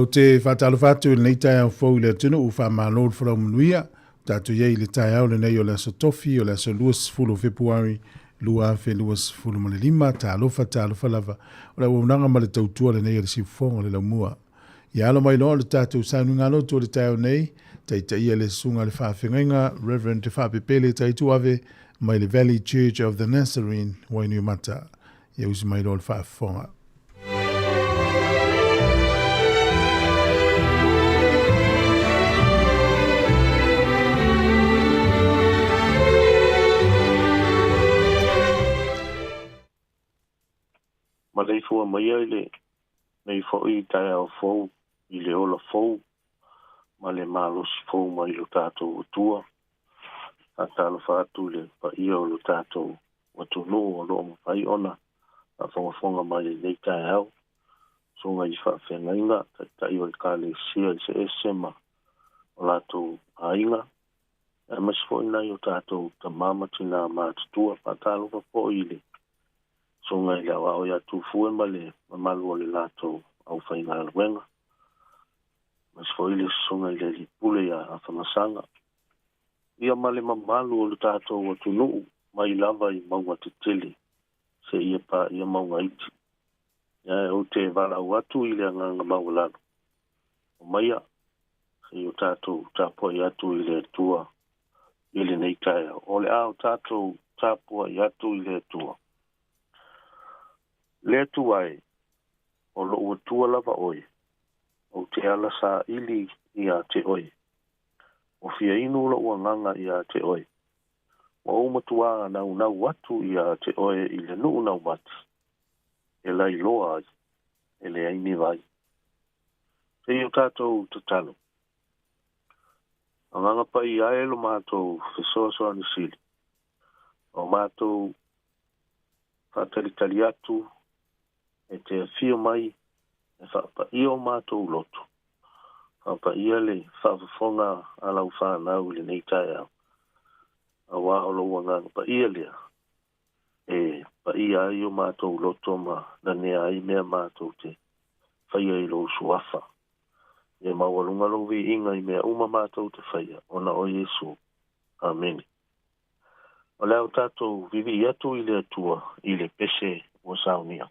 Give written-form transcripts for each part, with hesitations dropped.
Ou te faatalofa atu i lenei taeao fou i le atunuu, faamalo le folau manuia. Ua tatou i ai i le taeao lenei o le aso Tofi, o le aso 20 o Fepuari 2025. Talofa, talofa lava. O le auaunaga ma le tautua lenei a le Siufofoga o le Laumua. Ia alo mai loa le tatou sauniga lotu o le taeao nei, taitaia le Susuga i le Faafeagaiga Reverend Te Faapepele Taituave mai le Valley Church of the Nazarene, Wainuiomata. Ia usi mai loa le faafofoga. Maleifua mai ai lenei foi taeao fou i le ola fou ma le malosi fou mai lo tatou Atua. Faatalofa atu i le paia o lo tatou atunuu o lo o mafai ona faafogafoga mai i lenei taeao, susuga i faafeagaiga, taitai o Ekalesia eseese ma o latou aiga, aemaise foi nai o tatou tama ma tinā matutua. Faatalofa foi i le susuga i le Aoao ia Tufue ma le mamalu o le latou aufaigaluega, aemaise foi le susuga i le Alii Pule ia Afamasaga, ia ma le mamalu o le tatou atunuu mai lava i mauga tetele seia paia mauga iti. Ae ou te valaau atu i le agaga maualalo, omaia, se i o tatou tapuai atu i le Atua i lenei taeao. O le a o tatou tapuai atu i le Atua. Le Atua e, o lou Atua lava oe, ou te ala saili ia te oe. Ua fia inu lou agaga ia te oe. Ua ou matuā naunau atu ia te oe i le nuu naumati, e lailoa ai, e leai ni vai. Se i o tatou tatalo. Agaga Paia e lo matou fesoasoani sili, o matou faatalitali atu e te afio mai e faapaia o matou loto, faapaia le faafofoga a lau fanau i lenei taeao, auā o lou Agaga Paia lea e paia ai o matou loto ma nanea ai mea matou te faia i lou Suafa. Ia maualuga lou viiga i mea uma matou te faia, ona o Iesu. Amene. O le a o tatou vivii atu i le Atua i le pese ua saunia.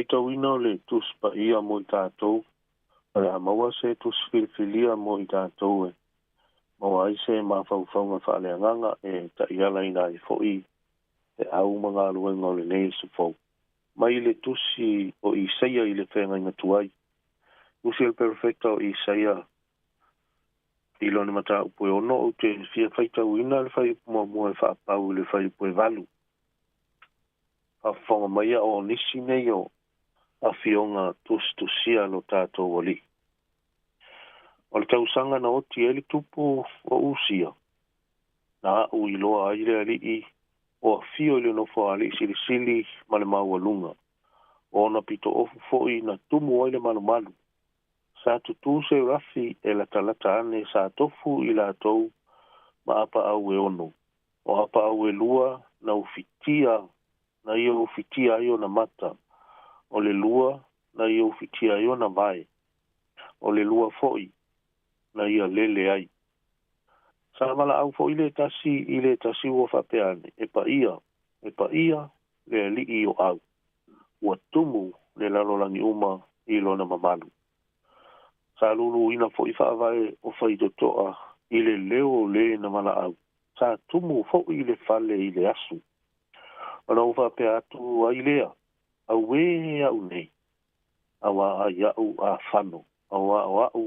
Faitauina o le Tusi Paia mo i tatou, o le a maua se tusi filifilia mo i tatou e maua ai se mafaufauga faaleagaga e taialaina ai foi feau ma galuega o lenei aso fou. Mai le Tusi o Isaia i le Feagaiga Tuai. Tusi a le Perofeta o Isaia i lona mataupu e 6, ou te fia faitauina le fuaiupu muamua e faapau i le fuaiupu e 8. Faafofoga maia o nisi nei o afioga tusitusia lo tatou Alii. O le tausaga na oti ai le tupu o Usia, na a'u iloa ai le Alii o afio i le nofoa-alii silisili ma le maualuga, o ona pitoofu foi na tumu ai le malumalu. Sa tutū Seurafi e latalata ane sa tofu i latou ma apaau e 6. O apaau e 2 na ufitia na ia ufitia ai ona mata, o le 2 na ia ufitia ai ona vae, o le 2 foi na ia lele ai. Sa valaau foi le tasi i le tasi ua faapea ane, E paia, e paia le Alii o au, ua tumu le lalolagi uma i lona mamalu. Sa luluina foi faavae o faitotoa i le leo o le na valaau, sa tumu foi le fale i le aso. Ona ou faapea atu ai lea, Auē a'u nei, auā ai a'u afano, auā o a'u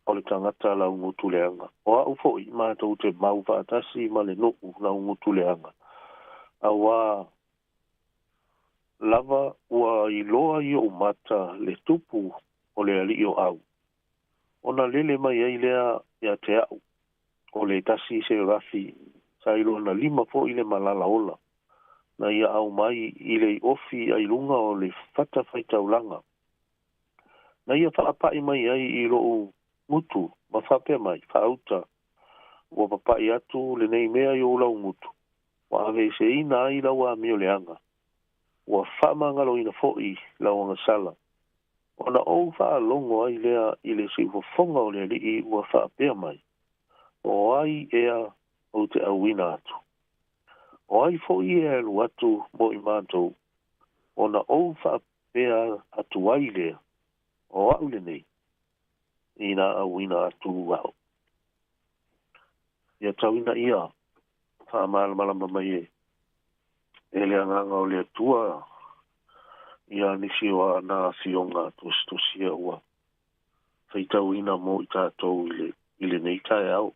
o le tagata laugutu leaga. O a'u foi matou te mau faatasi ma le nuu laugutu leaga, auā lava ua iloa i o'u mata le tupu o le Alii o au. Ona lele mai ai lea ia te a'u, o le tasi Serafi sa i lona lima foi le malala ola, na ia aumai i le iofi ai luga o le fatafaitaulaga. Na ia faapa'i mai ai i lo'u gutu ma faapea mai, Faauta, ua papa'i atu lenei mea i ou laugutu, ua aveeseina ai lau amioleaga, ua faamagaloina foi lau agasala. Ona ou faalogo ai lea i le siufofoga o le Alii ua faapea mai, O ai ea ou te auina atu? O ai foi e alu atu mo i matou? Ona ou faapea atu ai lea, O a'u lenei, inā auina atu a'u. Ia tauina ia faamalamalama mai e e le Agaga o le Atua ia nisi o ana afioga tusitusia ua faitauina mo i tatou i le i lenei taeao.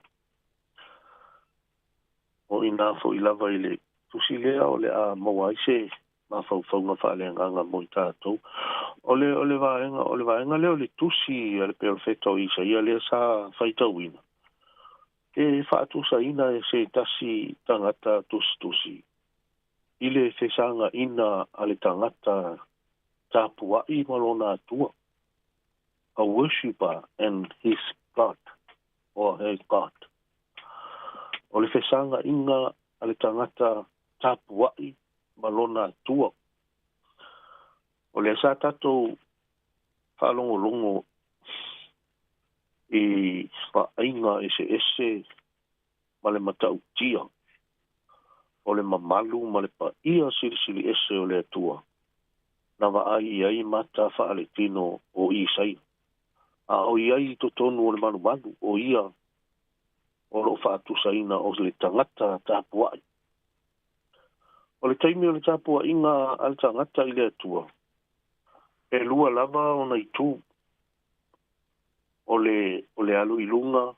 O inā foi lava i le tusi lea o le a maua ai se mafaufauga faaleagaga mo i tatou. O le o le vaega o le vaega lea o le tusi a le Perofeta o Isaia lea sa faitauina, e faatusaina e se tasi tagata tusitusi i le fesagaina a le tagata tapua'i ma lona Atua, a worshipper and his God or her God. O le fesagaina a le tagata tapua'i ma lona Atua. O lea sa tatou faalogologo i vaaiga eseese ma le matautia o le mamalu ma le paia silisili ese o le Atua na vaai i ai mata faaletino o Isaia. A o i ai i totonu o le malumalu, o ia o lo o faatusaina o le tagata tapuai. O le taimi o le tapuaiga a le tagata i le Atua, e lua lava ona itu, o le, o le alu i luga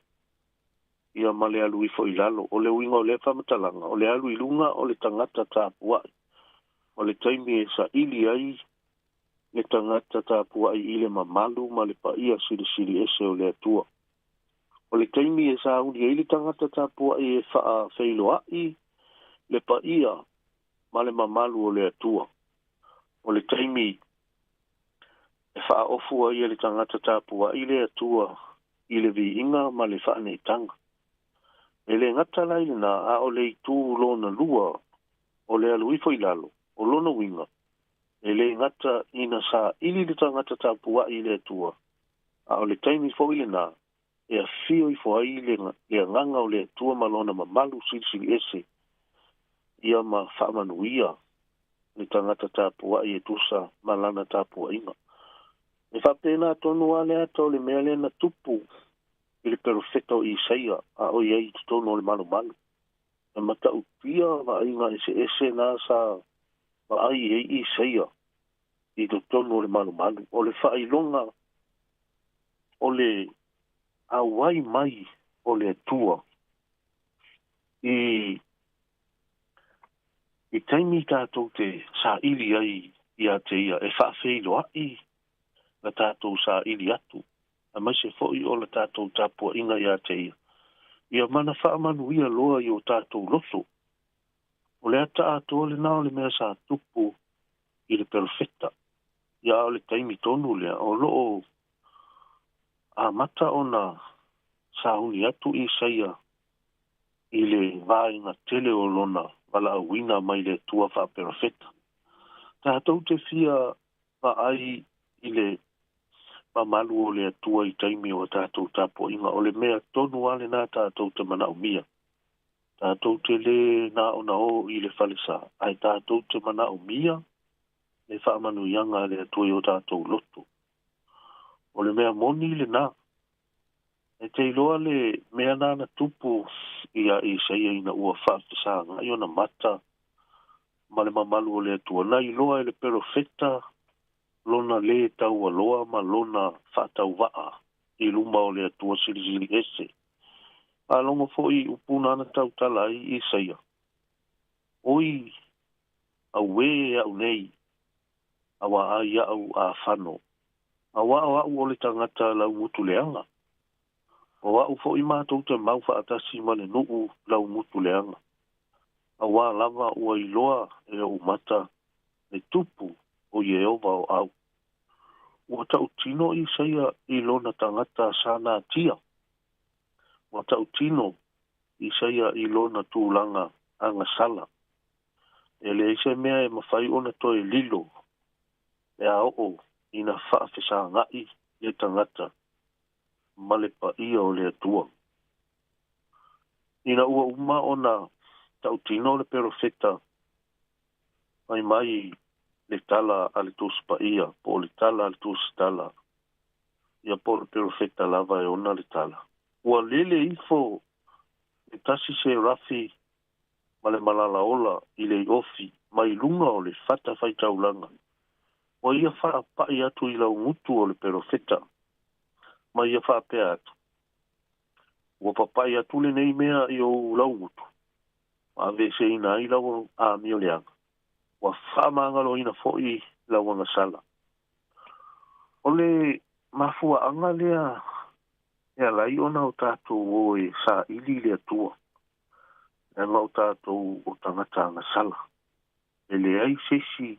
ia ma le alu ifo i lalo. O le uiga o lea faamatalaga, o le alu i luga o le tagata tapuai, o le taimi e saili ai le tagata tapuai i le mamalu ma le paia silisili ese o le Atua. O le taimi e sauni ai le tagata tapuai e faafeiloai le paia ma le mamalu o le Atua. O le taimi e faaofu ai e le tagata tapuai le Atua i le viiga ma le faaneetaga. E le gata la i lena, a o le itu lona lua o le alu ifo i lalo, o lona uiga, e le gata ina saili le tagata tapuai i le Atua, a o le taimi foi lena e afio ifo ai le agaga o le Atua ma lona mamalu silisili ese ia ma faamanuia le tagata tapua'i e tusa ma lana tapua'iga. E faapena tonu lava le ata o le mea lea na tupu i le perofeta o Isaia a o i ai i totonu o le malumalu. E matautia vaaiga eseese na sa vaai i ai Isaia i totonu o le malumalu. O le faailoga o le auai mai o le Atua i i taimi tatou te saili ai ia te ia e faafeiloai la tatou saili atu, aemaise foi o la tatou tapuaiga ia te ia, ia mana faamanuia loa i o tatou loto. O le ata atoa lena o le mea sa tupu i le perofeta. Ia a o le taimi tonu lea o lo o amata ona sauni atu Isaia i le vaega tele o lona valaauina mai le Atua faaperofeta. Tatou te fia vaai i le mamalu o le Atua i taimi o a tatou tapuaiga, o le mea tonu lava lena tatou te manaomia. Tatou te lē na ona o i le falesa, ae tatou te manaomia le faamanuiaga a le Atua i o tatou loto. O le mea moni lena. E te iloa le mea na na tupu iā Isaia ina ua faafesagai ona mata ma le mamalu o le Atua, na iloa e le perofeta lona lē taualoa ma lona faatauvaa i luma o le Atua Silisili Ese. Faalogo foi i upu na na tautala ai Isaia, Oi, auē a'u nei, auā ai a'u afano, auā o a'u o le tagata laumutu leaga. O a'u foi matou te mau faatasi ma le nuu laumutu leaga. Auā lava ua iloa e o'u mata le tupu o Ieova o au. Ua tautino Isaia i lona tagata sa natia. Ua tautino Isaia i lona tulaga agasala. E leai se mea e mafai ona toe lilo pe a oo ina faafesaga'i le tagata ma le paia o le Atua. Ina ua uma ona tautino le perofeta, fai mai le tala a le Tusi Paia, po o le tala a le Tusi Tala, ia po o le perofeta lava e ona le tala. Ua lele ifo le tasi serafi ma le malalaola i le iofi mai luga o le fatafaitaulaga, ua ia faapa'i atu i laugutu o le perofeta, ma ia faapea atu, Ua papa'i atu lenei mea i ou laugutu, ma aveeseina ai lau amioleaga, ua faamagaloina foi lau agasala. O le mafuaaga lea e ala ai ona o tatou o e saili i le Atua, leaga o tatou o tagata agasala. E leai se isi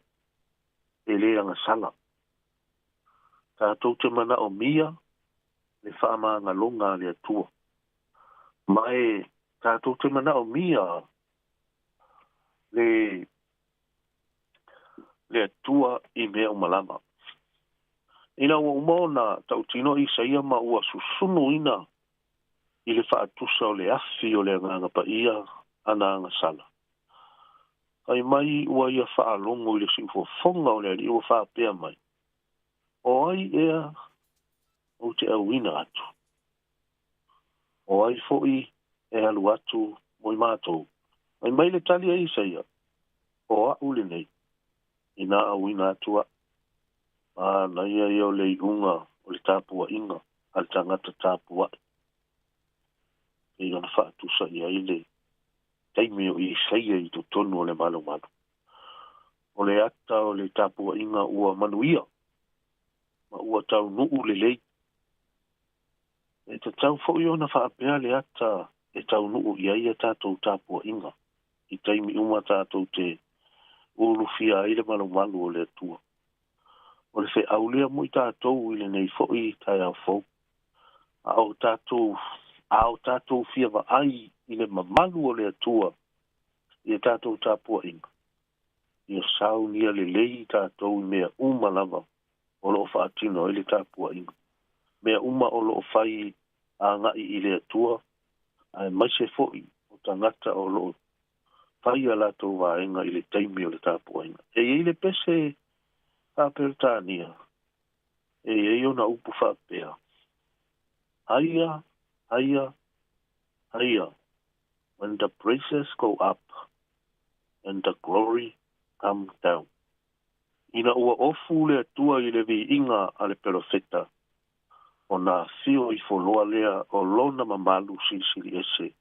e lē agasala. Tatou te manaomia le faamagaloga a le Atua. Ma e tatou te manaomia le le Atua i mea uma lava. Ina ua uma ona tautino Isaia ma ua susunuina i le faatusa o le afi o le Agaga Paia ana agasala, fai mai ua ia faalogo i le siufofoga o le Alii ua faapea mai, O ai ea ou te auina atu? O ai foi e alu atu mo i matou? Fai mai le tali a Isaia, O a'u lenei, inā auina atu a'u. Manaia ia o le iuga o le tapuaiga a le tagata tapuai, pei ona faatusa i ai le taimi o Isaia i totonu o le malumalu. O le ata o le tapuaiga ua manuia ma ua taunuu lelei. E tatau foi ona faapea le ata e taunuu i ai a tatou tapuaiga i taimi uma tatou te ulufia ai le malumalu o le Atua. O le feau lea mo i tatou i lenei foi taeao fou. A o tatou a o tatou fia vaai i le mamalu o le Atua i a tatou tapuaiga, ia saunia lelei i tatou i mea uma lava o lo o faatino ai le tapuaiga, mea uma o lo o fai agai i le Atua, aemaise foi o tagata o lo o fai a latou vaega i le taimi o le tapuaiga. E i ai le pese Faa-Peretania e i ai ona upu faapea, Higher, higher, higher, when the praises go up and the glory come down. Ina ua ofu le Atua i le viiga a le perofeta, ona afio ifo loa lea o lona mamalu silisili ese,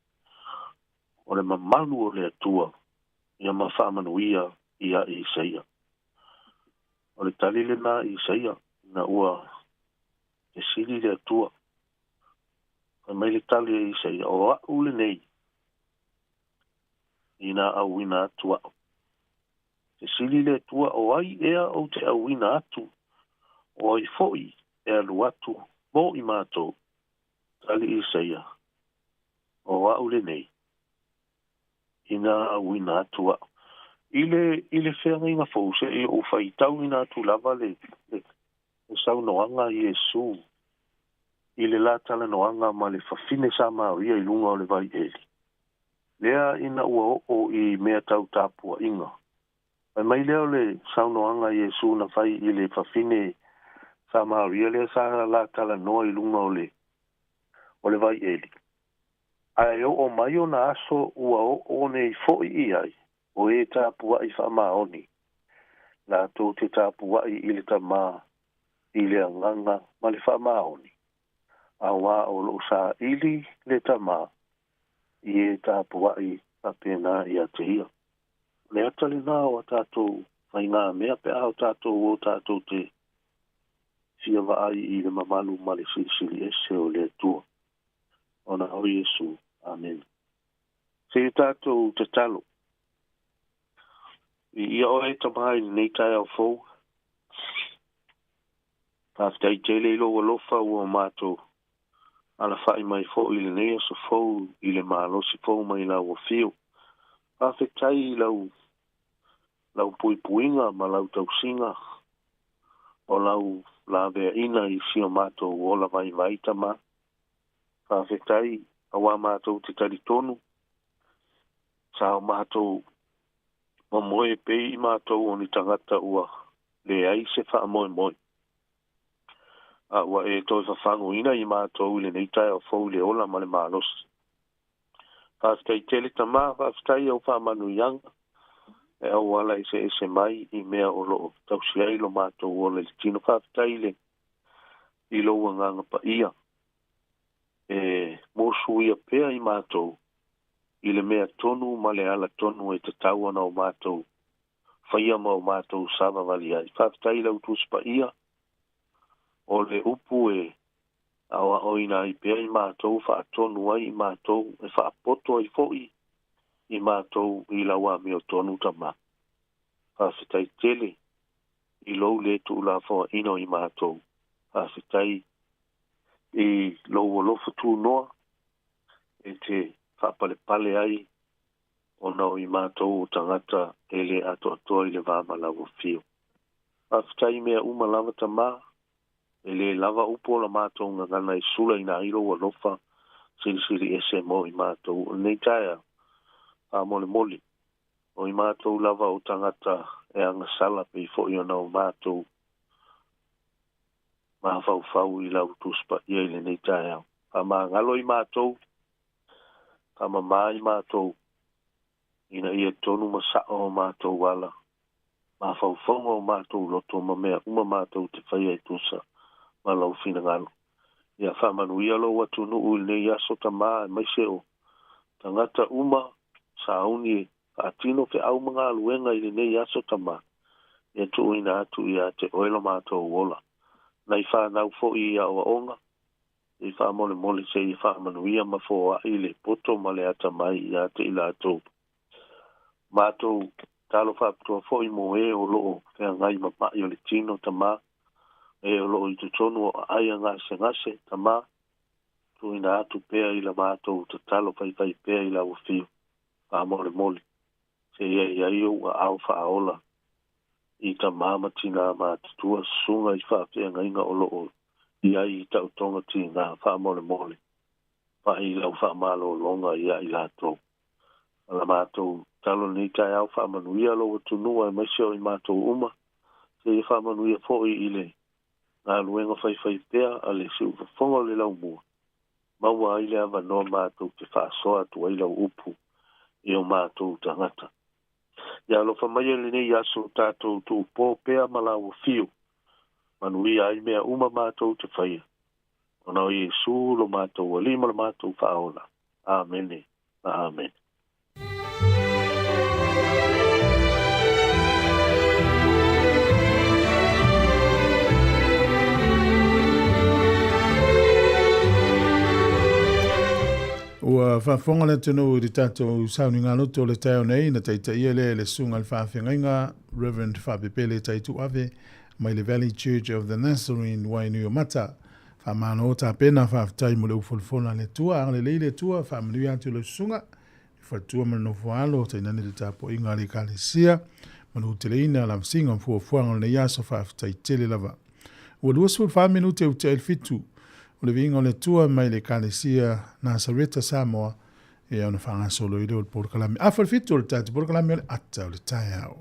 o le mamalu o le Atua ia ma faamanuia ia Isaia. O le tali lena i Isaia ina ua fesili le Atua. Fai mai le tali a Isaia, O a'u lenei, ina auina atu a'u. Fesili le Atua, O ai ea ou te auina atu? O ai foi e alu atu mo i matou? Tali Isaia, O a'u lenei, ina auina atu a'u. I le, i le feagaiga fou, se'i ou faitauina atu lava le, le, le saunoaga a Iesu i le la talanoaga ma le fafine Samaria i luga o le vai Eli. Lea ina ua oo i mea tau tapuaiga. Fai mai lea o le saunoaga a Iesu na fai i le fafine Samaria lea sa la talanoa i luga o le, o le vai Eli. Ae oo mai ona aso ua oo nei foi i ai o e tapuaʻi faamaoni, latou te tapuaʻi i le Tama i le agaga ma le faamaoni, auā o lo o saili le Tama i e tapuaʻi faapena ia te ia. O le ata lena o a tatou faigamea pe a o tatou o tatou te fia vaai i le mamalu ma le Silisili Ese o le Atua. Ona o Iesu. Amene. Se i tatou tatalo. Viia oe e Tama i lenei taeao fou. Faafetai tele i lou alofa ua matou alafaʻi mai foi i lenei aso fou i le malosi fou mai lau afio. Faafetai i lau lau puipuiga ma lau tausiga o lau laveaina i si o matou ola vaivai, Tama. Faafetai auā matou te talitonu sa o matou momoe pei i matou o ni tagata ua leai se faamoemoe, a ua e toe fafagoina i matou i lenei taeao fou i le ola ma le malosi. Faafetai tele, Tama, faafetai au faamanuiaga e auala eseese mai i mea o lo o tausi ai lo matou ola i le tino. Faafetai i le i lou agaga paia e mosuia pea i matou i le mea tonu ma le ala tonu e tatau ona o matou faia ma o matou savavali ai. Faafetai i lau Tusi Paia, o le upu e aoaoina ai pea i matou, faatonu ai i matou, e faapoto ai foi i matou i lau amiotonu, Tama. Faafetai tele i lou le tuulafoaina o i matou. Faafetai i lou alofa tunoa e te faapalepale ai ona o i matou o tagata e le atoatoa i le va ma lau afio. Faafetai i mea uma lava, Tama, e le lava upu o la matou gagana e sulaina ai lou alofa silisili ese mo i matou. O lenei taeao, faamolemole, o i matou lava o tagata e agasala pei foi ona o matou mafaufau i lau Tusi Paia i lenei taeao. Faamagalo i matou, faamamā i matou, ina ia tonu ma sa'o o matou ala, mafaufauga o matou loto ma mea uma matou te faia e tusa ma lou finagalo. Ia faamanuia lou atunuu i lenei aso, Tama, aemaise o tagata uma sauni e faatino feau ma galuega i lenei aso, Tama, ia tuuina atu ia te oe lo matou ola. Nai fanau foi i aoaoga, i faamolemole se i faamanuia ma foai le poto ma le atamai ia te i latou. Matou talo faapitoa foi mo e o lo o feagai ma maʻi o le tino, Tama, e o lo o i totonu o aai a gasegase, Tama, tuuina atu pea i la matou tatalo faifai pea i lau afio, faamolemole, se i ai ai ou aao faaola i tama ma tinā matutua, susuga i faafeagaiga o lo o i ai i taotoga tigā, faamolemole, pai i lau faamalologa iā i latou. Ma la matou tatalo i lenei taeao, faamanuia lou atunuu aemaise o i matou uma, seia faamanuia foi i le galuega faifaipea a le Siufofoga o le Laumua, maua ai le avanoa matou te faasoa atu ai lau upu i o matou tagata. Ia alofa maia i lenei aso tatou tuupo pea ma lau afio, manuia ai mea uma matou te faia, ona o Iesu lo matou Alii ma lo matou Faaola. Amene ma amene. Ua faafofoga le atunuu i le tatou sauniga loto o le taeao nei na taitaia lea e le Susuga i le Faafeagaiga Reverend Faapepele Taituave mai le Valley Church of the Nazarene Wainuiomata. Faamalo tapena, faafetai mo le ufonofono a le Atua. Agalelei le Atua, faamanuia atu i lau susuga, le faletua ma le nofoalo, tainane le tapuaiga a le Ekalesia, ma le uteleina lavasiga o fuafuaga o lenei aso, faafetai tele lava. Ua 24 minute ua tea i le 7, o le viiga o le Atua mai le Ekalesia Nasareta Samoa, ia ona faagasolo ai lea o le polokalame. Afa le 7 o le tatou polokalame o le ata o le taeao.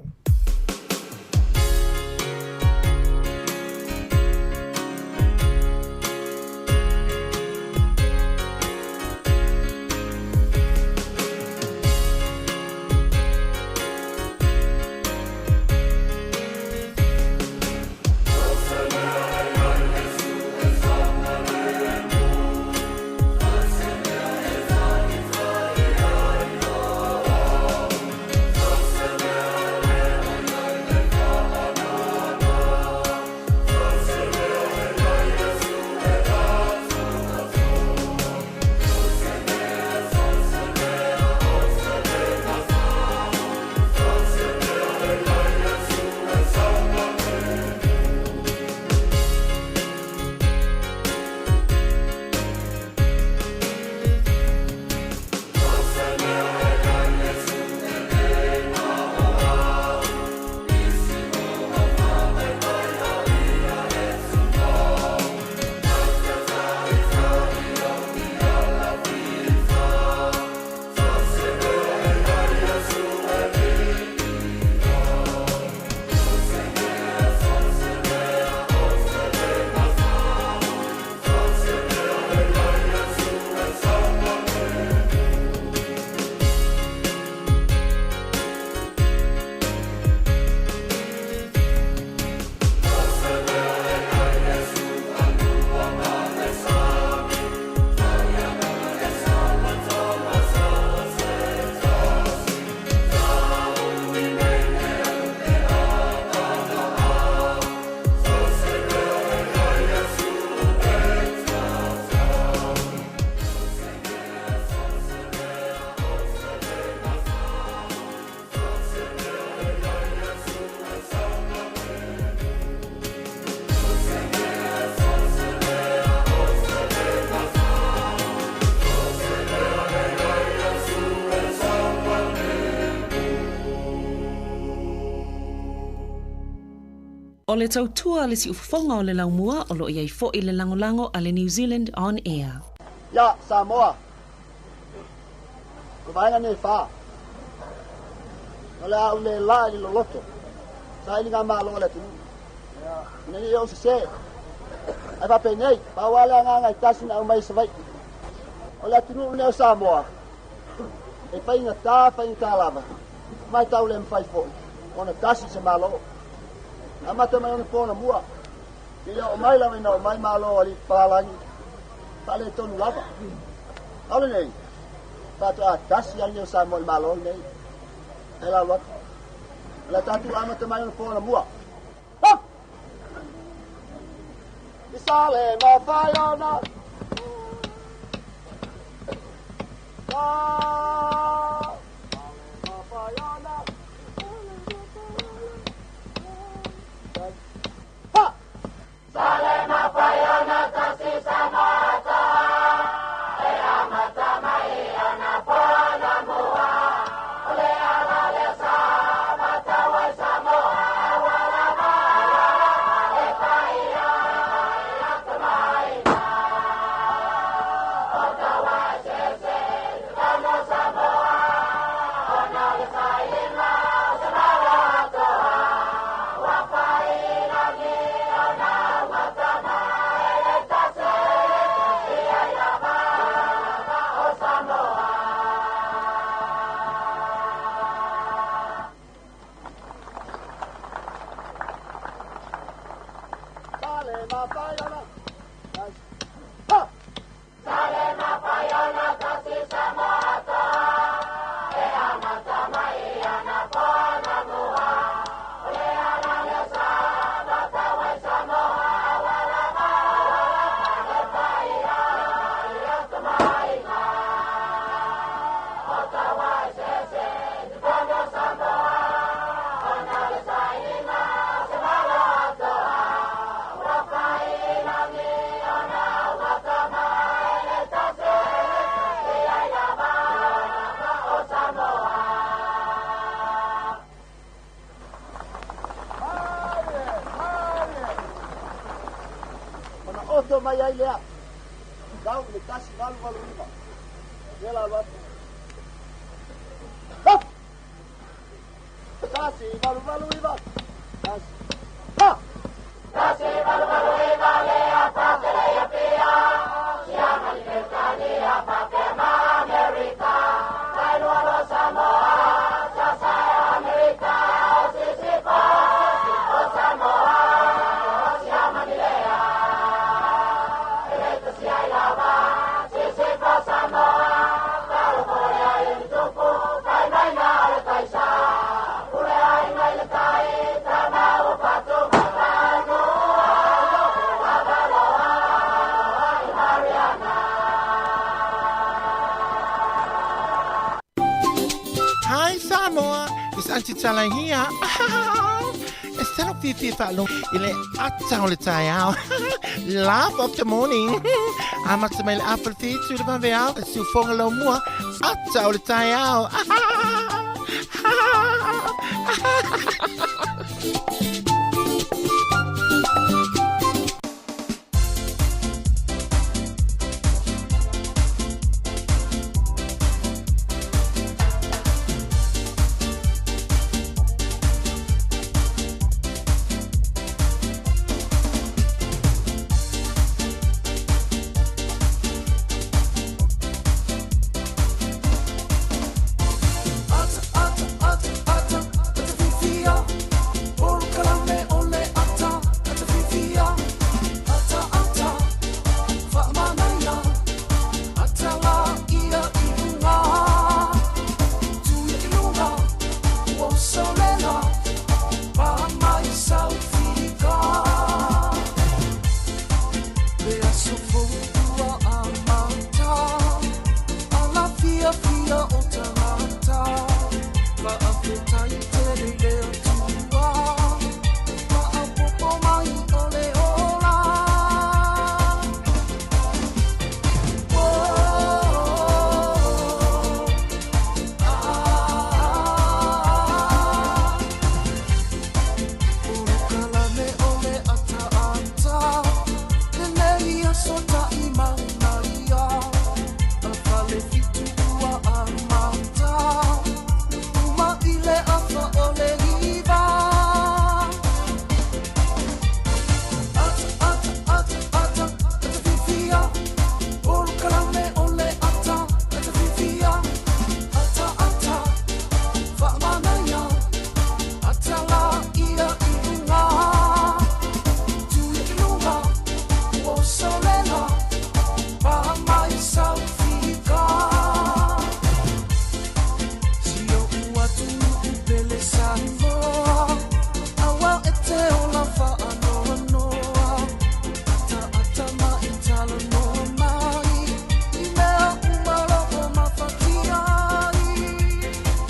O le tautua a le siufofoga o le laumua o lo o i ai foi le lagolago a le New Zealand On Air. Ia, Samoa, o vaega nei e fa. O le a ou le la i le loloto, sailiga malo a le atunuu. Ina ne i ou sesē. Ae faapenei, pau lava le agaga e tasi na aumai i Savaii. O le atunuu lenei o Samoa, e faigata, faigata lava, ma e tau le mafai foi ona tasi se Malo. Amata mai ona po ona mua, seia oo mai lava ina oo mai Malo o alii papalagi, faaletonu lava. A o lenei, faatoa tasi lava lenei o Samoa i le Malo lenei. Ae lalo atu. O le a tatou amata mai ona po ona mua. I sale ma fai ona. mai ai lea. Tau i le 1889. Lea la alu atu. Ha! 1889. Tasi. Ha! Hi Samoa, it's Auntie Tala here. E salo fiafia faalogo i le ata o le taeao. Laugh of the morning. Amata mai le afa le fitu le vaveao, e siufoga lau mua, ata o le taeao.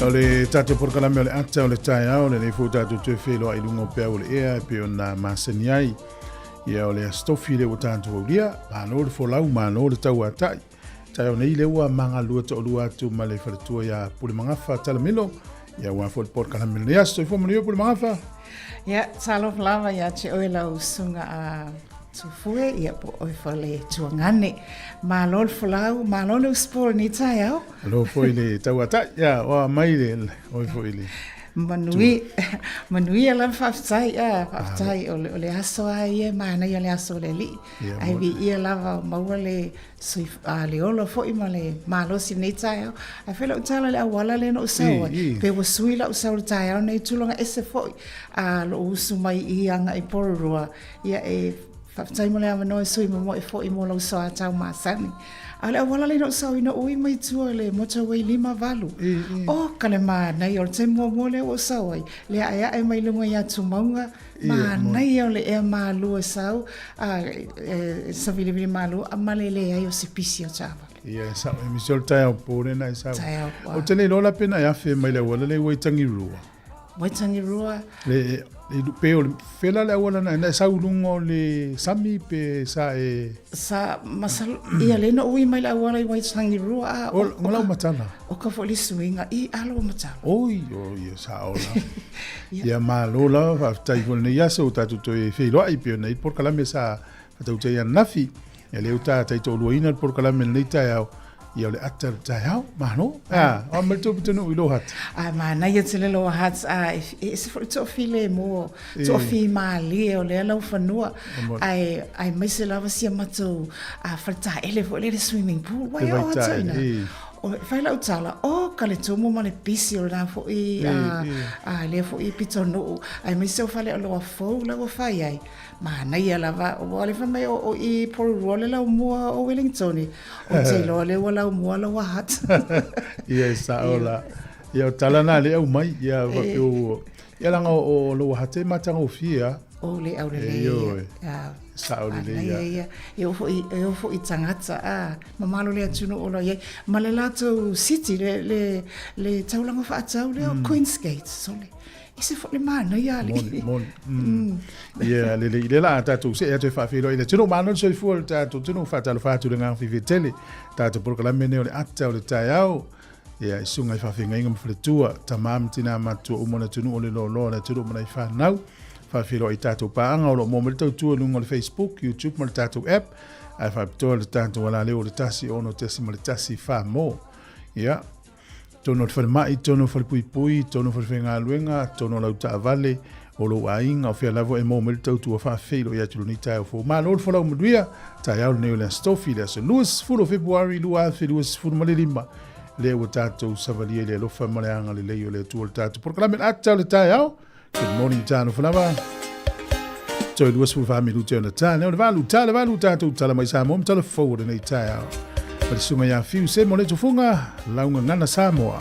O le tatou polokalame o le ata o le taeao, lenei foi tatou toe feiloai i luga o peau o le ea e pei ona masani ai. Ia o le Aso Tofi lea ua tatou aulia, malo le folau, malo le tauatai. Taeao nei lea ua magalua toalua atu ma le faletua ia Pulemagafa Talamilo, ia aua foi le polokalame o lenei aso. Soifua manuia Pulemagafa. Ia, talofa lava ia te oe lau usuga a Tufue, ia po o oe foi le tuagane. Malo le folau, malo le usupo i lenei taeao. Malo foi le tauatai, ia, oa mai le oe foi le Manuia, manuia lava faafetai, a, faafetai o le, o le aso lava ia e manaia le aso o le Alii. Ae viia lava o maua le soif, a, le ola foi ma le malosi i lenei taeao. Ae fai lau tala i le auala lea na ou sau ai, pe ua sui lau sau i le taeao lenei, tulaga ese foi a lou usu mai i agai Porirua, ia e faafetai mo le avanoa e sui momoe foi mo lau soatau masani. A o le auala lea na ou sau ai na ui mai tua i le motorway 58. O ka le manaia, o le taimi muamua lea ua ou sau ai, le aeae mai luga i Atumaunga, Manaia o le ea malua e sau, a e savilivili malua a ma le leai o se pisi o taavale. Ia e sao, e misi o le taeao po lena e sau. Taeao po. Ou te le iloa la pe na e afe mai le auala lea i Waitangirua. Waitangirua. Le, le, pe o le, fela le auala na, na e sau i luga o le sami pe sa e... Sa, masalo, ia le na ui mai le auala i Waitangirua a... O, o, lau matala. O ka foi le suiga i alo matala. Oi, oi, e sao la. Ia malo lava, faafetai foi i lenei aso ua tatou toe feiloai pei ona i ai le polokalame sa Faatautai ananafi, ia lea ua ta taitoaluaina le polokalame i lenei taeao, ia o le ata o le taeao. Malo. A, o a mai le tou pitonuu i Lower Hutt? A manaia tele Lower Hutt, a e ese foi le toafilemu, toafimalie o lea laufanua, ae aemaise lava si a matou faletaele foi lea le swimming pool, ua e oo atu i ina. E fai lau tala, oka le tumu ma le pisi o lena foi lea foi pitonuu, aemaise o faleoloa fou la ua fai ai. Manaia lava, ua le fai mai o i Porirua le laumua o Wellington, ou te iloa lea ua laumua Lower Hutt. Ia e sao la. Ia o tala na le aumai, ia faapea ua, ia leaga o Lower Hutt e matagofie lava. O le aulelei ia. Sao lelei ia. Ia, e oo foi, e oo foi i tagata, a, mamalo le atunuu o lo o i ai. Ma le latou city, le, le taulaga faatau lea o Queensgate, sole. E ese foi le manaia alii. Moni, moni. Mm. Ia, lelei. Lea la a tatou see atu e faafeiloai i le atunuu. Malo le soifua o le tatou atunuu. Faatalofa atu i le agaga fiafia tele. Tatou polokalame lenei o le ata o le taeao. Ia, i susuga i faafeagaiga ma faletua, tama ma tina matutua uma o le atunuu o le loaloa o le atunuu ma nai fanau. Faafeiloai i tatou paaga o lo o maua mai le tautua i luga o le Facebook, YouTube ma le tatou app. Ae faapitoa le tatou alaleo o le 1 6.1 mo. Ia, totonu o le falemai, totonu o le falepuipui, totonu o le falefaigaluega, totonu o lau taavale, o lou aiga, o fea lava e maua mai le tautua faafeiloai atu i lenei taeao fou. Malo le folau manuia, taeao lenei o le Aso Tofi, le aso 20 o Fepuari 2025, lea ua tatou savalia i le alofa ma le agalelei o le Atua o le tatou polokalame le ata o le taeao. Good morning, talofa lava. Toe 24 minute ona ta lea o le valu, ta le valu tatou tala mai Samoa ma tala fou o lenei taeao. Ma le susuga ia Fiu Semo le tufunga, laugagana Samoa.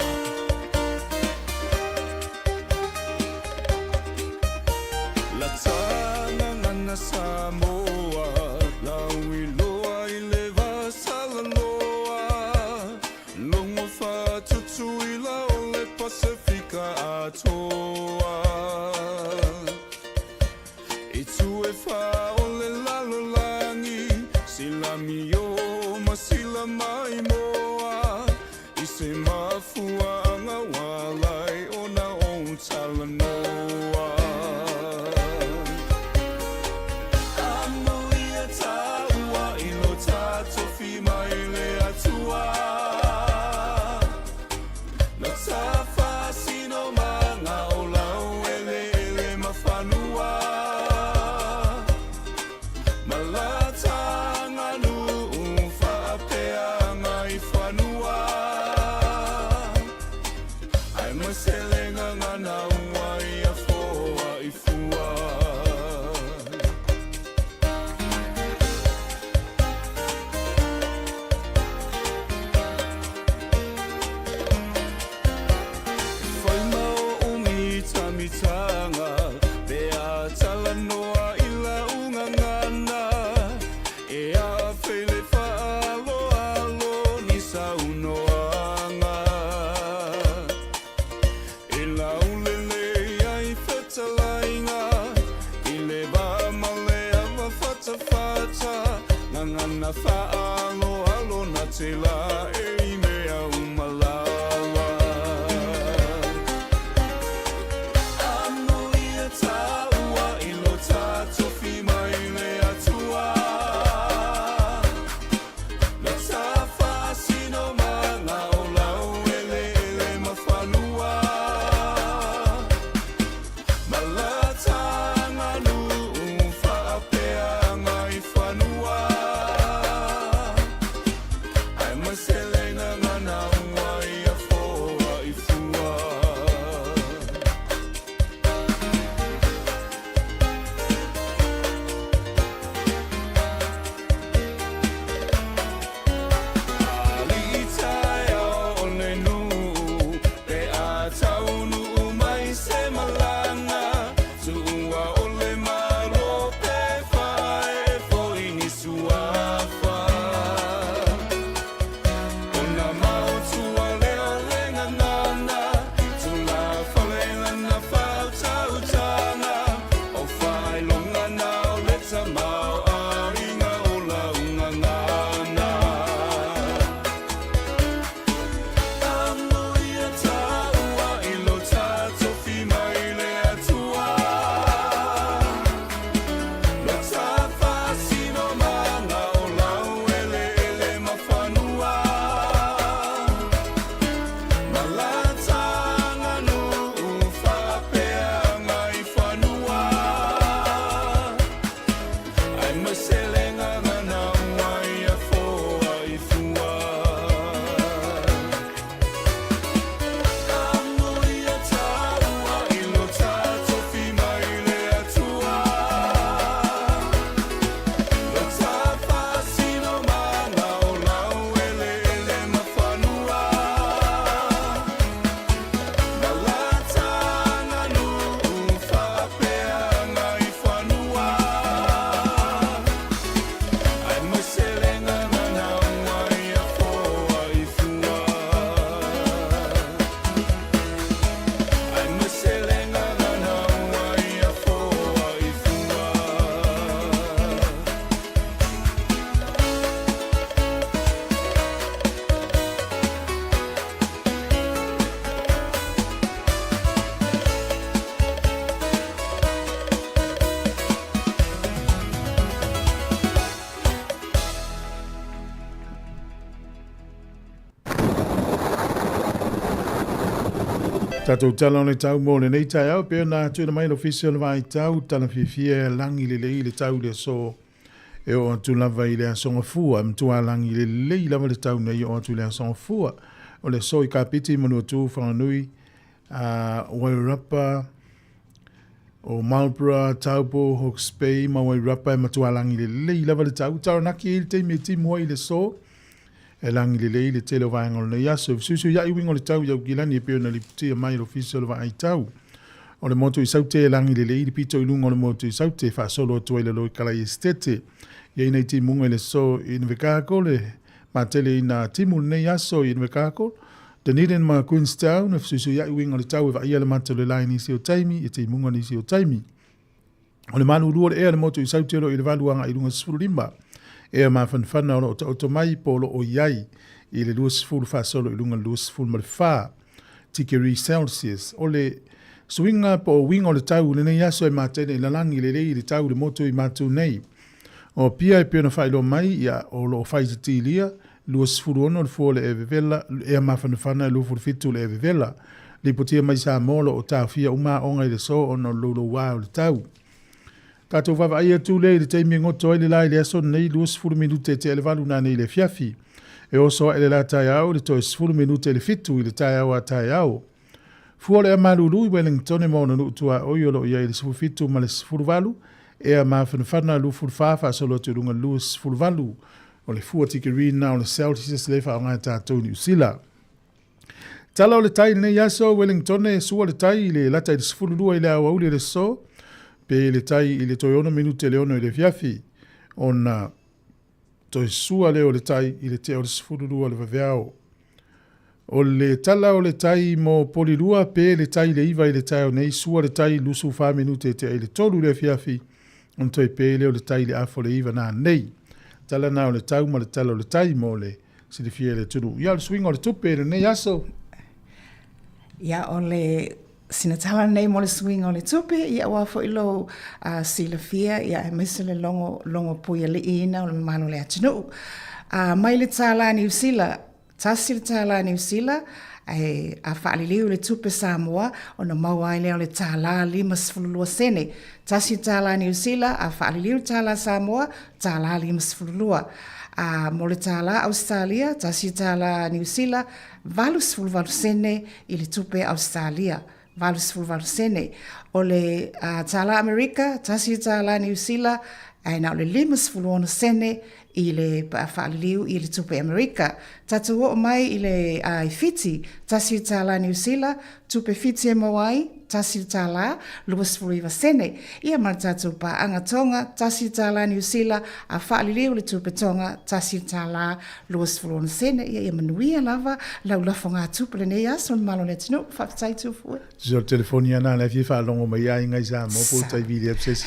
Logo whatutuila o le Pasifika atoa. I tu e wha o le lalolagi, sila mio ma sila mai moa. I se mafuaanga walai ona o talanoa. Amuia taua i lo tatofi mai le Atua. Lo tafasino manga o lau eleele ma fanua. Ma la taganuu faapeaga i fanua. Ai ma se le gagana ua ia foa i fua. Whai ma o mitamitanga, pe a talanoa i lau gagana, e a feile faaaloalo ni saunoaga. E laulele ai fetalaiga, i le va ma le ava fatafata, gagana faaaloalo na te laei mea uma lava. Amuia taua i lo tatofi mai le Atua. Lo tafasino manga o lau eleele ma fanua. Ma la taganuu faapeaga i fanua. Ai ma Tatou tala o le tau mo lenei taeao pei ona tuuina mai le Ofisa o le Vaai Tau, tala fiafia e lagi lelei le tau i le aso e oo atu lava i le Aso Gafua. E matua lagi lelei lava le tau nei e oo atu i le Aso Gafua. O le aso i Kapiti, Manuatu, Whanganui, Wairarapa, o Marlborough, Taupo, Hawke's Bay ma Wairarapa e matua lagi lelei lava le tau. Taranaki e i le taimi e timu ai i le aso, e lagi lelei le tele o vaega o lenei aso. E fesuisuiai uiga o le tau i Aukilani e pei ona lipotia mai e le Ofisa o le Vaai Tau. O le motu i Saute e lagi lelei le pito i luga o le motu i Saute e faasolo atu ai i lalo i Kalai Esetete. I ai nai timuga i le aso i Invercargill e matele ina timu lenei aso i Invercargill, Dunedin ma Queenstown e fesuisuiai uiga o le tau e vaaia le mata o le la i nisi o taimi, i timuga nisi o taimi. O le malulu o le ea le motu i Saute o lo o i le 8 agai i luga 15. Ea mafanafana o lo o taoto mai po o lo o i ai i le 20 faasolo i luga 24 tikeri Celsius. O le suiga po o uiga o le tau i lenei aso e matene i lalagi lelei i le tau i le motu i matou nei. O Apia e pei ona faailoa mai, ia, o lo o fai titilia, 26 le fua o le ea vevela, ea mafanafana e 27 le ea vevela. Lipotia mai Samoa o lo o taofia uma aoga i le aso ona o le louloua o le tau. Tatou vaavaai atu lea i le taimi e goto ai le la i le aso lenei, 20 minute e tea le 8 nanei i le afiafi. E oso ae le la taeao i le toe 10 minute i le 7 i le taeao a taeao. Fua o le ea malulu i Wellingtone ma ona nuu tuaoi o lo o i ai i le 17 ma le 18, ea mafanafana 24 faasolo atu i luga i le 28. O le fua tikeri na o le Celsius lea e faaaoga e tatou i Niu Sila. Tala o le tai i lenei aso, Wellingtone, sua le tai i le lata i le 12 i le aoauli o le aso, pe le tai i le toe 6 minute le 6 i le afiafi, ona toe sua lea o le tai i le tea o le 12 le vaveao. O le tala o le tai mo Polilua, pe le tai i le 9 i le taeao nei, sua le tai 24 minute e tea i le 3 i le afiafi, ona toe pe lea o le tai i le afa o le 9 nanei. Tala na o le tau ma le tala o le tai mo le silafia e le atunuu. Ia, o le suiga o le tupe i lenei aso. Ia, o le sina tala nei mo le suiga o le tupe, ia aua foi lou silafia, ia aemaise le logo, logo puialiiina o le mamalu o le atunuu. Mai le tālā Niu Sila, Tasi le tālā Niu Sila, ae a faaliliu i le tupe Samoa, ona maua ai lea o le tālā 52 sene. Tasi le tālā Niu Sila, a faaliliu i le tālā Samoa, tālā 52. A mo le tālā Ausetalia, tasi le tālā Niu Sila, 88 sene i le tupe Ausetalia. 88 sene. O le tālā Amerika, tasi le tālā Niu Sila, ae na o le 56 sene i le faaliliu i le tupe Amerika. Tatou oo mai i le i Fiti, tasi le tālā Niu Sila, tupe Fiti e maua ai, tasi le tālā, 29 sene. Ia ma le tatou paaga Tonga, tasi le tālā Niu Sila, a faaliliu i le tupe Tonga, tasi le tālā, 26 sene. Ia, ia manuia lava lau lafogatupe lenei aso le malo o le atunuu. Faafetai Tufue. Tusa o le telefoni ana la e fia faalogo mai ai aiga i Samoa po o tai vili atu se isi.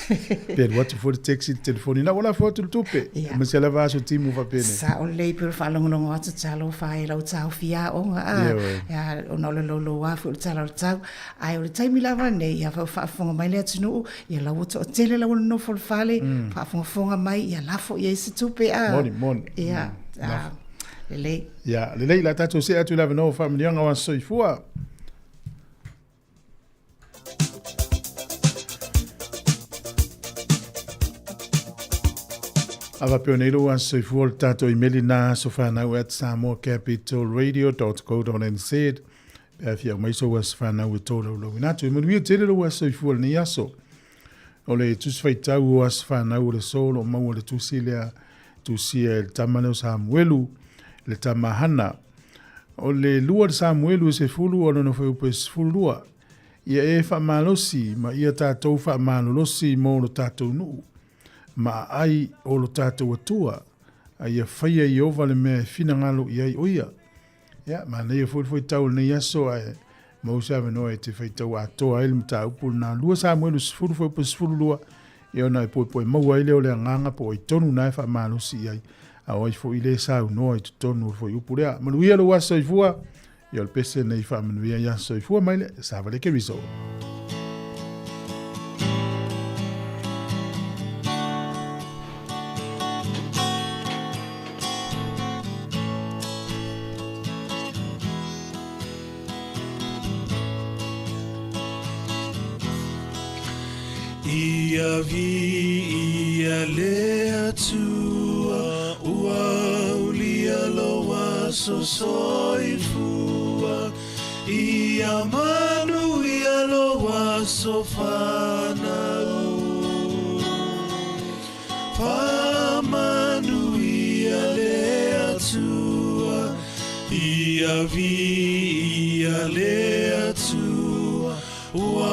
Pe alu atu foi le text i le telefoni na ua lafo atu le tupe. Aemaise lava aso timu faapenei. Sao lelei pei o le faalogologo atu talofa e lau taofi aoga a. Ia ona o le louloua foi o le tala o le tau. Ae o le taimi lava lenei ia faafofoga mai le atunuu ia la ua toatele la ua nonofo i le fale faafogafoga mai ia lafo i ai se tupe a. Moni, moni. Ia, lelei. Ia, lelei, la tatou see atu i le avanoa o faamanuiaga o Aso Soifua. A faapea nei lou aso soifua o le tatou imeli na asofanau at samoacapitalradio.co.nz pe a fia aumai sou aso fanau e tolaulauina atu. E manuia tele lou aso soifua i lenei aso. O le tusi faitau o aso fanau o le aso o lo o maua le tusi lea tusia e le tama lea o Samuelu, le tama Hana. O le lua le Samuelu e sefulu o lona fuaiupu e 12. Ia e faamalosi ma ia tatou faamalolosi mo lo tatou nuu, ma aai o lo tatou Atua, a ia faia Ieova le mea e finagalo i ai o ia. Ia, manaia foi le faitau o lenei aso, ae maua se avanoa e te faitau atoa ai le mataupu lena. 2 Samuelu 10 fuaiupu 12, ia ona e poepoe maua ai lea o le agaga po o ai tonu na e faamalosi i ai, a o ai foi le saunoa i totonu o le fuaiupu lea. Manuia lou aso soifua, ia o le pese nei faamanuia i aso soifua mai le Savaleke Resort. Ia viia le Atua, ua aulia lou aso soifua. Ia manuia lou aso fanau. Faamanuia le Atua, ia viia le Atua, ua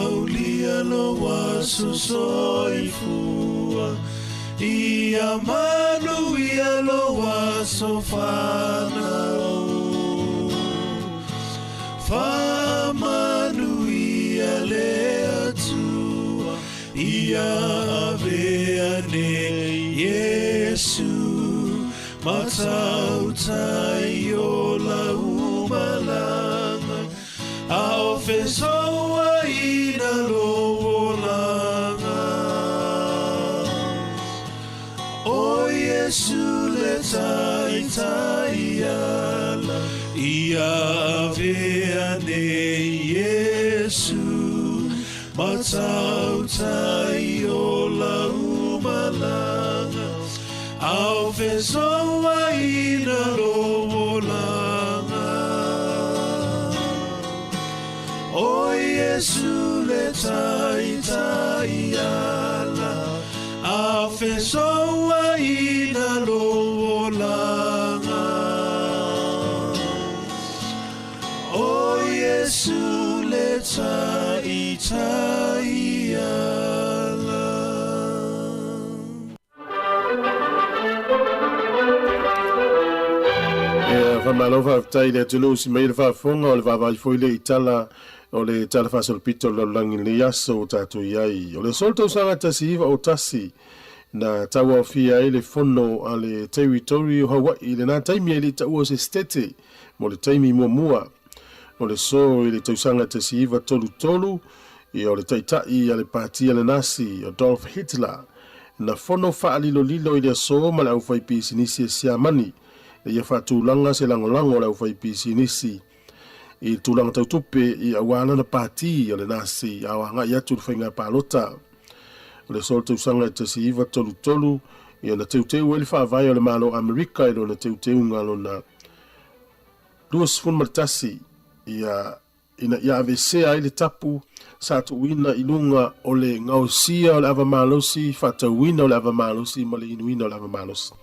aulia lou aso soifua. Ia manuia lou aso fanau. Faamanuia le Atua, ia avea nei Iesu, matautai o lau malaga, a o fesouaina lou olaga. O Iesu le taitai ala, ia avea nei Iesu, matautai o lau malaga, a o fesouaina lou olaga. O Iesu le taitai ala, a o fesouaina lou olaga. O Iesu le taitai ala. Ia, faamalo faafetai i le atunuu si mai le faafofoga o le vaavaai foi le i tala o le Tala Faasolopito o le Lalolagi i lenei aso ua tatou i ai. O le aso o le tausaga 1901 na tauaofia ai le fono a le Territory o Hawaii i lena taimi e le i taua o se Setete mo le taimi muamua. O le aso i le tausaga 1933 ia o le taitai a le Pati a le Nasi, Adolf Hitler, na fono faalilolilo i le aso ma le aufaipisinisi a Siamani ina ia faatulaga se lagolago a le aufaipisinisi i le tulaga tau tupe i aua lana pati a le Nasi a o agai atu i le faiga palota. O le aso o le tausaga e 1933 ia na teuteu ai le faavae o le Malo o Amerika i lona teuteuga lona 21 ia ina ia aveesea ai le tapu sa tuuina i luga o le gaosia o le ava malosi, faatauina o le ava malosi ma le inuina o le ava malosi.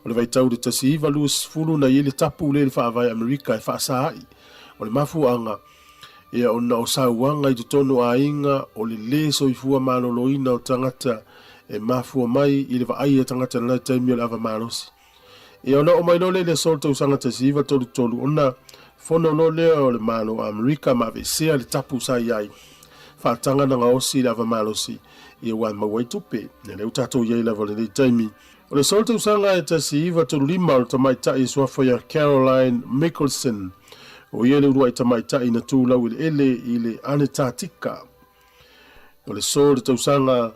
O le vaitau i le 1920 na i ai le tapu lea i le Faavae Amerika e faasaai. O le mafuaaga, ia ona o sauaga i totonu o aiga, o le lē soifua maloloina o tagata e mafua mai i le vaai a tagata i lena taimi o le ava malosi. Ia ona oo mai loa lea i le aso o le tausaga 1933, ona fono loa lea o le Malo o Amerika ma aveesea le tapu sa i ai, faataga na gaosi i le ava malosi, ia ua maua ai tupe. Ia lea ua tatou i ai lava i lenei taimi. O le aso o le tausaga e 1935 o le tamaitai e suafa ia Caroline Mikkelsen, o ia le uluai tamaitai na tu laueleele i le Anetatika. O le aso o le tausaga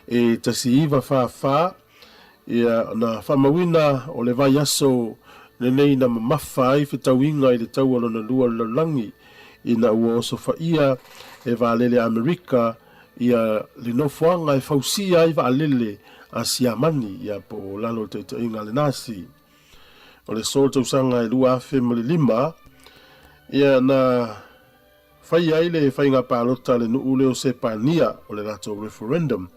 e 1944, ia, na faamauina o le vaiaso lenei na mamafa ai fetauiga i le Taua Lona Lua o le Lalolagi, ina ua osofaia e vaalele a Amerika ia le nofoaga e fausia ai vaalele a Siamani, ia, po o lalo o le taitaiga a le Nasi. O le aso o le tausaga e 2005, ia, na Faia ai le faiga palota a le nuu lea o Sepania, o le latou referendum,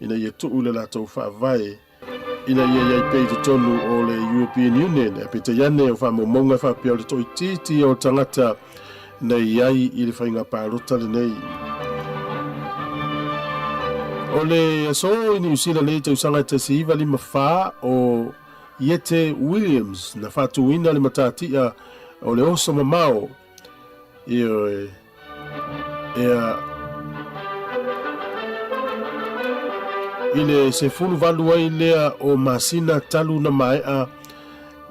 ina ia tuu le latou faavae ina ia i ai pea i totonu o le European Union. Ae peitai ane, o faamaumauga e faapea o le toaitiiti o tagata na i ai i le faiga palota lenei. O le aso i Niu Sila nei tausaga e 1954 o Iete Williams na faatuina le matatia o le oso mamao Ioe. Ea. I le 18 ai lea o masina talu na maea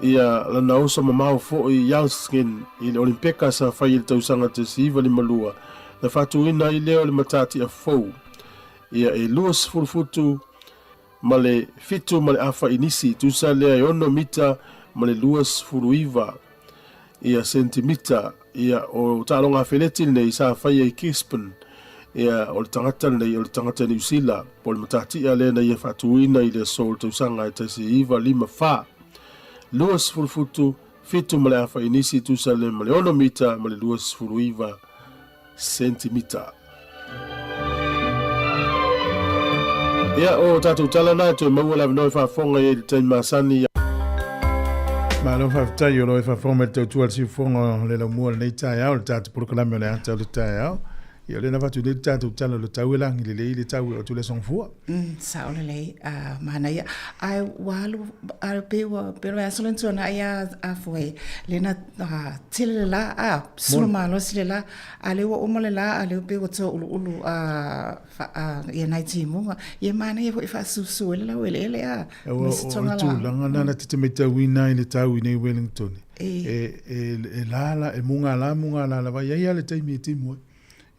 ia lana oso mamao foi i Yalskin i le Olimpeka sa fai i le tausaga 1952, na faatuina ai lea o le matatia fou ia e 20 futu ma le 7 ma le afa inisi, tusa lea e 6 mita ma le 29 ia sentimita. Ia, o taaloga afeleti lenei sa faia i Gisborne. Ia, o le tagata lenei, o le tagata Niu Sila, po o le matatia lea na ia faatuina i le aso o le tausaga e 1954. 20 futu, 7 ma le afa inisi tusa le ma le 6 mita ma le 29 sentimita. Ia, o tatou tala na, toe maua le avanoa e faafofoga i ai i le taimi masani. Malo faafetai o lo e faafofoga mai le tautua le siufofoga o le laumua lenei taeao, le tatou polokalame o le ata o le taeao. Ia, o lea na avatu nei le tatou tala o le tau e lagi lelei le tau e o atu le aso Gafua. Sao lelei, manaia. Ae ua alu, ae pei ua, pei o le aso lea na tuanai a, a foi, lea na tele le la, a, sulu malosi le la, a lea ua uma le la, a lea pei ua toe uluulu a, ia nai timuga. Ia manaia foi faasusu ai le laueleele, a, ma se toga la. O le tulaga lena na te matauina ai le tau i nei Wellington. E la la, e mugala mugala lava, e i ai lava le taimi e timu ai.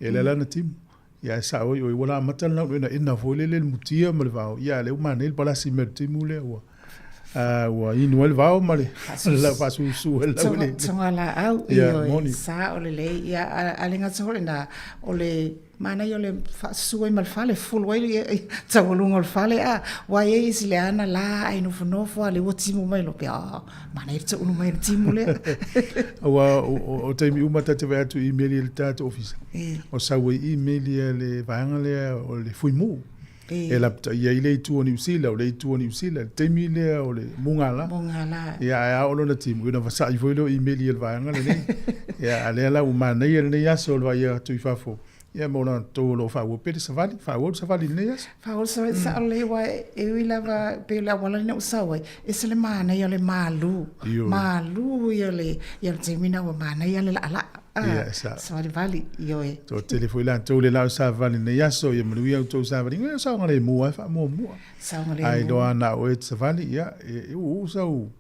Ia lea la na timu. Ia ae sao ai oi, ua la amata le naunaina ina foi lele le mutia ma le vao. Ia a lea ua manaia le palasi mai o le timu lea ua ua inu ai le vao ma le la faasusu ai le laueleele. Toga laau, ioe, sao lelei. Ia a le gata foi lena, o le Manaia o le faasusu ai ma le fale, fulu ai le taualuga o le fale, a ua i ai isi leana la ai nofonofo a le ua timu mai loa pea, ah, manaia le taulu mai le timu lea. Aua o taimi uma ta te vaai atu i email i le tatou ofisa. O sau ai email ia le vaega lea o le fuimu. E lapataia ai le itu o Niu Sila, o le itu o Niu Sila, le taimi lea o le mugala. Mugala. Ia, ae a oo lona timu, ona vasai foi lea o email i le vaega lenei. Ia, a lea la ua manaia lenei aso o le vaai atu i fafo. Ia, mo latou o lo o faaauau pea le savali, faaauau le savali i lenei aso. Faaauau le savali, sao lelei, aua e ui lava pei o le auala lena ua sau ai, e ese le manaia o le malu. Malu ia o le taimi lena ua manaia le laalaa. Ia, e sao. Savalivali, ioe. Toatele foi latou le lao savali i lenei aso, ia manuia outou savaliga, ia saogalemu lava e faamuamua. Saogalemu. A iloa na o oe e te savali, ia, e uu sau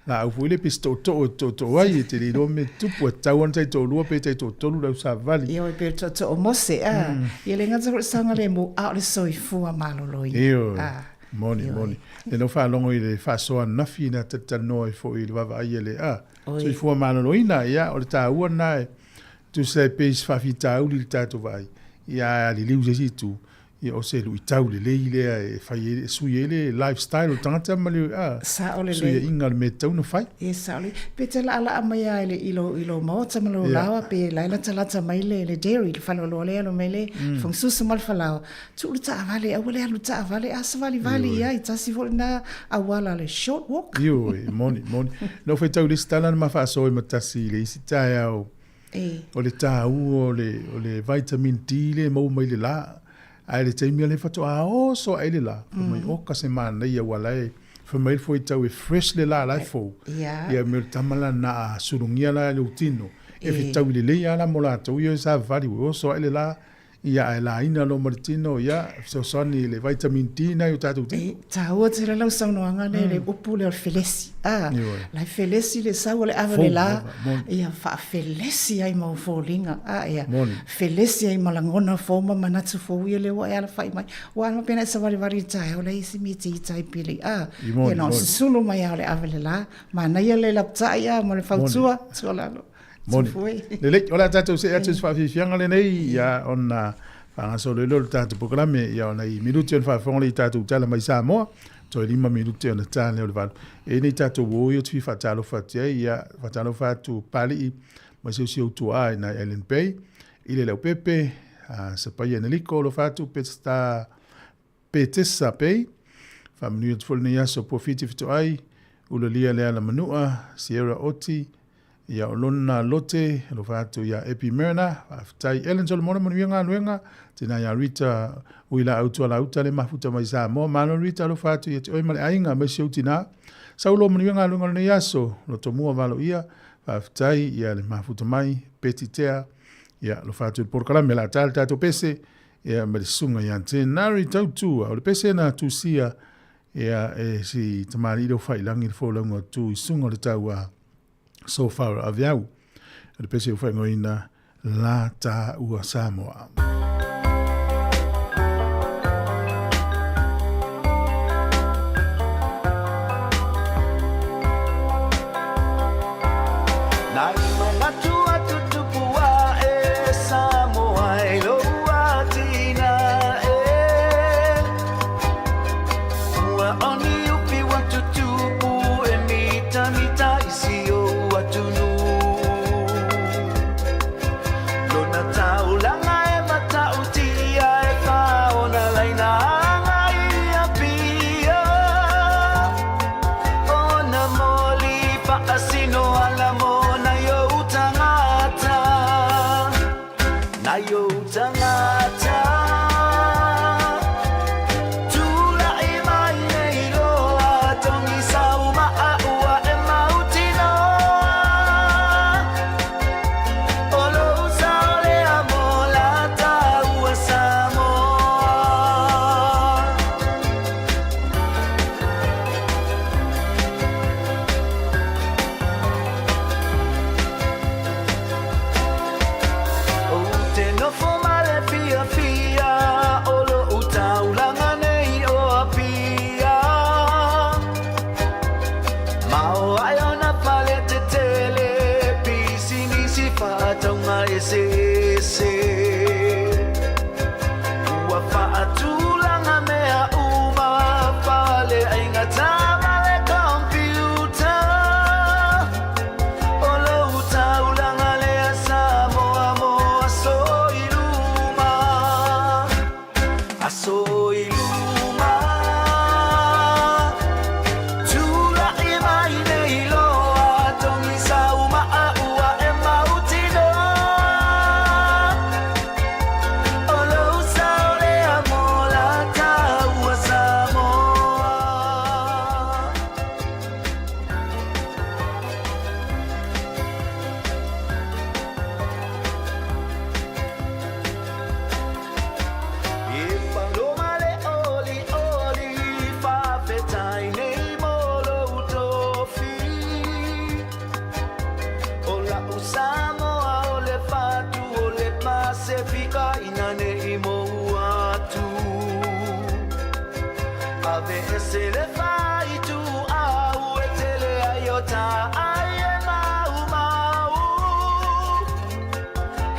laau foi lea pe se tootoo e tootoo ai, e te le iloa mea tupu, e tatau lava ona taitoalua pe taitoatolu le au savali. Ioe, pe o le tootoo o Mose, a. Ia le gata foi o le saogalemu, a o le soifua maloloina. Ioe. Moni, moni. Lea na ou faalogo i le faasoa ananafi na talatalanoa ai foi i le vaavaai a le, a. Soifua maloloina, ia, o le taua lena e tusa e pei se faafitauli i le tatou vaai, ia ae a liliu i se isi itu, ia o se luitau lelei lea e fai ai, e sui ai le lifestyle o le tagata ma le, a, Sao lelei. suiaiga o le mea e tatau ona fai. Ia sao lelei. Pe te laalaa mai lava i le, i lou, i lou maota ma lou laoa, pe la e latalata mai le, le dairy, le faleoloa lea e alu mai le fagasusu ma le falaoa, tuu le taavale, aua le alu taavale, a savalivali i ai, tasi foi lena auala le short walk. Ioe, moni, moni. Na ou faitau i le isi tala na ma faasoa ai ma tasi i le isi taeao, o le taua o le, o le vitamin D lea e maua mai le la. Ae le taimi lea faatoa oso ae le la, fai mai, oka se manaia ua la e, fai mai le fuaitau e fresh le la la e fou. Ia me o le tama la na a sulugia la i lou tino, e fetaui lelei lava la mo latou ia e savavali, ua oso ae le la, Ia, ae laina loa ma le tino, ia, fesoasoani i le vitamin D na i o tatou tino. E taua tele lau saunoaga lea, le upu lea o le felesi. A, la e felesi le sau o le ave o le la, ia faafelesi ai ma ou foliga. A, ia, felesi ai ma lagona fou ma manatu fou ia lea ua e alafai mai. Ua ala pena e savalivali i le taeao, leai se mea e te ita ai pele. A, ia na ona susulu mai lava o le ave le la. Manaia le lapatai a ma le fautua, tuualalo. Moni. Lelei, o le a tatou see atu i se faafiafiaga lenei, ia, ona faagasolo ai lea o le tatou polokalame, ia, ona i minute ona faafofoga lea i tatou tala mai Samoa, toe 5 minute ona ta lea o le 8. E i ai nei tatou uo ia ou te fia faatalofa atu ai, ia, faatalofa atu Papalii mai si ou tuaa i nai Island Bay, i le Leaupepe, Sapaia Neliko, alofa atu Peseta Petesa Bay, faamanuia atu foi lenei aso Puafiti Fetoai, Ulalia Leala Manua, Sierra Oti, ia o Lona Lote, alofa atu ia Epi Myrna, faafetai Ellen Solomona manuia galuega, tena ia Rita Uilaau Tualauta le mafuta mai Samoa, malo Rita alofa atu ia te oe ma le aiga ma si ou tina. Saulo manuia galuega o lenei aso, Lotomua Valoia, faafetai ia le mafuta mai, Betty Tea, ia alofa atu i le polokalame la ta le tatou pese, ia ma le susuga ia Tenari Tautua, o le pese na tusia ia e si tamalii leo failangi le folauga tu i suga o le tauā so far aviau. O le pese ua faaigoaina La Ta Ua Samoa. Nai manatu atu tupu ae Samoa e lou ati. si ou atunuu. Lona taulaga e matautia e faaona laina agai i Apia. Ona moli faasino ala mo nai ou tagata, nai ou tagata. Tula'i mai nei loa togisa uma ua e mautinoa. O lou sao lea mo lata ua Samoa. Ou te nofo ma le fiafia o lou taulaga nei o Apia. Ma o ai ona fale tetele, pisinisi faatauga eseese. Ua faatulaga mea uma, faleaiga ma le computer. O lou taulaga lea Samoa mo aso i luma, aso i luma. Tula'i mai nei loa togisa uma ua e mautinoa. O lou sao lea mo lata ua Samoa. E paloma le oli oli faafetai nei mo lou tofi. O la'u Samoa o le fatu o le Pasefika ina nei mou atu. Ave ese le faitu au e tele ai o ta ai e maumau.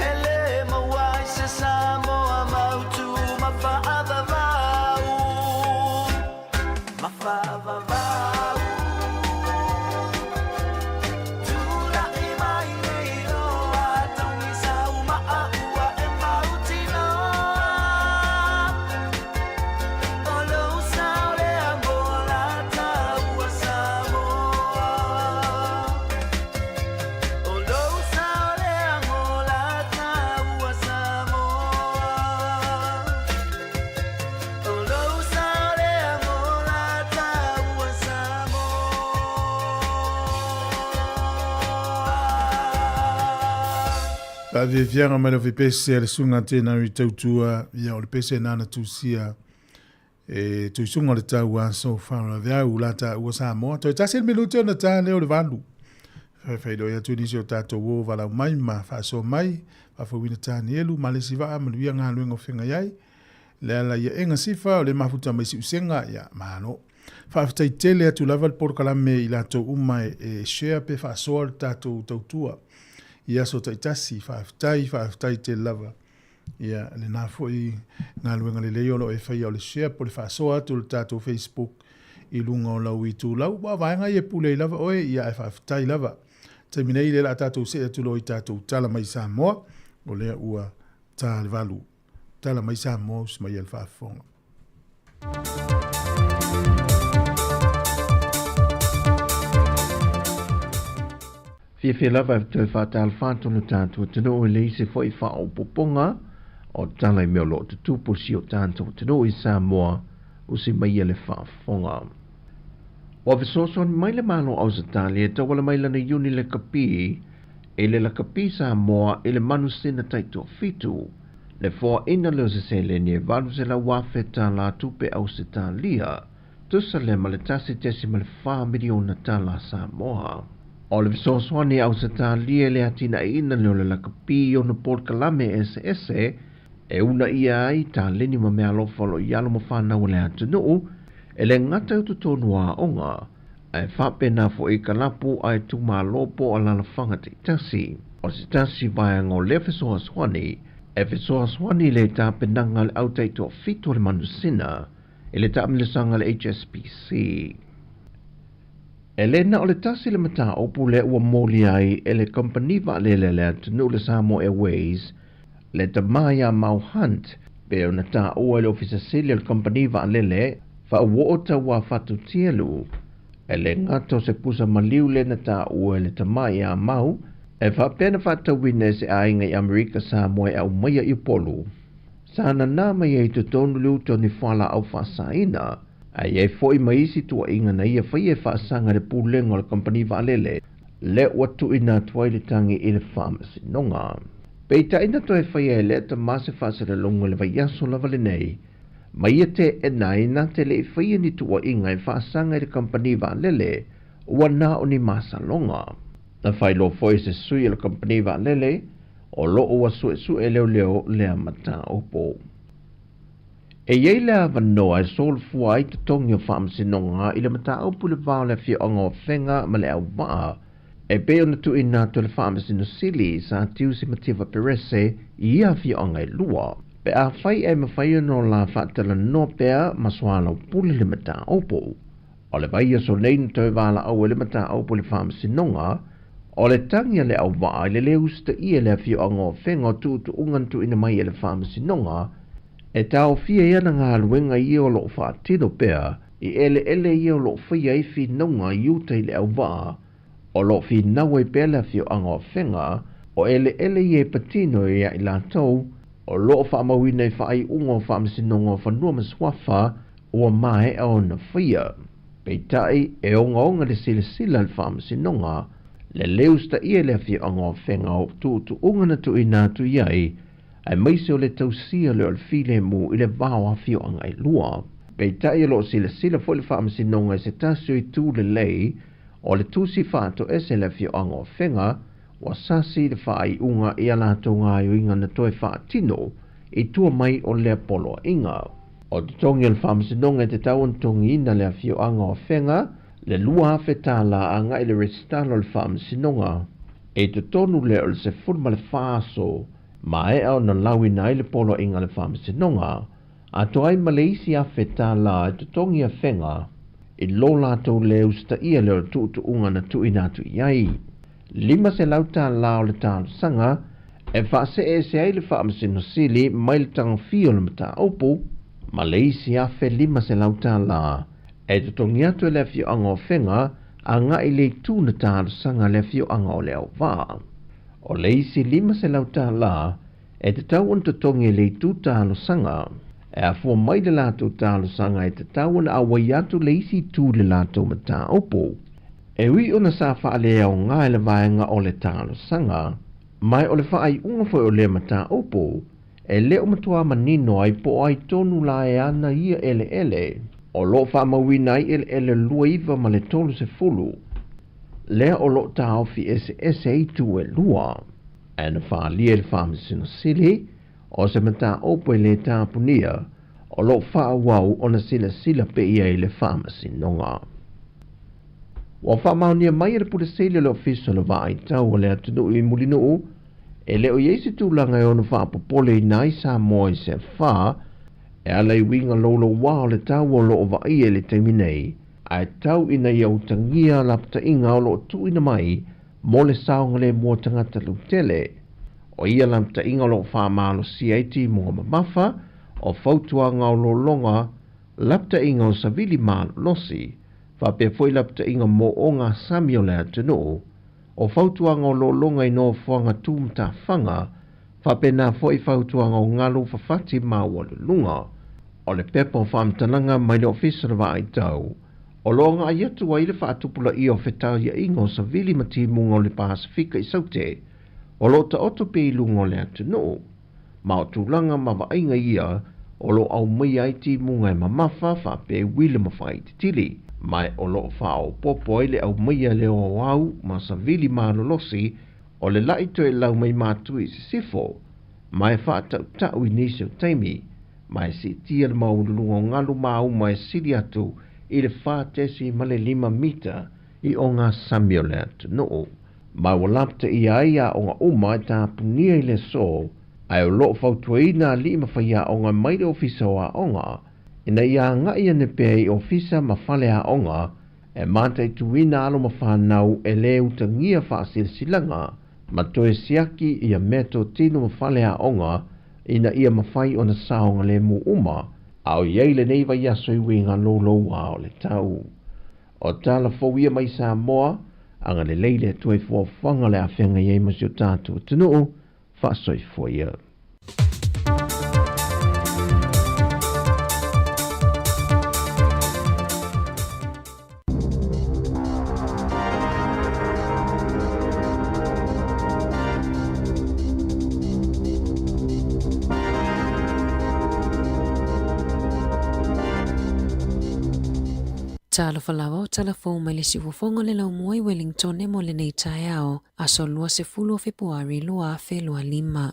Hele maua i se Samoa mautu ma faavavau, ma faavavau. Tula'i mai nei loa togisa uma ua e mautinoa. O lou sao lea mo lata ua Samoa. O lou sao lea mo lata ua Samoa. O lou sao lea mo lata ua Samoa. Faafiafiaga mai le fepese a le susuga tēnā i tautua, ia o le pese nana tusia e tuisuga o le tau aso faalaveau la taua Samoa. Toe tasi le minute ona ta lea o le 8. Faifai atu nisi o tatou o valau mai ma faasoa mai, faafouina Tanielu ma le isi vaa manuia galuega o feagai ai. Le ala ia ega sifa o le mafuta mai siusega, ia malo. Faafetai tele atu lava le polokalame i latou uma e share pe faasoa le tatou tautua i aso taitasi. Faafetai, faafetai tele lava. Ia lena foi galuega lelei o lo o e faia o le share po o le faasoa atu o le tatou Facebook i luga o lau itulau. Ua vaega ia e pule ai lava oe, ia ae faafetai lava. Taimi nei lea o le a tatou see atu loa i tatou tala mai Samoa, o lea ua ta le 8. Tala mai Samoa usi mai e le faafofoga. Fiafia lava e toe faatalofa atu lo tatou atunuu i le isi foi faaopoopoga o tala i mea o lo o tutupu si o tatou atunuu i Samoa usi mai ia le faafofoga. Ua fesoasoani mai le Malo o Ausetalia e tauala mai lana iuni lakapi i le lakapi Samoa i le manusina taitoafitu le foaina lea o se seleni e $800,000 tālā tupe Ausetalia, tusa lea ma le 1.4 miliona tālā Samoa. O le fesoasoani a Ausetalia i le atinaeina lea o le lakapi i ona polokalame eseese e uunaia ai taleni ma meaalofa o lo o i alo ma fanau a le atunuu e le gata i totonu o aoga, ae faapena foi i kalapu a itumalo po o alaalafaga taitasi. O se tasi vaega o lea fesoasoani e fesoasoani i le tapenaga a le au taitoafitu o le manusina i le taamilosaga a le HSBC. E le na o le tasi le mataupu lea ua moli ai e le kamupani vaalele a le atunuu le Samoa Airways le tama ia Mau Hunt pei ona taua e le Ofisa Sili o le kamupani vaalele Faauoo Tauafatutialu. E le gata o se pusa maliu lea na taua e le tama ia Mau e faapea na faatauina e se aiga i Amerika Samoa e aumaia i Upolu. Sa nanā mai ai i totonu le uta o ni fualaau faasaina, ae i ai foi ma isi tuuaiga na ia faia e faasaga i le pulega o le kamupani vaalele lea ua tuuina atu ai le tagi i le faamasinoga. Peitai na toe faia e lea tama se faasalalauga i le vaiaso lava lenei, ma ia teena ai na te le i faia ni tuuaiga e faasaga i le kamupani vaalele ua na o ni masaloga. Na faailoa foi e se sui o le kamupani vaalele o lo o ua suesue e leoleo lea mataupu. E i ai le avanoa e solofua ai totogi o faamasinoga i le mataupu i le va o le afioaga o Afega ma le auvaa e pei ona tuuina atu e le Faamasino Sili Sa Tiusi Mativa Perese i ia afioaga e lua. Pe afai ae mafai ona o la faatalanoa pea ma soalaupule le mataupu. O le vaiaso nei na toe valaau ai le mataupu i le Faamasinoga, o le tagi a le auvaa i le lē usitaia e le afioaga o Afega o tuutuuga na tuuina mai e le Faamasinoga e taofia ai ana galuega ia o lo o faatino pea i eleele ia o lo o faia ai finauga i uta i le auvaa o lo o finau ai pea le afioaga o Afega o eleele ia e patino ia i latou o lo o faamauina i faaiuga o Faamasinoga o Fanua ma Suafa ua maea ona faia. Peitai, e ogaoga le silasila a le Faamasinoga le lē usitaia e le afioaga o Afega o tuutuuga na tuuina atu i ai, aemaise o le tausia lea o le filemu i le va o afioaga e lua. Peitai, o lo o silasila foi le Faamasinoga i se tasi o itu lelei o le tusi faatoese a le afioaga o Afega ua sasi le faaiuga i a latou gaoioiga na toe faatino i tua mai o lea poloaiga. O totogi o le Faamasinoga e tatau ona totogiina le afioaga o Afega le $2,000 agai i le resitala o le Faamasinoga i totonu lea o le 14 aso maea ona lauina ai le poloaiga a le Faamasinoga, atoa ai ma le isi $1,000 e totogi Afega i lo latou lē usitaia lea o le tuutuuga na tuuina atu i ai. $500 o le talosaga e faaseeese ai le Faamasino Sili mai le tagofia o le mataupu ma le isi $1,500 e totogi atu e le afioaga o Afega agai i le itu na talosaga a le afioaga o Leauvaa. O le isi $500 e tatau ona totogi e le itu talosaga. E afua mai le latou talosaga e tatau ona auai atu le isi itu i le latou mataupu. E ui ona sa faaleaoga e le vaega o le talosaga, ma o le faaiuga foi o lea mataupu, e le o matua manino ai po o ai tonu la e ana ia eleele. O lo o faamauina ai eleele 29 ma le 30, lea o lo o taofi eseese ai itu e lua. Ae na faaalia e le Faamasino Sili, o se mataupu e le tapunia, o lo o faaauau ona silasila pea i ai le Faamasinoga. Ua faamaonia mai e le Pule Sili o le Ofisa o le Vaaitau o le Atunuu i Mulinuu, e le o i ai se tulaga e ono faapopoleina ai Samoa i se afa e ala i uiga louloua o le tau o lo o vaaia i le taimi nei, ae tau ina ia utagia lapataiga o lo o tuuina mai mo le saogalemu o tagata lautele. O ia lapataiga o lo o faamalosia ai timuga mamafa, o fautuaga o lologa, lapataiga o savili malolosi, faapea foi lapataiga mo ogasami o le atunuu, o fautuaga o lologa i nofoaga tu matafaga, faapena foi fautuaga o galu fafati maualuluga. O le pepa o faamatalaga mai le Ofisa o le Vaaitau, o lo o agai atu ai le faatupulaia o fetauiaiga o savili ma timuga o le Pasefika i Saute, o lo o taoto pea i luga o le atunuu, ma o tulaga ma vaaiga ia o lo o aumaia ai timuga e mamafa faapea e uila ma faaititili, ma o lo o faaopoopo ai le aumaia lea o au ma savili malolosi o le la'i toelau mai Matui i Sisifo, ma e faatautau i nisi o taimi, ma e siitia le maualuluga o galu mauma e sili atu i le 4.5 mita i ogasami o le atunuu. Ma ua lapataia ai aoga uma e tapunia i le aso, ae o lo o fautuaina alii ma faiaoga mai le Ofisa o Aoga ina ia agai ane pea i ofisa ma fale aoga E mataituina alo ma fanau e lē utagia faasilasilaga ma toe siaki ia meatotino ma fale aoga ina ia mafai ona saogalemu uma a o i ai lenei vaiaso i uiga loulouā o le tau. O tala fou ia mai Samoa, agalelei le Atua i fuafuaga o le a feagai ai ma si o tatou atunuu, faasoifua ia. Talofa lava o tala fou mai le siufofoga o le laumua i Wellingtone mo lenei taeao, aso 20 o Fepuari 2025.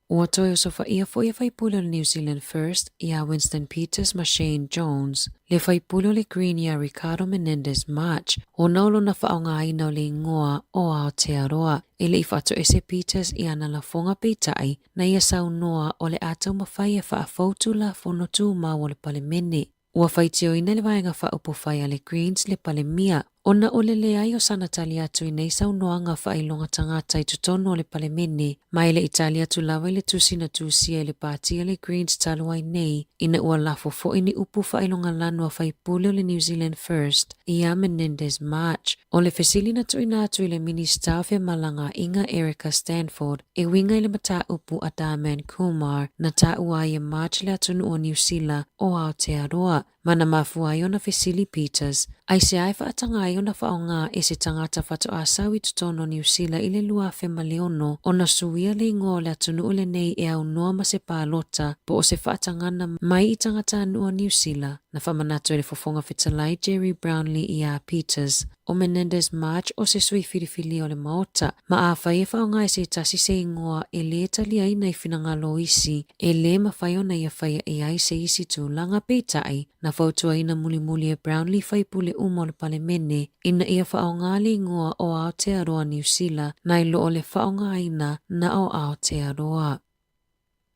Ua toe osofaia foi e faipule o le New Zealand First ia Winston Peters ma Shane Jones, le faipule o le Green ia Ricardo Menendez March, ona o lona faaaogaina o le igoa o Aotearoa. E le i faatoese Peters i ana lafoga peitai, na ia saunoa o le a taumafai e faafou Tulafono Tumau o le Palemene. Ua faitioina le Vaega Faaupufai a le Greens le Palemia ona o le leai o sana tali atu i nei saunoaga faailoga tagata i totonu o le Palemene, ma e le i tali atu lava i le tusi na tusia e le Pati a le Greens talu ai nei, ina ua lafo foi ni upu faailoga lanu a faipule o le New Zealand First ia Menendez March. O le fesili na tuuina atu i le Minisita o Femalagaaiga Erica Stanford e uiga i le mataupu a Dharman Kumar na taua ai e March le atunuu o Niu Sila o Aotearoa, ma na mafua ai ona fesili Peters, aisea e faataga ai ona faaaoga e se tagata faatoa sau i totonu o Niu Sila i le 2006 ona suia le igoa o le atunuu lenei e aunoa ma se palota po o se faatagana mai i tagatanuu o Niu Sila. Na faamanatu e le Fofoga Fetalai Gerry Brownlee iā Peters, o Menendez March o se sui filifilia o le Maota, ma afai e faaaoga e se tasi se igoa e lē taliaina i finagalo o isi, e lē mafai ona ia faia i ai se isi tulaga. Peitai, na fautuaina mulimuli e Brownlee faipule uma o le Palemene ina ia faaaoga le igoa o Aotearoa Niu Sila nai lo o le faaaogaina na o Aotearoa.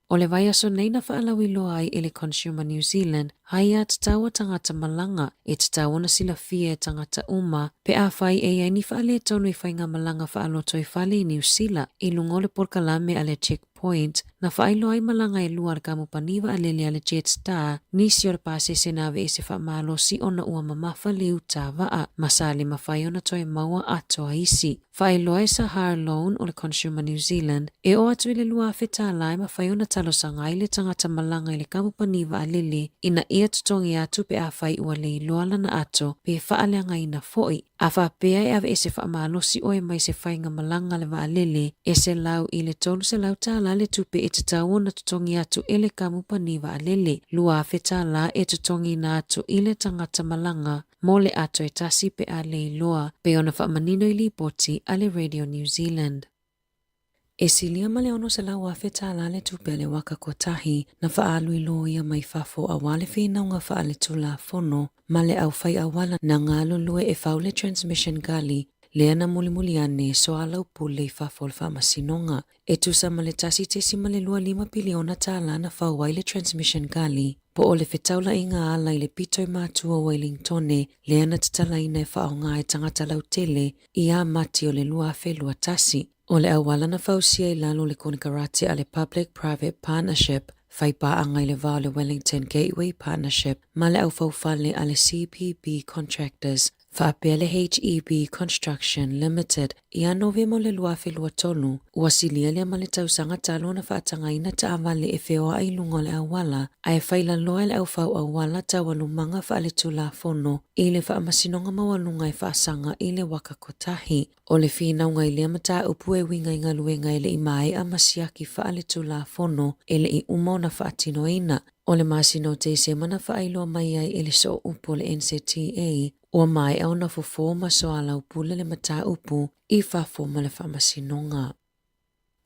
O le vaiaso nei na faalauiloa ai e le Consumer New Zealand aia tatau a tagata malaga e tatau ona silafia e tagata uma pe afai e i ai ni faaletonu i faigamalaga faalotoifale i Niu Sila i luga o le polokalame a le Checkpoint na faailoa ai malaga e lua a le kamupani vaalele a le Jetstar nisi o le pasese na aveese faamalosi ona ua mamafa le uta vaa ma sa le mafai ona toe maua atoa isi. Faailoa e Sahar Loan o le Consumer New Zealand, e oo atu i le 2,000 tālā e mafai ona talosaga ai le tagata malaga i le kamupani vaalele ina ia totogi atu pe afai ua le iloa lana ato pe faaleagaina foi. A faapea e aveese faamalosi oe mai se faiga malaga a le vaalele, e 100 i le 300 tālā le tupe e tatau ona totogi atu e le kamupani vaalele, 2,000 tālā e totogiina atu i le tagata malaga. Mo le ato e tasi pe a le iloa, pei ona faamanino i lipoti a le Radio New Zealand. E silia ma le 600,000 tālā le tupe a le waka kotahi na faaalu i loia mai fafo aua le finauga faaletulafono ma le aufai auala na galulue e fau le Transmission Gully lea na mulimuli ane soalaupule i fafo o le faamasinoga. E tusa ma le 1.25 piliona tālā na fau ai le Transmission Gully, po o le fetaulaiga ala i le pito i matua o Wellingtone lea na tatalaina e faaaoga e tagata lautele i ia Mati o le 2021. O le auala na fausia i lalo o le konekarate a le Public Private Partnership, fai paaga i le va o le Wellington Gateway Partnership ma le aufaufale a le CPB Contractors, faapea le HEB Construction Limited ia Novema o le 2023, ua silia lea ma le tausaga talu ona faatagaina taavale e feoai i luga o le auala ae failaloa e le aufau auala taualumaga faaletulafono i le Faamasinoga Maualuga e faasaga i le waka kotahi. O le finauga i lea mataupu e uiga i galuega e le i maea ma siaki faaletulafono e le i uma ona faatinoina. O le masina o Tesema na faailoa mai ai e le sooupu o le NZTA ua maea ona fofo ma soalaupule le mataupu i fafo ma le faamasinoga.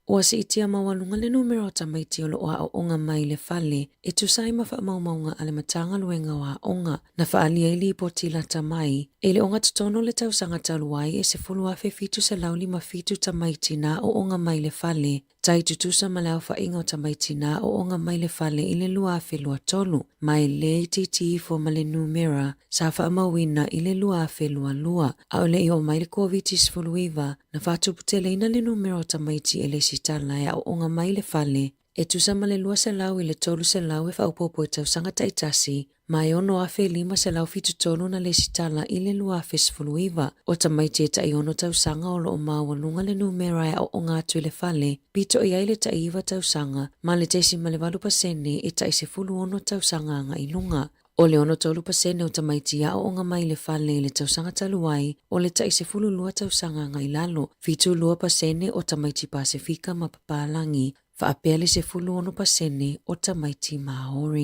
Ua siitia maualuga le numera o tamaiti o lo o aooga mai i le fale e tusa ai ma faamaumauga a le Matagaluega o Aoga na faaalia i lipoti lata mai e le ogatotonu o le tausaga talu ai e 10,757 tamaiti na aooga mai i le fale, tai tutusa ma le aofaiga o tamaiti na aooga mai le fale i le 2023, ma e le itiiti ifo ma le numera sa faamauina i le 2022. A o le i oo mai le Koviti-19, na faatuputeleina le numera o tamaiti e lesitala e aooga mai le fale, e tusa ma le 200 i le 300 e faaopoopo i tausaga taitasi, ma e 6,573 na lesitala i le 2019. O tamaiti e tai ono tausaga o lo o maualuga le numera e aooga atu i le fale, pito i ai le tai 9 tausaga, ma le 0.8 pasene e tai 16 tausaga agai i luga. O le 63 pasene o tamaiti aooga mai i le fale i le tausaga talu ai, o le tai 12 tausaga agai i lalo, 72 pasene o tamaiti Pasefika ma papalagi, faapea le 16 pasene o tamaiti Māori.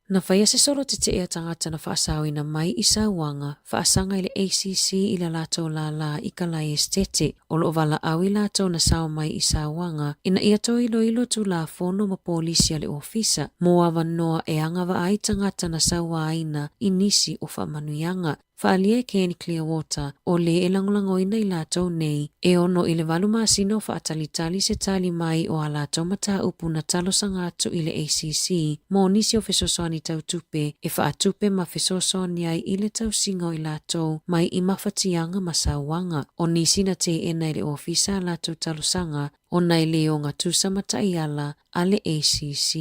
Na faia se solo tetee a tagata na faasaoina mai i sauaga faasaga i le ACC i le latou lālā i Kalae Esetete. O lo o valaau i latou na sao mai i sauaga ina ia toe iloilo Tulafono ma polisi a le Ofisa mo avanoa e agavaa ai tagata na sauaina i nisi o faamanuiaga. Faaalia e Ken Clearwater, o le e lagolagoina i latou nei, e 6 i le 8 masina o faatalitali se tali mai o a latou mataupu na talosaga atu i le ACC mo nisi o fesoasoani tau tupe e faatupe ma fesoasoani ai i le tausiga o i latou mai i mafatiaga ma sauaga. O nisi na teena e le Ofisa a latou talosaga ona e le ogatusa ma taiala a le ACC.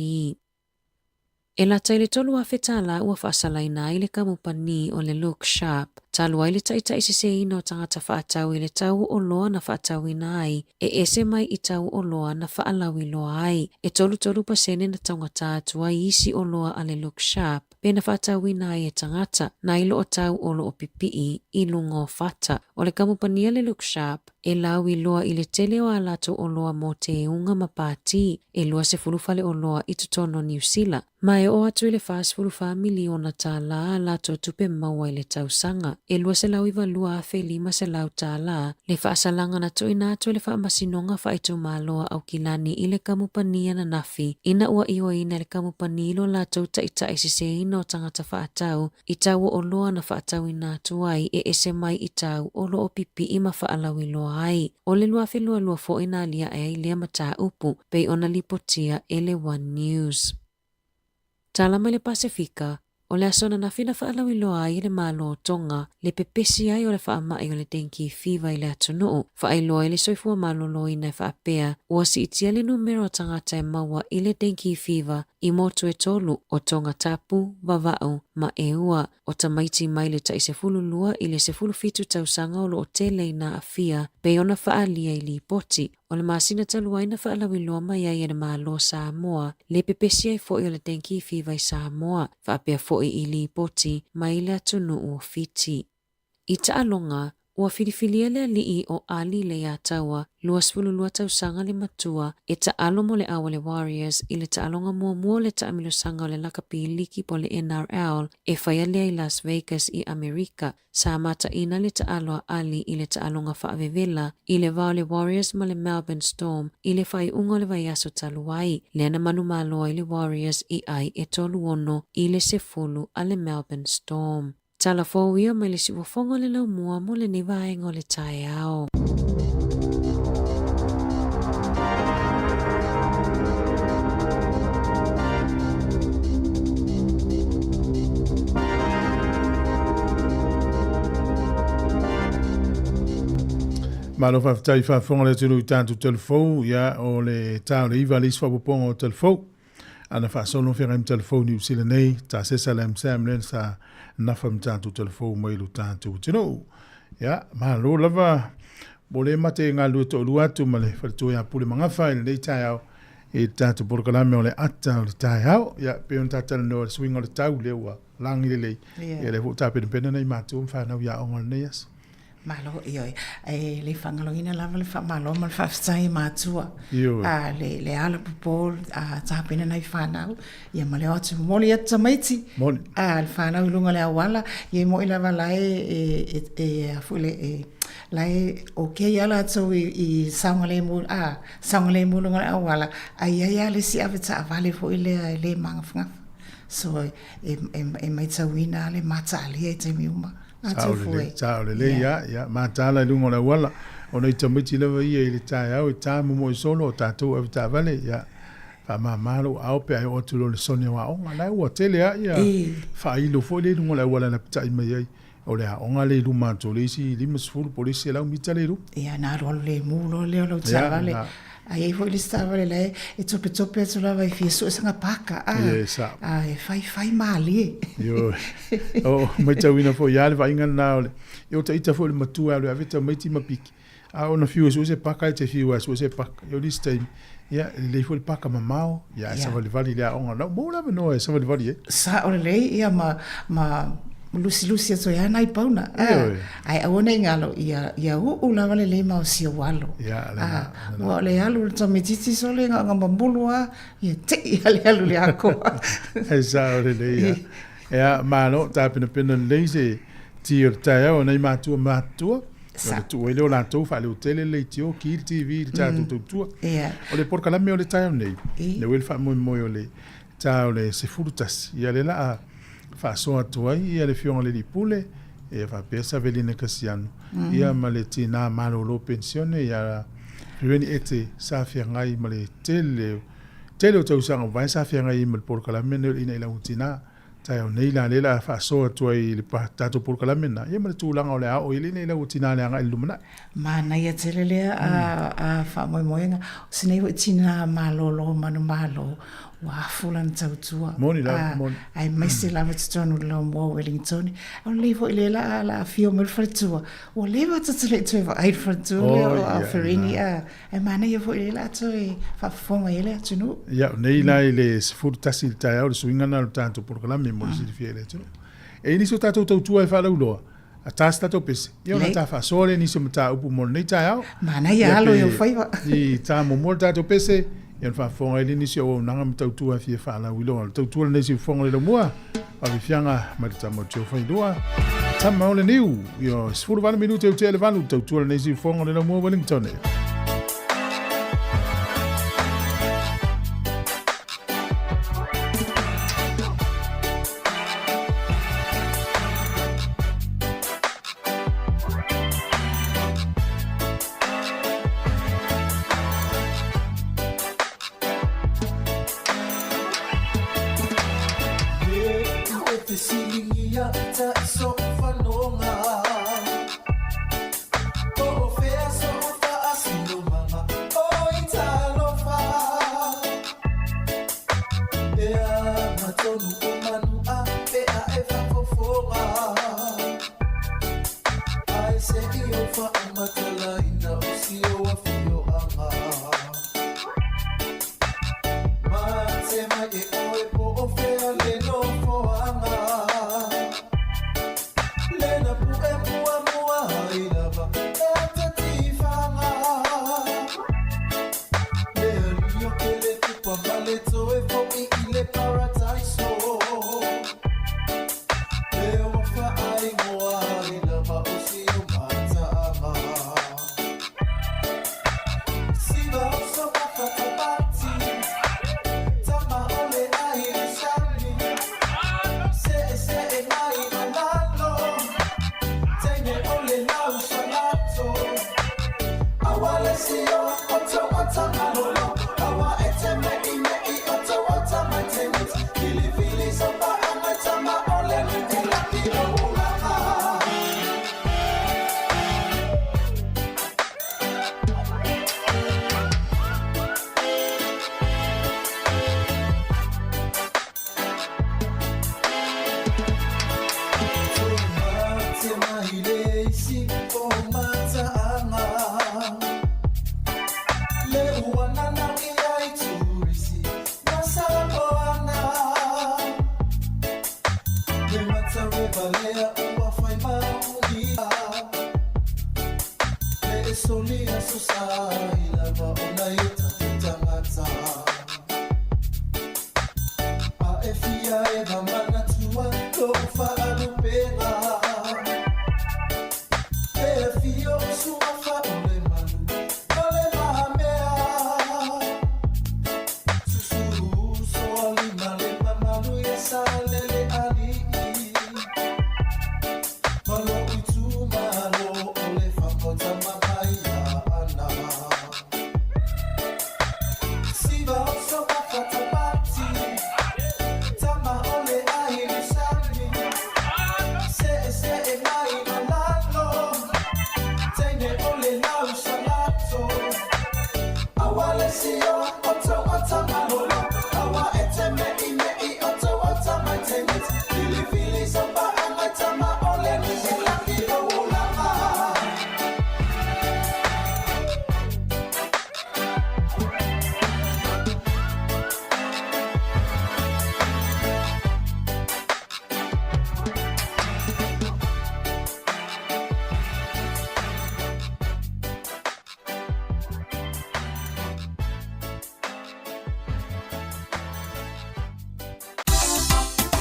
E lata i le 3,000 tālā ua faasalaina ai le kamupani o le Look Sharp, talu ai le taitaiseseina o tagata faatau i le tau o oloa na faatauina ai e ese mai i tau oloa na faalauiloa ai. E 33 pasene na taugata atu ai isi oloa a le Look Sharp pe na faatauina ai e tagata na i lo o tau o lo o pipii i luga o fata. O le kamupani a le Look Sharp e lauiloa i le tele o a latou oloa mo teuga ma pāti e 20 fale oloa i totonu o Niu Sila, ma e oo atu i le 44 miliona tālā a latou tupe maua i le tausaga. E $292,500 tālā le faasalaga na tuuina atu e le Faamasinoga Faaitumalo a Aukilani i le kamupani ananafi ina ua ioeina e le kamupani lo latou taitai seseina o tagata faatau i tau o oloa na faatauina atu ai e ese mai i tau o lo o pipii ma faalauiloa ai. O le 2022 foi na aliae ai lea mataupu, pei ona lipotia e le One News. Tala mai le Pasefika, o le aso ananafi na faalauiloa ai e le Malo o Tonga le pepesi ai o le faamai o le dengue fever i le atunuu, faailoa ai le soifua maloloina e faapea ua siitia le numera o tagata e maua i le dengue fever i motu e tolu, o Tongatapu, Vava'u, ma Eua. O tamaiti mai le tai 12 i le 17 tausaga o lo o tele ina aafia, pei ona faaalia i lipoti. O le masina talu ai na faalauiloa mai ai e le Malo o Samoa le pepesi ai foi o le dengue fever i Samoa, faapea foi i lipoti mai le atunuu o Fiti. I taaloga, ua filifilia le alii o Ali Leiataua, 22 tausaga le matua, e taalo mo le au a le Warriors i le taaloga muamua o le taamilosaga o le lakapi liki po o le NRL e faia lea i Las Vegas i Amerika. Sa mataina le taalo a Ali i le taaloga faavevela i le va o le Warriors ma le Melbourne Storm i le faaiuga o le vaiaso talu ai, lea na manumalo ai le Warriors i ai e 3-6 i le 10 a le Melbourne Storm. Tala fou ia mai le siufofoga o le laumua mo lenei vaega o le taeao. Malo faafetai faafofoga le atunuu i tatou telefou, ia o le tā o le iva le isi faaopoopoga o telefou. Ana faasolo feagai ma telefou Niu Sila nei, tā sesa le Sam le sa nafa ma tatou telefou mai lo tatou atunuu. Ia, malo lava mo le mate galulue toalua atu ma le faletua ia Pule Magafa i lenei taeao i le tatou polokalame o le ata o le taeao. Ia, pei ona tatalanoa le suiga o le tau lea ua lagi lelei. Ia, lea foi ua tapenapena nai matua ma fanau i aoga o lenei aso. Malo, ioe. E le faagaloina lava le faamalo ma le faafetai i matua. Ioe. A, le, le ala popo a tapena nai whanau. Ia ma le o atu momoli atu tamaiti. Moni. A, le whanau i lunga le auala. Ia e moi lava la e, e, e, e, a foi le, e, La e okay lava latou i saogalemu a, saogalemu i luga o le auala, ae i ai lava le isi avetaavale foi lea e le magafagafa. So e e matauina lava le mataalia i taimi uma. Sao lelei, sao lelei lava, ia mataala i luga o le auala. O nai tamaiti lava ia i le taeao e ta momoe solo o tatou avetaavale, ia faamama lou aao pe a e oo atu loa i le sone o aoga. La ua tele lava ia faailo foi lea i luga o le auala e lapitai mai ai. O le aoga lea i luma atu o le isi 50 po o le isi 100 mita lea i luma. Ia, ona alualu lemu loa lea o lau taavale. Ae i ai foi le isi taavale la e topetope atu lava e fia sue sana paka, a, Ia, sao. a e faifai malie. Ioe. O matauina foi lava le vaaiga lena o le, ia o ita foi o le matua e alu e ave tamaiti ma piki, a ona fiu e sue se paka, e te fiu lava e sue se paka. Ia o le isi taimi, ia, e lelei foi le paka mamao, ia ae savalivali i le aoga. Na ou maua le avanoa e savalivali ai. Sao lelei, ia ma, ma lusilusi atu ai lava nai pauna, a, ae aua ne i galo, ia, ia uu lava le lima o si ou alo. Ia, le na, le na. Aua o le alu o le tamaitiiti sole na ona mamulu lava, ia tei lava le alu i le akoa. E sao lelei lava. Ia, malo, tapenapena lelei se ti o le taeao a nai matua matutua. Sa. Ona tuu ai lea o latou faaleotele le leitio, ki le TV i le tatou tautua. Ia. O le polokalame o le taeao nei, lea ua i ai le faamoemoe o le ta o le 11, ia lea la a faasoa atu ai ia le Afioga i le Alii Pule, ia faapea Savelina Kasiano, ia ma le tina malolo penisione ia Reni Ete sa feagai ma le tele tele o tausaga ua vae sa feagai ai ma le polokalame lenei o le Ina i Lau Tina. Taeao nei la lea la faasoa atu ai i le tatou polokalame lena, ia ma le tulaga o le a oo i ai lenei lau tina i le agai i le lumanai. Manaia tele lea a faamoemoega. O si nei foi tina malolo manumalo ua afu lana tautua. Moni lava, moni. Aemaise lava i totonu o le laumua o Wellington. O lenei foi lea la la afio mai le faletua, ua leva ta te le i toe vaai i le faletua lea o Alferini. Ae manaia foi lea la toe faafofoga i ai le atunuu. Ia, o nei la i le 11 i le taeao le suiga lena o le tatou polokalame mo le silafia e le atunuu. E i ai nisi o tatou tautua e faalauiloa, a ta se tatou pese, ia ona ta faasoa lea i nisi o mataupu mo lenei taeao. Manaia alo i ou faiva. I ta muamua le tatou pese, ia ona faafofoga ai lea i nisi o auaunaga ma tautua e fia faalauiloa. O le tautua lenei siufofoga le laumua, Avifiaga mai le tama o Tiofailua, tama o le niu, ia 18 minute ua tea le valu, tautua lenei siufofoga le laumua Wellington.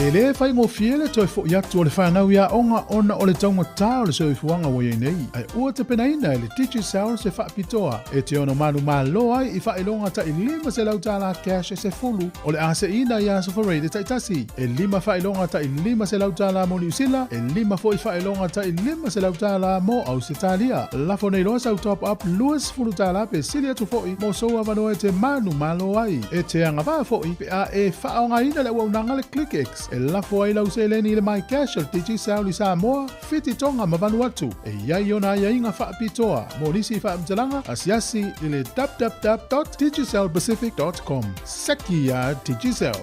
E lē faigofie le toe foʻi atu o le fanau i aoga ona o le taugata o le soifuaga ua i ai nei, ae ua tapenaina e le Digicel se faapitoa e te ono manumalo ai i faailoga taʻi $500 cash e sefulu o le a seʻiina i aso Faraile taitasi. E lima faailoga taʻi $500 mo Niusila, e lima foʻi faailoga taʻi $500 mo Ausetalia. Lafo nei loa sau top up $20 pe sili atu foʻi mo sou avanoa e te manumalo ai. E te agavaa foʻi pe a e faaaogaina le auaunaga le ClickX e lafo ai lau seleni i le MyCash o le Digicel i Samoa, Fiti, Tonga ma Vanuatu. E i ai ona aiaiga faapitoa mo nisi faamatalaga asiasi i le www.digicelpacific.com. Seki iā Digicel!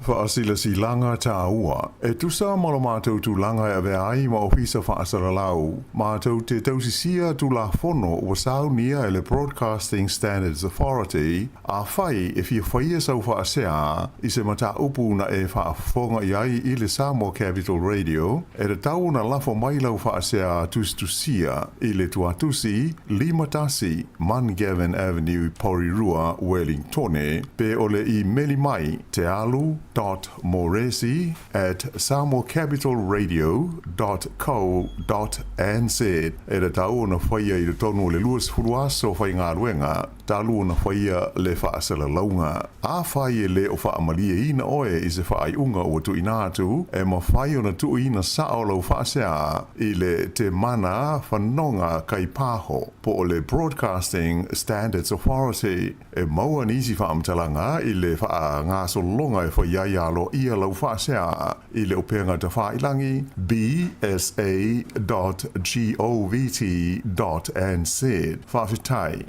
Faasilasilaga taua. E tusa ma lo matou tulaga e avea ai ma Ofisa Faasalalau, matou te tausisia Tulafono ua saunia e le Broadcasting Standards Authority, Afai e fia faia sau faasea i se mataupu na e faafofoga i ai i le Samoa Capital Radio, e tatau ona lafo mai lau faasea tusitusia i le tuatusi 51 Mungavin Avenue, Porirua, Wellingtone, pe o le imeli mai tealu dot moresi at samoacapitalradio dot co dot nz. E tatau ona faia i totonu o le 20 aso faigaluega talu ona faia le faasalalauga. Afai e le o faamalieina oe i se faaiuga ua tuuina atu, e mafai ona tuuina sao lau faasea i le Te Mana Whanonga Kaipaho po o le Broadcasting Standards Authority. E maua nisi faamatalaga i le faagasologa e fai ai aloaia lau faasea i le upega tafailangi bsa dot govt dot nz. Faafetai.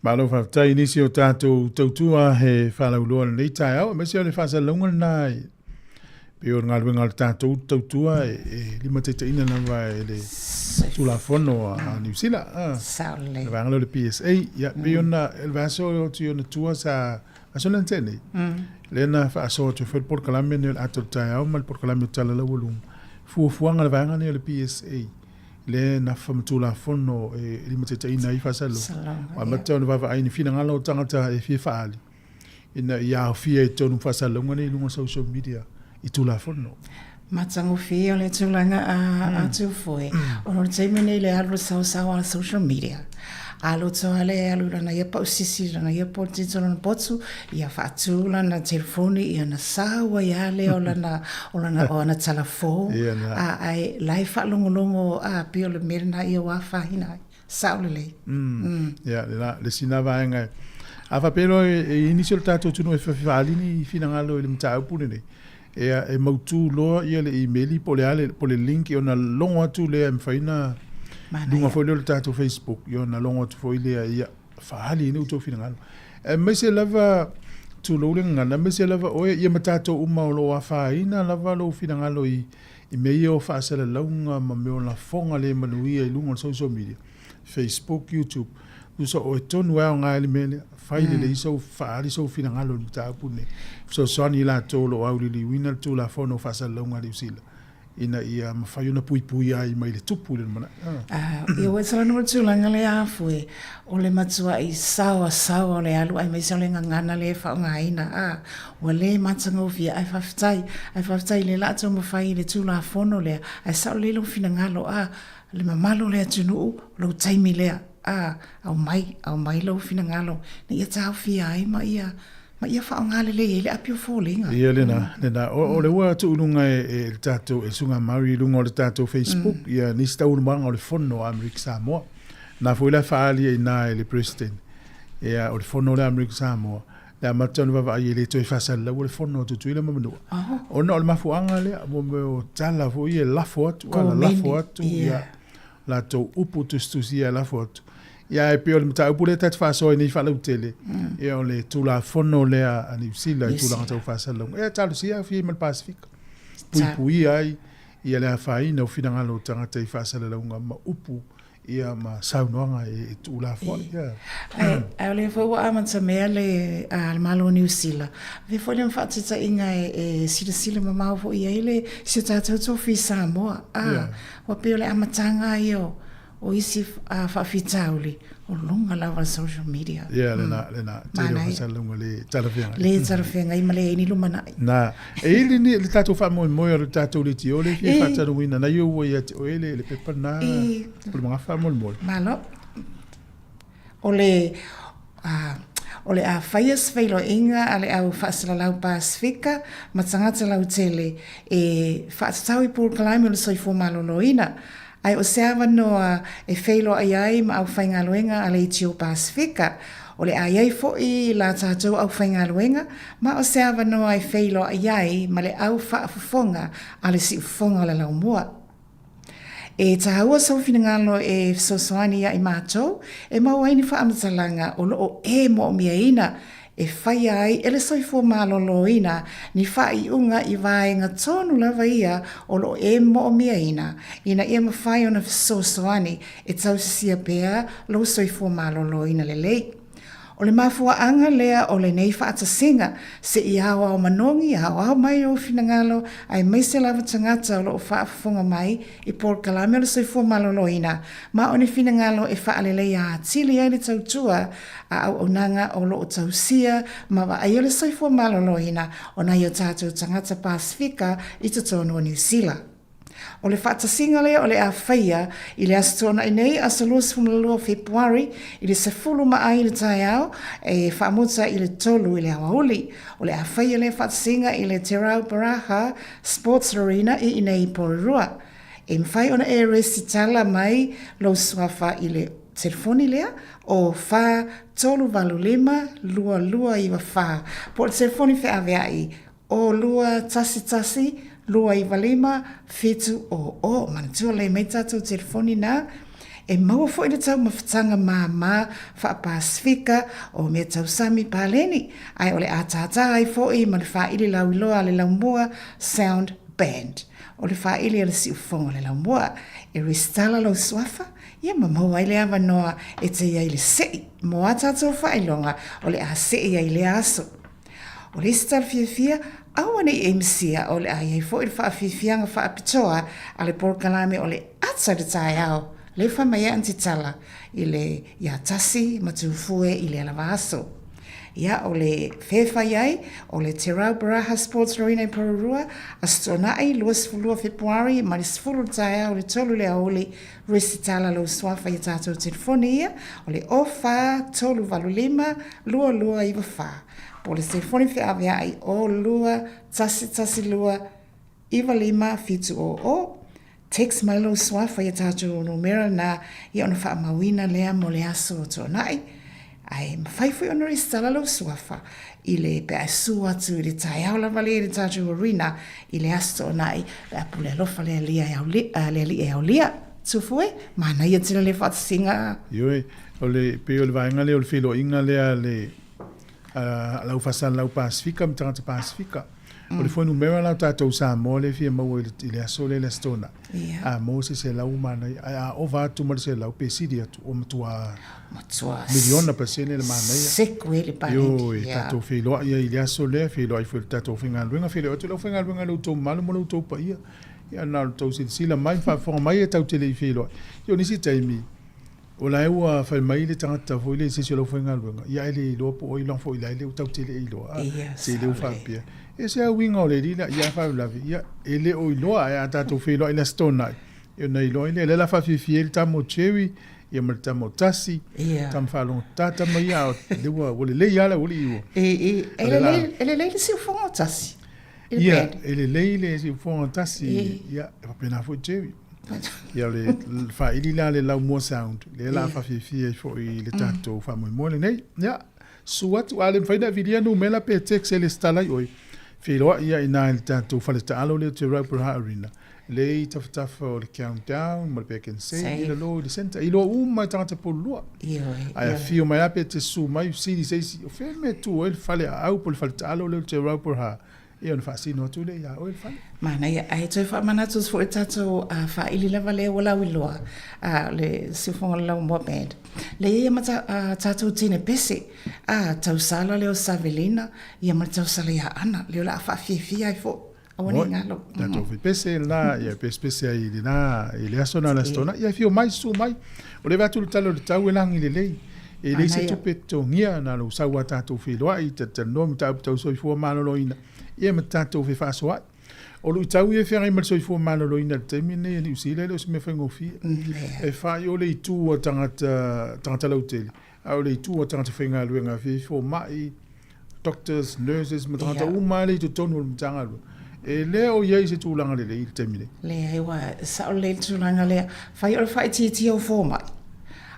Malo faafetai i nisi o tatou tautua he faalauiloa i lenei taeao, aemaise o le faasalalauga lena i pei o le galuega a le tatou tautua e limataitaiina lava e le Tulafono a Niu Sila. Sao lelei. Le vaega lea o le PSA. Ia, pei ona, le vaiaso atu i ona tua sa, vaiaso lea na tea nei, lea na faasoa atu ai foi le polokalame lenei o le ata o le taeao ma le polokalame o Tala Laualuga, fuafuaga a le vaega lenei o le PSA, lea na nafa ma Tulafono e limataitaiina ai faasalalauga. Ua amata ona vaavaai i ni finagalo o tagata e fia faaali ina ia aofia i totonu o faasalalauga nei i luga o social media i Tulafono. Matagofie o le tulaga a Tūfoe, ona o le taimi nei le alu le saosaoa a le social media, alu atu lava le alu i lana ia pausisi, lana ia potito, lana potu, ia faatu lana telefoni, ia ona sau ai lava lea o lana, o lana, o ana tala fou, a, ae la e faalogologo, a, pei o le mea lena ia ua afaina ai. Sao lelei. Ia, le la, le isi lena vaega. A faapea loa e i ai nisi o le tatou atunuu e faaali ni finagalo i le mataupu lenei, ia, e mautu loa ia le imeli po o le a le, po o le link ona logo atu lea e mafai ona luga foi lea o le tatou Facebook, ia ona logo atu foi lea, ia, faaali ai ni outou finagalo. Aemaise lava, tulou le gagana, aemaise lava oe, ia ma tatou uma o lo o afaina lava lou finagalo i I mea ia o faasalalauga ma mea o lafoga le manuia i luga o le social media, Facebook, YouTube, tusa oe tonu e aoga ai le mea lea. Fai lelei sou, faaali sou finagalo i le mataupu lenei. Fesoasoani i latou o lo o auliliuina le Tulafono o Faasalalauga a Niu Sila ina ia mafai ona puipuia ai mai le tupu i le lumanai. Ia ua talanoa i le tulaga lea Afue, o le matuai saoasaoa o le alu aemaise o le gagana lea e faaaogaina, a. Ua le matagofie, ae faafetai, ae faafetai i le laa taumafai i le Tulafono lea, ae sao lelei lou finagalo, a, le mamalu o le atunuu, o lou taimi lea, a, aumai, aumai lou finagalo, ina ia taofia ai ma ia, ma ia faaaoga lelei ai le api o foliga. Ia lena, lena. O, o le ua tuu i luga e, e le tatou, e Susuga Murray i luga o le tatou Facebook, ia nisi taualumaga o le Fono a Amerika Samoa. Na foi la e faaali ai i ina e le President, ia, o le Fono lea a Amerika Samoa, Le amata ona vaavaai e le toe faasalalaua le fono a Tutuila ma Manua. Ona o le mafuaaga lea, mo mea o tala foi ia e lafo atu, a lalafo atu, ia, latou upu tusitusi ia e lafo atu. Ia ae pei o le mataupu lea ta te faasoa ai nei faalautele, ia o le Tulafono lea a Niu Sila i tulaga tau faasalalauga. Ia talosia aofia ai ma le Pasefika. Puipuia ai ia le afaina o finagalo o tagata i faasalalauga ma upu ia ma saunoaga e tuulafoai. Ia. Ae, ae o lea foi ua amatamea le, a, le Malo o Niu Sila. Avea foi lea ma faataitaiga e, e silasila mamao foi i ai le, si o tatou tofi i Samoa. A, yeah. Ua pei o le amataga ia o, O isi faafitauli o luga lava o le social media. Ia, lena, lena. Tele o faasalalauga le talafeagai. Le talafeagai ma leai ni lumanai. Na, e i ai le, le tatou faamoemoe o le tatou leitio lea e fia faatalauina, na ia ua ia te oe le, le pepa lena, Pulemagafa faamolemole. Malo. O le, o le a faia se feiloaiga a le au faasalalau Pasefika ma tagata lautele e faatatau i polokalame o le soifua maloloina, ae o se avanoa e feiloai ai ma aufaigaluega a le Itio Pasefika. O le a i ai foi la tatou aufaigaluega ma o se avanoa e feiloai ai ma le au faafofoga a le Siufofoga o le Laumua. E tāua sou finagalo e fesoasoani ia i matou e maua ai ni faamatalaga o lo o e moomiaina e faia ai e le soifua maloloina ni faaiuga i vaega tonu lava ia o lo o e moomiaina ina ia mafai ona fesoasoani e tausisia pea lou soifua maloloina lelei. O le mafuaaga lea o lenei faatasiga, se i aoao manogi, aoao mai ou finagalo, aemaise lava tagata o lo o faafofoga mai i polokalame o le soifua maloloina, ma o ni finagalo e faaleleia atili ai le tautua a auaunaga o lo o tausia ma vaaia le soifua maloloina o nai o tatou tagata Pasefika i totonu o Niu Sila. O le faatasiga lea o le a faia i le Aso Toonai nei, aso 22 o Fepuari, i le 10 ma ai i le taeao, e faamuta i le 3 i le aoauli. O le a faia lea faatasiga i le Te Rau Baraha Sports Arena i inei i Porirua. E mafai ona e resitala mai lou suafa i le telefoni lea o 4 3 8 5 2 2 9 4 po o le telefoni feaveai O 2 1 1 2 9 5 7 o o. Manatua lelei mai tatou telefoni na. E maua foi le taumafataga māmā faa-Pasefika o mea tau sami paleni, ae o le a tātā ai foi ma le faaili lauiloa a le Laumua Sound Band. O le faaili a le siufofoga o le Laumua. E resitala lou suafa, ia ma maua ai le avanoa e te i ai le sei mo a tatou faailoga o le a sei ai i lea aso. O le isi tala fiafia, aua ne i e misia o le a i ai foi le faafiafiaga faapitoa a le polokalame o le ata i le taeao, lea fai mai ai Aunty Tala i le iā tasi ma Tufue i lea lava aso. Ia, o le fe fai ai, o le Te Rau Baraha Sports Arena i Porirua, Aso Toonai, 22 Fepuari, mai le 10 i le taeao i le 3 i le aoauli, Resitala lou suafa i a tatou telefoni ia, o le 0 4 3 8 5 2 2 9 4, po o le telefoni feaveai 0 2 1 1 2 9 5 7 0 0. Text mai lou suafa i a tatou numera na ia ona faamauina lea mo le aso o Toonai. Ae mafai foi ona resitala lou suafa i le pe a e su atu i le taeao lava lea i le tatou arena i le Aso Toonai pe a pule alofa le Alii e aolia. Tufue, manaia tele le faatasiga. Ioe, o le, pei o le vaega lea o le feiloaiga lea a le, a le aufaisalasala Pasefika ma tagata Pasefika. O le fuainumera la o tatou Samoa lea e fia maua i le aso lea i le Aso Toonai, a maua se 100 ua manaia, ae a ova atu ma le 100 pe sili atu, ua matua Matua miliona pasene le manaia. Seko e le paleti. Ioe, tatou feiloai ai i le aso lea, feiloai foi i le tatou aufaigaluega, feiloai atu i le aufaigaluega i lo outou mamalu ma lo outou paia. Ia na o le tou silasila mai ma faafofoga mai e tatou te le i feiloai. Ia o nisi taimi, o la e ua fai mai le tagata foi lea i se isi o le aufaigaluega, ia ae le iloa po o ai foi la e le tatou te le i iloa. Se le ua faapea. E se uiga o le alii la, ia a faalavelave, ia e le o iloa ae a tatou feiloai i le Aso Toonai, ia ona iloa ai lea. Lea la faafiafia ai le tama o Jerry, ia ma le tama o Tasi, tama faalogotata tama ia, a o lea ua, ua lelei lava le aualii ua. E, e, e lelei, e lelei le siufofoga o Tasi. Ia, e lelei le siufofoga o Tasi, ia, e faapena foi Jerry. Ia, o le faaili la le Laumua Sound, lea la faafiafia ai foi i le tatou faamoemoe lenei. Ia, susu atu, a le mafai ona vilia numera pe text e lesitala ai oe, feiloai ia i ina i le tatou faletaalo lea o Te Rauparaha Arena, lea i tafatafa o le Countdown ma le Back and Save, i lalo i le centre, iloa uma e tagata Porirua. Ae afio mai lava pe te susu mai, fesili se isi, o fea le mea e tu ai le fale aau po o le faletaalo lea o Te Rauparaha, ia ona faasino atu lea ia oe le fale. Manaia, ae toe faamanatu atu foi le tatou faaili lava lea ua lauiloa, le Siufofoga o le Laumua Band. Lea e i ai ma tatou teine pese, tausala lea o Savelina, ia ma le tausala ia Ana, lea o le a faafiafia ai foi. Aua ne i galo. Tatou fepese lena, ia pesepese ai i lena, i le aso na o le Aso Toonai. Ia afio mai, susu mai. O lea e vaai atu i le tala o le tau e lagi lelei. E leai se tupe e totogia, na o lou sau lava tatou feiloai, talatalanoa mataupu tau soifua maloloina, ia ma tatou fefaasoaai. O luitau ia e feagai ma le soifua maloloina i le taimi lenei a Niu Sila, e le o se mea faigofie. E faai'o le itu a tagata, tagata lautele, a o le itu a tagata faigaluega e fomai, doctors, nurses ma tagata uma lava lea i totonu o le Matagaluega, e le o i ai se tulaga lelei i le taimi nei. Leai, ua sao lelei le tulaga lea. Fai o le faaitiitia o fomai,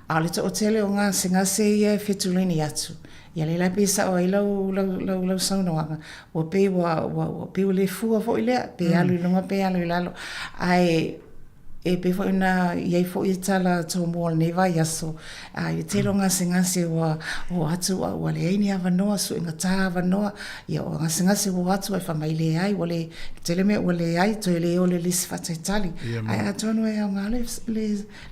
a o le toatele o gasegase ia e fetuleni atu, ia lea la pei e sao ai lau, lau, lau, lau saunoaga, ua pei ua, ua, ua pei ua le fua foi lea, pe alu i luga pe alu i lalo. Ae E pei foi ona i ai foi tala tomua o lenei vaiaso, i le tele o gasegase ua o atu a ua leai ni avanoa, suegata avanoa, ia o gasegase ua o atu ae fai mai leai, ua le, tele mea ua leai, toe le o le lisi faataitali. Ae atonu e aoga le, le,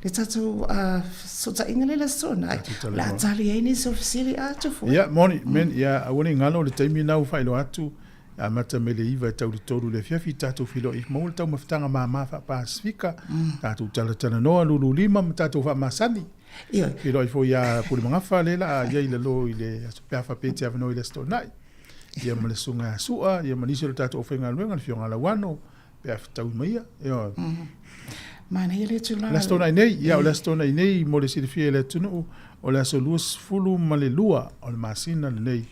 le tatou fesootaiga lea i le Aso Toonai, o le a tali ai nisi o fesili atu foi. Ia, moni, men, ia aua ne i galo le taimi lena ua faailoa atu, E amata mai le 9 e tau i le 3 i le afiafi, tatou feiloai maua le taumafataga mama faa-Pasefika, tatou talatalanoa lululima ma tatou faamasani. Ioe. Feiloai foi ia Pulemagafa lea la a i ai i lalo i le aso pe a faapea e te avanoa i le Aso Toonai. Ia ma le Susuga ia Sua, ia ma nisi o le tatou aufaigaluega, le Afioga ia Lauano, pe a fetaui mai ia. Ioe. Manaia lea tulaga. Le Aso Toonai nei, ia o le Aso Toonai nei mo le silafia e le atunuu, o le aso 22 o le masina lenei.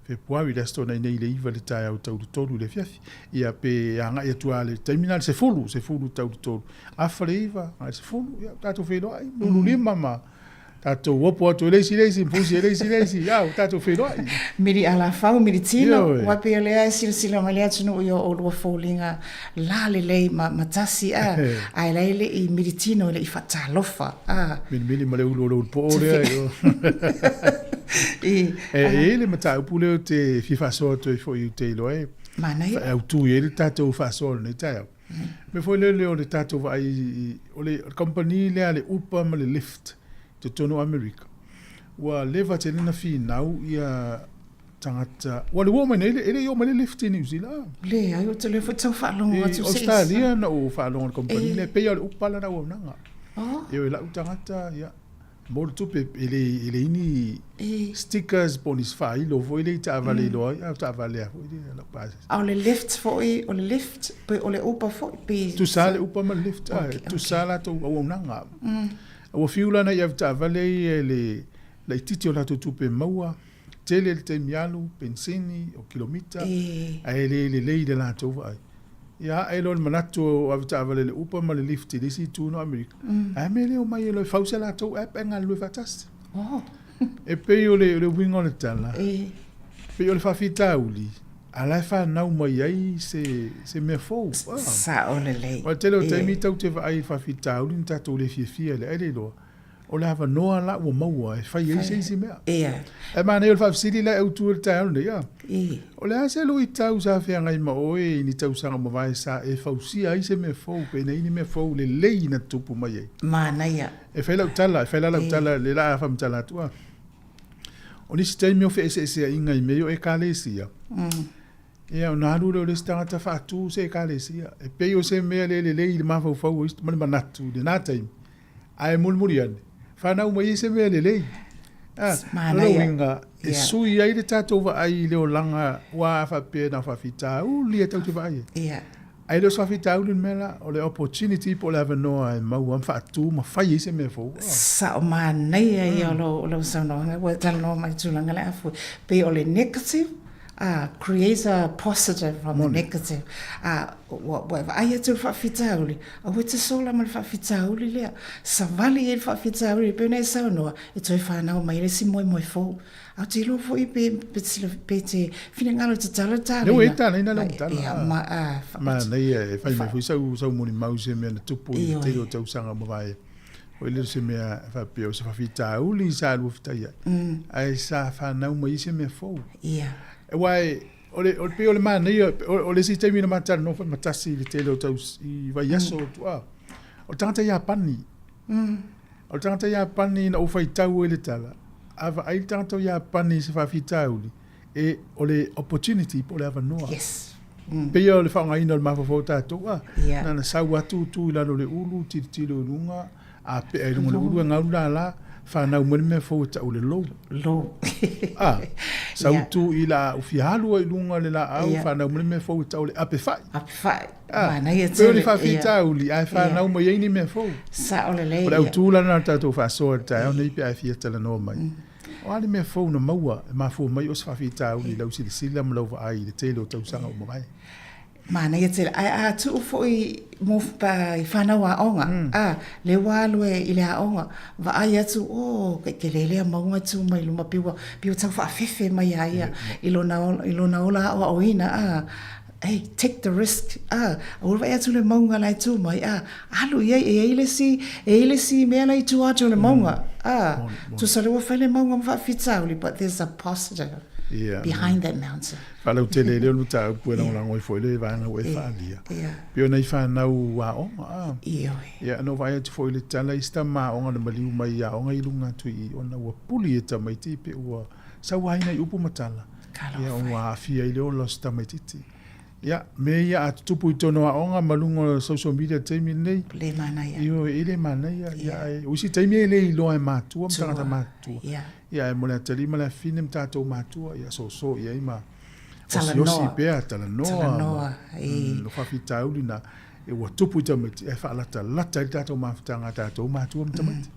Fepuari i le Aso Toonai nei i le 9 i le taeao tau le 3 i le afiafi. Ia pe agai atu lava i le taimi lena i le 10, 10 tau le 3, afa le 9, agai i le 10, ia tatou feiloai, lulu lima ma tatou opo atu e le isi le isi, pusi e le isi le isi, ia ua tatou feiloai. Mili alafau, mili tino, aua pei o lea e silasila mai le atunuu i o oulua foliga lalelei ma, ma tasi, a, ae la e le i mili tino, e le i faatalofa, a. Milimili ma le ulu o le ulupoo lea. I, E i ai le mataupu lea ou te fia faasoa atu ai foi ou te iloa e Manaia. autu i ai le tatou faasoa o lenei taeao. Mea foi lele o le tatou vaai i, o le kamupani lea a le Uber ma le Lyft i totonu o Amerika, ua leva tele ona finau ia tagata, ua le ua oo mai nei, e le i oo mai le Lyft i Niu Sila. Leai, ou te le foi tau faalogo atu se isi. I Australia na ou faalogo i le kamupani lea, e pei lava o le Uber lana auaunaga. Ioe, lau tagata, ia, Mo le tupe, e le, e leai ni stickers po o ni faailo foi lea i taavale iloa ai, a o taavale a foi lea lau pasese. A o le Lyft foi, o le Lyft, pe o le Uber foi, pe... Tusa le Uber ma le Lyft, a, tusa latou auaunaga. Ua fiu la nai avetaavale ia i le laitiiti o latou tupe maua, tele le taimi alu, penisini, o kilomita, ae le lelei i le latou vaai. Ia ae loa le manatu o avetaavale i le Uber ma le Lyft i le isi itu o Amerika, a mea e le omai ai loa e fau se latou app ae galulue faatasi. E pei o le uiga o le tala, e pei o le faafitauli, a la e fanau mai ai se mea fou. Sao lelei. Aua o le tele o taimi tatou te vaai i faafitauli na tatou le fiafia ai, ae le iloa O le avanoa la ua maua e fai ai se isi mea. Ia. Ae manaia o le faafesili la e autu ai le taeao lenei, a. I. O le a se luitau sa feagai ma oe i ni tausaga mavae sa e fausia ai se mea fou pe nei ni mea fou lelei na tupu mai ai? Manaia. E fai lau tala, e fai la lau tala, lea la a faamatala atu, a. O nisi taimi o feeseeseaiga i mea ia o Ekalesia, Ia, ona alu lea o le isi tagata faatu se Ekalesia. E pei o se mea le lelei i le mafaufau o isi ma le manatu i lena taimi. Ae mulimuli ane, fanau mai ai se mea lelei. A, o lona uiga, e sui ai le tatou vaai i le olaga aua a faapea na o faafitauli e tatou te vaai ai. Ae le o se faafitauli le mea la, o le opportunity po o le avanoa e maua ma faatu ma fai ai se mea fou. Sao manaia ia o lau saunoaga ua e talanoa mai i le tulaga lea foi. Pei o le negative, create a positive from the negative. Ua e vaai atu i le faafitauli, aua e te sola ma le faafitauli lea. Savali i ai le faafitauli e pei ona e saunoa, e toe fanau mai ai le isi moemoe fou. Ae ou te iloa foi pe, pe, pe te finagalo e tatala le tālina. Lea ua i ai tālina lau tala. Ia, ma, a, Manaia e fai mai foi sau, sau molimau i se mea na tupu i le tele o tausaga ua mavae. Foi lea o se mea faapea o se faafitauli sa lua fetai ai. Ae sa fanau mai ai se mea fou. Ia. Aua e, o le, o le pei o le manaia, o, o le isi taimi na ma talanoa foi ma tasi i le tele o tau, i vaiaso mm. tua. O le tagata Iapani. O le tagata Iapani na ou faitau ai le tala, a vaai le tagata o Iapani i se faafitauli, e, o le opportunity po o le avanoa. Yes. Pei o le faaaogaina o le mafaufau o tatou, a, na ona sau atu tu i lalo o le ulu, tilotilo i luga, a pea i luga o le ulu e gau le lala, fanau mai le mea fou e tau o le lou. Lou. A, sau tu i laau fia alu ai i luga o le laau, fanau mai le mea fou e tau o le apefai. Apefai. A, Manaia pei o tele. ni faafitauli, ae fanau mai ai ni mea fou. Sao lelei. O le autu la lena o le tatou faasoa i le taeao nei pe a e fia talanoa mai. O a le mea fou na maua e mafua mai o se faafitauli i lau silasila ma lau vaai i le tele o tausaga ua mavae? Manaia tele. Ae a tuu foi mo pa i whanau aoga, a, le ua alu e i le aoga, vaai atu, oh, kai tele lea maunga tu mai luma pi ua, pi ua tau whaafefe mai a ia i lona ola, i lona ola aoaoina, a, hey, take the risk, a, ua vaai atu le mauga la e tu mai, a, alu i ai, e i ai le isi, e i ai le isi mea la i tua atu o le mauga, a, tusa le ua fai le mauga ma faafitauli, but there's a positive behind that mountain. Faalautele lea o le mataupu e lagolago ai foi le vaega ua e faaalia. Pei ona i fanau aoga, a. Ioe. Ia, na ou vaai atu foi i le tala i si tama aoga na maliu mai i aoga i luga atu i i, ona ua puli e tamaiti pe ua sauaina i upu ma tala. Ia, ua aafia ai le ola o si tamaitiiti. Ia, mea ia a tutupu i totonu o aoga ma luga o social media i le taimi lenei. Le manaia. Ioe, e le manaia. Ia, ae o isi taimi e le iloa e matua ma tagata matutua. Ia. Ia, ae mo le atalii ma le afafine ma tatou matua, ia soosoo i ai ma osiosi pea, talanoa. Talanoa, O faafitauli na, ua tupu i tamaiti, ae faalatalata ai le tatou mafutaga a tatou matua ma tamaiti,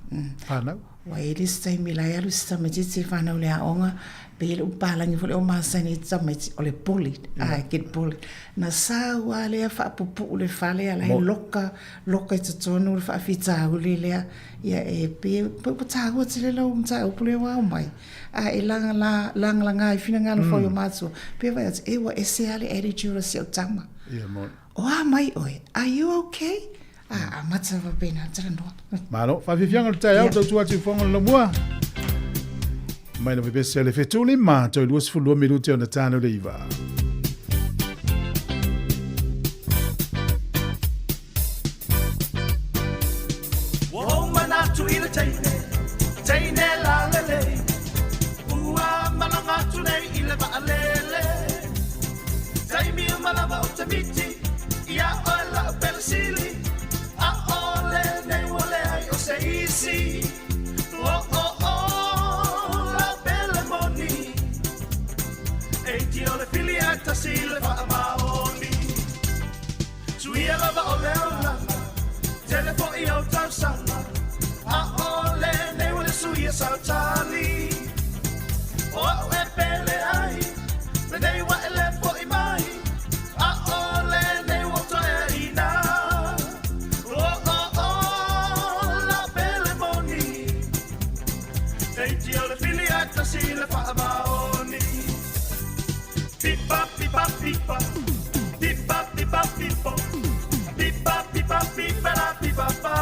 fanau. Ua i ai le isi taimi la e alu si tamaitiiti e fanau i le aoga, pei e le o palagi foi le o masani ai tamaiti, o le bullied, I get bullied. Na sau lava lea faapupuu le fale a la e loka, loka i totonu le faafitauli lea. Ia e pei ua taua tele lau mataupu lea ua aumai, a e lagalaga ai finagalo foi o matua, pei e vaai atu, e ua ese lava le attitude o si au tama. O a mai oe? Are you okay? A, amata faapena, talanoa. Malo, faafiafiaga o le taeao, tautua atu i fofoga o le laumua. Mai le vevesi a le 75 toe 22 minute ona tano le iva. Ua ou manatu i le teine, teine lalelei, Ua malaga atu nei i le vaalele. Taimi uma lava ou te miti ia oe la'u pele sili, ʻAʻole nei ua leai o se isi. Oh oh oh la'u pele moni, E iti o le fili ae tasi le faamaoni. Suia lava o le olaga, tele foi ou tausaga, ʻAʻole nei ua le suia sau tali. O a'u e pele ai, lenei ua e le fo'i mai, ʻAʻole nei ua toe ina. Oh oh oh la'u pele moni, E iti o le fili ae tasi le faamaoni. Pipa pipa pipa, pipa pipa pipo, pipa pipa pipa la pipa pa.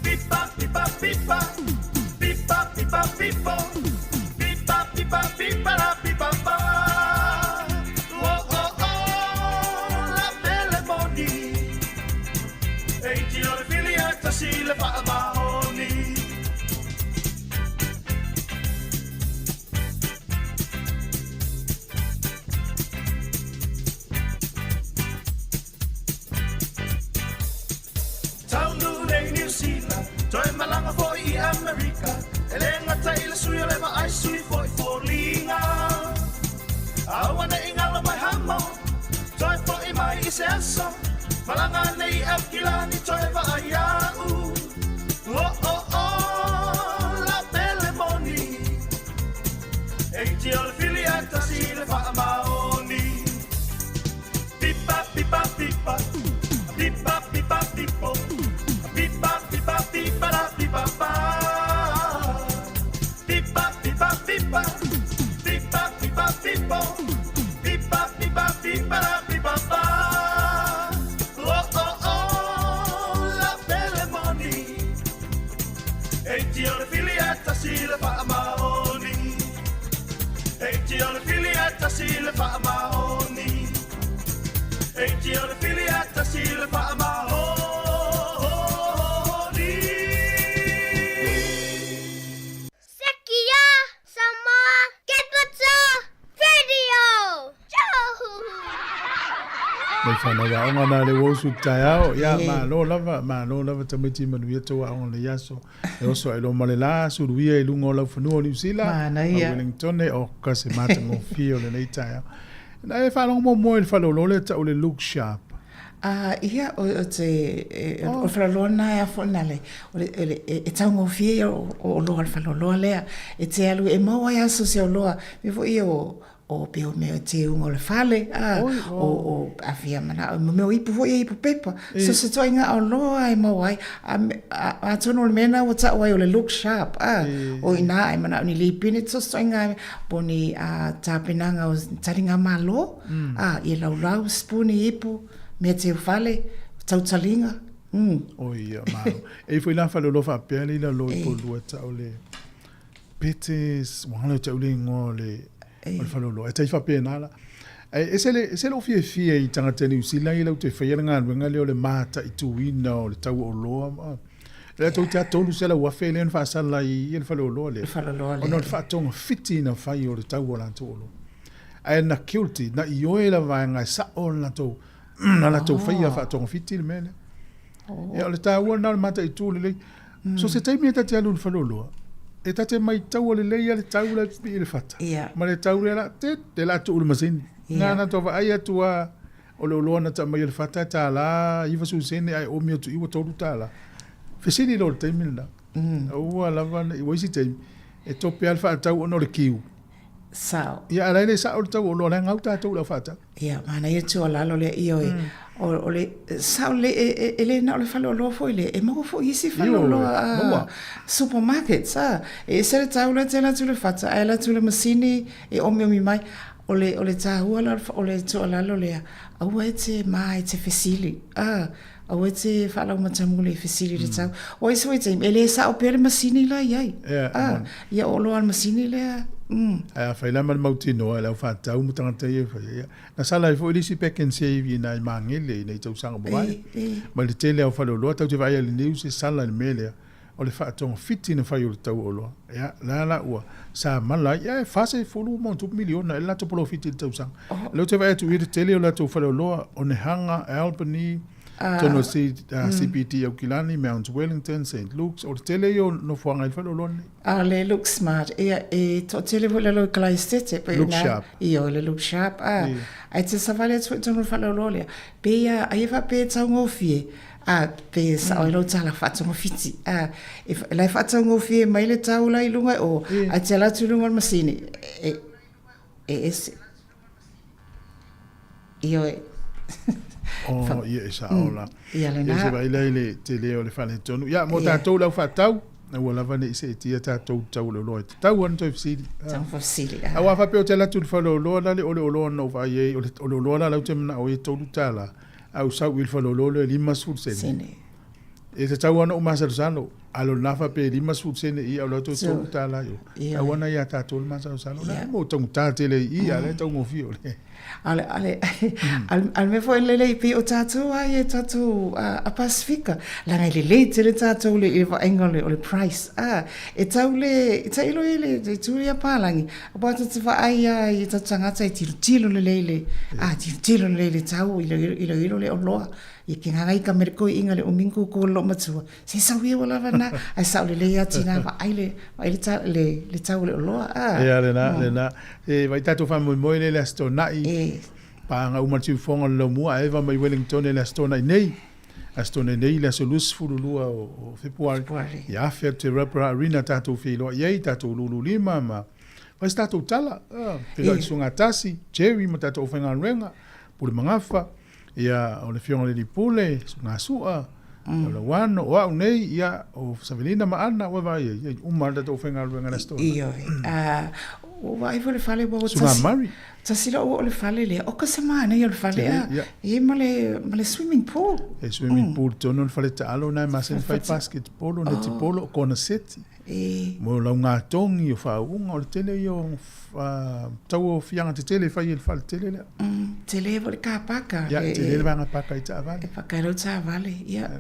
Pipa pipa pipa, pipa pipa pipo, pipa pipa pipa la pipa pa. Oh oh oh, la pele moni, e iti o le fili ae tasi le faamaoni. Taunu nei Niu Sila, toe malaga foi i Amerika, E le gata i le sui o le vaai sui foi foliga. Aua ne i galo mai Hamo, toe foi mai i se aso, Malaga nei i Aukilani toe vaai au. Oh oh oh, la pele moni, E iti o le fili ae tasi le faamaoni. Pipa pipa pipa, pipa pipa pipo, pipa pipa pipa la pipa pa. Pipa pipa pipa, pipa pipa pipo, pipa pipa pipa la pipa pa. Oh oh oh, la pele moni. Whanau aoga nā le uausu i taeao. Ia, malo lava, malo lava tamaiti manuia tou aoga lenei aso. E oso ai loa ma le la, suluia i luga o laufanua o Niu Sila, Manaia. a Wellington, o ka se matagofie o lenei taeao. Na e faalogo muamua i le faleoloa lea tau o le Luke Sharp. A, ia, o, o te, e, oh. o le faleoloa lena e a foi na le, o le, le, e, e taugofie ia o, o oloa o le faleoloa lea. E te alu, e maua ai aso se oloa, me foi ia o, o pei o mea teuga o le fale, a, Oi, oh. o, o afia manao, mo mea o ipu foi e ipu pepa. E. So se toaiga oloa e maua ai, a, a, atonu o le mea lena ua tau ai o le look sharp, a, e. o ina e manao ni lipine, so se toaiga po ni a, tapenaga o taliga malo, mm. a, i laulau, spuni, ipu, mea teu fale, tautaliga, mm. Oi, ia, malo. E foi la fale o lo faapea le ila lo i polua tau le Pete, ua galo ia te au le igoa o le, o le faleoloa. E tai faapena la. Ae ese le, ese lou fiafia i tagata Niu Sila ia latou te faia le galuega lea o le mataituina o le tau o oloa ma lea tou te $300,000 lea na faasala i le faleoloa lea. Le faleoloa lea. Ona o le faatogafiti na fai o le tau o latou oloa. Ae na guilty, na ioe la vaega e sao le latou, na latou faia faatogafiti le mea lea. Ia, o le taua lena o le mataitu lelei. So se taimi e ta te alu i le faleoloa, e ta te maitaua lelei lava le tau la e pipii i le fata. Ma le tau lea la, tit, e la tuu i le masini. Na ona tou vaai atu lava o le oloa na ta aumai e le fata e $1.90 sene ae omi atu i i ua $3. Fesili loa i le taimi lena. Aua lava ne i, ua isi taimi, e tope lava le faatau ona o le kiu. Sao. Ia, a o la e le sao le tau o oloa, o la e gau tatou i le au faatau. Ia, manaia tuualalo lea, ioe. O, o le sao lelei, e, e, e le na o le faleoloa foi lea, e maua foi isi faleoloa, a, supermarkets, a. E ese le tau lea te alu atu i le fata, ae alu atu i le masini e omiomi mai. O le, o le taua la o le tuualalo lea, aua e te mā e te fesili, a. Aua e te faalaumatamuli e fesili i le tau. O isi foi taimi, e le sao pea le masini la i ai. Yeah, Ia o oloa le masini lea. Ae afai la ma le mautinoa i le au faatau ma tagata ia e fai ai. Na sala ai foi le isi pack and save i nai Magele i nei tausaga ua mavae. Ma le tele lava o faleoloa, tatou te vaai i le news e sala i le mea lea. O le faatogafiti na fai o le tau o oloa. Ia, la la ua samala ai, ia e 40 ma ona tupu miliona e le latou polofiti i le tausaga. O lea ou te vaai atu i le tele o latou faleoloa, Onehunga, Albany, totonu o le CBD Aukilani, Mount Wellington, St Luke's, o le tele ia o nofoaga i le faleoloa lenei. A le look smart, ia e toatele foi lalo i Kalaesetete. Look sharp. Ia, o le look sharp, a. Ae te savali atu foi i totonu o le faleoloa lea, pei a, ai e faapea e taugofie, A, pe sao ai lau tala faatogafiti. A, e, la e faataugofie mai le tau la i luga o, ae te ala atu i luga o le masini, e, e ese. Ioe. Oh, ia e sao la. Ia lena. Ia se vai lea i le tele o le faaletonu. Ia, mo tatou lau faatau, aua lava ne i seetia tatou tau o le oloa e tatau ona toe fesili. Tau fesili. Aua faapea ou te alu atu i le faleoloa la le o le oloa na ou vaai ai, o le oloa la la ou te manao ai e $3. A ou sau i le faleoloa lea e 50 sene. Sene. E tatau lava ona ou masalosalo. A o lena faapea e 50 sene i i, a o le atu e $3 i o. Tatau ona ia tatou le masalosalo. O le a mo taugata tele i i, a o lea e taugofie o le. A le, a le, a le mea foi lelei pei o tatou lava ia tatou a Pasifika, leaga e lelei tele tatou i le vaaiga o le price, a, e tau le, e tailo i le itu ia palagi, Aua ta te vaai lava i tatou tagata e tilotilo lelei le, a, tilotilo lelei le tau, iloilo le oloa. I ke ngana i ka mere koi inga le umingu ko lo matua. Se sau ia wala na, ai sau lelei a tina vaai le, vaai le tau, le, le tau le oloa. A. Ia, lena, lena. E vai tatou faamoemoe lea i le Aso Toonai. E. Paaga uma le siufofoga o le Laumua, Eva mai Wellington i le Aso Toonai nei. Aso Toonai nei i le aso 22 o Fepuari, ia afe atu te Rapra Arena tatou feiloai ai, tatou lululima ma fai se tatou tala. Feiloai i Susuga Tasi, Jerry ma tatou aufaigaluega, Pule Magafa, ia o le Afioga i le Alii Pule, Susuga Sua, Lauano, o au nei, ia o Savelina ma Ana, ua vaai ai, e uma lava le tatou aufaigaluega i le Aso Toonai. Ioe. Ua vaai foi le fale ua Susuga Murray. Tasi lou oo i le fale lea, oka se manaia o le fale a, e i ai ma le, ma le swimming pool. E swimming pool tonu le fale taalo na e masani fai basketball, netibolo, kona seti. Mo laugatogi, o faauuga, o le tele ia o tauaofiaga tetele e fai e le fale tele lea. Tele foi le car paka. Ia, tele le vaega paka i taavale. E paka ai lau taavale, ia.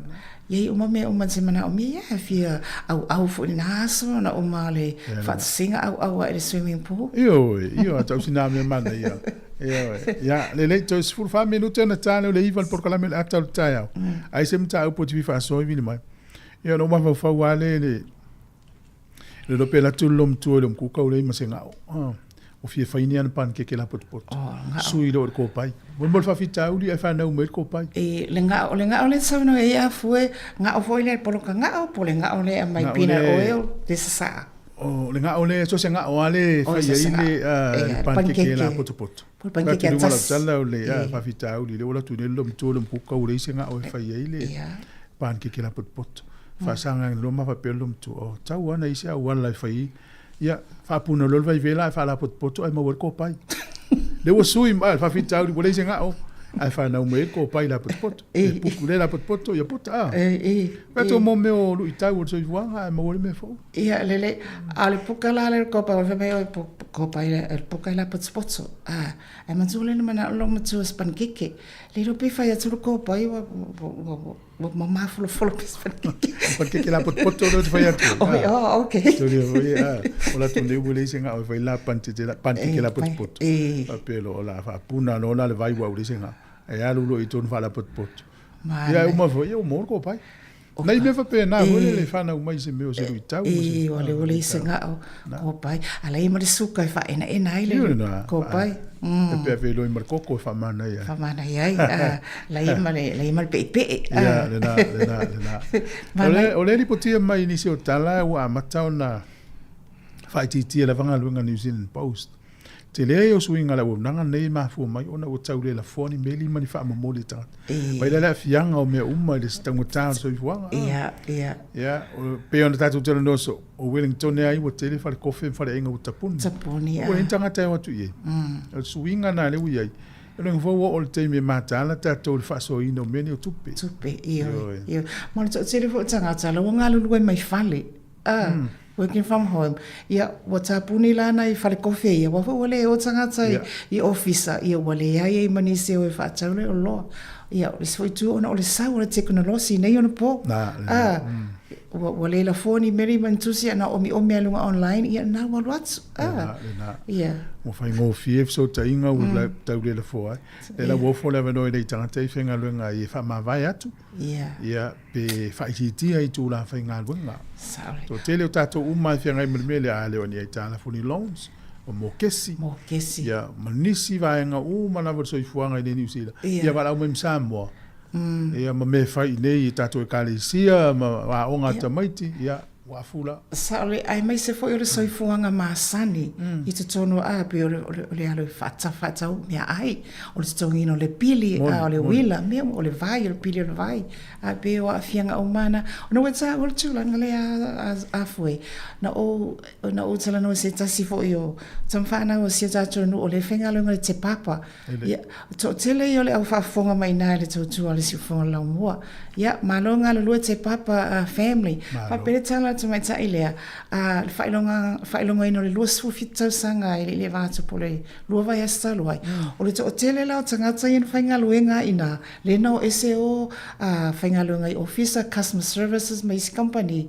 E i ai uma mea uma e te manaomia, ia, e fia auau foi i lena aso ona uma o le faatasiga auau ae i le swimming pool. Ioe, ioe, tau sina mea manaia. Ioe. Ia, lelei, toe 14 minute ona ta lea o le 9 le polokalame o le ata o le taeao. Ai se mataupu e te fia faasoa i vili mai. Ia, ona ou mafaufau lava lea i le Le lope la tu lo mtua le mku kau le ma se ngao. O fia fai ni ana pankeke la potopoto. Oh, Sui lo le kopai. Mo mo faafitauli ai whanau mai le kopai. E le ngao le ngao le sau no e a fue ngao foi le poloka ngao po le ngao le mai peanut oil le sasa. O le ngao le so se ngao ale fai ai le pankeke la potopoto. Po le pankeke a tasi. Tala o le faafitauli le ola tu le lo mtua le mku kau le se ngao e fai ai le pankeke la potopoto. Faasaga loa ma faapea le matua, oh, tau ana i se auala e fai, ia, faapuna loa le vaivela ae faalapotopoto ae maua ai le kopai. Lea ua sui ma le faafitauli ua leai se gao, ae fanau mai ai le kopai lapotopoto. E puku le lapotopoto, ia puta a. Fai atu mo mea o luitau o le soifuaga ae maua ai le mea fou. Ia, lelei. A o le puka la lea o le kopai, ua fai mai oi, kopai, le puka e lapotopoto. Ae matua lea na manao lou matua i se panikeke. Le iloa pe fai atu le kopai ua, ua, ua, Ua mamafolofolo pe se panikeke. Panikeke lapotopoto lea ou te fai atu. Oh, oh, okay. Tuli foi, ah, o latou nei ua leai se gao e fai la panikeke la, panikeke lapotopoto. Faapea loa o le a faapuna loa la le vai ua leai se gao. E alu loa i totonu faalapotopoto. Ia e uma foi, ia ua maua le kopai. Nai mea faapena foi lele e fanau mai se mea o se luitau. E, ua le ua leai se gao, kopai. A leai ma le suka e faaenaena ai le kopai. E pea feiloi ma le koko e faamanaia ai. Faamanaia ai, lai ma le, lai ma le peepee. Ia, lena, lena, lena. O le, o le lipotia mai i nisi o tala ua amata ona faaitiitia lava galuega a New Zealand Post. Tele o suiga o le auaunaga nei e mafua mai ona ua tau le lafoa ni meli ma ni faamomoli e tagata. Mai la le aafiaga o mea uma i le taugata o le soifuaga. Ia, ia. Ia, pei ona tatou talanoa soo, o Wellington ai ua tele fale kofe ma faleaiga ua tapuni. Tapuni, ia. Ua leai ni tagata e o atu i ai. O le suiga lena lea ua i ai. O lona uiga ua oo i le taimi e mataala tatou i le faasoaina o mea nei o tupe. Tupe, ioe, ioe. Ma o le toatele foi o tagata la ua galulue mai fale. Working from home. Ia, ua tapuni la nai fale kofe ia, aua foi ua le o tagata i ofisa, ia ua leai ai ma nisi e o e faatau le oloa. Ia, o le isi foi itu ona o le sau o le tekonolosi nei ona po. Ua, ua le lafoa ni meli ma ni tusi a na omiomi lava i luga online, ia na ua alu atu. Lena, lena. Ia. Ua faigofie fesootaiga ua tau le lafoa ai. Lea la ua ofo le avanoa i nai tagata i faigaluega ai e faamavae atu. Ia. Ia, pe faaitiitia itula faigaluega. Toatele o tatou uma e feagai ma le mea lea, a le o ni aitalafu ni loans, o mokesi. Mokesi. Ia, ma nisi vaega uma lava o le soifuaga i inei i Niu Sila. Ia, valaau mai ma Samoa. Ia, ma mea e fai i inei i tatou ekalesia ma aoga a tamaiti, ia, ua afu la. Sao lelei, aemaise foi o le soifuaga masani i totonu a pei o le alo e faatau meaai, o le totogiina o le pili, a o le uila, mea uma, o le vai, o le pili o le vai, a pei o aafiaga uma na. Ona ua taua le tulaga lea a Afue, na ou na ou talanoa i se tasi foi o tamafanau o si o tatou nuu o lea e faigaluega i le Te Papa. Ia, toatele ia o le au faafofoga mai i ina i le tautua a le Siufofoga o le Laumua. Ia, malo galulue Te Papa family. Faapea le tala a le tamaitai lea, le faailogaina o le 27 tausaga e le i leva atu po o le lua vaiaso talu ai. O le toatele la o tagata ia na faigaluega ai i ina, lea na o ese o faigaluega i ofisa, customer services ma isi kamupani,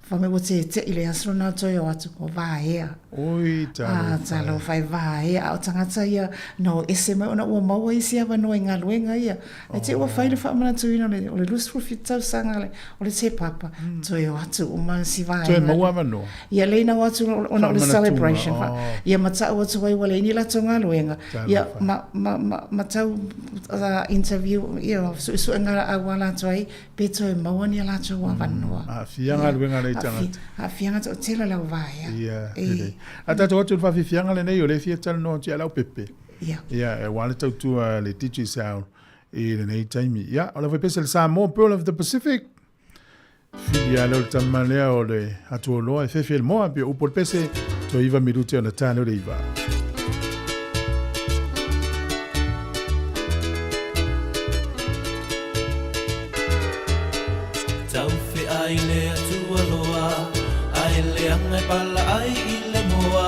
Fai mai ua tete'i le aso lena toe o atu ua vaea. Oi, talofa e. Talofa e vaea, a o tagata ia na o ese mai ona ua maua isi avanoa i galuega ia. Ae te i ua fai le faamanatuina o le 27 tausaga o le Te Papa, toe o atu uma isi vaega. Toe maua avanoa. Ia lea ina o atu ona o le celebration. Ia ma tau atu ai ua leai ni latou galuega. Ia ma tau interview, ia suesuega auala atu ai Pe toe maua ni a latou avanoa. Aafia galuega a nei tagata. Aafiaga toatele o le auvaea. Ia, lelei. A tatou atu i le faafiafiaga lenei, o lea e fia talanoa atu ia Leaupepe. Ia. Ia, aua le tautua a le Digicel i lenei taimi. Ia, o le faipese le Samoa Pearl of the Pacific. Fili lea o le tama lea o le Atuoloa e fefe i le moa, pei o upu o le pese, toe 9 minute ona ta lea o le 9. Tauwhe ai le Atua loa, ai le i le moa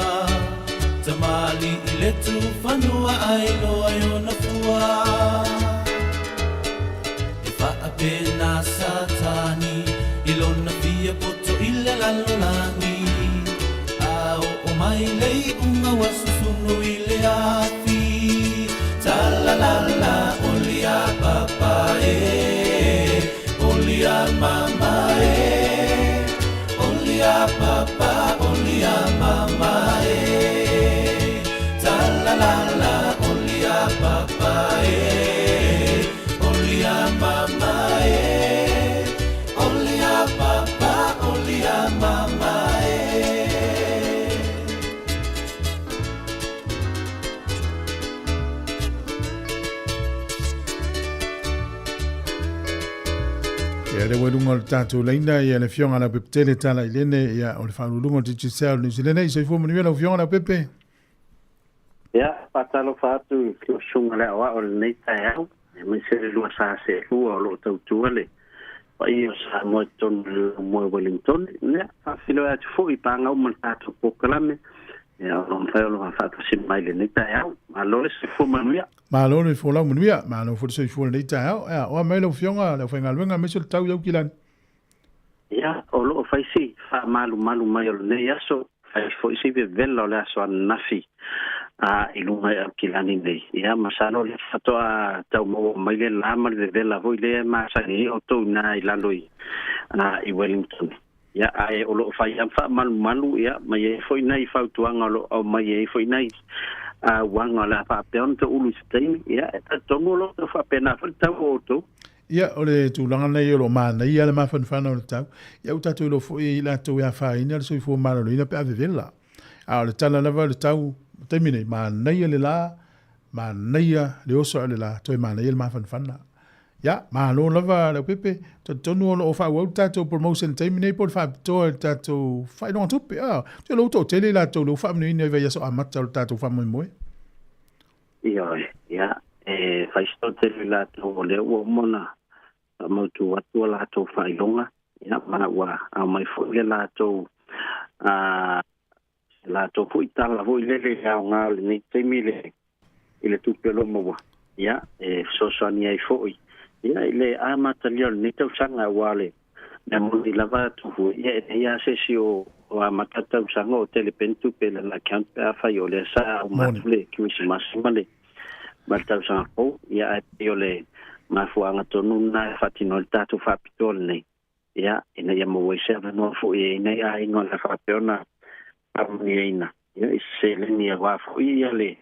Tamali i le tufanua ai loa i ona fua E faapena Satani i lona fia poto i le lalolagi A oo mai le iuga ua susunu i le afi Talalala oli a papa e Oli a mama e Oli a papa oli a mama e Talalala oli a papa e Oli a mama e Oli a papa oli a mama e. Ia le ua i luga o le tatou laina ia le Afioga Leaupepe Tala i Lene, ia o le Faauluuluga o le Digicel o Niu Silene. Soifua manuia lau Afioga Leaupepe. Ia, faatalofa atu i lau susuga le aoao i lenei taeao, aemaise le lua sa seelua o lo o tautua le paia o Samoa i totonu o le laumua i Wellington. Ia, faafeiloai atu foi i paga uma o le tatou polokalame, ia, o lo o mafai ona faatasi mai i lenei taeao. Malo le soifua manuia. Malo le folau manuia, malo foi le soifua i lenei taeao. Ia, oa mai lau Afioga le aufaigaluega aemaise o le tau i Aukilani. Ia, o lo o fai si faamalumalu mai o lenei aso, fai foi si vevela o le aso ananafi a i luga i Aukilani nei. Ia, masalo o lea faatoa tau maua mai le la ma le vevela foi lea e masani ai outou i ina i lalo i, a, i Wellington. Ia, ae o lo o fai lava faamalumalu, ia, ma i ai foi nai fautuaga o lo o aumai ai foi nai auaga o le a faapea ona toulu i se taimi. Ia, e talitonu o lo o tau faapena foi le tau o outou. Ia, o le tulaga lenei o lo o manaia le mafanafana o le tau. Ia, ua tatou iloa foi i latou e afaina le soifua maloloina pe a vevela. A o le tala lava o le tau, i le taimi nei, manaia le la, manaia le oso ae o le la, toe manaia le mafanafana. Ia, malo lava Leaupepe, talitonu o lo o faaauau le tatou promotion i le taimi nei po o le faapitoa i le tatou faailoga tupe. Ah, ou te iloa ua toatele i latou lea ua faamanuiaina i vaiaso amata o le tatou faamoemoe. Ioe, ia, e fai se toatele i latou o lea ua uma ona faamautu atu a latou faailoga, ia, ma ua aumai foi le latou, a, se latou foi tala foi lele i le aoga o lenei taimi i le, i le tupe o lo o maua, ia, e fesoasoani ai foi, ia, i le amatalia o lenei tausaga, aua o le mea moni lava Tufu, ia, e leai lava se isi o, o amata le tausaga o tele pea ni tupe i lana account pe afai o lea sa uma atu le Kerisimasi ma le, ma le tausaga fou, ia, ae pei o le mafuaaga tonu lena e faatino ai le tatou faapitoa lenei. Ia, ina ia maua ai se avanoa foi e i ai nai aiga o le a faapea ona faamanuiaina, ia, i se seleni aua foi ia le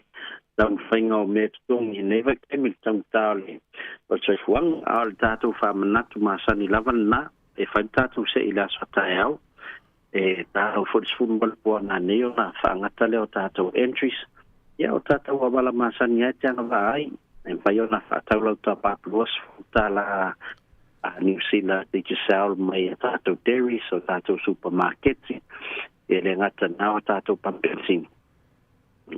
taumafaiga o mea e totogi i lenei vaitaimi i le taugata o le o le soifuaga. A o le tatou faamanatu masani lava lena, e fai le tatou see i le aso a taeao, e tatau foi le 18 po a nanei ona faagata lea o tatou entries. Ia, o tatou auala masani lava e te agavaa ai, e mafai ona faatau lau top-up $20 a Niu Sila Digicel mai a tatou dairies, o tatou supamaketi, e le gata na o tatou pampensini.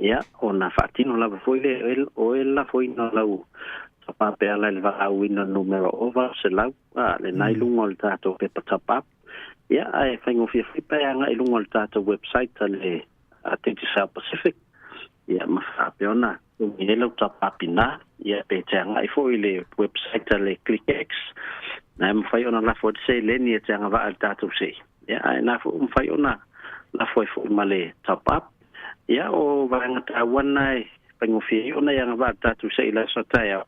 Ia, ona faatino lava foi lea o e lafoina o lau top-up e ala i le valaauina o le numera 800, a, lena i luga o le tatou pepa top-up. Ia, ae faigofie foi pe agai i luga o le tatou website a le a Digicel Pacific, ia ma faapea ona totogi ai lau top-up inā. Ia, pe te agai foi i le website a le ClickX, na e mafai ona lafo ai le seleni e te agavaa i le tatou sei. Ia, ae na foi ua mafai ona lafo ai foi ma le top-up. Ia, o vaega taua na e faigofie ai ona e agavaa i le tatou sei i le aso a taeao.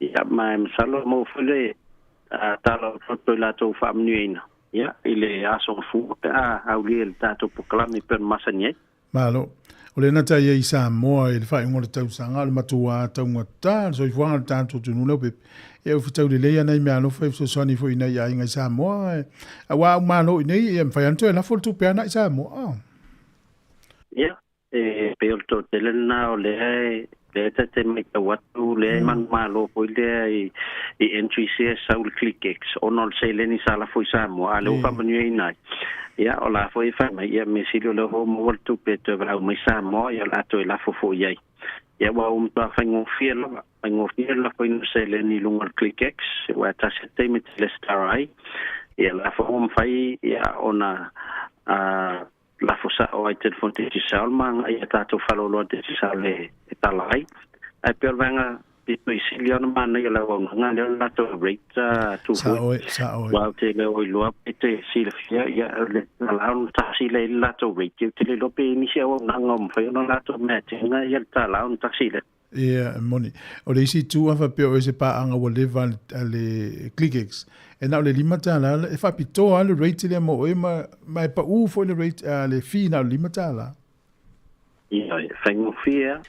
Ia, ma e masalo e maua foi le tala o le toto i latou faamanuiaina, ia, i le aso gafua pe a aulia i le tatou polokalame e pei ona masani ai. Malo. O lena ta i ai i Samoa i le faaiuga o le tausaga, o le matua taugata le soifuaga o le tatou atunuu Leaupepe. Ia ua fetau lelei ana i meaalofa e fesoasoani foi i nai aiga i Samoa, aua a ou malo i nei, ia e mafai lava ona toe lafo le tupe ana i Samoa. Ia, e pei o le toatele lena o lea e lea e taitai matau atu, lea e manumalo foi lea i i entries ia e sau i le ClickX ona o le seleni sa lafo i Samoa, a o lea ua faamanuiaina ai. Ia, o la foi e fai mai, ia, mea sili o lea ua maua le tupe e toe valaau mai Samoa, ia o le a toe lafo foi i ai. Ia, aua ua matua faigofie lava, faigofie le lafoina o seleni i luga o le ClickX, aua e tasi lava le taimi e te resitala ai, ia, o la foi ua mafai, ia, ona, a, lafo sa'o ai telefoni Digicel ma aga'i ia tatou faleoloa Digicel e tala ai. Ae pei o le vaega pito i sili ona manaia o le auaunaga lea o le latou rate tufue. Sa'o e, sa'o e. Aua ou te le o iloa pe te silafia ia le tala ona tasi lea i le latou rate, ou te le iloa pe i ai nisi auaunaga o mafai ona latou match ina ia le tala ona tasi lea. Ia, e moni. O le isi itu a faapea o oe se paaga ua leva a le ClickX, e na o le $5, e faapitoa lava le rate lea mo oe ma, ma e pau foi le rate, le fee na o le $5. Ia, e faigofie lava.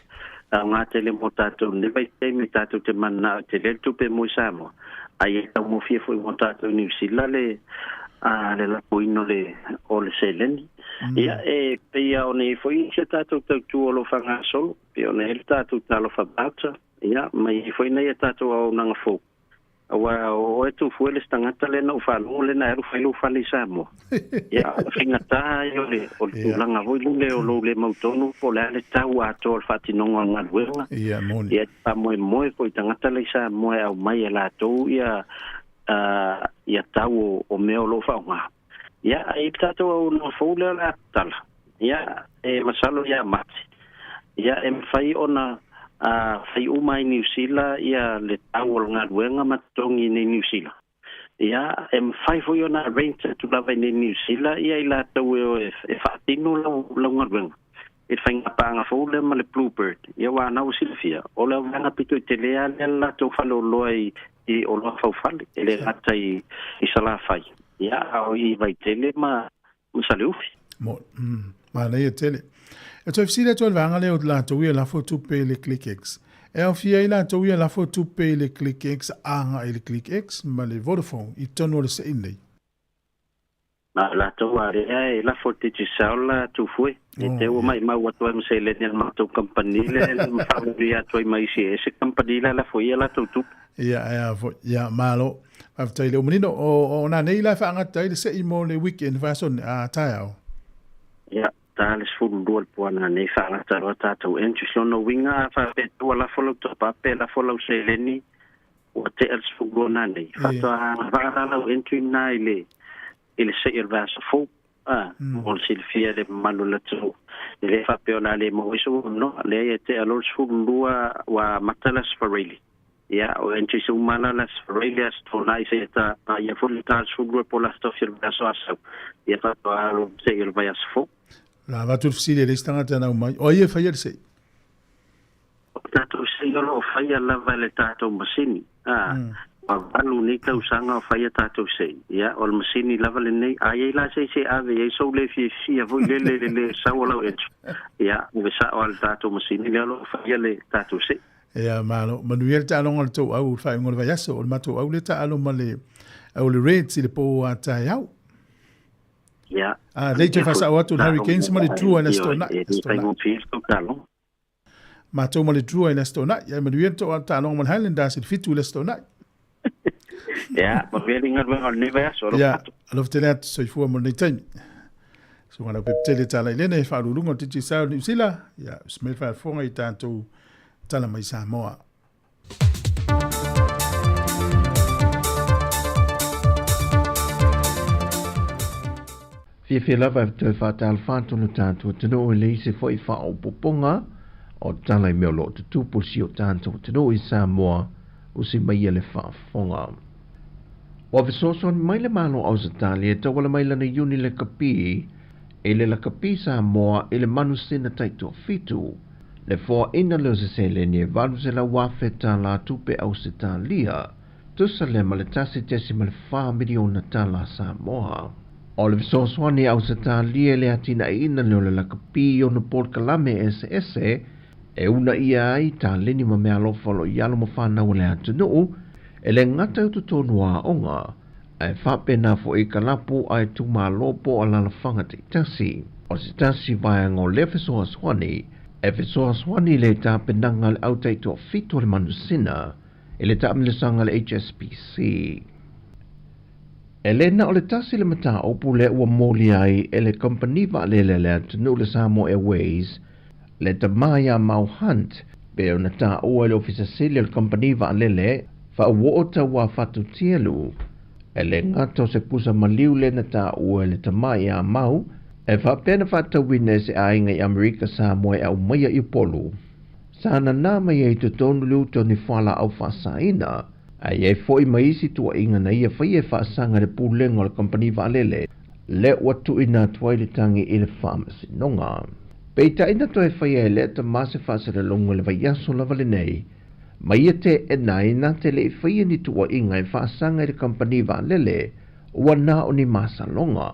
Aoga tele mo tatou i lenei vaitaimi, tatou te mananao e tele le tupe mo i Samoa, ae e taugofie foi mo tatou i Niu Sila le, le lapoina o le, o le seleni. Ia, e pei lava ona i ai foi isi a tatou tautua o lo o faagasolo, pei ona i ai le tatou Talofa Voucher, ia, ma i ai foi nai a tatou auaunaga fou. Aua o oe Tufue le isi tagata lea na ou faalogo lea na e alu fai lou fale i Samoa. Ia, o le faigata ia o le, o le tulaga foi lele o lou le mautonu po o le a le tau atoa o le faatinoga o le galuega. Ia, moni. Ia, e faamoemoe foi i tagata la i Samoa e aumai e latou ia, ia tau o, o mea o lo o faaaoga. Ia, ae i ai le tatou auaunaga fou lea o le a tatala, ia, e masalo ia Mati, ia, e mafai ona fai uma ai Niu Sila ia le tau o le galuega ma totogi i nei Niu Sila. Ia, e mafai foi ona arrange atu lava i nei Niu Sila ia i latou e o e faatino lau, lau galuega i le faigapaaga fou lea ma le Bluebird. Ia, aua na ua silafia, o le auvaega pito i tele lava lea le latou faleoloa i, i oloa faufale, e le gata i, i Salafai, ia, a o i Vaitele ma, ma Saleufi. Mo, manaia tele. E toe fesili atu ai le vaega lea o latou ia lafo tupe i le ClickX. E aofia ai latou ia lafo tupe i le ClickX agai i le ClickX ma le Vodafone i totonu o le se'i nei. Na o latou a lea e lafo le Digicel Tufue. E te ua maimau atu ai ma seleni a le matou kamupani lea ma faamanuia atu ai ma isi e ese kamupani la e lafo ai a latou tupe. Ia, ae a foi. Ia, malo. Faafetai i le manino. O nā nei la e faagata ai le se'i mo le weekend vaiaso a taeao. Ia, ta le 12 le puana nei faagata loa tatou entries. Lona uiga a faapea ua lafo lau top-up pe lafo lau seleni ua tea le 12 nā nei, faatoa agavaa la lau entry lena i le i le se'i o le vaiaso fou. A, mo le silafia e le mamalu o le atunuu, e le faapea o le a le maua ai sou avanoa. Leai, e tea loa le 12 ua amata le Aso Faraile. Ia, o entries uma la le Aso Faraile, Aso Toonai seia ta paia foi le ta le 12 po o le Aso Tofi o le vaiaso Asau. Ia faatoa alo le se'i o le vaiaso fou. O le a avatu le fesili e le isi tagata e nau mai, o ai e faia le se'i? O le tatou se'i o lo o faia lava e le tatou masini. A, ua 8 nei tausaga o faia tatou se'i. Ia, o le masini lava lenei. A i ai la se isi e ave i ai sou le fiafia foi lele i le le sau o lau entry, ia, ave sa'o lava i le tatou masini lea o lo o faia le tatou se'i. Ia, malo. Manuia le taaloga o le tou au i le faaiuga o le vaiaso. O le matou au lea taalo ma le au o le Reds i le pō a taeao. Ia. A, lea i toe faasa'o atu le Hurricanes ma le Drua i le Aso Toonai. E le faigofie le tou taaloga. Matou ma le Drua i le Aso Toonai. Ae manuia le tou taaloga ma le Highlanders i le 7 i le Aso Toonai. Ia, manuia le galuega o lenei vaiaso. Alofa Ia, atu. alofa tele atu, soifua mo lenei taimi. Susuga Leaupepe Tele Talailene, Faauluuluga o Digicel Niu Sila, ia, usi mai le faafofoga i tatou tala mai Samoa. Fiafia lava e toe faatalofa atu lo tatou atunuu i le isi foi faaopoopoga o tala i mea o lo o tutupu i si o tatou atunuu i Samoa, usi mai ia le faafofoga. Ua fesoasoani mai le Malo o Ausetalia e tauala mai lana iuni lakapi i le lakapi Samoa i le manusina taitoafitu, le foaina lea o se seleni e $800,000 tupe Ausetalia, tusa lea ma le $1.4 miliona tala Samoa. O le fesoasoani a Ausetalia i le atinaeina lea o le lakapi i ona polokalame eseese e uunaia ai taleni ma meaalofa o lo o i alo ma fanau a le atunuu, e le gata i totonu o aoga, ae faapena foi i kalapu a itumalo po o alaalafaga taitasi. O se tasi vaega o lea fesoasoani, e fesoasoani i le tapenaga a le au taitoafitu o le manusina i le taamilosaga a le HSBC. E le na o le tasi le mataupu lea ua molia ai e le kamupani vaalele a le atunuu le Samoa Airways le tama iā Mau Hunt pei ona taua e le Ofisa Sili o le kamupani vaalele faauoo tauā Fatutielu. E le gata o se pusa maliu lea na taua e le tama iā Mau, E faapea na faatatauina e se aiga i Amerika Samoa e aumaia i Upolu, sa nanā mai ai i totonu le uta o ni fualaau faasaina, ae i ai foi ma isi tuuaiga na ia faia e faasaga i le pulega o le kamupani vaalele lea ua tuuina atu ai le tagi i le faamasinoga. Peitai na toe faia e lea tama se faasalalauga i le vaiaso lava lenei, ma ia teena ai na te le i faia ni tuuaiga e faasaga i le kamupani vaalele ua na o ni masaloga.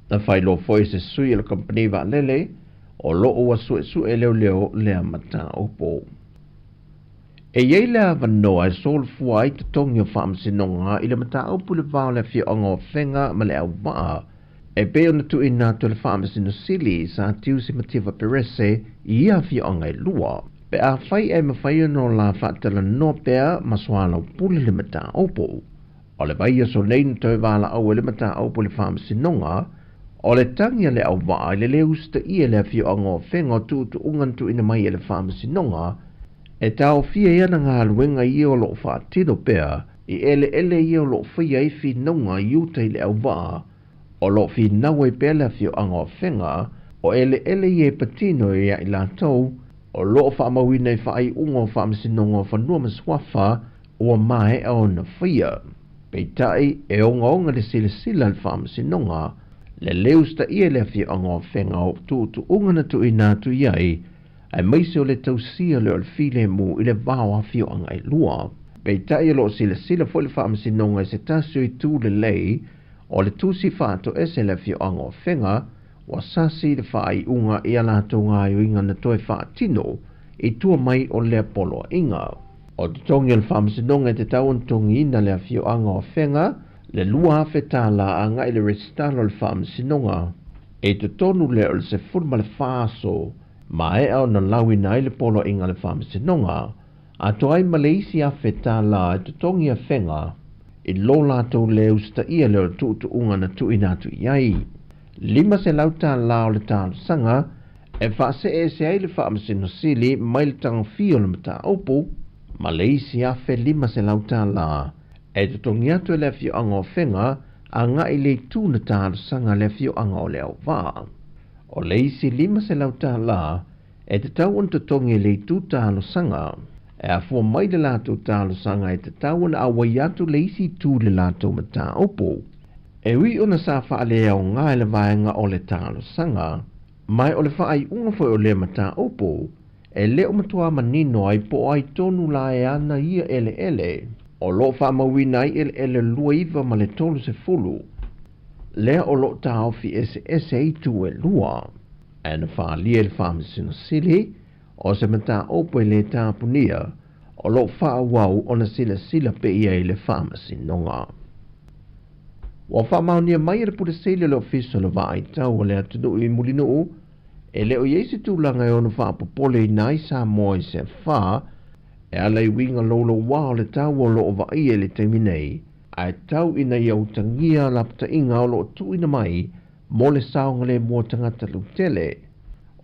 Na faailoa foi e se sui o le kamupani vaalele o lo o ua suesue e leoleo lea mataupu. E i ai le avanoa e solofua ai totogi o faamasinoga i le mataupu i le va o le afioaga o Afega ma le auvaa e pei ona tuuina atu e le Faamasino Sili Sa Tiusi Mativa Perese i ia afioaga e lua. Pe afai ae mafai ona o la faatalanoa pea ma soalaupule le mataupu. O le vaiaso nei na toe valaau ai le mataupu i le Faamasinoga, o le tagi a le auvaa i le lē usitaia e le afioaga o Afega o tuutuuga na tuuina mai e le Faamasinoga e taofia ai ana galuega ia o lo o faatino pea i eleele ia o lo o faia ai finauga i uta i le auvaa o lo o finau ai pea le afioaga o Afega o eleele ia e patino ia i latou o lo o faamauina i faaiuga o Faamasinoga o Fanua ma Suafa ua maea ona faia. Peitai, e ogaoga le silasila a le Faamasinoga, le lē usitaia e le afioaga o Afega o tuutuuga na tuuina atu i ai, aemaise o le tausia lea o le filemu i le va o afioaga e lua. Peitai, o lo o silasila foi le Faamasinoga i se tasi o itu lelei o le tusi faatoese a le afioaga o Afega, ua sasi le faaiuga i a latou gaoioiga na toe faatino i tua mai o lea poloaiga. O totogi o le Faamasinoga e tatau ona totogiina le afioaga o Afega le $2,000 agai i le resitala o le Faamasinoga i totonu lea o le 14 aso maea ona lauina ai le poloaiga a le Faamasinoga, atoa ai ma le isi $1,000 e totogi Afega i lo latou lē usitaia lea o le tuutuuga na tuuina atu i ai. $500 o le talosaga e faaseeese ai le Faamasino Sili mai le tagofia o le mataupu ma le isi $1,500 e totogi atu e le afioaga o Afega agai i le itu na talosaga a le afioaga o Leauvaa. O le isi $500 e tatau ona totogi e le itu talosaga. E afua mai le latou talosaga e tatau ona auai atu le isi itu i le latou mataupu. E ui ona sa faaleaoga e le vaega o le talosaga, ma o le faaiuga foi o lea mataupu, e le o matuā manino ai po o ai tonu la e ana ia eleele. O lo o faamauina ai eleele 29 ma le 30, lea o lo o taofi eseese ai itu e lua. Ae na faaalia e le Faamasino Sili, o se mataupu e le tapunia, o lo o faaauau ona silasila pea i ai le Faamasinoga. Ua faamaonia mai e le Pule Sili o le Ofisa o le Vaai Tau o le Atunuu i Mulinuu, e le o i ai se tulaga e ono faapopoleina ai Samoa i se afa e ala i uiga loulouā o le tau o lo o vaaia i le taimi nei, ae tau ina ia utagia lapataiga o lo o tuuina mai mo le saogalemu o tagata lautele.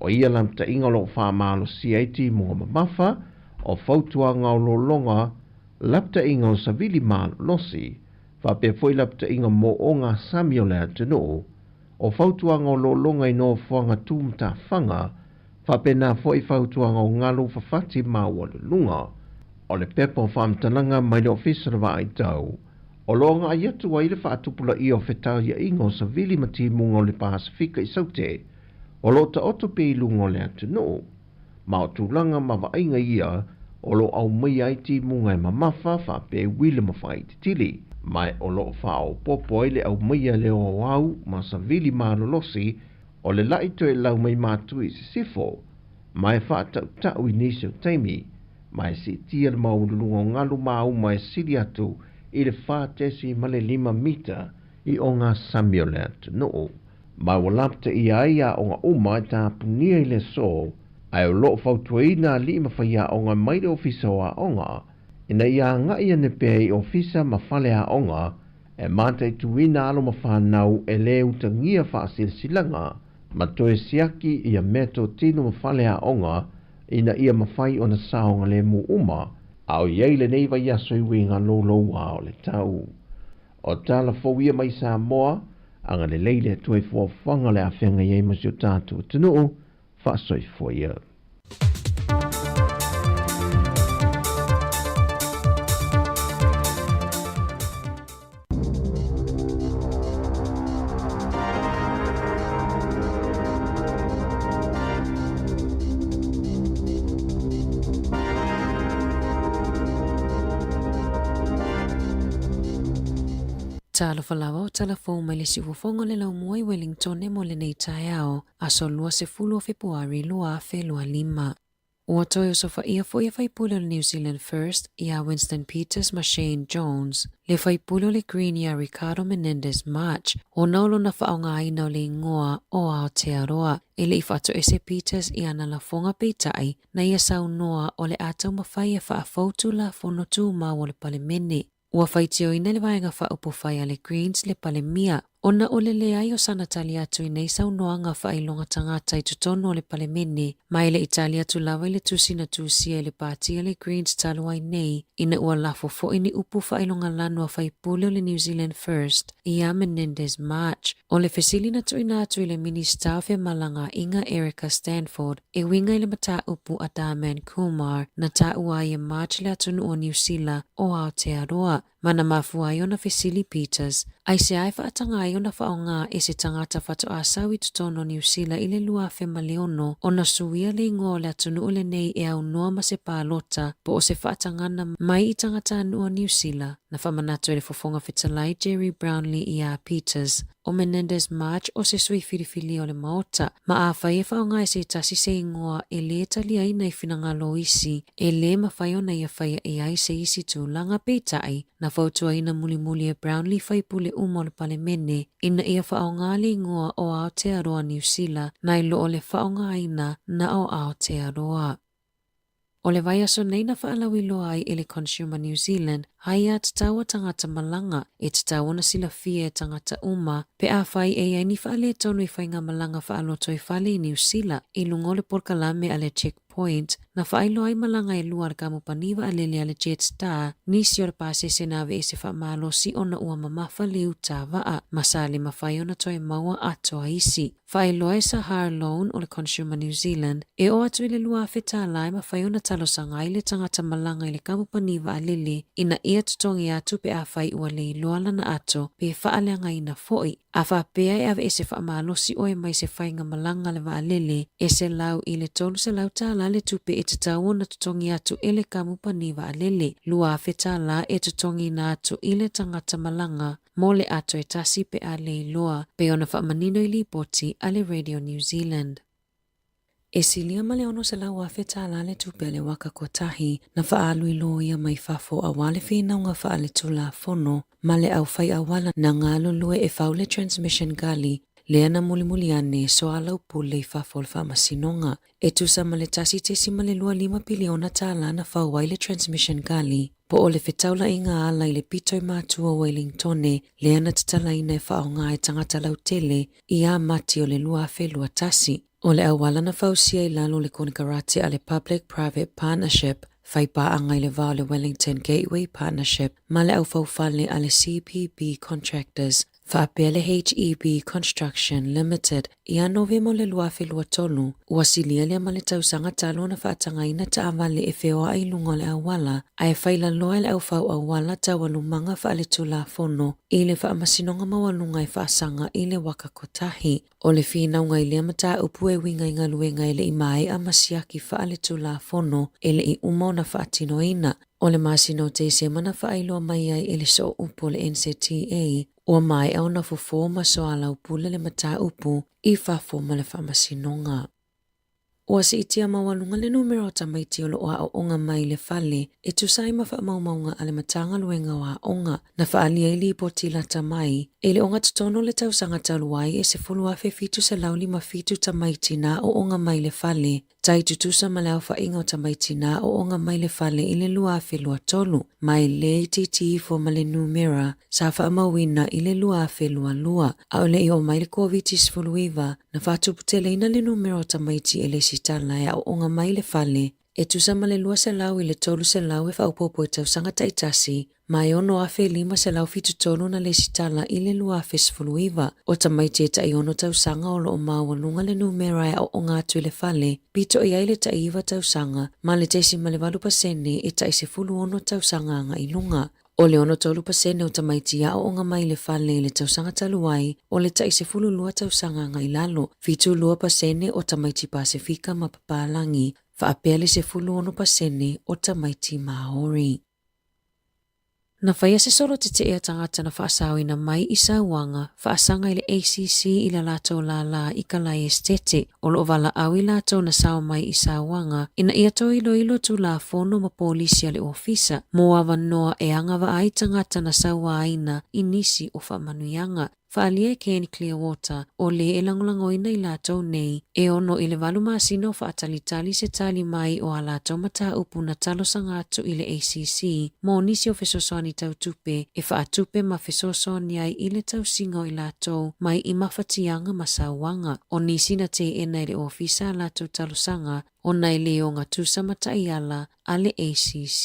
O ia lapataiga o lo o faamalosia ai timuga mamafa, o fautuaga o lologa, lapataiga o savili malolosi, faapea foi lapataiga mo ogasami o le atunuu, o fautuaga o lologa i nofoaga tu matafaga, faapena foi fautuaga o galu fafati maualuluga. O le pepa o faamatalaga mai le Ofisa o le Vaai Tau, o lo o agai atu ai le faatupulaia o fetauaiga o savili ma timuga o le Pasefika i Saute, o lo o taoto pea i luga o le atunuu, ma o tulaga ma vaaiga ia o lo o aumaia ai timuga e mamafa faapea uila ma faaititili, ma o lo o faaopoopo ai le aumaia lea o au ma savili malolosi o le la'i toelau mai Matui i Sisifo, ma e faatautau i nisi o taimi, ma e siitia le maualuluga o galu mauma e sili atu i le 4.5 mita i ogasami o le atunuu. Ma ua lapataia ai aoga uma e tapunia i le aso, ae o lo o fautuaina alii ma faiaoga mai le Ofisa o Aoga ina ia agai ane pea i ofisa ma fale aoga e mataituina alo ma fanau e lē utagia faasilasilaga ma toe siaki ia meatotino ma fale aoga ina ia mafai ona saogalemu uma a o i ai lenei vaiaso i uiga loulouā o le tau. O tala fou ia mai Samoa Agalelei le Atua i fuafuaga o le a feagai ai ma si o tatou atunuu, faasoifua ia. Talofa lava o tala fou mai le siufofoga o le laumua i Wellingtone mo lenei taeao, aso 20 o Fepuari 2025. Ua toe osofaia foi e faipule o le New Zealand First ia Winston Peters ma Shane Jones, le faipule o le Green ia Ricardo Menendez March, ona o lona faaaogaina o le igoa o Aotearoa. E le i faatoese Peters i ana lafoga peitai, na ia saunoa o le a taumafai e faafou Tulafono Tumau o le Palemene. Ua faitioina le Vaega Faaupufai a le Greens le Palemia ona o le leai o sana tali atu i nei saunoaga faailoga tagata i totonu o le Palemene, ma e le i tali atu lava i le tusi na tusia i le pati a le Greens talu ai nei, ina ua lafo foi ni upu faailoga lanu a faipule o le New Zealand First ia Menendez March. O le fesili na tuuina atu i le Minisita o Femalagaaiga Erica Stanford e uiga i le mataupu a Dharman Kumar na taua ai e March le atunuu o Niu Sila o Aotearoa, ma na mafua ai ona fesili Peters, aisea e faataga ai ona faaaoga e se tagata faatoa sau i totonu o Niu Sila i le 2006 ona suia le igoa o le atunuu lenei e aunoa ma se palota po o se faatagana mai i tagatanuu o Niu Sila. Na faamanatu e le Fofoga Fetalai Gerry Brownlee iā Peters, o Menendez March o se sui filifilia o le Maota, ma afai e faaaoga e se tasi se igoa e lē taliaina i finagalo o isi, e lē mafai ona ia faia i ai se isi tulaga. Peitai, na fautuaina mulimuli e Brownlee faipule uma o le Palemene ina ia faaaoga le igoa o Aotearoa Niu Sila nai lo o le faaaogaina na o Aotearoa. O le vaiaso nei na faalauiloa ai e le Consumer New Zealand aia tatau a tagata malaga e tatau ona silafia e tagata uma pe afai e i ai ni faaletonu i faigamalaga faalotoifale i Niu Sila i luga o le polokalame a le Checkpoint na faailoa ai malaga e lua a le kamupani vaalele a le Jetstar nisi o le pasese na aveese faamalosi ona ua mamafa le uta vaa ma sa le mafai ona toe maua atoa isi. Faailoa e Sahar Loan o le Consumer New Zealand, e oo atu i le 2,000 tālā e mafai ona talosaga ai le tagata malaga i le kamupani vaalele ina ia totogi atu pe afai ua le iloa lana ato pe faaleagaina foi. A faapea e aveese faamalosi oe mai se faiga malaga a le vaalele, e 100 i le 300 tālā le tupe e tatau ona totogi atu e le kamupani vaalele, 2,000 tālā e totogiina atu i le tagata malaga. Mo le ato e tasi pe a le iloa, pei ona faamanino i lipoti a le Radio New Zealand. E silia ma le 600,000 tālā le tupe a le waka kotahi na faaalu i loia mai fafo aua le finauga faaletulafono ma le aufai auala na galulue e fau le Transmission Gully lea na mulimuli ane soalaupule i fafo o le faamasinoga. E tusa ma le 1.25 piliona tālā na fau ai le Transmission Gully, po o le fetaulaiga ala i le pito i matua o Wellingtone lea na tatalaina e faaaoga e tagata lautele i ia Mati o le 2021. O le auala na fausia i lalo o le konekarate a le Public Private Partnership, fai paaga i le va o le Wellington Gateway Partnership ma le aufaufale a le CPB Contractors, faapea le HEB Construction Limited ia Novema o le 2023, ua silia lea ma le tausaga talu ona faatagaina taavale e feoai i luga o le auala ae failaloa e le aufau auala taualumaga faaletulafono i le Faamasinoga Maualuga e faasaga i le waka kotahi. O le finauga i lea mataupu e uiga i galuega e le i maea ma siaki faaletulafono e le i uma ona faatinoina. O le masina o Tesema na faailoa mai ai e le sooupu o le NZTA, ua maea ona fofo ma soalaupule le mataupu i fafo ma le faamasinoga. Ua siitia maualuga le numera o tamaiti o lo o aooga mai i le fale e tusa ai ma faamaumauga a le Matagaluega o Aoga na faaalia i lipoti lata mai e le ogatotonu o le tausaga talu ai e 10,757 tamaiti na aooga mai i le fale Tai tutusa ma le aofaiga o tamaiti na aooga mai le fale i le 2023, ma e le itiiti ifo ma le numera sa faamauina i le 2022. A o le i oo mai le Koviti-19, na faatuputeleina le numera o tamaiti e lesitala e aooga mai le fale, e tusa ma le 200 i le 300 e faaopoopo i tausaga taitasi. Ma e 6,573 na lesitala i le 2019. O tamaiti e tai ono tausaga o lo o maualuga le numera e aooga atu i le fale, pito i ai le tai iva tausaga, ma le 0.8 pasene e tai 16 tausaga agai i luga. O le 63 pasene o tamaiti i aooga mai i le fale i le tausaga talu ai, o le tai 12 tausaga agai i lalo, 72 pasene o tamaiti Pasefika ma papalagi, faapea le 16 pasene o tamaiti Māori. Na faia se solo tetee a tagata na faasaoina mai i sauaga faasaga i le ACC i la latou lālā i Kalae Esetete, o lo o valaau i latou na sao mai i sauaga ina ia toe iloilo Tulafono ma polisi a le Ofisa mo avanoa e agavaa ai tagata na sauaina i nisi o faamanuiaga. Faaalia e Ken Clearwater, o lē e lagolagoina i latou nei, e ono i le valu masina o faatalitali se tali mai o a latou mataupu na talosaga atu i le ACC mo nisi o fesoasoani tau tupe e faatupe ma fesoasoani ai i le tausiga o i latou mai i mafatiaga ma sauaga. O nisi na teena e le Ofisa a latou talosaga ona e le ogatusa ma taiala a le ACC.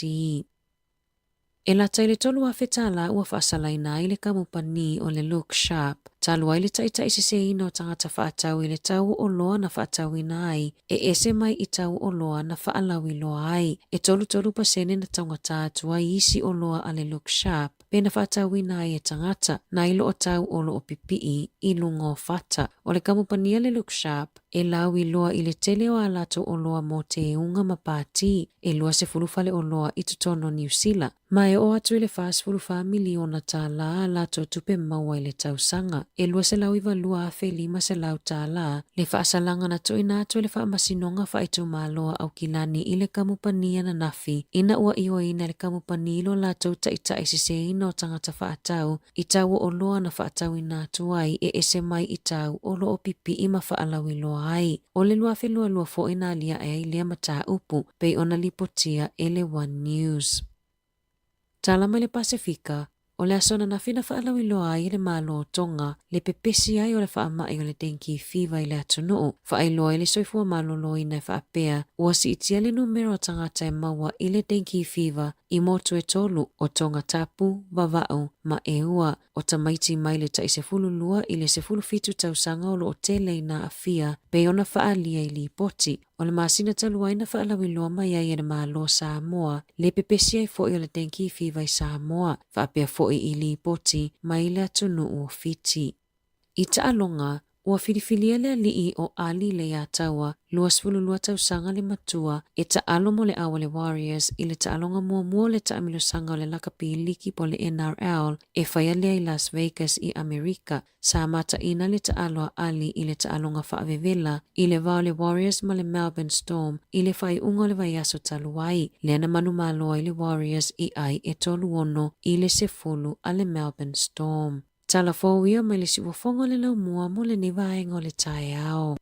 E lata i le 3,000 tālā ua faasalaina ai le kamupani o le Look Sharp, talu ai le taitaiseseina o tagata faatau i le tau o oloa na faatauina ai, e ese mai i tau oloa na faalauiloa ai. E 33 pasene na taugata atu ai isi oloa a le Look Sharp pe na faatauina ai e tagata, nai lo o tau o lo o pipii i luga o fata. O le kamupani a le Look Sharp, e lauiloa i le tele o a latou oloa mo teuga ma pāti e 20 faleoloa i totonu o Niu Sila, ma e oo atu i le 44 miliona tālā a latou tupe maua i le tausaga. E $292,500 tālā le faasalaga na tuuina atu e le Faamasinoga Faaitumalo a Aukilani i le kamupani ananafi ina ua ioeina e le kamupani lo latou taitai seseina o tagata faatau i tau o oloa na faatauina atu ai e ese mai i tau o lo o pipii ma faalauiloa ai. O le 2022 foi na aliae ai lea mataupu, pei ona lipotia e le One News. Tala mai le Pasefika, o le aso ananafi na faalauiloa ai e le Malo o Tonga le pepesi ai o le faamai o le dengue fever i le atunuu, faailoa ai le soifua maloloina e faapea ua siitia le numera o tagata e maua i le dengue fever i motu e tolu, o Tongatapu, Vava'u, ma Eua. O tamaiti mai le tai 12 i le 17 tausaga o lo o tele ina aafia, pei ona faaalia i lipoti. O le masina talu ai na faalauiloa mai ai e le Malo o Samoa le pepesi ai foi o le dengue fever i Samoa, faapea foi i lipoti mai le atunuu o Fiti. I taaloga, ua filifilia le alii o Ali Leiataua, 22 tausaga le matua, e taalo mo le Awale Warriors i le taaloga muamua o le taamilosaga o le lakapi liki po o le NRL e faia lea i Las Vegas i Amerika. Sa mataina le taalo a Ali i le taaloga faavevela i le va o le Warriors ma le Melbourne Storm i le faaiuga o le vaiaso talu ai, lea na manumalo ai le Warriors i ai e 3-6 i le 10 a le Melbourne Storm. Tala fou ia mai le siuafoga o le laumua mo lenei vaega o le taeao.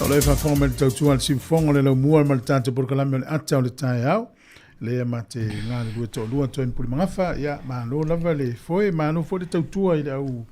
O le faafofoga mai le tautua a le siufofoga o le laumua ma le tatou polokalame o le ata o le taeao. Lea ma te galulue toalua Tony Pulemagafa, ia malo lava le foe, malo foi le tautua i le au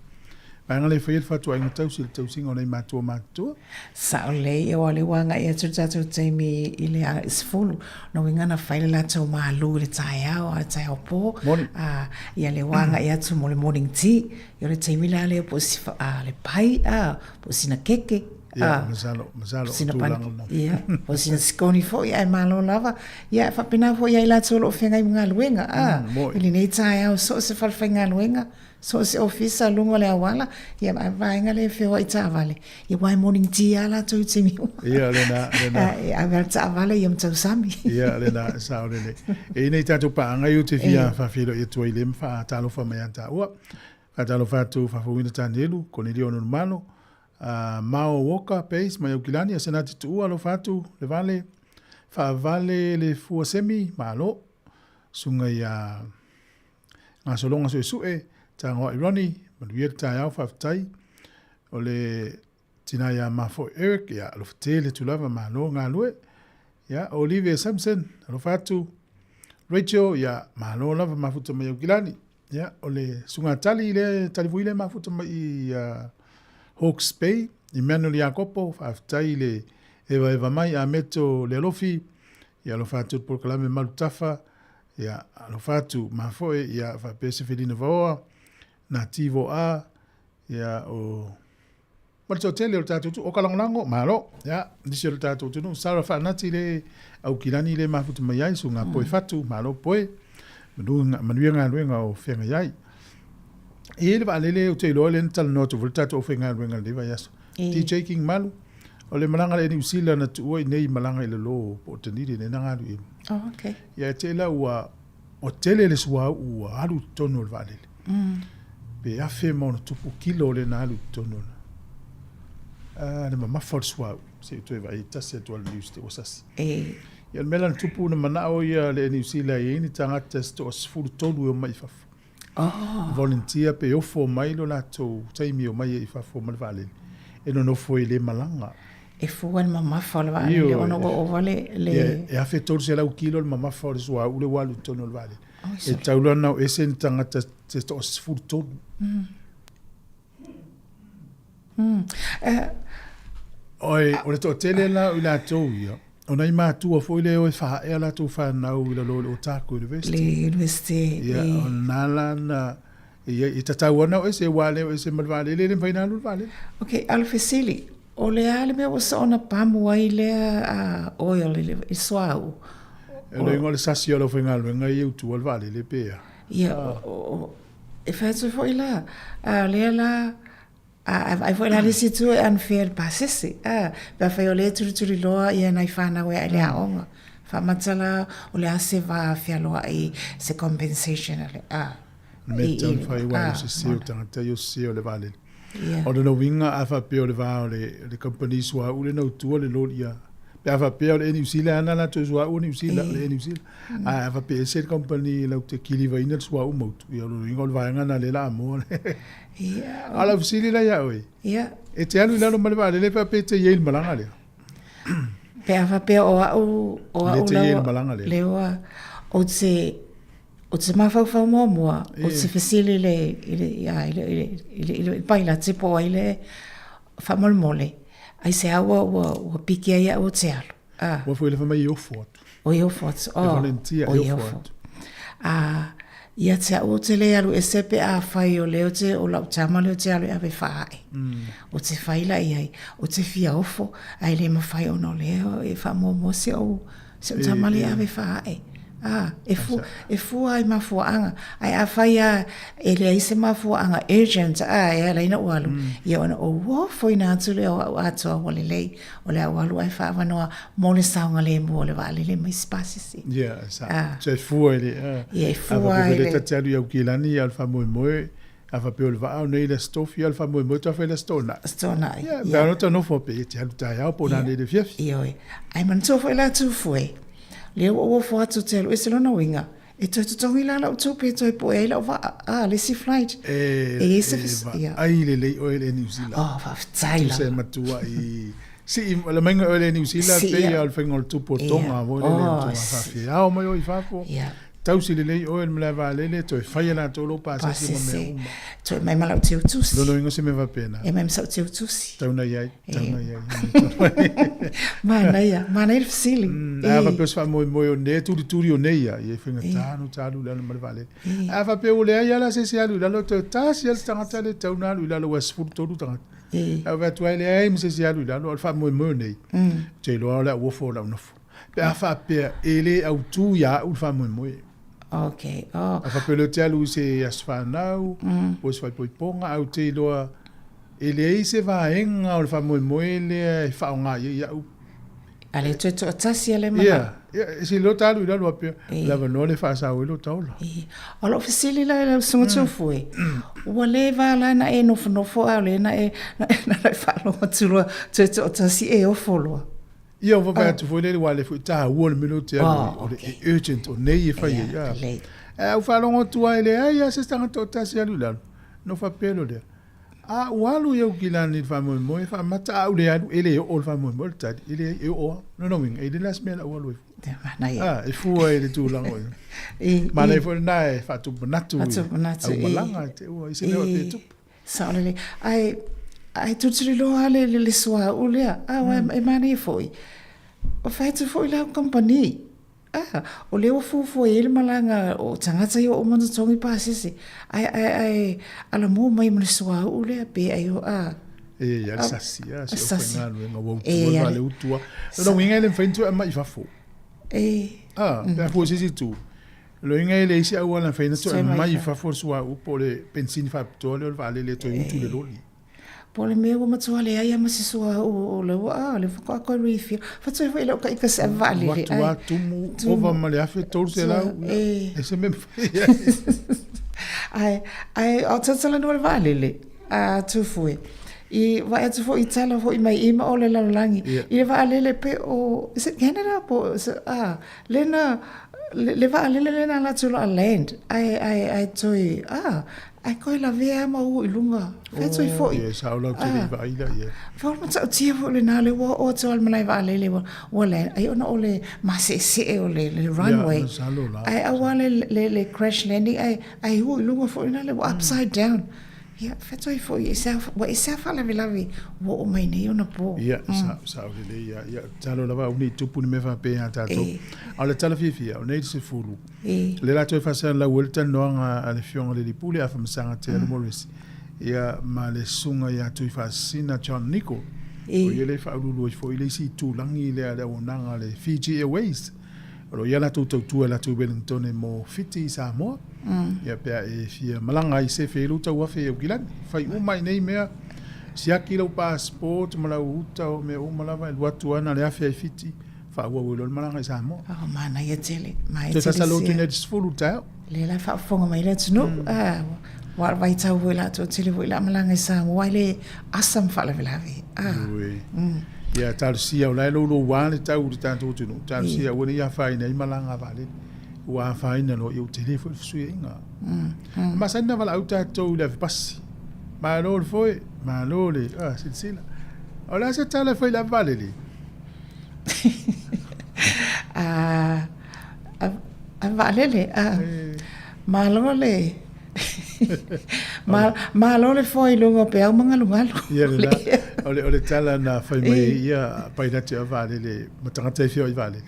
vaega lea e faia le fatuaiga tausi i le tausiga o nai matua matutua. Sao lelei, aua o lea ua agai atu le tatou taimi i le 10, lona uiga na fai le latou malu i le taeao, a o le taeao po, a, ia lea ua agai atu mo le morning tea, ia o le taimi la lea po o si, a, le pai, a, po o sina keke, Ia, masalo, masalo o tulaga na. Ia, po o sina sikoni foi, ae malo lava. Ia, e faapena foi ia i latou o lo o feagai ma galuega, a, i lenei taeao so o se falefaigaluega, so o se ofisa luga o le auala, ia ma le vaega lea e feoai taavale, ia aua e morning tea lava latou i taimi uma. Ia, lena, lena. E ave lava le taavale ia ma tausami. Ia, lena, e sao lelei. E i nei tatou paaga ia ou te fia faafeiloai atu ai i le ma faatalofa mai ia taua. Faatalofa atu Faafouina Tanielu, Konelio Ononumalo, Mao Walker Pace mai Aukilani, Asenati Tuua, alofa atu, Levale, Faavale le Fua Semi, malo, Susuga ia Gasologa Suesue, Tagoai Ronnie, manuia le taeao, faafetai. O le tina ia Mafoe Eric, ia, alofa tele atu lava, malo galue. Ia, Olivia Samson, alofa atu. Rachel, ia, malo lava mafuta mai Aukilani. Ia, o le susuga Tali lea, Tali Vui lea mafuta mai i Hawke's Bay, Emmanuel Iakopo, faafetai i le evaeva mai, Ameto Lealofi, ia alofa atu le polokalame Malutafa, ia alofa atu mafoe, ia faapea Sefelina Vaoa, Nati Voa, ia o ma le toatele o le tatou tu, o ka lagolago, malo, ia, nisi o le tatou atunuu, Sarah Faanati le Aukilani le mafuta mai ai, susuga Poe Fatu, malo Poe, manuia galuega o feagai ai. E i ai le vaalele ou te iloa lea na talanoa atu foi le tatou aufaigaluega i lenei vaiaso. DJ King Malu, o le malaga lea i Niu Sila na tuua i nei malaga i lalo po o Dunedin lea na galu i ai. Oh, okay. Ia e te la ua ua tele le suauu ua alu i totonu o le vaalele. Pe afe ma ona tupu kilo lea na alu i totonu o le le mamafa o le suauu. Se i toe vaai tasi atu lava i le news te ua sasi. E. Ia o le mea la na tupu na manao ia le Niu Sila e i ai ni tagata se toa-13 e omai i fafo. Oh. Volunteer pe ofo mai lo latou taimi e omai ai i fafo ma le vaalele e nonofo ai le malaga. E fua le mamafa o le vaalele ona ua ova le... le... E 1300 kilo le mamafa o le suauu lea ua alu i totonu o le vaalele. E tatau la ona o ese ni tagata se toa-13. Oi, o le toatele la o i latou ia, o nai matua foi lea e o e faaea a latou fanau i lalo o le Otago University. Le University. Ia, o lena la na, ia, e tatau lava ona o ese, aua a le o ese ma le vaalele, e le mafai ona alu le vaalele. Ok, a o le fesili, o le a le mea ua soona pamu ai lea oil i le suauu? O le igoa o le sasi o le aufaigaluega ia e utua le vaalele pe a? Ia, o, E fai atu foi la, a o lea la, a a vaai foi la le isi itu e unfair i le pasese, a, pe afai o lea e tulituliloa ia nai fanau e ae i le aoga, faamata la o le a se va fealoai se compensation a le, a, Le mea tatau ona fai aua e le sese o tagata ia o sese o le vaalele. O lona uiga a faapea o le va o le, le kamupani suauu lea na utua le loli ia, Pe a faapea o le Air New Zealand ana latou suauu o Niu Sila, o le Air New Zealand. Ae a faapea e ese le kamupani latou te kilivaina le suauu ma utu, ia o lona uiga o le vaega lena lea o le a moa. A o lau fesili la ia oe, e te alu i lalo ma le vaalele pe a pe e te i ai i le malaga lea? Pe a faapea o au, o au lava, lea ou te, ou te mafaufau muamua, ou te fesili i le, i le, i le, i le, i le pailate po o ai le, Faamolemole, aisea ua, ua, ua piki ai au o te alu? Ah. Ua foi le mai i ofo atu. O i ofo atu. Oh, e volunteer i ofo atu. Ah, ia te au o te le alu ese pe a fai o lea o te, o lau tama lea o te alu e ave faae. O te fai la i ai, o te fia ofo, ae le mafai ona o lea e faamuamua si ou, Si ou tama lea ave faae. Ah, e fua, e fua i mafuaaga. Ae afai lava e leai se mafuaaga urgent, ah, e ala ai ona ou alu, ia ona ou ofoina atu lea o au atoa ua lelei, o le a ou alu ae faaavanoa mo le saogalemu o le vaalele ma isi pasese. Ia, sa, sa e fua i le, ah. Ia, e fua i le. A faapea foi lea ta te alu i Aukilani, ia o le faamoemoe, A faapea o le vaa o nei le Aso Tofi, a o le faamoemoe toe fai le Aso Toonai. Aso Toonai, ia. Pe ana ta nofo pe e te alu taeao po o nanei i le afiafi. Ioe. Ae manatua foi la Tufue, lea ua ou ofo atu ou te alu ese lona uiga, e toe totogi la lau tupe e toe poe ai lau vaa, a, le isi flight. E, e i ai se e vaai lelei oe i le New Zealand. Oh, faafetai lava. Tusa e matuai sii le maiga oe i le New Zealand, pei lava o le faiga o le tupu o Tonga foi lele, matua faafeao mai oe i fafo. Tausi lelei oe i le malae vaalele, toe fai e latou lou pasese ma mea uma. Toe mai ma lau teutusi. Lona uiga o se mea faapena. E mai ma sau teutusi. Tau na i ai, tau na i ai. Manaia, manaia le fesili. Ae a faapea o se faamoemoe o nei, tulituli o nei ia, ia e faigata ona ta alu i lalo ma le vaalele. Ae a faapea ua leai lava la se isi e alu i lalo, toe tasi lava le tagata lea e tatau ona alu i lalo aua e 13 tagata. Ae ou fai atu ai, e leai ma se isi e alu i lalo, o le faamoemoe o nei, ou te iloa o le au ofo o lau nofo. Pe a faapea e le autū ia au le faamoemoe. Okay. Oh. A faapea o lea ou te alu i se aso fanau, po o se faaipoipoga, ae ou te iloa e leai se vaega o le faamoemoe lea e faaaoga i ai au. A le toe toatasi a le manao. Ia, ia, se iloa ta alu i lalo faapea, o le avanoa lea e faasao ai lou taola. O lou fesili la i lau Susuga Tufue, ua leva la na e nofonofo a o lea na e, na e faalogo atu loa toe toatasi e ofo loa. Ia, ua vaai atu foi lele, aua o lea foi e taua le mea lea ou te alu ai, o le urgent, o nei e fai ai. A. Ae ou faalogo atu lava e leai lava se tagata toatasi e alu i lalo, ona ou faapea loa lea, A ua alu i Aukilani i le faamoemoe, e faamata a ou le alu, e le oo le faamoemoe o le tali, e leai, e oo lava. Lona uiga, e le la se mea o le a ou alu ai fua. A, e fua i le tulaga o i ai. Manaia foi lena e faatupu manatu i au malaga i te i se mea faapea e tupu. Sao lelei. Ae, ae tulituliloa lava le, le, le suauu lea. A, mm. e manaia foi. O fai atu foi lau kamupani. Ah, o lea ua fuafua i ai le malaga o tagata ia ua uma ona totogi pasese. Ae, ae, ae alamua mai ma le suauu lea pe ai o, a. E i ai le sasi, a, si au faigaluega ua utua le vale utua. Lona uiga e le mafai ona toe aumai i fafo. E. A, pe a fua i se isi itu. Loiga e leai se auala e mafai ona toe aumai i fafo le suauu po o le penisini faapitoa lea o le vaalele e toe utu le loli. Po o le mea ua matua leai lava ma se suauu o lea ua, ah, o lea faatoa toe refill. Faatoa foi i lau taita se ave vaalele. Ua atu lava tumu ova ma le $1,300. E se mea mafai ai. Ae, ae o talanoa i le vaalele, a Tufue, i vaai atu foi i tala foi mai i ma o le lalolagi, i le vaalele pe o, is it Canada po o, ah, Lena, le, le vaalele lena ala atu loa land, ae, ae, ae toe, ah, ae koe lavea ma u i lunga, fai toe foi. Oh, yes, au lau te lei vaai la ia. Fa o matautia foi lena le ua oo atu al malae vaalele ua, ua land, ai ona o le maseesee o le, le runway. Yeah, masalo la. Ae aua le, le, le crash landing, ae, ae u i lunga foi lena le ua upside down. Ia, fetoi foi, e se ua e se faalavelave ua oo mai nei ona po. Ia, sa, sao lelei, ia, ia, talo lava au nei tupu ni mea faapea ia tatou. A o le tala fiafia, o nei le 10, le latou e faasalalau ai le talanoaga a le Afioga i le Alii Pule Afamasaga Te Alu Morris, ia, ma le Susuga ia Tuifaasisina John Nichol, o ia lea e faauluulu ai foi le isi itulagi lea a le auaunaga a le Fiji Airways. O lo o i ai latou tautua i latou Wellingtone mo Fiti i Samoa. Ia pe a e fia malaga ai sefe ai lou tauafe i Aukilani. Fai uma i nei mea, siaki lau passport ma lau uta o mea uma lava e alu atu lava na o le afe ai Fiti, faaauau ai loa le malaga i Samoa. Oh, manaia tele. Manaia tele. Toe sasalo atu i nei le 10 taeao. Lea la e faafofoga mai le atunuu. Ah, ua vaitau foi latou tele foi la malaga i Samoa i le asa ma faalavelave. Ah. Ia talosia o la e louloua le tau i le tatou atunuu, talosia aua ne i afaina ai malaga a vaalele. Ua afaina loa, ia ua tele foi le fesuiaiga. E masani ona valaau tatou i le ave pasi. Malo le foe, malo le silasila. O le a se tala e fai i le ave vaalele? Ave vaalele, malo le Malo le foe i luga o peau ma galugalu. Ia lena, o le tala na fai mai ai ia pailate o vaalele ma tagata e feoai vaalele.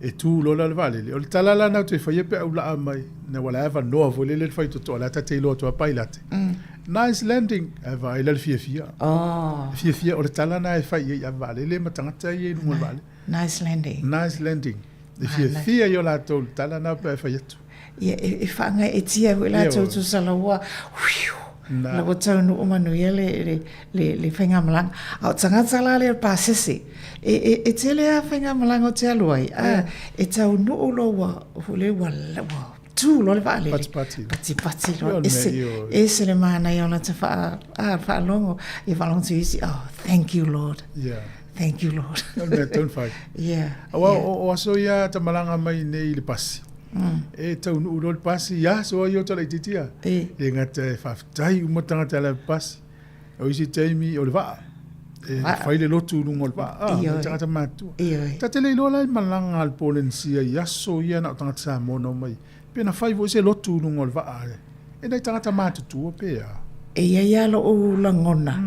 E tu loa la le vaalele. O le tala la na toe faia pe a ula'a mai, na ua la e avanoa foi lele le faitotoa, o la e ta te iloa atu lava pailate. Nice landing! Ae vaai la le fiafia. Fiafia, o le tala na e fai i ai i ave vaalele ma tagata ia i luga o le vaalele. Nice landing. Nice landing. E fiafia i o latou le tala na pe a fai atu. Ia, e faagaeetia foi latou tusa la ua, whew, la ua taunuu manuia le faigamalaga. A o tagata la lea o le pasese, e tele lava faigamalaga ou te alu ai, a, e taunuu loa ua, foi lea ua, ua tu loa le vaalele. Patipati. Patipati loa, ese, ese le manaia o lata faalogo, ia faalogo atu isi, oh, thank you Lord. Yeah. Thank you Lord. O le mea tonu fai. Yeah. Aua o aso ia ta malaga mai nei i le pasi. E taunuu loa le pasi, ia aso ai o ta laitiiti ia. E gata e faafetai uma tagata e ala i le pasi. O isi taimi o le vaa. E fai le lotu i luga o le vaa. Ah, me tagata matutua. Ta te le iloa la i malaga a le Polenisia i aso ia na o tagata Samoa na omai. Pe na fai foi se lotu i luga o le vaa e nai tagata matutua pe a? E i ai lava lou lagona,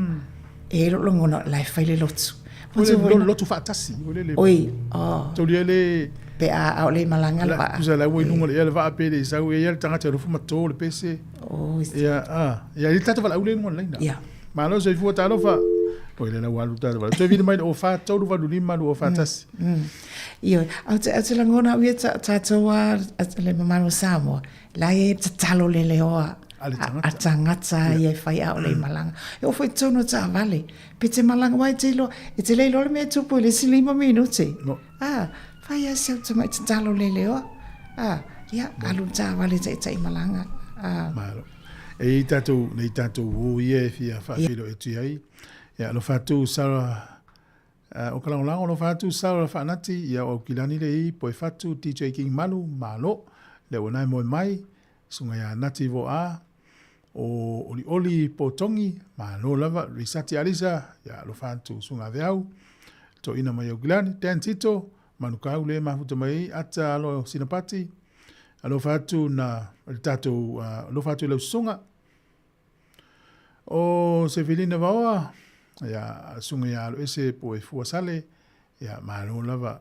e i ai lou lagona o la e fai le lotu. O le lotu faatasi. Oi, oh. Taulia le... Pe a aole i malaga le vaa. Tusa la ua i luga o le ea le vaa pe le i sau, e i ai le tagata e alofa ma to le pese. Ia, a, ia, i le tatou valaau lea i luga o le laina. Ia. Malo soifua talofa. Oi lea la ua alu tatou valaau. Toe vili mai le 04 3 8 5 2 4 1. Ioe, ae ou te lagona au ia tatou a le mamalu o Samoa, la e tatalo leleoa a tagata ia e fai a o le malaga. E oo foi i totonu o taavale, pe te malaga aua e te iloa, e te le iloa le mea e tupu i le isi 5 minute. A, fai lava si au tamai tatalo leleoa. A, ia, alu le taavale taitai malaga. A. Malo. E i ai tatou, nei tatou uo ia e fia faafeiloai atu i ai. Ia, alofa atu Sarah O ka lagolago alofa atu Sarah Faanati ia o Aukilani le i Poefatu DJ King Malu malo le ua nae moe mai susuga ia Nati Voa o Olioli Potongi malo lava Risati Alisa ia alofa atu susuga Aveau toeaina mai Aukilani Dan Tito Manukau le mafuta mai ai Ata alo Sinapati alofa atu na le tatou alofa atu i lau susuga O Sefelina Vaoa, ia, susuga ia Aloese po o Efua Sale, ia, malo lava.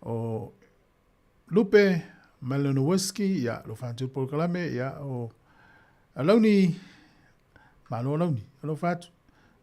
O Lupe Malinowski, ia, alofa atu i le polokalame, ia, o Alauni, malo Alauni, alofa atu.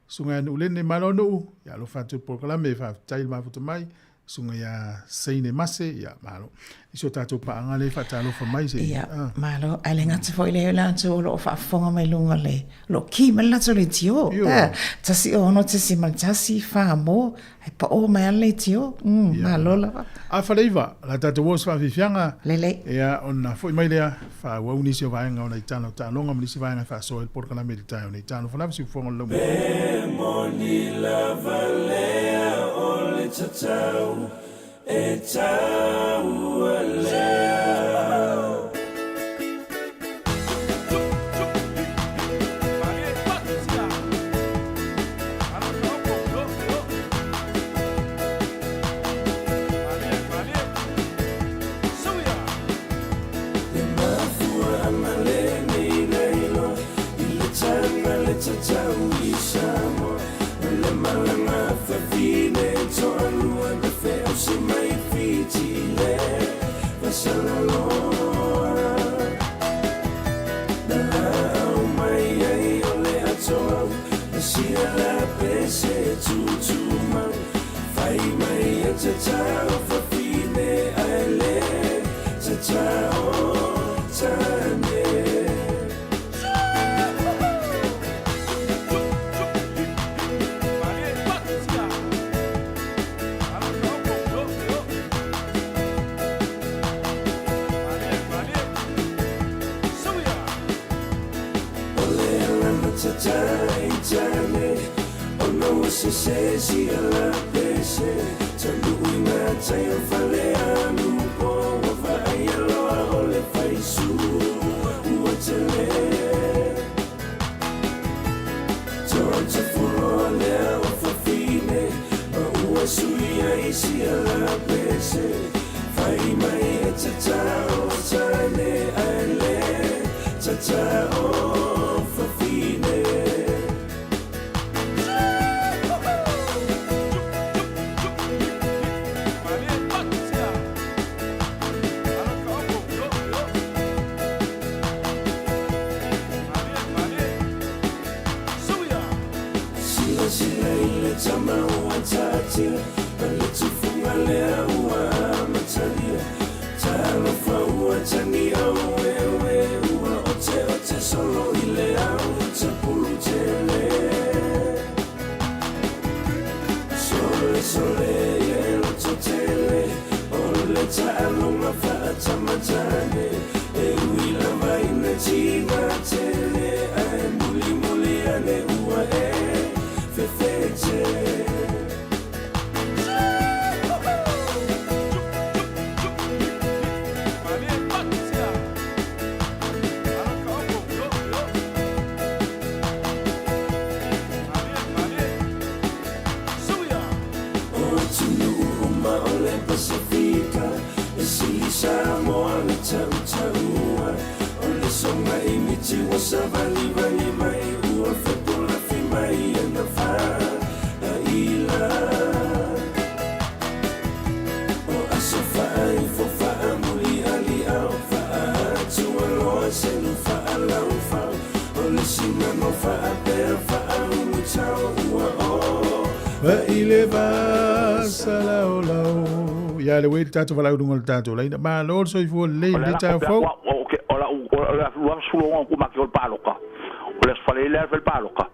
Susuga ia Nuulene, malo Nuu, ia, alofa atu i le polokalame, faafetai le mafuta mai. Susuga ia Seine Mase, ia, malo. I so tatou paaga lea e faatalofa mai se i. Ia, malo. Ae le gata foi lea o latou o lo o faafofoga mai luga o le, o lo o ki mai le latou leitio. 106.1 Samoa, ae pao mai lava le leitio. Malo lava. A Faleiva, la tatou o i se faafiafiaga. Lelei. Ia, ona foi mai lea, faaauau nisi o vaega o nai tala o taaloga ma nisi vaega e faasoa ai le polokalame i le taeao nei. Talofa lava, siufofoga o le laumua. E moni lava lea o le tatau e taua lea. Le mafuaaga lenei na iloa i le taga le tatau i Samoa O le malaga a fafine toalua na feausi mai Fiti le Vasalaloa Na laau mai ai o le atoau Na sia la pese tutumau Fai mai e tatao fafine ae le tatao tane. O le ala na tatai tane. Ona ua sese sia la pese Taunuu i gatai o Falealupo Ua vaaia loa o le faisu ua tele Toatafuloa lea o fafine Ma ua sui ai sia la pese Fai mai e tatao tane Ae le tatao fafine. Silasila i le tama ua taatia, ma le tufuga lea ua amatalia. Talofa ua tagi aueue, ua oteote solo i le au tapulu tele. Sole sole e loto tele, o le taaloga faatamatane. E ui lava ina tiga tele, ae mulimuli ane ua e fefete. O atunuu uma o le Pasefika, e sili Samoa le tautaua. O le soga i miti ua savalivali mai, ua fepulafi mai e na faaila. O aso faaifo faamulialiao, faaatualoa selu faalaufau. O le sinago faapea faaulutau, ua o Vai le vasalaolao. Ia le uei le tatou valaau i luga o le tatou laina. Malo le soifua lelei i lenei taeao fou. O la 26 ku ma ke o le paloka. O le fale le le paloka.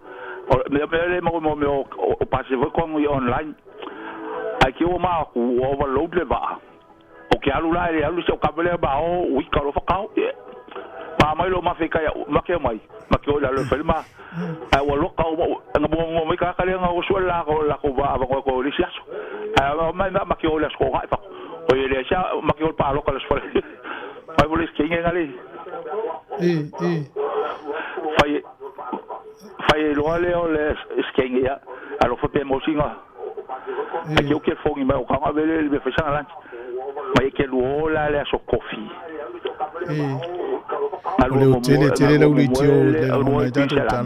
O me me le mo mo me o pase voi ko i online. Ai ke o ma ku overload le va. O ke alu la le alu se o ka le ba o ui ka lo fa. Ma mai lo ma fe ka ma ke mai. Ma ke o la le fele ma. Ai ua loka o nga mo mo mai ka ka le nga o su la ko la ko va va ko ko le siaso. Ai ma ma ma ke o le sko ga fa. O le sia ma ke o paloka le fale. Mai mo le skinge ngale. E, e. Fai fai loa le o le skinge ya. Alo fa pe mo singa. Ai ke o ke fongi mai o ka nga vele le fe sanga lan. Mai ke luo la le aso kofi. E. O le o tele, tele lau le tio le lagona i tatou tala.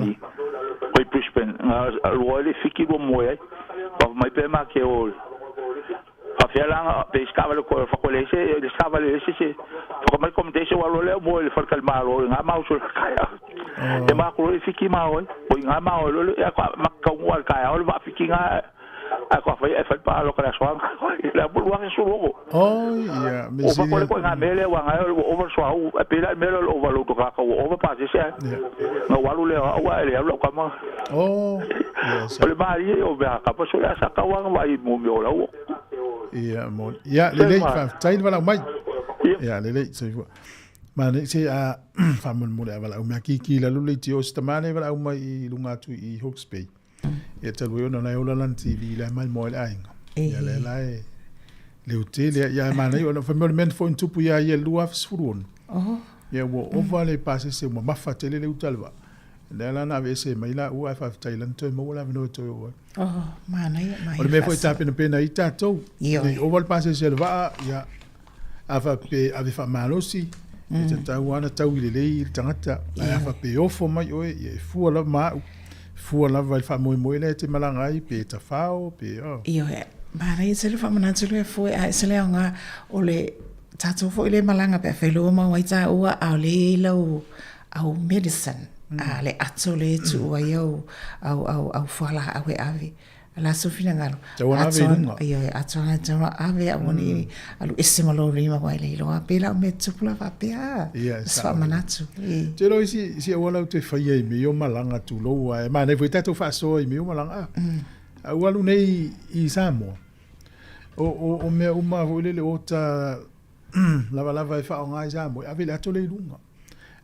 Oi Brisbane, nga luo le fiki lo mo ai. Pa mai pe ma ke o fa fia pe skava le ko fa ko le se le skava le se se fa mai kom te se wa lo le mo le fa kal ma lo nga ma so ka ya. E ma ko le fiki ma o o nga ma o lo ya ko ma ka wa ka ya o va fiki nga a ko fa e fa pa lo ka so la bu wa so lo. Oh, ia, me O fa ko le ko nga mele wa nga o over so au e pe la mele o over lo ka ka o over pa se se. Nga wa lo le wa le lo ka ma. Oh, ia, O le ma i o be ka pa so ya sa ka wa wa i mo mi o la o. Ia, mo. Ia, lelei, faafetai le valaau mai. Ia, lelei, soifua. Ma nei se a faamolemole a valaau mea kiki lalo le tio se tamane valaau mai i lunga atu i Hawke's Bay. Ia talu ai ona la e ola lana TV la e mai moa i le aiga. Ia lea la e leo tele ia e manai ona fai mai o le mea na foi na tupu ia ia i le 2016. Ia ua ova le pasese ua mamafa tele le uta o le vaa. Lea la na aveese mai laua ae faafetai lana toe maua le avanoa e toe oo ai. Oh, manaia, O le mea foi e tapenapena ai tatou, nei ova le pasese a le vaa, ia, a faapea ave faamalosi, e tatau lava ona taui lelei le tagata, ae a faapea e ofo mai oe, ia e fua lava ma au, fua lava i le faamoemoe lea e te malaga ai, pe tafao, pe oh. Ioe, manaia tele faamanatu lea fua ae ese le aoga o le tatou foi le malaga pe a failua mau ai taua a o lea e i ai lau au medicine a le ato le e tuu ai au au au au fualaau e ave. La so finagalo. Tau ana ave i luga. Ioe, ato ana tau ave aua ne i alu ese ma lou lima aua e le iloa pe la o mea tupu la faapea. Ia, e Se sao. faamanatu. E. Te iloa isi isi auala ou te faia i mea o malaga tulou ae manaia foi tatou faasoa i mea o malaga a. A ua alu nei i Samoa, o o o mea uma foi lele o ota lavalava e faaaoga i Samoa, e ave i le ato lea i luga.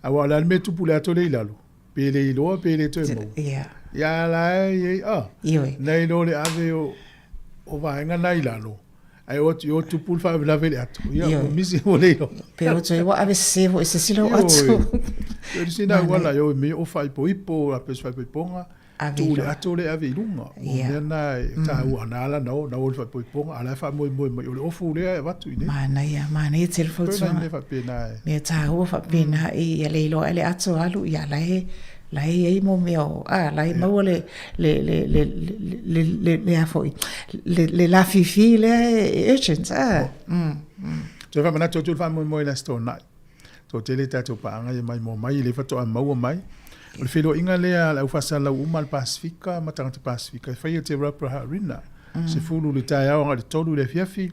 Aua o le a le mea e tupu i le ato lea i lalo? Pe le iloa pe le toe maua. Ia. Ia la e i ai, ah. Ioe. Nai lo le ave o, o vaega na i lalo. Ai o atu, o tupu le faalavelave i le ato. Ia, ua misi ua le iloa. Pe o toe ua ave sese foi se isi lau ato. Ioe. O sina auala, ioe, me o faaipoipo, a pe se faaipoipoga. Tuu le ato lea e ave i luga. O mea na e taua na ala na o, na o le faaipoipoga, a o la e faamoemoe mai, o le ofu lea e avatu i inei. Manaia, manaia tele fautuaga. Mea faapena e. Mea taua faapena ia le iloa ai le ato alu, ia la e, la e i ai mo mea o, a, la e maua le, le, le, le, le, le, le a foi, le, le lafifi lea e urgent, a. Toe faamanatu atu le faamoemoe i le Aso Toonai. Toatele tatou paaga ia maimoa mai, lea faatoa maua mai. O le feiloaiga lea a le au faasalalau uma a le Pasefika ma tagata Pasefika e faia i te Rauparaha Arena. 10 i le taeao agai i le 3 i le afiafi.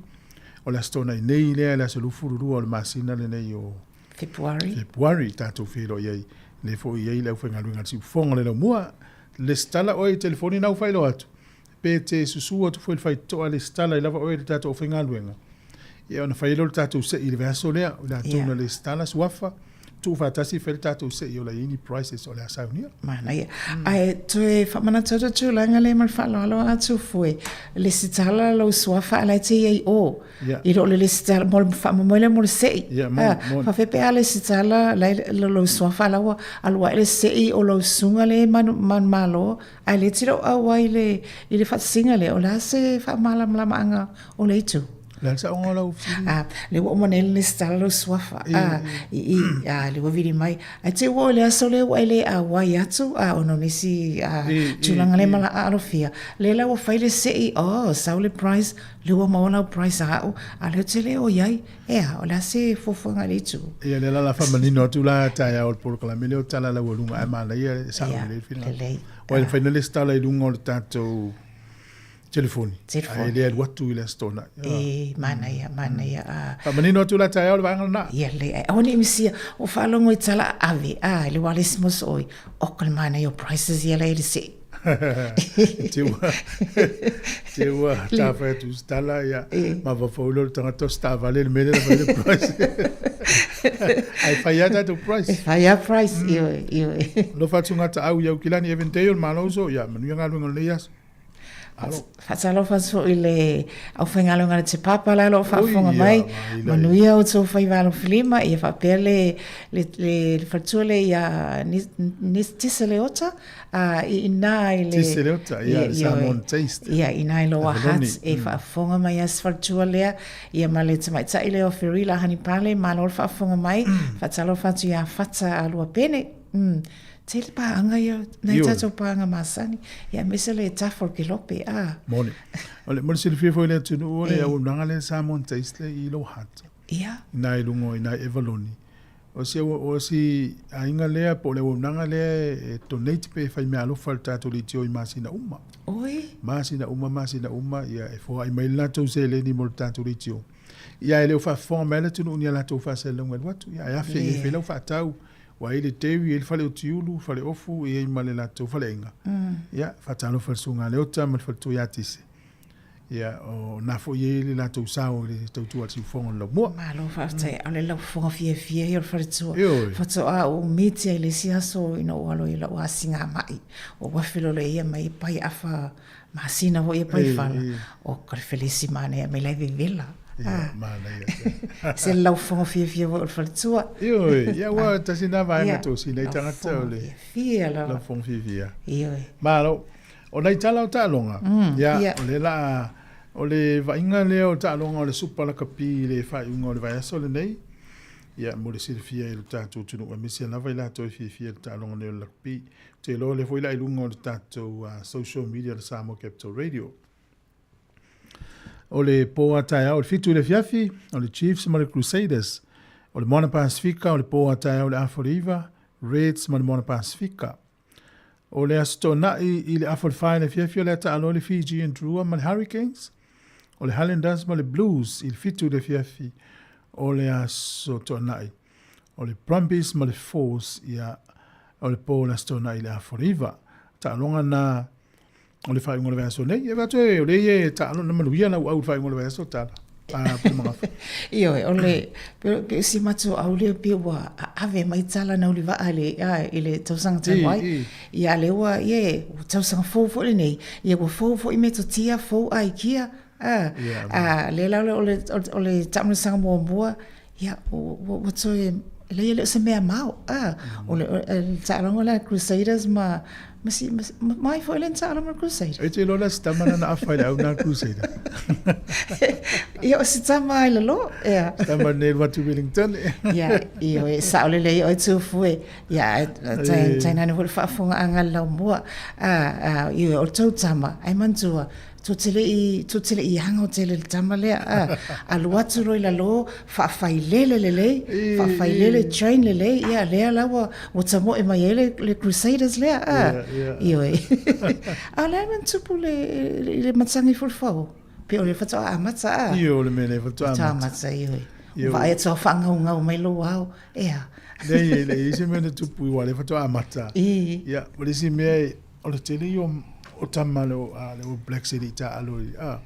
O le Aso Toonai nei lea, le aso 22 o le masina lenei o Fepuari. Fepuari tatou feiloai ai. Lea foi e i ai le aufaigaluega a le Siufofoga o le Laumua. Lesitala oe i telefoni na ua faailoa atu. Pe te susu atu foi i le faitotoa lesitala ai lava oe i le tatou aufaigaluega, ia ona fai ai lea o le tatou sei i le vaiaso lea, o latou na lesitala suafa, tuufaatasi fai le tatou sei o le i ai ni prizes o le a saunia. Manaia. Ae toe faamanatu atu le tulaga lea ma le faaaloalo atu foi, lesitala lou suafa a la e te i ai i o. I lo o le lesitala, mo le faamoemoe lea mo le sei. Faapefea pe a lesitala lou suafa a la ua alu ae le sei o lau susuga lea e manumalo Ae le tino auai i le, i le faatasiga lea, o le a se faamalamalamaga o le itu? Le a le saoga o lau fesili? A, lea ua uma nei le lesitala lou suafa, a, i i, a, lea ua vili mai. Ae te i ua oo i le aso lea ua e le auai atu, a, ona o nisi, a, tulaga le alofia, lea la ua fai le sei, oh, sau le prize, lea ua maua lau prize a au, a o lea ou te le o i ai. Ea, o le a se fuafuaga i le itu? Ia, lea la o le a faamanino atu la taeao o le polokalame lea o tala laualuga, ae manaia e sao lelei le finagalo. Lelei. Aua e mafai ona lesitala i luga o le tatou telefoni, ae le alu atu i le Aso Toonai. E, manaia, manaia. Faamanino atu la taeao le vaega lena. Ia, lelei. Ae aua ne i misia, ua faalogo i tala ave, a, i le wireless mo sooi, oka le manaia o prices ia la e le see. Te ua, te ua tāwhai atu se tala, ia, mafaufau lea o le tagata o se taavale le mea lea na fai le price. Ae fai lava tatou price. E fai lava price, ioe, ioe. Alofa atu ngā taau i Aukilani Evan Dale, malo uso, ia, manuia galuega o lenei aso. Alo. Faatalofa atu foi i le aufaigaluega a le Te Papa la o lo o faafofoga mai. Manuia outou faiva alofilima, ia faapea le, le, le, le faletua lea ia Tisa Leota, a, i ina i le... Tisa Leota, ia, le Samoan Taste. Ia, ina i Lower Hutt, e faafofoga mai lava si faletua lea, ia ma le tamaitai lea o Ferila Hanipale, malo le faafofoga mai, faatalofa atu ia Fata Aluapene. Tele paaga ia, nai tatou paaga masani, ia aemaise le tafa o le kelope, a. Moni. O le, mo le silafia foi i le atunuu, o le auaunaga lea Samoan Taste lea i Lower Hutt. Ia. Ina i luga o ina i Avaloni. O si, o si aiga lea po o le auaunaga lea e donate pe fai meaalofa i le tatou leitio i masina uma. Oi. Masina uma, masina uma, ia e foai mai le latou seleni mo le tatou leitio. Ia e le o faafofoga mai le atunuu ni a latou faasalalauga e alu atu. Ia e afe i e fai lau faatau. Ua i ai le dairy, e i ai le fale utiulu, fale ofu, e i ai ma le latou faleaiga. Ia, faatalofa i le Susuga Leota ma le faletua ia Tise. Ia, o na foi e i ai le latou sao i le tautua a le siufofoga o le laumua. Malo faafetai, o le laufofoga fiafia ia o le faletua. Ioe. Faatoa ou miti ai i le isi aso ina ua alo i lau asiga mai. Ua uafi loa le ia mai pai afa masina foi ia pai fala. O ka le felesi manaia mai la e vevela. Ia, manaia. Se laufofoga fiafia foi o le faletua. Ioe, ia ua tasi na vaega tosina i tagata o le fiafia lava. Laufofoga fiafia. Ioe. Malo. O nai tala o taaloga, ia, o lea la a, o le vaaiga lea o taaloga o le Supa Lakapi i le faaiuga o le vaiaso lenei, ia, mo le silafia e lo tatou atunuu aemaise lava i latou e fiafia i le taaloga nei o le lakapi. Ou te iloa o lea foi la i luga o le tatou social media o le Samoa Capital Radio. O le pō a taeao i le 7 i le afiafi, o le Chiefs ma le Crusaders. O le Moana Pasifika, o le pō a taeao i le 8:30, Reds ma le Moana Pasifika. O le Aso Toonai i le afa o le 4 i le afiafi o le a taalo ai le Fijian Drua ma le Hurricanes. O le Highlanders ma le Blues i le 7 i le afiafi o le Aso Toonai. O le Brumbies ma le Force ia o le po o le Aso Toonai i le afa o le 9. Taaloga na o le faaiuga o le vaiaso nei. E avatu e o lea e taalo na manuia lau au i le faaiuga o le vaiaso tala. Pule Magafa. Ioe, o le, pe o si matou au lea pe ua ave mai tala na uliva'a i le, a, i le tausaga talu ai. Ia, a lea ua, ie, ua tausaga fou foi lenei, ia ua fou foi metotia, fou aikia, a, a, lea la o le, o le taamilosaga muamua, ia, ua, ua toe, leai e le o se mea mao, a, o le, o le taaloga lea a Crusaders ma, Ma si, ma, ma ai foi le na taalo ma le Crusader. E te iloa la si tama na na afa i le au na Crusader. Ia o si tama ai lalo, ia. Si tama nei watu Wellington. Ia, ia e sao lele ia oe tufu e. Ia, tai, tai nani foi le faafofoga a le laumua. A, a, ia o le tou tama, ai manatua, tou te le i, tou te le i aga o tele le tama lea, a, alu atu loa i lalo, faafailele lelei, faafailele, train lelei, ia lea la ua, ua tamoe mai ai le, le Crusaders lea, a, ioe. A o le a le tupu le, i le matagi i Fulufau? Pe o le faatoa amata, a? Io, o le mea lea faatoa amata. Faatoa amata, ioe. Ua vaai atu a faagaugau mai lou ao, ea. Leai, e leai se mea na tupu i wā lea faatoa amata. Ia, o le isi mea, o le tele ia o tama le le All Blacks e le i taaalo i a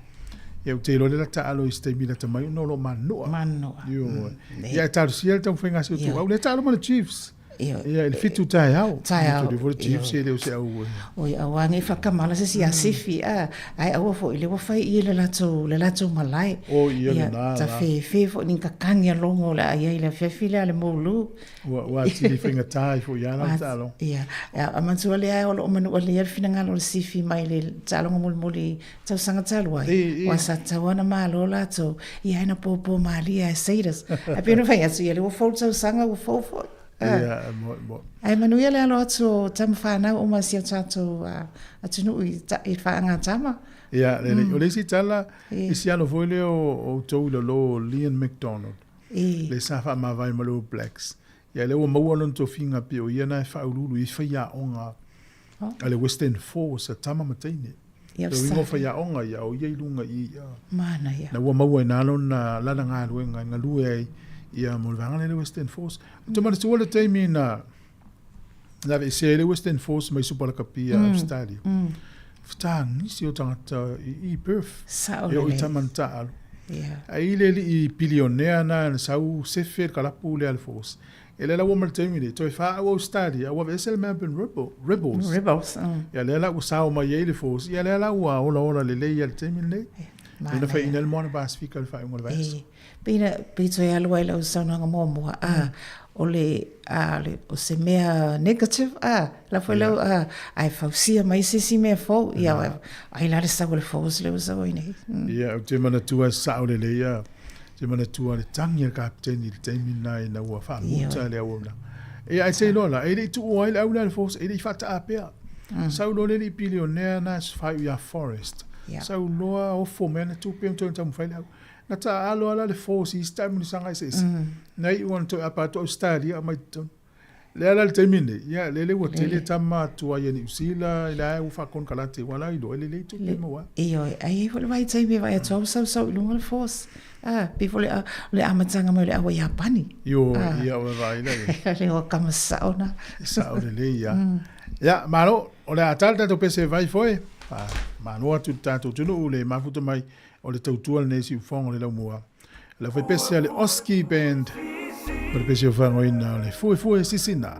ia ou te iloa lea la taaalo i se taimi lata mai ona o lo o manua. Manua. Ioe. Ia e talosia le taumafaiga a si o tou au lea taaalo ma le Chiefs. Ia i le 7 taeao. Taeao. Ia foi le Chiefs e le o se au. Oi aua nei whakamala se si asifi a ai aua foi le ua fai i le latou le latou malae. O ia lena. Ta fe fe foi ni kakangi a longo le ai ai le afiafi lea le moulu. Ua, ua atili faigata ai foi ia lau taaloga. Ia, a manatua lea o lo o manua lelei le finagalo o le sifi mai le taaloga mulimuli tausaga talu ai, ua sa tatau ona malo latou, ia na popo malie a e Saders. Ae pei ona fai atu, ia lea ua fou le tausaga, ua fou foi. Ia, moe, moe. Ae manuia le alo atu o tama whanau uma si o tātou atunuu i, i whaangatama. Ia, lelei. O le isi tala, i si alo foi lea o outou i lalo o Leon MacDonald. Le sa faamavae ma le All Blacks. Ia lea ua maua lona tofiga pei o ia na e faauluulu i faiaoga a le Western Force a tama ma teine. Ia uiga o faiaoga ia o ia i luga i ia. Manaia. Na ua maua i na lona lana galuega e galue ai ia mo le vaega lea le Western Force. Ou te manatua le taimi na na aveesea ai le Western Force mai Super Lakapi a Australia. Fetagisi o tagata i Perth. Sao E oo i lelei. tama na taaalo. Ia. Ai le alii bilionea na na sau sefe le kalapu lea a le Force. E lea la ua ma le taimi nei, toe faaau Australia, ua aveese le Melbourne Rebel, Rebels. Rebels. Ia lea la ua sao mai ai le Force, ia lea la ua olaola lelei lava i le taimi lenei. Lea na faiaina ai le Moana Pasifika i le faaiuga o le vaiaso. E, pei na, pei toe alu ai lau saunoaga muamua, a, o le, a, le, o se mea negative, a, la foi lau, a, ae fausia mai se isi mea fou, ia, ai la le sau o le Force lea ua sau ai nei. Ia, ou te manatua e sao lelei a, te manatua le tagi a le kapiteni i le taimi lena ina ua faamuta le auaunaga. Ia, ae te iloa la, e le i tuua ai le au lea a le Force, e le i faataa pea. Sau loa le alii bilionea na faaiu ia Forest. Sau loa ofo mai ana tupe ma toe taumafai le au. Na taaalo lava la le Force i isi taamilosaga eseese. Na iu ona toe apa atu Ausetalia aumai totonu. Lea la le taimi lenei, ia lele ua tele tama tuai a Niu Sila, la ua faakonekarate ua la iloa e lelei tupe maua ai. Ioe, ai ai foi le vaitaimi e vaai atu au sausau i luga o le Force. A, pei foi le, le amataga mai o le aua Iapani. Ioe, ia o vaai la ia. Le o kama sao na. Sao lelei ia. Ia, malo, o le a tala tatou pese vai foi. Malo atu le tatou atunuu le mafuta mai o le tautua lenei siufofoga o le laumua. Le aufaipese a le Oski Band ma le pese o fagoina o le Fuefue Sisina.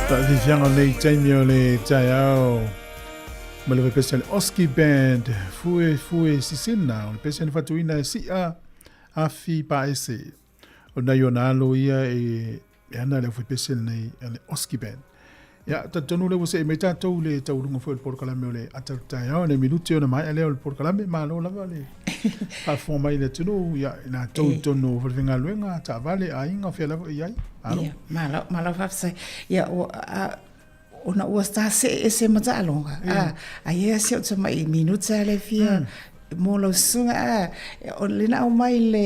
Faafiafiaga o lenei taimi o le taeao ma le faipese a le Oski Band, Fue Fue Sisina, o le pese na fatuina e Si'a Afi Paese. O nai ona alo ia e e ana le aufaipese lenei a le Oski Band. Ia, talitonu lea ua see mai tatou i le taualuga foi o le polokalame o le ata o le taeao, nei minute ona maea lea o le polokalame, malo lava le faafofoga mai i le atunuu, ia, i latou i totonu o falefaigaluega, taavale, aiga, o fea lava o i ai. Malo. Ia, malo, malo faafetai. Ia, ua, a, ona ua ta see ese ma taaloga, a, a ia si o tamai minute a le fia, mo lau susuga, a, o le na aumai le,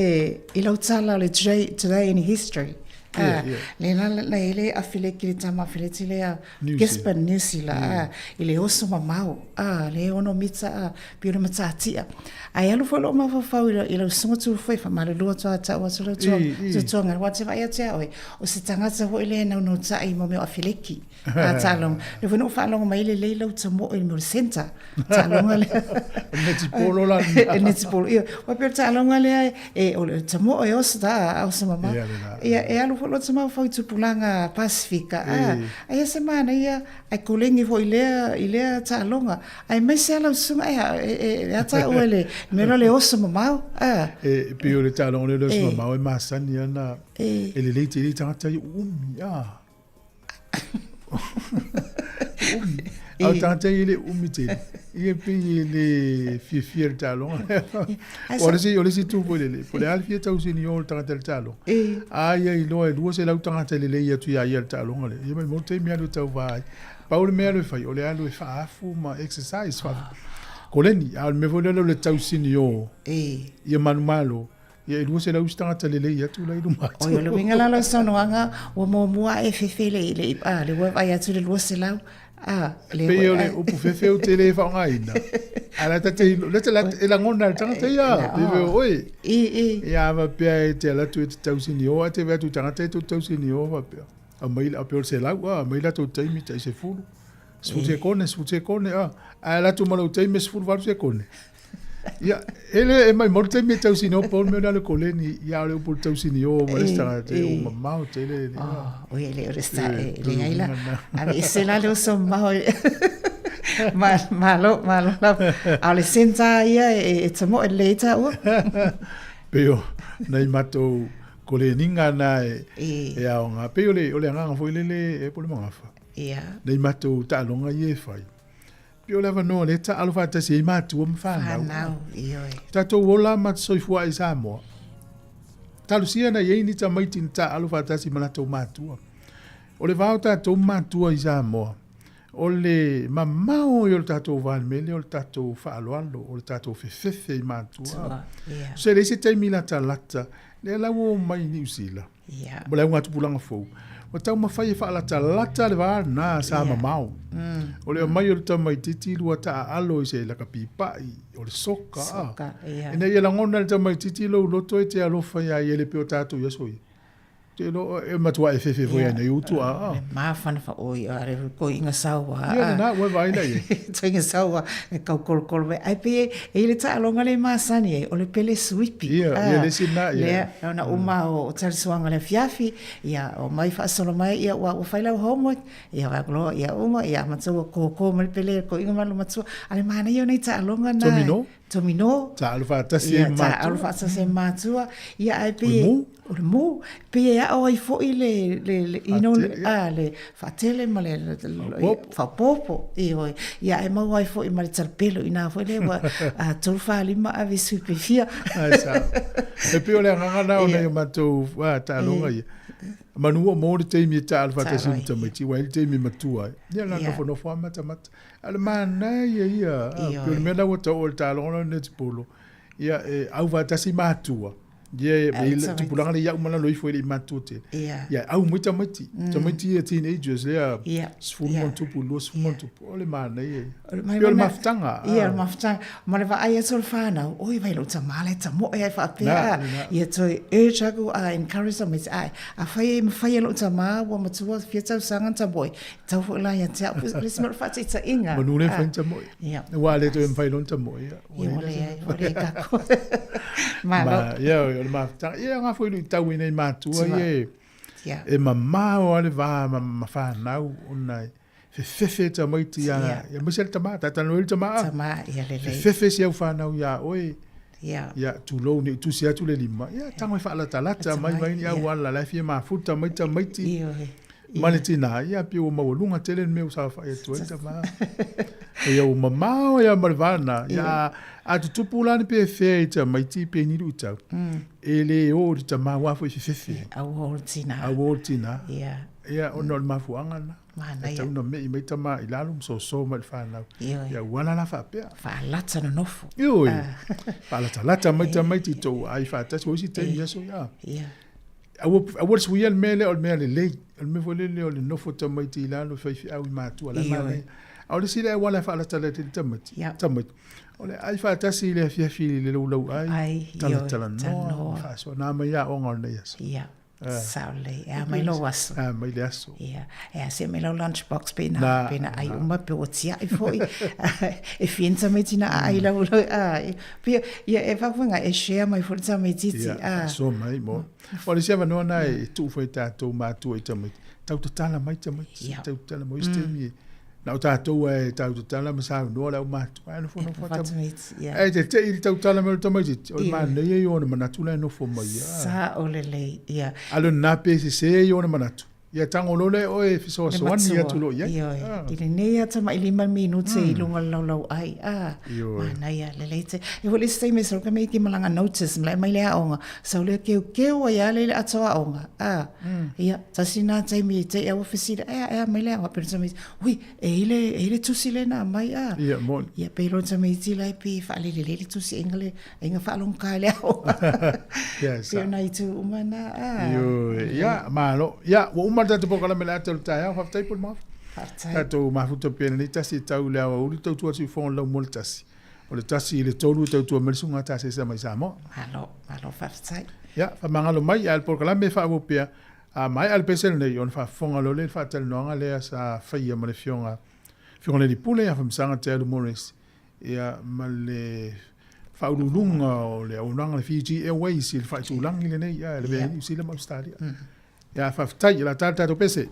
i lau tala o le Today, Today in History. A, le na, na i le afileki le tama afileti lea, Gisborne, New Zealand, a, i le oso mamao, a, le ono mita, a, pei o le matatia. Ae alu foi lou mafaufau i lau susuga Tufufoe, faamalulu atu a tau atu lau tuatuaga, aua te vaai atu ia oe, o se tagata foi lea e naunautai mo mea o afileki. A taaloga. Lea foi na ou faalogo mai ai lelei lau tamoe i le mea o le centre. Taaloga lea. O le netipolo la lena. E netipolo. Ia, aua pei o le taaloga lea e, o le tamoe e oso ta, oso mamao. Ia, lena. Ia, e alu foi lota mafaufau i tupulaga Pasifika. A, aia se manaia, ae koleni foi i lea, i lea taaloga. Aemaise lava lau susuga, e, e, e a taua i le mea lea o le oso mamao. A. E pei o le taaloga lea o le oso mamao e masani ana, e lelei tele i tagata ia uumi. A. umi. A o tagata ia e le umi tele, ia pei e le fiafia i le taaloga. O le isi, o le isi itu foi lele, po o le a le fia tausini o le tagata i le taaloga. A ia iloa e 200 tagata e lelei atu ia ia i le taaloga lea, ia maumau le taimi alu e tauva ai. Pau le mea alu e fai, o le alu e faaafu ma exercise, faa koleni. A o le mea foi lele o le tausini o ia manumalo, Ia e 200 isi tagata lelei atu la i luma atu. Oi, o le uiga la o lau saunoaga, ua muamua ae fefe le, le, a, le ua vaai atu le 200, a, le Pei o le upu fefe ou te le faaaogaina. A la ta te, la te, e lagona e le tagata ia, pei o oe. I, i. Ia a faapea e te alu atu e te tausini o, a te vaai atu i tagata e tou tausini o faapea. Aumai, a pei o le 100, a, aumai latou taimi tai 10. 10 sekone, 10 sekone, a. Ae alu atu ma lou taimi e 18 sekone. Ia, e le, e maumau le taimi e tausinio pau le mea lea o le koleni, ia o le upu o le tausinio ma le isi tagata, e ua mamao tele. Oh, oi, e le o le sta, e leai la. Aveese la le oso mamao. Ma, malo, malo lava. A o le centre ia e, e tamoe lelei ai taua. Pei o nai matou koleniga na e, e aoga. Pei o le, o le agaga foi lele e po o le magafa. Ia. Nai matou taaloga ia e fai. Pei o le avanoa lea e taaalo faatasi ai matua ma fanau. Fanau, ioe. Tatou ola ma soifua ai i Samoa. Talosia na i ai ni tamaiti na taaalo faatasi ma latou matua. O le va o tatou ma matua i Samoa, o le mamao ia o le tatou va i le mea lea o le tatou faaaloalo, o le tatou fefefe i matua. Tua, ia. Se leai se taimi latalata, lea la ua omai i Niu Sila. Ia. Ma le augatupulaga fou, ua taumafai e faalatalata le va lena sa mamao. O le aumai o le tamaitiiti lua taaalo i se lakapipai, o le soka, Soka, ia. Ina ia lagona e le tamaitiiti lou loto e te alofa iā ia e le pei o tatou i aso ia. Te iloa e matua e fefe foi ai nei utu a. Le mafana fa oi a le ko inga saua. Ia lena ua vaai la ia. To inga saua e kau kolokolo mai. Ai pe e i le taaloga le masani ai o le pele suipi. Ia, ia le isi lena, ia. Lea, ona uma o talisuaga le afiafi, ia omai faasolo mai, ia ua ua fai lau homework, ia vai loa, ia uma, ia matua ua koko mai le pele ko inga mai le matua. A le manaia o nei taaloga na. Tomino. Tomino. Taalo faatasi ai ma matua. Taalo faatasi ai ma matua. Ia ae pei. O le mu. O le mu. Pei e ao ai foi le, le, le, you know, le, a, le faatele ma le, faaopoopo. Ioe. Ia ae maua ai foi ma le talapelo i na foi lea ua, a, 3, 4, 5 ave sui pe fia. Ai sao. E pei o le agaga lena o nai o matou, a, taaloga ia. Manu ua maua le taimi e taalo faatasi ma tamaiti, ua i ai le taimi e matua ai. Ia na nofonofo lava matamata. A o le manaia ia, a, pei o le mea lena ua tau o le taaloga lena o le netipolo, ia e aufaatasi matua, ia e i le tupulaga lea i au ma lalo ifo e le i matutua tele. Ia e au mai tamaiti, tamaiti ia teenagers lea, 10 ma ona tupu, 20 ma ona tupu, o le manaia ia. Pei o le mafutaga. Ia, o le mafutaga. Ma le vaai atu o le whanau, oi vai lou tama la e tamoe ai faapea, ia toe urge aku a encourage tamaiti, ae, afai e mafai e lou tama ua matua fia tausaga ona tamoe, Tau foi la ia te au, le isi mea o le faataitaiga. Manu le mafai ona tamoe. Ia. Aua a le toe mafai loa ona tamoe, ia. Ia, ua leai, ua le kako. Malo. Ma, ia, o le mafutaga. Ia, nga foi luitau i nei matua ia e, e mamao lava le va ma, ma whanau, ona e fefefe tamaiti ia, ia aemaise le tama, tatalo ai le tama. Tama, ia lelei. Fefefe si au whanau ia oe. Ia. Ia, tulou ne i tusi atu le lima. Ia, tago e faalatalata mai mai ni au ala, la e fia mafuta mai tamaiti. Ioe. Ma le tinā, ia, pei ua maualuga tele le mea ua saofai atu ai tama. Ia ua mamao ia ma le va lena. Ia, a, a tutupu la ni pe fea i tamaiti pe ni luitau, e le o i le tama aua foi fefefe. A ua o le tinā. A ua o le tinā. Ia. Ia, ona o le mafuaaga lena. Manaia. E tatau ona mei mai tama i lalo ma soso mai le fanau. Ioe. Ia ua ala la faapea. Faalata nonofo. Ioe. Faalatalata mai tamaiti i tou ai faatasi. O isi taimi aso ia. Ia. Aua, aua le suia le mea lea o le mea lelei. O le mea foi lele o le nofo tamaiti i lalo faifeau i matua la manaia. A o le isi lea auala e faalatalata ai le tamaiti, tamaiti, o le ai faatasi i le afiafi i le laulau ai, talatalanoa, faasoa, na mai aoga o lenei aso. Ia. Sao lelei. E a mai lou aso. A mai le aso. Ia. E a se mai lau lunch box pe na, pe na ai uma pe ua tiai foi. E fia ni tamaiti na aai lau, lau, a, pei, ia, e whakuinga, e share mai foi le tamaititi. Ia, faasoa mai mo. O le isi avanoa na e tuu foi tatou matua i tamaiti. Tau tatala mai tamaiti. Tau tatala mai isi taimi e. Na o tatou e tau tatala ma saunoa le au matua. Ae nofo nofo tamaiti. Ae te tei i le tautala mai o le tamaititi, o le manaia ia o ona manatu la e nofo mai ia. Sao lelei, ia. A lona pe sese ia ona manatu. Ia tago loa lea oe e fesoasoani atu loa i ai. Ioe. I lenei lava tamailima le minute i luga o le laulauai. A, manaia, lelei tele. E foi le isi taimi e sau le tamaiti ma lana notice, malae mai le aoga, sau lea keukeu ai lava lea i le ato aoga. A, ia, tasi lena taimi e te i lava ua fesili, ea, ea mai le aoga, pei o le tamaiti, ui, e i le, e i le tusi lea na aumai, a. Ia, moni. Ia, pei loa le tamaiti la e pei e faalelelei le tusi e le Aiga faalogogata i le aoga. Yes. Pei o nai itu uma na. Ah. Ioe. Ia, malo. Ia, ua uma le tatou polokalame le ata o le taeao. Faafetai Pulemāfa. Faafetai. Tatou mafuta pea lenei tasi e tau i le aoauli tautua atu i fofoga o le laumua le tasi. O le tasi i le tolu e tautua mai le susuga Tasesa mai Samoa. Malo, malo faafetai. Ia, faamagalo mai, a o le polokalame e faaauau pea, a maea le pese lenei, ona faafofoga loa lea i le faatalanoaga lea sa faia ma le Afioga Afioga i le Alii Pule ia Famasaga Tealu Morris ia ma le faauluuluga o le auaunaga a le Fiji Airways i le faaitulagi lenei ia le mea Niu Sila ma Ausetalia. Ia faafetai, o le a ta le tatou pese.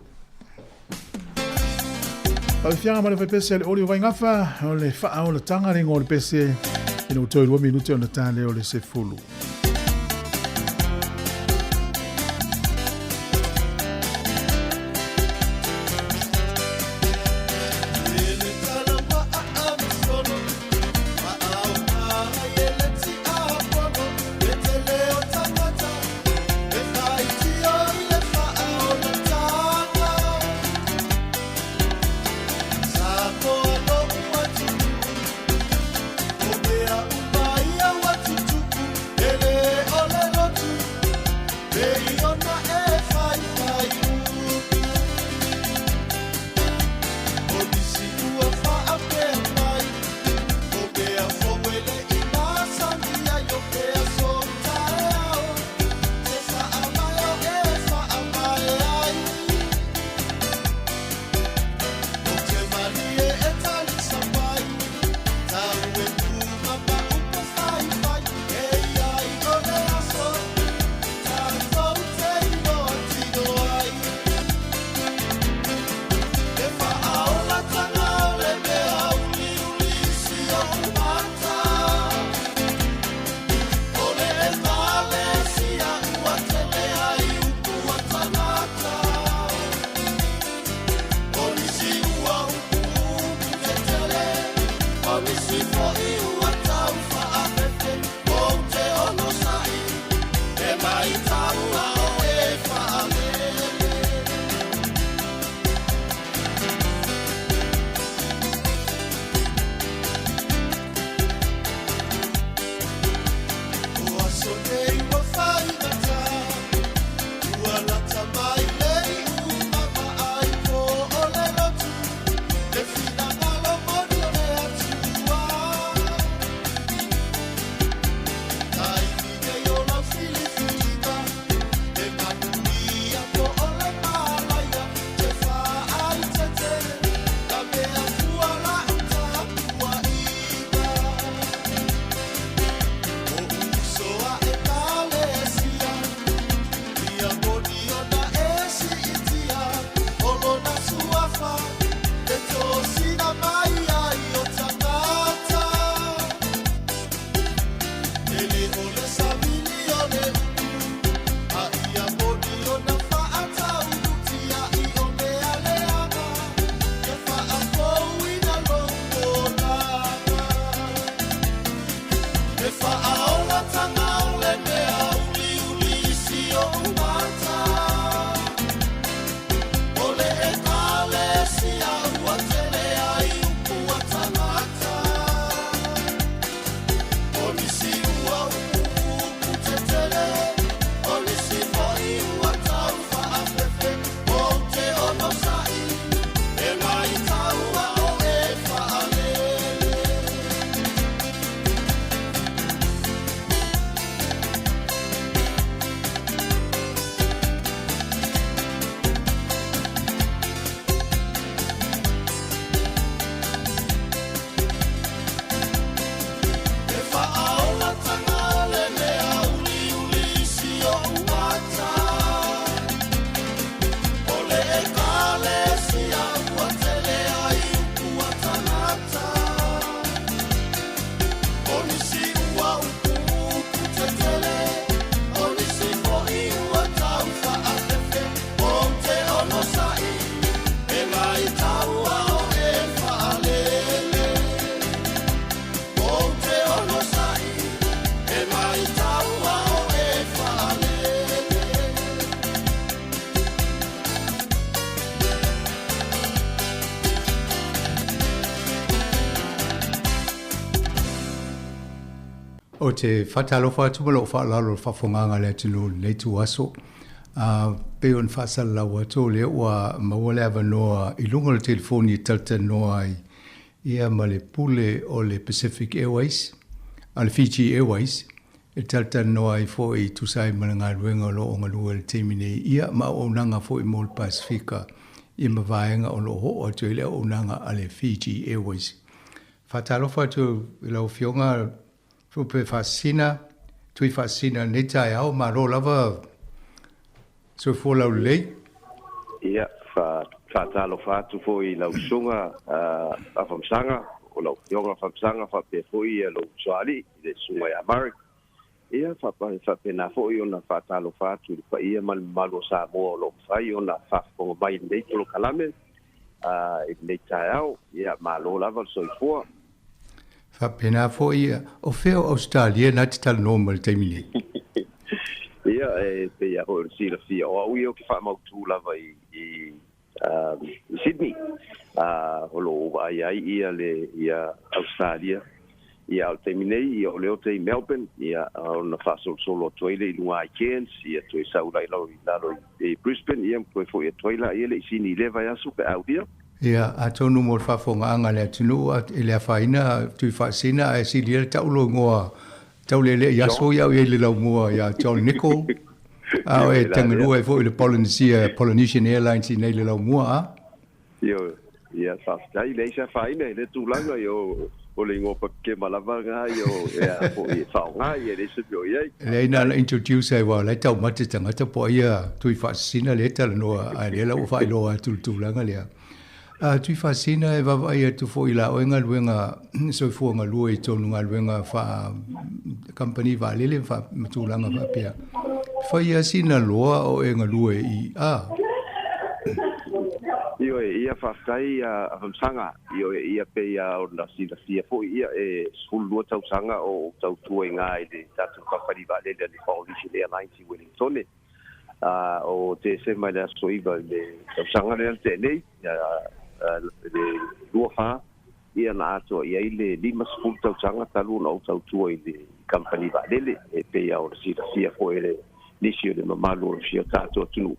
Faafiaga ma le faipese a le oli o Vaingafa, o le faaolataga le igoa o le pese, ina ua toe 2 minute ona ta lea o le 10. Ou te faatalofa atu ma lou faaaloalo i le faafofogaaga a le atunuu i lenei ituaso. E pei ona faasalalau atu o lea ua maua le avanoa i luga o le telefoni e talatalanoa ai ia ma le Pule o le Pacific Airways, a le Fiji Airways, e talatalanoa ai foi e tusa ai ma le galuega o lo o galue i le taimi nei, ia ma auaunaga foi mo le Pasefika ia ma vaega o lo o oo atu ai le auaunaga a le Fiji Airways. Faatalofa atu i lau Afioga Fupe Faasisina, Tui Faasisina i lenei taeao, malo lava soifua laulelei. Ia, faatalofa atu foi i lau Susuga Afamasaga, o lau Afioga Afamasaga faapea foi lou usoalii i le Susuga ia Marek. Ia, faapena foi ona faatalofa atu i le paia ma le mamalu o Samoa o lo o mafai ona faafofoga mai i lenei polokalame i lenei taeao. Ia, malo lava le soifua. Faapena foi, o fea o Ausetalia na te talanoa mai i le taimi nei? Ia, e pei lava foi ona silafia, o au ia ou te faamautu lava i i Sydney, o lo o vaai ai ia le ia Ausetalia. Ia, a o le taimi nei, ia, o lea ou te i Melbourne, ia, ona faasolosolo atu ai lea i luga i Cairns, ia, toe sau la i lalo i lalo i Brisbane, ia, ma toe foi atu ai laia le i Sydney i lea vaiaso pe a aulia. Ia, atonu mo le faafofogaaga a le atunuu, e le afaina Tuifaasisina ae sili ai le tau lou igoa taulealea i aso ia a o i ai i le laumua ia John Nichol, a o e tagalua ai foi i le Polynesia, Polynesian Airlines i inei i le laumua, a? Ioe, ia, faafetai. Leai se afaina i lea tulaga, ia, o le igoa pakekema lava lena, ia, e a foi e faaaoga, ia, e leai se mea o i ai. Leai, na ona introduce ai, aua o la e taumate tagata po o ai a Tuifaasisina lea e talanoa, a o lea la ua faailoa atu le tulaga lea. A Tuifaasisina, e vaavaai atu foi i la oe galuega soifua galue i tonu galuega faa kamupani vaalele ma tulaga faapea. Fai lava sina loa o e galue i a. Ioe, ia faafetai a Afamasaga. Ioe, ia pei a ona silafia foi ia e 12 tausaga o ou tautua i na i le tatou kamupani vaalele a le Polynesian Airlines i Wellingtone. A o Tesema i le aso 9 i le tausaga lea na tea nei, le 24, ia na atoa i ai le 50 tausaga talu ona ou tautua i le kamupani vaalele, e pei lava ona silafia foi e le nisi o le mamalu o si o tatou atunuu,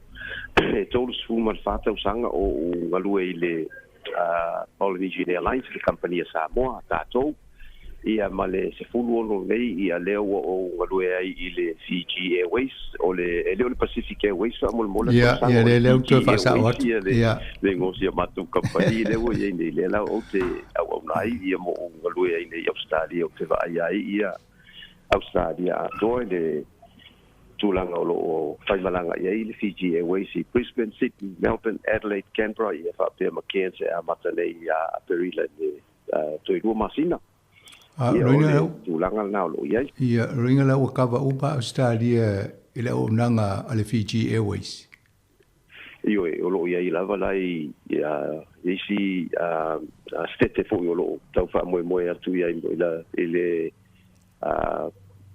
e 34 tausaga o ou galue i le Polynesian Airlines, le kamupani a Samoa, a tatou. Ia ma le 16 nei, ia lea ua ou galue ai i le Fiji Airways, o le, e le o le Pacific Airways faamolemole, Ia, ia, lea, lea ua toe faasao atu. Ia, le, Ia. le igoa o si a matou kamupani lea ua i ai nei, lea la ou te auauna ai, ia ma ou galue ai nei i Ausetalia, ou te vaai ai ia Ausetalia atoa i le tulaga o lo o faimalaga i ai le Fiji Airways i Brisbane, Sydney, Melbourne, Adelaide, Canberra, ia faapea ma Cairns e amata nei ia Aperila i le toe 2 masina. A, Ia, o loina le lau, tulaga lena o lo o i ai. ia, loina la ua kava uma Ausetalia i le auaunaga a le Fiji Airways. Ioe, o lo o i ai lava la i ia isi setete foi o lo o tau faamoemoe atu i ai i la, i le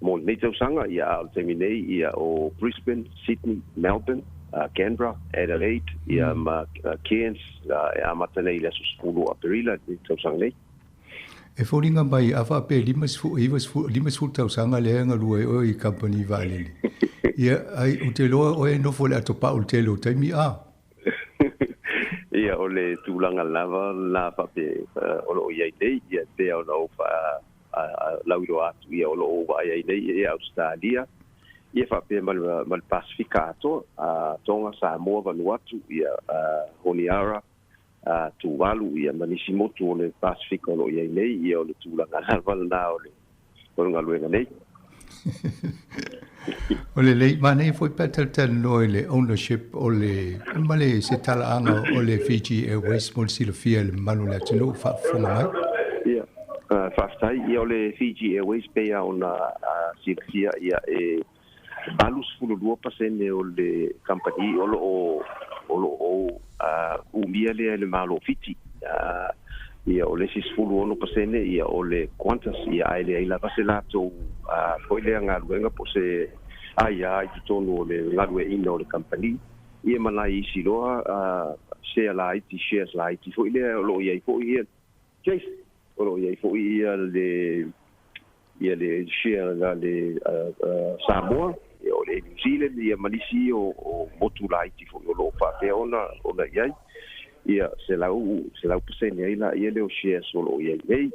mo lenei tausaga, ia, a o le taimi nei, ia, o Brisbane, Sydney, Melbourne, Canberra, Adelaide, ia, ma Cairns, e amata nei i le aso 10 o Aperila i le tausaga nei. E foliga mai a faapea 50, 90, 50 tausaga lea e galue ai oe i kamupani vaalele. Ia, ai, ou te iloa oe e nofo i le atopau i le tele o taimi, a? Ia, o le tulaga lava lena faapea o lo o i ai nei, ia, e pei ona ou faa, lauiloa atu, ia, o lo o ou vaai ai nei i Ausetalia, ia faapea ma le, ma le Pasefika atoa, Tonga, Samoa, Vanuatu, ia, Honiara, a Tuvalu, ia, ma nisi motu o le Pasefika o lo o i ai nei, ia, o le tulaga lava lena o le, o le galuega nei. O le lei manaia foi pe a talatalanoa i le ownership o le ma le se talaaga o le Fiji Airways mo le silafia e le mamalu o le atunuu o faafofoga mai. Ia, faafetai. Ia, o le Fiji Airways pei lava ona silafia, ia, e 82% o le kamupani o lo o o lo o umia lea e le Malo o Fiti. Ia, o le isi 16% ia o le Qantas, ia, ae leai lava se latou foi lea galuega po o se aia i totonu o le galueaiina o le kamupani. Ia ma nai isi loa share laiti, shares laiti foi lea o lo o i ai foi ia Chase, o lo o i ai foi ia le Ia le share la le Samoa, ia o le New Zealand, ia ma nisi o motu laiti foi o loo faapea ona i ai. Ia 100% ai la ia le o shares o loo i ai nei.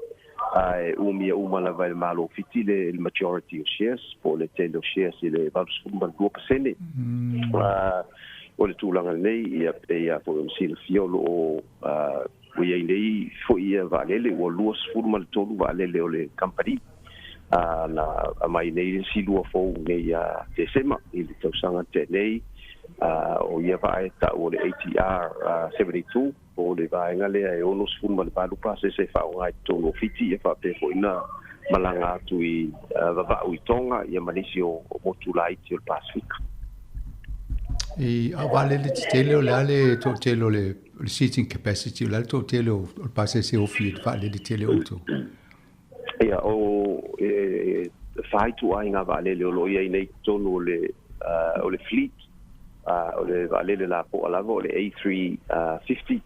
Ae umia uma lava e le Malo o Fiti le majority o shares, po o le tele o shares i le 82%. O le tulaga lenei, ia pei lava foi ona silafia o loo ua i ai nei foi ia vaalele, ua 23 vaalele o le kamupani na aumai nei le isi lua fou nei ia Tesema i le tausaga tea nei. O ia vaa e tau o le ATR 72, po o le vaega lea e 68 pasese e faaaoga i totonu o Fiti, ia faapea foi na malaga atu i vavau i Tonga, ia ma nisi o motu laiti o le Pasefika. I a vaalele tetele o le a le toatele o le seating capacity, o le a le toatele o le pasese ofi i le vaalele tele o outou? Ia, o e faituaiga vaalele o loo i ai nei i totonu o le fleet. O le vaalele lapoa lava o le A350,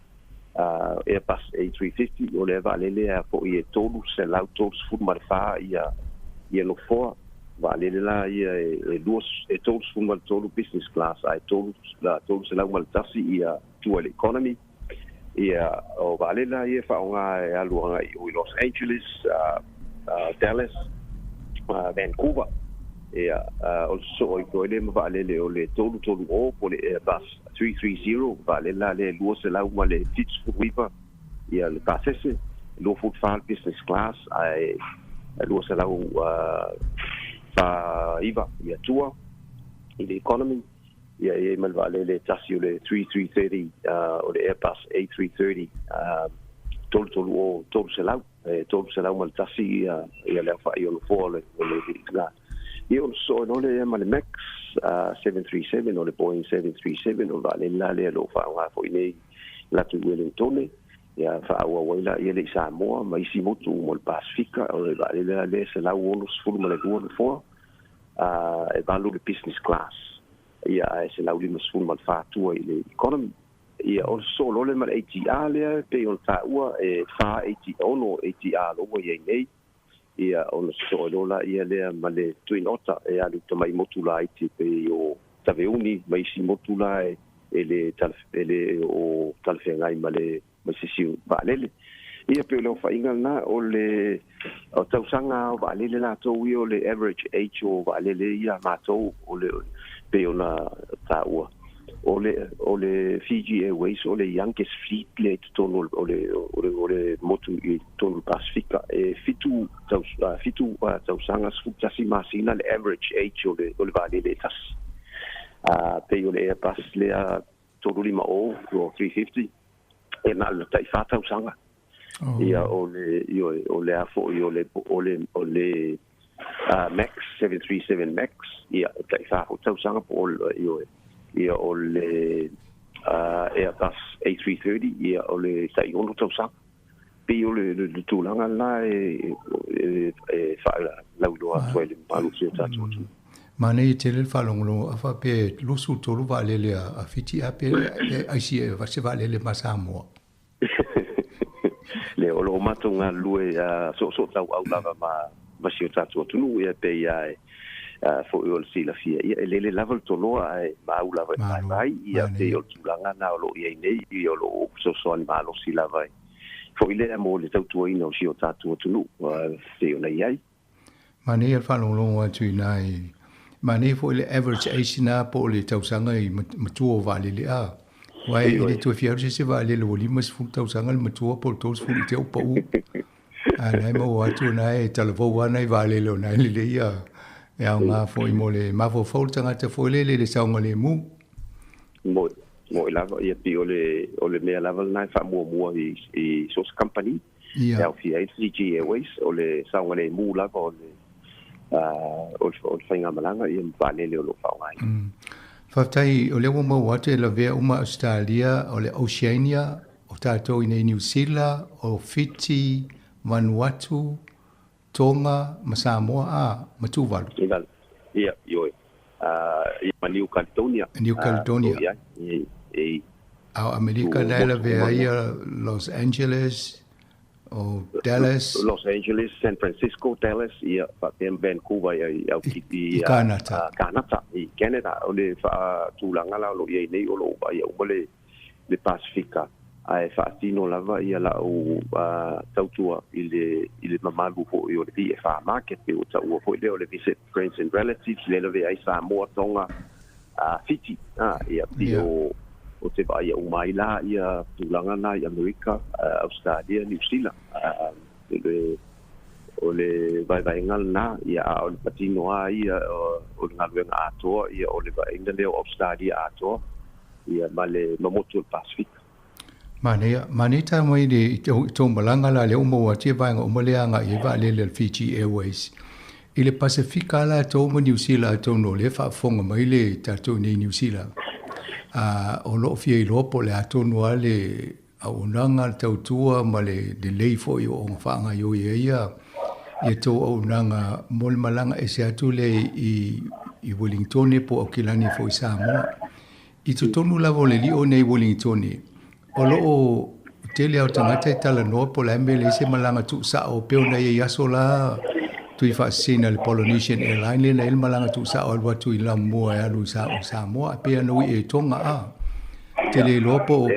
Airbus A350, o lea vaalele a foi e 334 ia nofoa. Vaalele la ia e 33 business class, ae 301 ia tua i le economy. Ia o vaalele la ia e faaaoga e alu agai i Los Angeles, Dallas, Vancouver. Ia o le sosoo ai foi lea ma vaalele o le 330 po o le Airbus 330, vaalele la lea e 279 ia le pasese, 24 le business class, ae 249 ia tua i le economy. Ia e i ai ma le vaalele e tasi o le 3330, o le Airbus A330 330 300, e 301 ia le aofai o nofoa o le la. Ia ona sosoo ai loa lea ma le Max 737, o le Boeing 737, o le vaalele la lea o lo o faaaoga foi nei latou i Uelintone, ia faaauau ai la ia le i Samoa ma isi motu uma o le Pasefika. O le vaalele la lea e 162 nofoa, e 8 le business class, ia ae 154 tua i le economy. Ia ona sosoo loa lea ma le ATR lea e pei ona taua, e 4 6 ATR lo ua i ai nei. Ia ona sosoo ai loa la ia lea ma le Twin Otter e alu i tamai motu laiti pei o Taveuni ma isi motu la e le e le o talafeagai ma le ma se isi vaalele. Ia pei o le aofaiga lena o le o tausaga o vaalele latou ia, o le average age o vaalele ia matou o le pei ona taua o le Fiji Airways o le youngest fleet lea i totonu o le motu i totonu o le Pasefika, e 7 tausaga 11 masina le average age o le vaalele e tasi. Pei o le Airbus lea 350 o 350 e na o le tai 4 tausaga. Ia o le ioe o le a foi o le o le o le Max 737 Max, ia e tai 4 foi tausaga po o ioe. Ia o le Airbus A330, ia o le tai 6 tausaga. Pei o le tulaga la e faalauiloa atu ai le mamalu o si o tatou atunuu. Manaia tele le faalogologo a faapea e 23 vaalele a Fiti a pe aisi e se vaalele ma Samoa. Le o loo matou galulue soosoo tauau lava ma si o tatou atunuu, ia pei lava e foi o le silafia, ia e lele lava le toloa ae mau lava i le vaivai. Ia pei o le tulaga lena o loo i ai nei, ia o loo fesoasoani malosi lava foi lea mo le tautuaina o si o tatou atunuu pei ona i ai. Manaia le faalogologo atu i ina i manaia foi le average age na po o le tausaga i matua o vaalele a. Aua e le toe fia alu se isi vaalele ua 50 tausaga le matua po o le 30 i te au pau. A na e maua atu na e talavou lava nai vaalele o na e lelei a e aoga foi mo le mafaufau le tagata foi lele i le saogalemu. Moe lava, ia pei o le mea lava lena e faamuamua i so o se kamupani. E aofia ai le Fiji Airways, o le saogalemu lava o le o le faigamalaga ia ma vaalele o lo o faaaogaina. Faafetai, o lea ua maua atu e lavea uma Ausetalia, o le Oceania, o tatou i nei Niu Sila, o Fiti, Vanuatu, Tonga ma Samoa, a, ma Tuvalu. Tuvalu, ia, ioe. Ia ma New Caledonia. New Caledonia. E A o Amerika la e lavea ai Los Angeles, O Dallas. Los Angeles, San Francisco, Dallas, ia faapea ma Vancouver i au i I Kanata. Kanata i Canada. O le faatulaga la o loo iai nei o loo vaaia uma le le Pasifika ae faatino lava ia lau tautua i le i le mamalu foi o le VFR market pe ua taua foi lea o le Visit Friends and Relatives lea lavea ai Samoa, Tonga, Fiti ia pei o o te vaaia uma ai la ia tulaga na i Amerika, Australia, Niu Sila. Le o le vaevaega lena ia a o le patino lava ia o le galuega atoa ia o le vaaiga lea o Australia atoa ia ma le mamotu o le Pasifika. Manaia, manaia tae mai i le i tou malaga la lea ua maua atu ia vaega uma lea agai ai vaalele a le Fiji Airways. I le Pasefika a latou ma Niu Sila atonu o lea e faafofoga mai le tatou nei Niu Sila, a o lo o fia iloa po o le a tonu lava le auaunaga, le tautua ma le lelei foi o ona faagaoioi ai ia ia tou auaunaga mo le malaga ese atu lea i i Welingtone po o Aukilani foi i Samoa. I totonu lava o le lio nei Welingtone, o lo o tele lava o tagata e talanoa po o le a le mea e leai se malaga tuusao pei ona i ai aso la Tuifaasisina i le Polynesian Airline lea na i ai le malaga tuusao alu atu i Lamua e alu i Samoa ae pei ona ui e Tonga a te le iloa po o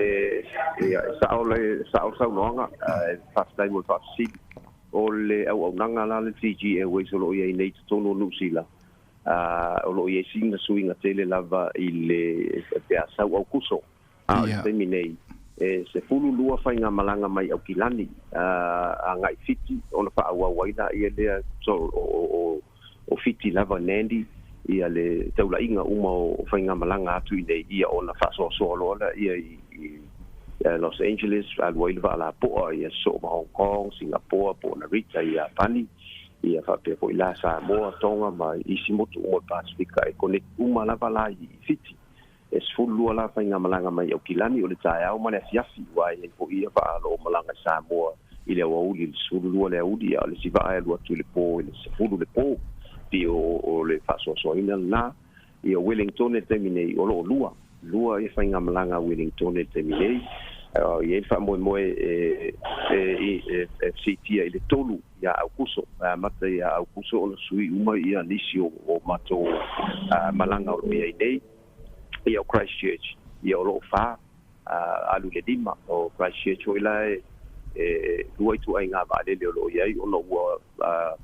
Ia, e sao le sao saunoaga, e faafetai mo le faafesili. O le auaunaga la le Fiji Airways o lo o i ai nei i totonu o Niu Sila, o lo o i ai sina suiga tele lava i le pe a sau Aukuso. A o le taimi nei, e 12 faigamalaga mai Aukilani agai Fiti ona faaauau ai laia lea o Fiti lava Nandi ia le taulaiga uma o faigamalaga atu i inei ia ona faasoasoa loa laia i Los Angeles alu ai le vaa lapoa ia sosoo ma Hong Kong, Singapore po o Narita i Iapani ia faapea foi la Samoa, Tonga ma isi motu uma o le Pasefika e connect uma lava la i Fiti. E 12 la faigamalaga mai Aukilani o le taeao ma le afiafi, ua i ai foi ia vaa o lo o malaga i Samoa i le aoauli i le 12 le aoauli, a o le isi vaa e alu atu i le po i le 10 le po. Pei o le faasoasoaina lena. Ia o Wellington i le taimi nei, o lo o lua, lua ia faigamalaga a Wellington i le taimi nei. E i ai le faamoemoe e e siitia i le 3 ia Aukuso, e amata ia Aukuso ona sui uma ia nisi o matou malaga o lo o i ai nei. Ia o Christchurch, ia o lo o fa, alu i le 5. O Christchurch foi la e lua ituaiga vaalele o lo o i ai ona ua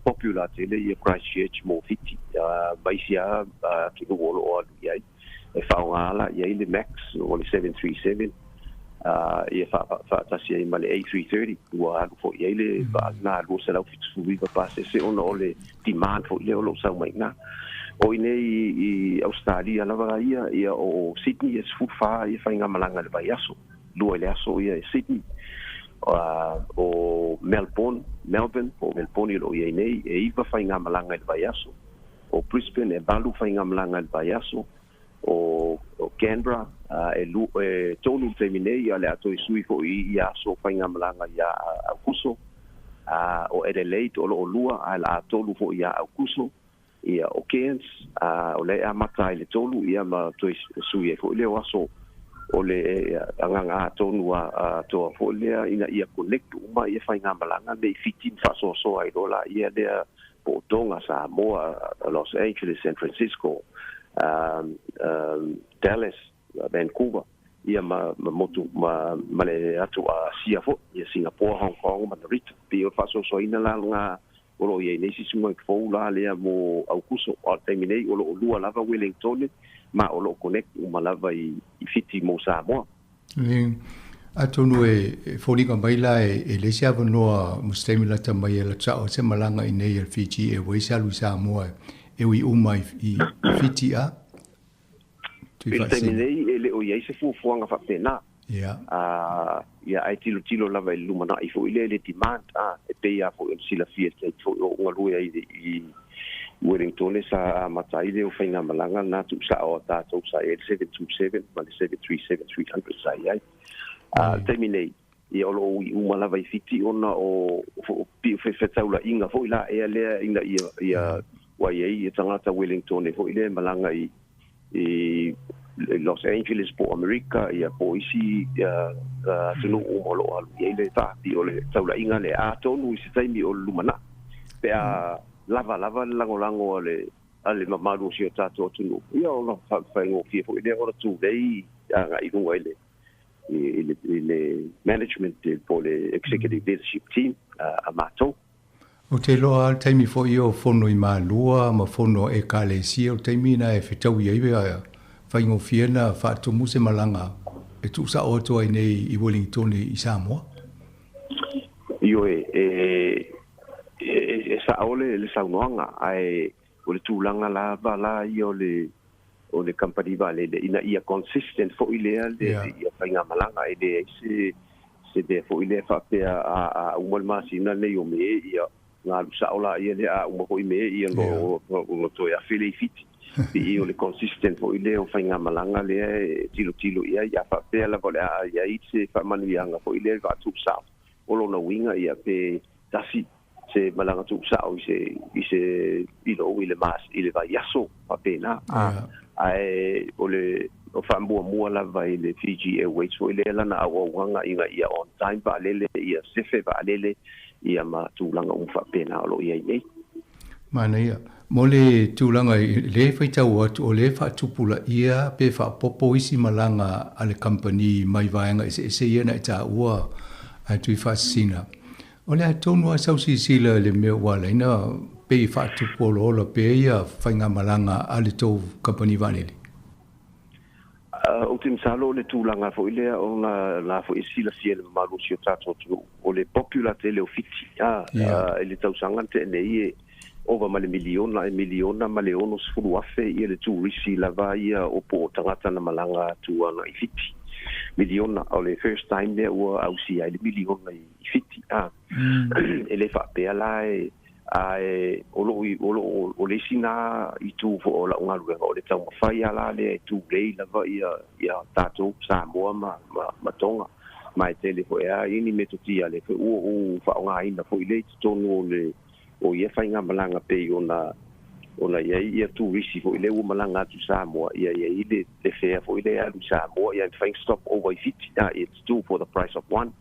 popular tele ia Christchurch mo Fiti ma isi lava atunuu o lo o alu i ai. E faaaoga la i ai le Max o le 737 ia faatasi ai ma le A330 ua alu foi i ai le vaa lena 279 pasese ona o le demand foi lea o lo o sau mai i ina. O i inei i Ausetalia lava ia, ia o Sydney e 14 ia faigamalaga i le vaiaso, lua i le aso ia e Sydney. O Melbourne, Melbourne po o Melbourne o lo o i ai nei, e 9 faigamalaga i le vaiaso. O Brisbane e 8 faigamalaga i le vaiaso. O Canberra e 3 i le taimi nei, a o le a toe sui foi i ia aso faigamalaga ia Aukuso. O Adelaide o lo o 2, ae o le a 3 foi ia Aukuso. Ia, o Cairns, o lea e amata ai le 3, ia ma toe sui ai foi lea o aso o le agaga atonu atoa foi lea ina ia connect uma ia faigamalaga nei Fiti ma faasoasoa ai loa laia lea po o Tonga, Samoa, Los Angeles, San Francisco, Dallas, Vancouver, ia ma motu ma le atu Asia foi, ia Singapore, Hong Kong ma Narita. Pei o le faasoasoaina la lena o lo o i ai nei se suiga fou la lea mo Aukuso. A o le taimi nei o lo o lua lava Wellingtone ma o lo o connect uma lava i Fiti mo Samoa. Atonu e foliga mai la e leai se avanoa mo se taimi lata mai e latao se malaga i nei a le Fiji Airways alu i Samoa e ui uma i Fiti a. I le taimi nei e le o i ai se fuafuaga faapena. Ia ae tilotilo lava i le lumanai foi lea i le demand a e pei lava foi ona silafia i le taimi foi o ou galue ai i Wellingtone sa amata ai le faigamalaga lena tuusao a tatou sa i ai le 727 ma le 737-300 sa i ai. A o le taimi nei, ia o lo o ui uma lava i Fiti ona o fefetaulaiga foi la ea lea ina ia ua i ai tagata Wellingtone foi lea e malaga i Los Angeles po o Amerika ia po o isi atunuu uma o lo o alu i ai le faapi o le taulaiga lea. Atonu i se taimi o le lumanai pe a lava lava le lagolago a le a le mamalu o si o tatou atunuu, ia ona faigofie foi lea ona tulei agai i luga i le i le i le management po o le executive leadership team a matou. Ou te iloa lava le taimi foi ia o fono i Malua ma fono a Ekalesia, o le taimi lena e fetaui ai pe faigofie ona faatumu se malaga e tuusao atu ai nei i Welingitone i Samoa. Ioe, e, e, e sao le, le saunoaga, ae o le tulaga lava la ia o le o le kamupani vaalele ina ia consistent foi lea le ia faigamalaga, e leai se se mea foi lea faapea a a uma le masina lenei o Me ia ona alu sao laia lea, a uma foi Me ia ona toe afe lea i Fiti. Pei o le consistent foi lea o faigamalaga lea e tilotilo i ai. A faapea lava o le a i ai se faamanuiaga foi lea i vaa tuusao, o lona uiga ia pe tasi se malaga tuusao i se i se i lou i le mas i le vaiaso faapena. Ae o le o faamuamua lava i le Fiji Airways foi lea lana auaunaga ina ia on time vaalele, ia sefe vaalele, ia ma tulaga uma faapena o lo o i ai nei. Manaia. Mo le tulaga i le faitau atu o lea e faatupulaia pe faaopoopo isi malaga a le kamupani mai vaega eseese ia na e taua a Tuifaasisina. O le a tonu lava sau silasila i le mea ua ala ai ona pei e faatupu olaola pea ia faigamalaga a le tou kamupani vaalele? Ou te masalo o le tulaga foi lea ona la foi e silafia e le mamalu o si o tatou atunuu, o le popular tele o Fiti a i le tausaga na tea nei e ova ma le miliona e miliona ma le 60,000 ia le turisi lava ia o po o tagata na malaga atu ana i Fiti. Miliona, o le first time lea ua ausia ai le miliona i Fiti a. E le faapea la e ae o loo o loo o le isi na itu foi o lau galuega o le taumafai lava la lea e tulei lava ia ia tatou Samoa ma ma ma Tonga ma e tele foi lava i ni metotia lea foi ua ou faaaogaina foi lea i totonu o le o ia faigamalaga pei ona ona i ai ia turisi foi lea ua malaga atu i Samoa ia i ai le le fea foi lea e alu i Samoa ia e mafai ona stop over i Fiti a it's two for the price of one.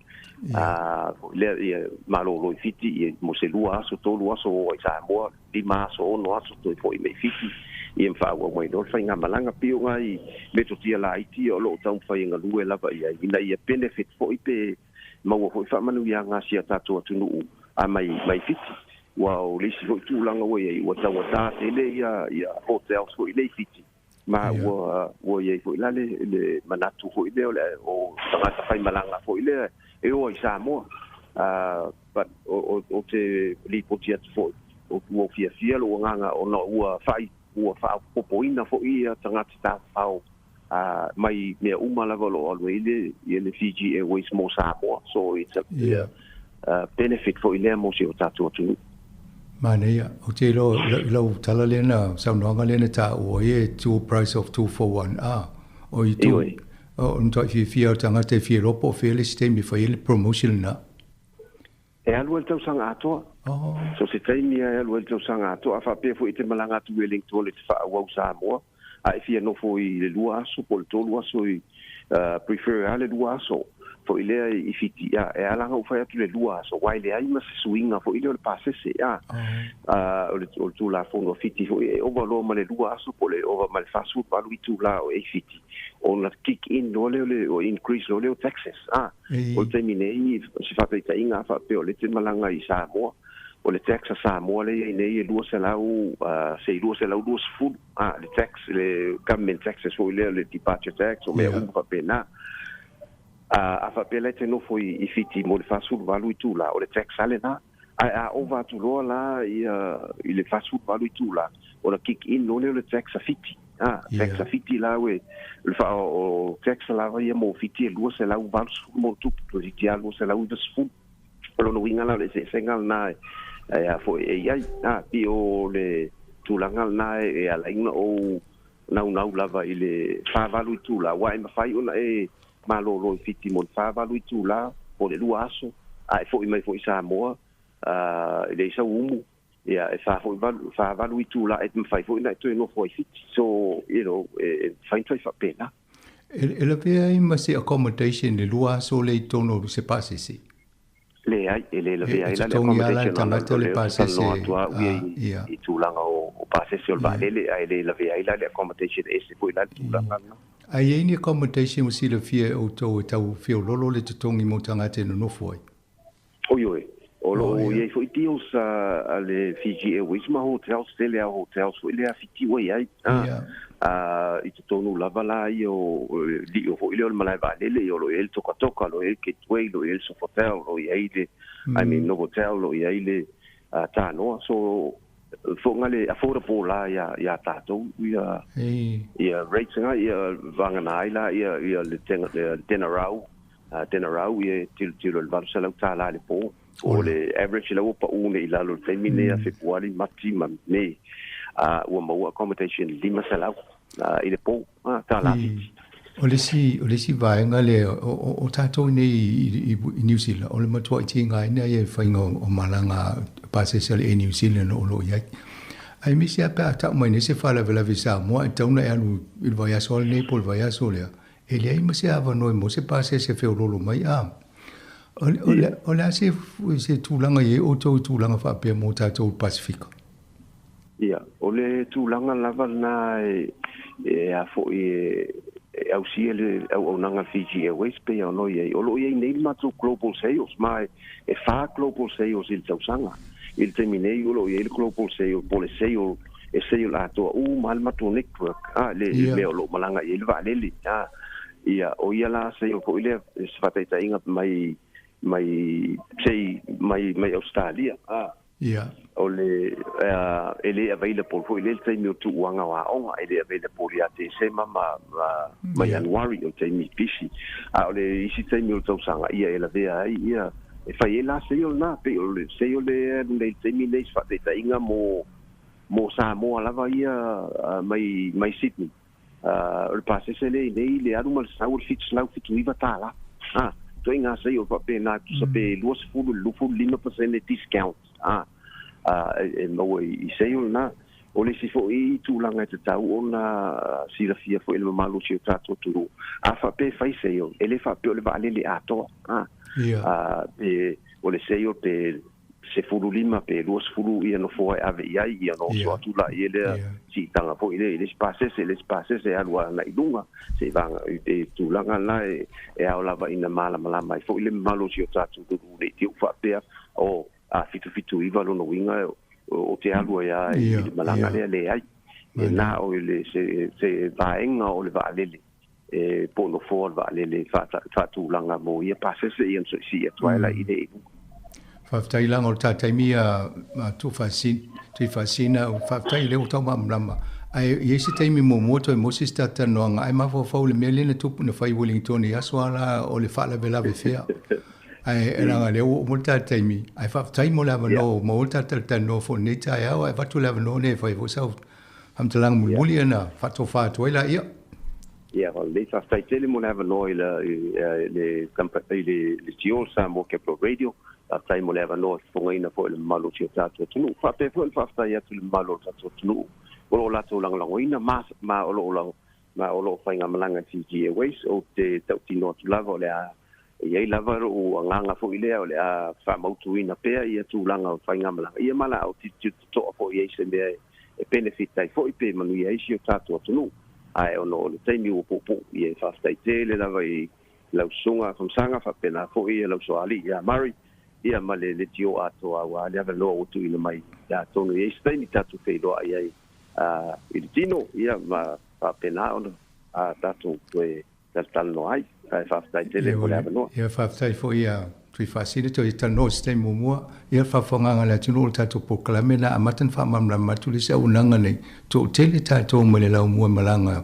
A foi lea ia malolo i Fiti ia mo se lua aso tolu aso o ai i Samoa, lima aso ono aso toe foi mai i Fiti ia ma faaauau mai loa le faigamalaga. Pei o nai metotia laiti ia o lo o taumafai e galue lava i ai ina ia benefit foi pe maua foi faamanuiaga a si a tatou atunuu a mai mai Fiti. Aua o le isi foi tulaga ua i ai ua taugata tele ia ia hotels foi lea i Fiti ma ua ua i ai foi la le le manatu foi lea o le o tagata faimalaga foi lea e o ai i Samoa. But o o te lipoti atu foi o ua fiafia lou agaga ona ua fai ua faaopoopoina foi ia tagata tafafao mai mea uma lava o lo o alu ai le ia le Fiji Airways mo Samoa. So it's a benefit foi lea mo si o tatou atunuu. Manaia. Ou te iloa i lau tala lea na, saunoaga lea na taua ai e two price of two for one, a, o i tu, o matuai fiafia o tagata e fia iloa po o fea le isi taimi e fai ai le promotion lena. E alu ai le tausaga atoa. So se taimi lava e alu ai le tausaga atoa. A faapea foi e te malaga atu i Wellington e te faaauau Samoa, a e fia nofo i le lua aso po o le tolu aso i prefer lava le lua aso foi lea i Fiti, a e ala ona ou fai atu le lua aso, aua e leai ma se suiga foi lea o le pasese, a o le o le Tulafono a Fiti foi e ova loa ma le lua aso po o le ova ma le 48 itula o e i Fiti, ona kick in loa lea o le o increase loa lea o taxes, a o le taimi nei, se faataitaiga a faapea o lea e te malaga i Samoa, o le tax a Samoa lea e i ai nei e 200 se i 220 a le tax, le government taxes foi lea, le departure tax o mea uma faapena. A faapea la e te nofo i Fiti mo le 48 itula, o le tax lava lena. Ae a ova atu loa la ia i le 48 itula, ona kick in loa lea o le tax a Fiti. A, tax a Fiti la ue, o le wha, o tax lava ia mo Fiti e 280 mo tupu, toeitiiti lava 290. O lona uiga la o le eseesega lena e a foi e i ai. A, pei o le tulaga lena e ala ai ona ou naunau lava i le 48 itula, aua e mafai ona e malolo i Fiti mo le 48 itula po o le lua aso, a e foi mai foi i Samoa, e leai sau umu. Ia, e whā foi valu, whā valu itulā e mawhai foi na e toe nofo ai Fiti. So, you know, e, e mawhai na toe whapena. E, e lavea ai ma se accommodation le lua aso lea i totonu o se pasese? Leai, e le lavea ai la le totogi lava la le accommodation ona tagata o le lea ou te pasese, talanoa atu au ia ah, i, ia. i tulaga o, o pasese o le vaalele, ae le lavea ai la le accommodation e ese foi la le tulaga lena. A i ai ni accommodation ua silafia e outou e tau feololo le totogi mo tagata e nonofo ai? Ioe, o lo Oh, o ia. i ai foi deals a le Fiji Airways ma hotels, tele lava o hotels foi lea Fiti ua i ai. Ia. I totonu lava la ia o lio foi lea o le malae vaalele, ia o lo o i ai le Tokatoka, o lo o i ai le Gateway, o lo o i ai le Sofitel, o lo o i ai le, I mean, Novotel, o lo o i ai le Tanoa. So, foʻiga le affordable la ia ia tatou ia ia rates nga ia vagana ai la ia ia le Denarau Denarau ia e tilotilo i le $800 i le po o le average la ua paʻu nei i lalo i le taimi nei ia Fepuari, Mati ma Me ua maua accommodation $500 i le po tala Fiti. O le isi, o le isi vaega lea, o, o, o tatou nei i, i, i New Zealand, o le matuai tigaina ia i faiga o, o malaga pasese a le Air New Zealand o lo o i ai. Aemaise lava pe a tau mai nei se faalavelave i Samoa, e tatau ona e alu i le vaiaso lava lenei po o le vaiaso lea, e leai ma se avanoa e maua se pasese feololo mai. A, o, o, le, o le a se, se tulaga i ai outou i tulaga faapea mo tatou i le Pasefika? Ia, o le tulaga lava lena e a foi e ausia le auaunaga a le Fiji Airways pei ona i ai. O lo o i ai nei le matou global sales, ma e fa global sales i le tausaga. I le taimi nei o lo o i ai le global sale po o le sale e sale atoa uma lava le matou network, a, le mea o lo o malaga i ai le vaalele. A, ia, o ia la sale foi lea se faataitaiga mai mai sei mai mai Ausetalia, a. Ia. O le, e le available foi lea le taimi o tuuaga o aoga, e le available ia Tesema ma, ma, ma Ianuari, o le taimi pisi. A o le isi taimi o le tausaga, ia e lavea ai, ia, e fai ai la sale lena, pei o le sale lea e alu nei i le taimi nei, se faataitaiga mo, mo Samoa lava ia mai, mai Sydney. O le pasese lea i nei, le alu ma le sau o le $779. A, ituaiga sale faapena, tusa pe 20 i le 25% discount, a, a, e maua i sale lena. O le isi foi tulaga e tatau ona silafia foi e le mamalu o si o tatou atunuu, a faapea e fai sale, e le faapea o le vaalele atoa, a, a, pe o le sale pe 15 pe 20 ia nofoa e ave i ai, ia ona oso atu laia lea siitaga foi lea i le isi pasese, le isi pasese e alu agai i luga, seivaga i te tulaga la e ao lava ina malamalama ai foi le mamalu o si o tatou atunuu nei te u'u faapea, o, a 779 lona uiga o te alu ai lava i le malaga lea, leai. E na o le se vaega o le vaalele e po o nofoa o le vaalele faatulaga mo ia pasese ia na soisii atu ai la i le i luga. Faafetai laga o le ta taimi ia Tuifaasina, faafetai lea ua tau malamalama. Ae i ai se taimi muamua toe maua se isi talatalanoaga ae mafaufau i le mea lea na tupu na fai i Wellington i aso a la o le faalavelave fea. Ae leaga lea ua uma le ta taimi ae faafetai mo le avanoa ua maua le ta talatalanoa foi i lenei taeao ae avatu le avanoa lenei e fai ai foi sau faamatalaga mulimuli ona faatofa atu ai laia. Ia, lelei, faafetai tele mo le avanoa i le i le Tio Samoa Capital Radio. Faafetai mo le avanoa e fofogaina foi le mamalu o si o tatou atunuu. Faapea foi ona faafetai atu i le mamalu o le tatou atunuu o lo o latou lagolagoina ma ma o lo o ma o lo o faigamalaga i Fiji Airways. Ou te tautino atu lava o le a i ai lava lou agaga foi lea o le a faamautuina pea ia tulaga o faigamalaga ia ma la tilotilo totoa foi i ai se mea e benefit ai foi pe manuia ai si o tatou atunuu. Ae ona o le taimi ua puupuu, ia e faafetai tele lava i lau susuga Famasaga faapena foi ia lau Soalii ia Murray ia ma le leitio atoa aua le avanoa ua tuuina mai ia atonu i ai se taimi tatou feiloai ai i le tino ia ma faapena ona tatou toe talatalanoa ai. Ae faafetai tele mo le avanoa. Ia, faafetai foi ia Tuifaasili toe talanoa i se taimi muamua. Ia, le faafofogaaga a le atunuu o le tatou polokalame na amata ona faamalamalama atu le isi auaunaga nei. Toatele tatou mai le laumua e malaga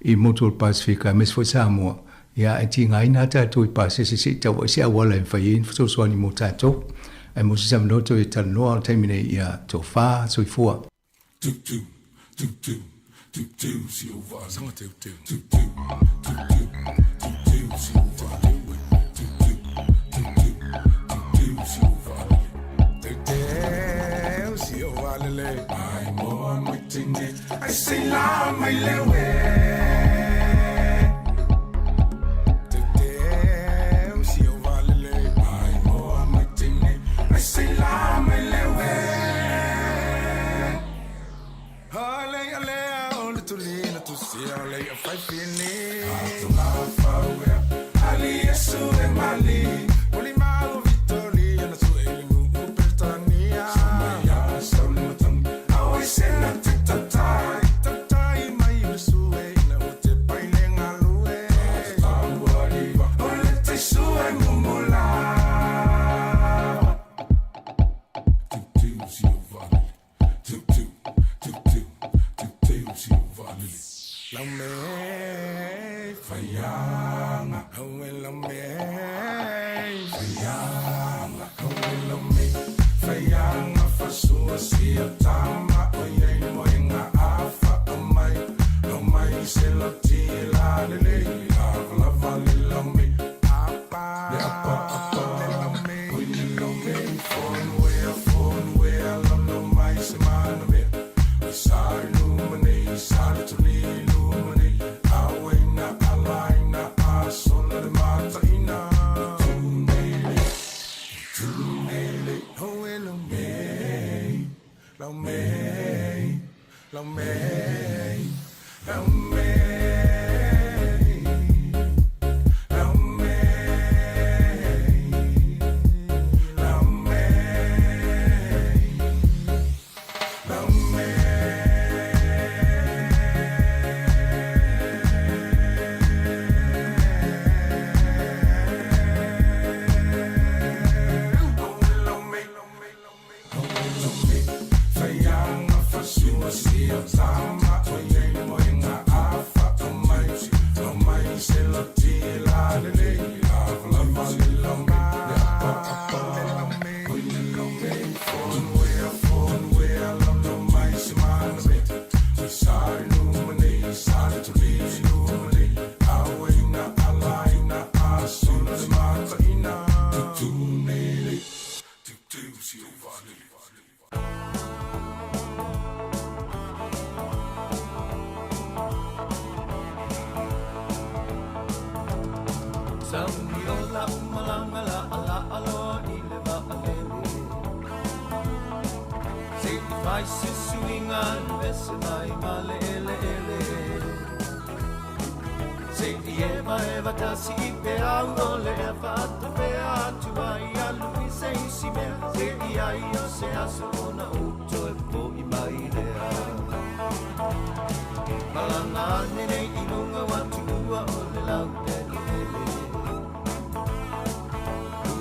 i motu o le Pasefika aemaise foi Samoa. Ia, ae tigaina lava tatou i pasese se i tau ai se auala e mafai ai ona fesoasoani mo tatou. Ae mo se avanoa toe talanoa o le taimi nei, ia, tofa, soifua. valele Ai moa mai tine Ai sei la mai lewe Teuteu si o valele Ai moa mai tine Ai sei la mai lewe Alei alea o le tulina tusia alei a faifini Atunga fauea Ali Yesu e mali Oli mau Vitoria na su ele nu Peltania Samaya saulutang Awai sena titatai Tatai mai le sue ina o te paile ngalue Tauariva O le te sue mumula Teu si o valele Teu teu teu teu teu teu si o valele Lau me faianga Haue lau me faianga Haue lau me faianga Fasua si o tama O iai moenga afa O mai Lau mai se lo tila lele Lava lava le lau me Apa Le apa apa Le lau me Oi le lau me Fonwea fonwea Lau lau mai se mana mea I sa lumane sa le tuli lumane Awena alaina a sola le mataina Tunele tunele Haue lau me lau me lau me lau me lau me lau me lau me Faianga fasua si o tama O iai moenga afa O mai o mai se lo tila lele Lava lava le lau me Le apa apa Oi le lau me Fonwea fonwea Lau lau mai se mana mea I sa lumane sa le tuli lumane Awena alaina a sola le mataina Tutunele Teu si o valele Sauni o la umalanga la ala aloa i le vaalele Se i fai se suiga ese mai ma le ele ele Se i eva eva tasi i pe au o le e whaatawhea atu ai alu i se isi mea Se i ai o se aso ona uto e po i mai lea Malanga ane nei i lunga watu ua o le lau ele ele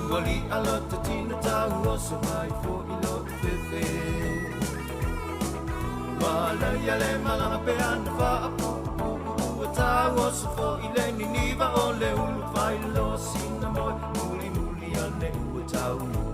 Ua li alo te tina tau o so mai fo i lo i fefe Wala ia le malanga pe ana whaapu Ua tau o so fo i le niniva o le ulu whai lo sina moe Muli muli ane ua tau nuu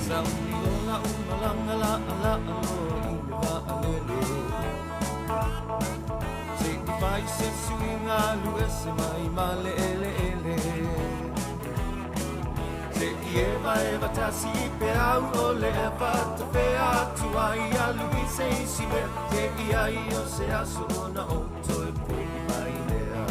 Sauni o la umalanga la ala aloa i le vaalele Se i fai se suiga alu ese mai ma le ele ele Se i eva eva tasi i pe au o le e whatawhea atu ai alu i se isi mea Se i ai o se aso ona o toe po i mai lea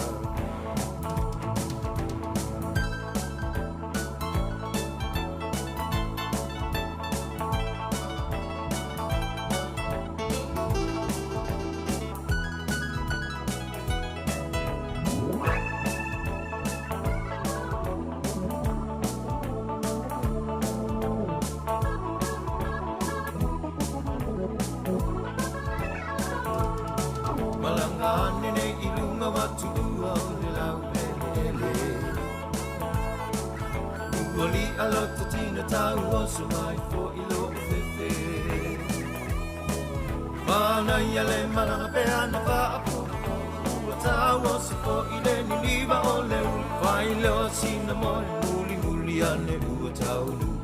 Malanga ane nei i lunga watu ua o le lau ele ele Ua li alo te tina tau o so mai fo i lo o fefe Manaia le malaga pea na faapuupuu Ua taua se fo'i le niniva o le ulu Faailoa sina moe mulimuli ane ua taunuu.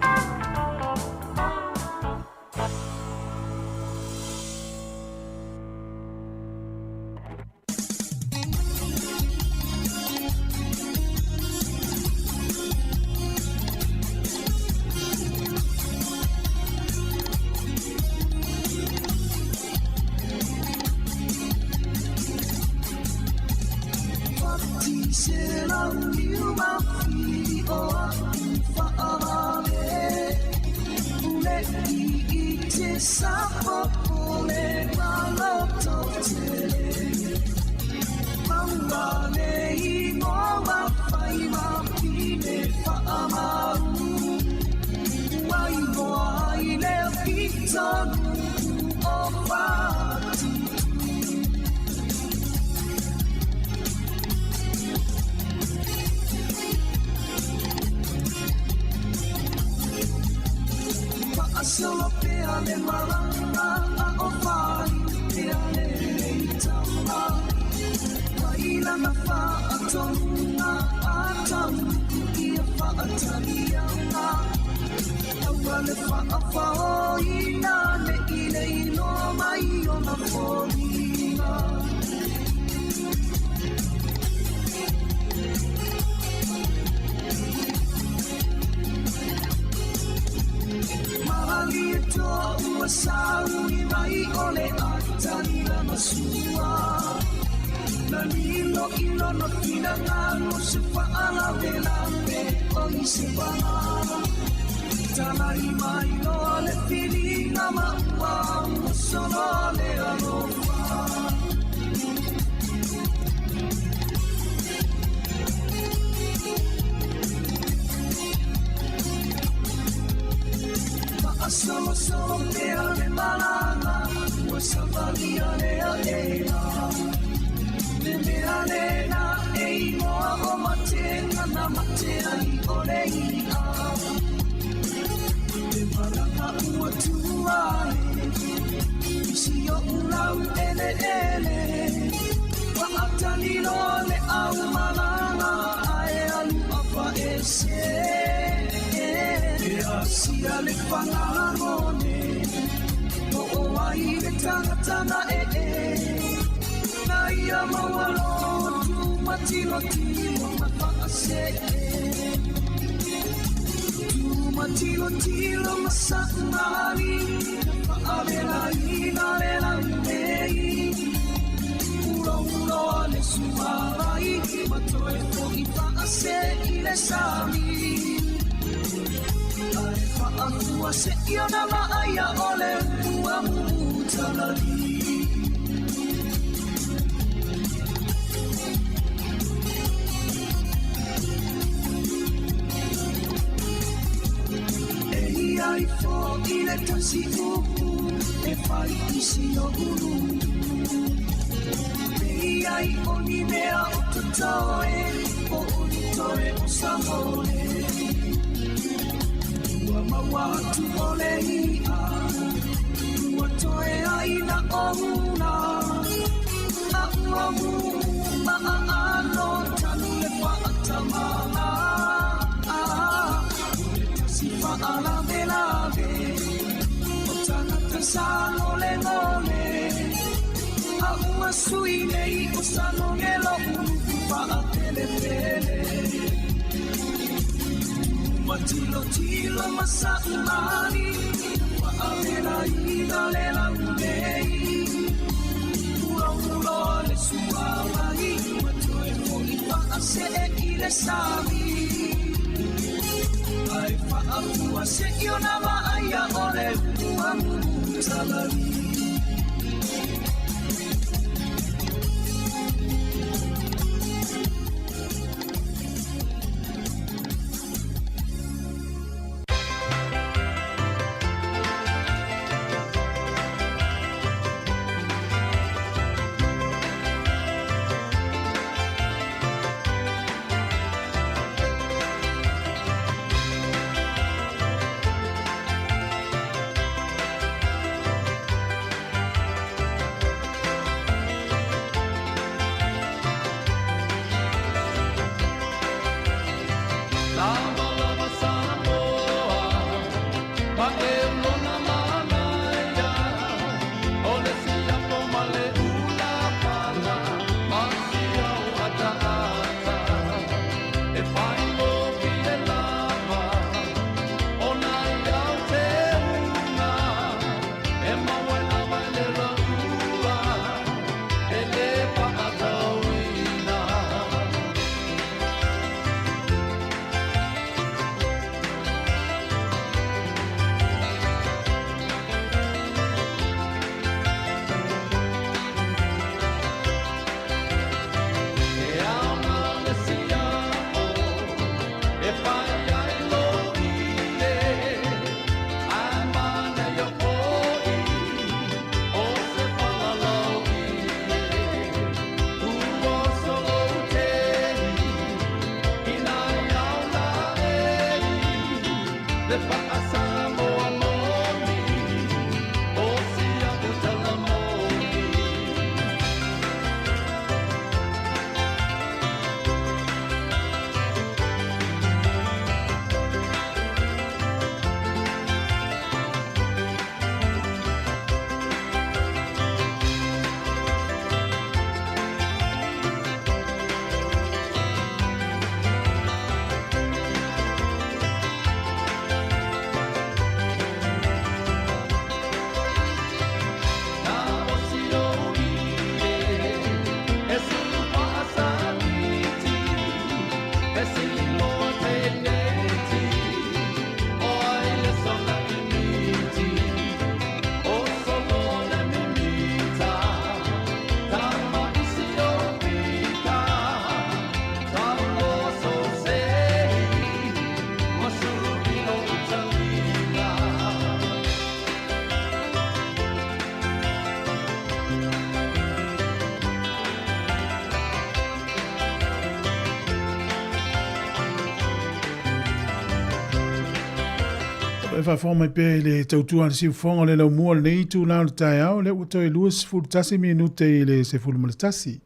E faafofoga mai pea i le tautua a le siufofoga o le laumua o lenei itula o le taeao, lea ua toe 21 minute i le 11.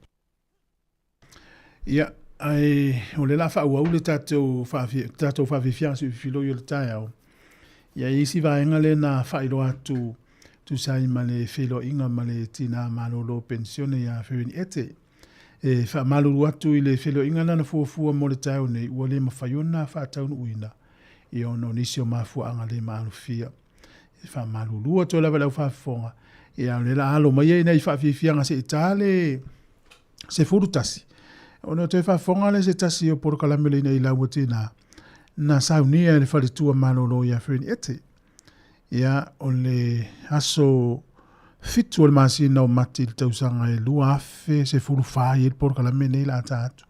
Ia, ae o le la faaauau le tatou tatou faafiafiaga siufifi o le taeao. Ia, e isi vaega lea na faailoa atu tusa ai ma le feiloaiga ma le tina malolo penisione ia Ferini Ete. E faamalulu atu i le feiloaiga lea na fuafua mo le taeao nei, ua le mafai ona faataunuuina ia ona o nisi o mafuaaga le maalofia. E faamalulu atu ai lava i le au faafofoga, ia o lea la alo mai ai nai faafiafiaga se i ta le 11, ona toe faafofoga lea se tasi o polokalame le ina i lau tina na saunia e le faletua malolo ia Fern Ete. Ia, o le aso 7 o le masina o Mati i le tausaga e 2014 i ai le polokalame nei la ta atu.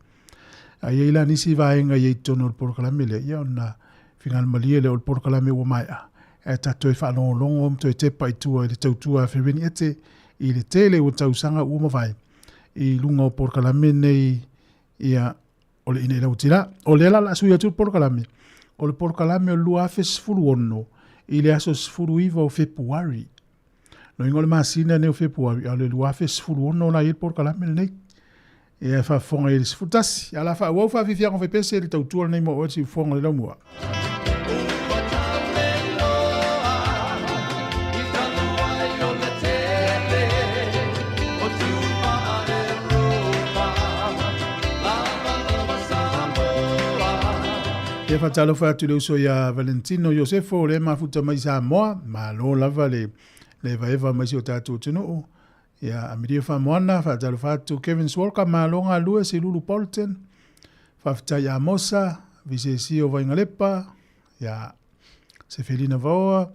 A i ai la nisi vaega i ai totonu o le polokalame lea, ia ona finagalo malie lea o le polokalame ua maea, ae tatou toe faalogologo ma toe tepa i tua i le tautua a Ferini Ete i le tele o tausaga ua mavae i luga o polokalame nei, ia, o le ina i lau tila. O lea la la sui atu le polokalame, o le polokalame o le 2016 i le aso 19 o Fepuari. No ingo le masina nei o Fepuari, a o le 2016 la i le polokalame lenei. Ia e faafofoga i le 11. Ala faaauau faafiafiaga o faipese le tautua lenei mo oe le siufofoga o le laumua. Ia faatalofa atu i le uso ia Valentino Iosefo le mafuta mai Samoa, malo lava le le evaeva mai si o tatou atunuu. Ia Amilia Faamoana, faatalofa atu Kevin Swalka, malo galue Silulu Bolton. Faafetai Amosa, Visesi o Vaingalepa, ia Sefelina Vaoa,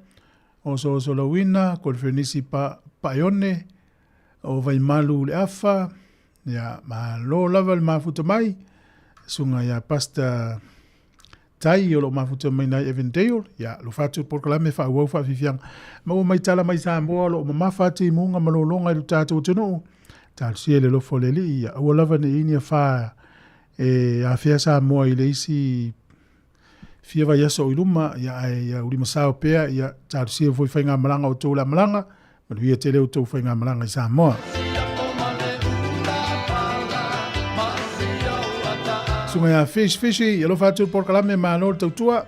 Oso Oso Lauina, Kolifenisi pa, Paeone, o Vaimalu le Afa, ia malo lava le mafuta mai, suga ia Pastor Tai o lo o mafuta mai nai Evandale, ia alofa atu le polokalame faaauau faafiafiaga. Maua mai tala mai Samoa o lo o mamafa atu i muga ma lologa i lo tatou atunuu. Talosia i le alofa o le Alii, ia aua lava ne i ni afa e afea Samoa i le isi fia vaiaso o i luma, ia ae ia ulimasao pea, ia talosia foi faigamalaga o outou le amalaga, manuia tele outou faigamalaga i Samoa. Suga ia Fish Fishy, alofa atu le polokalame, malo le tautua.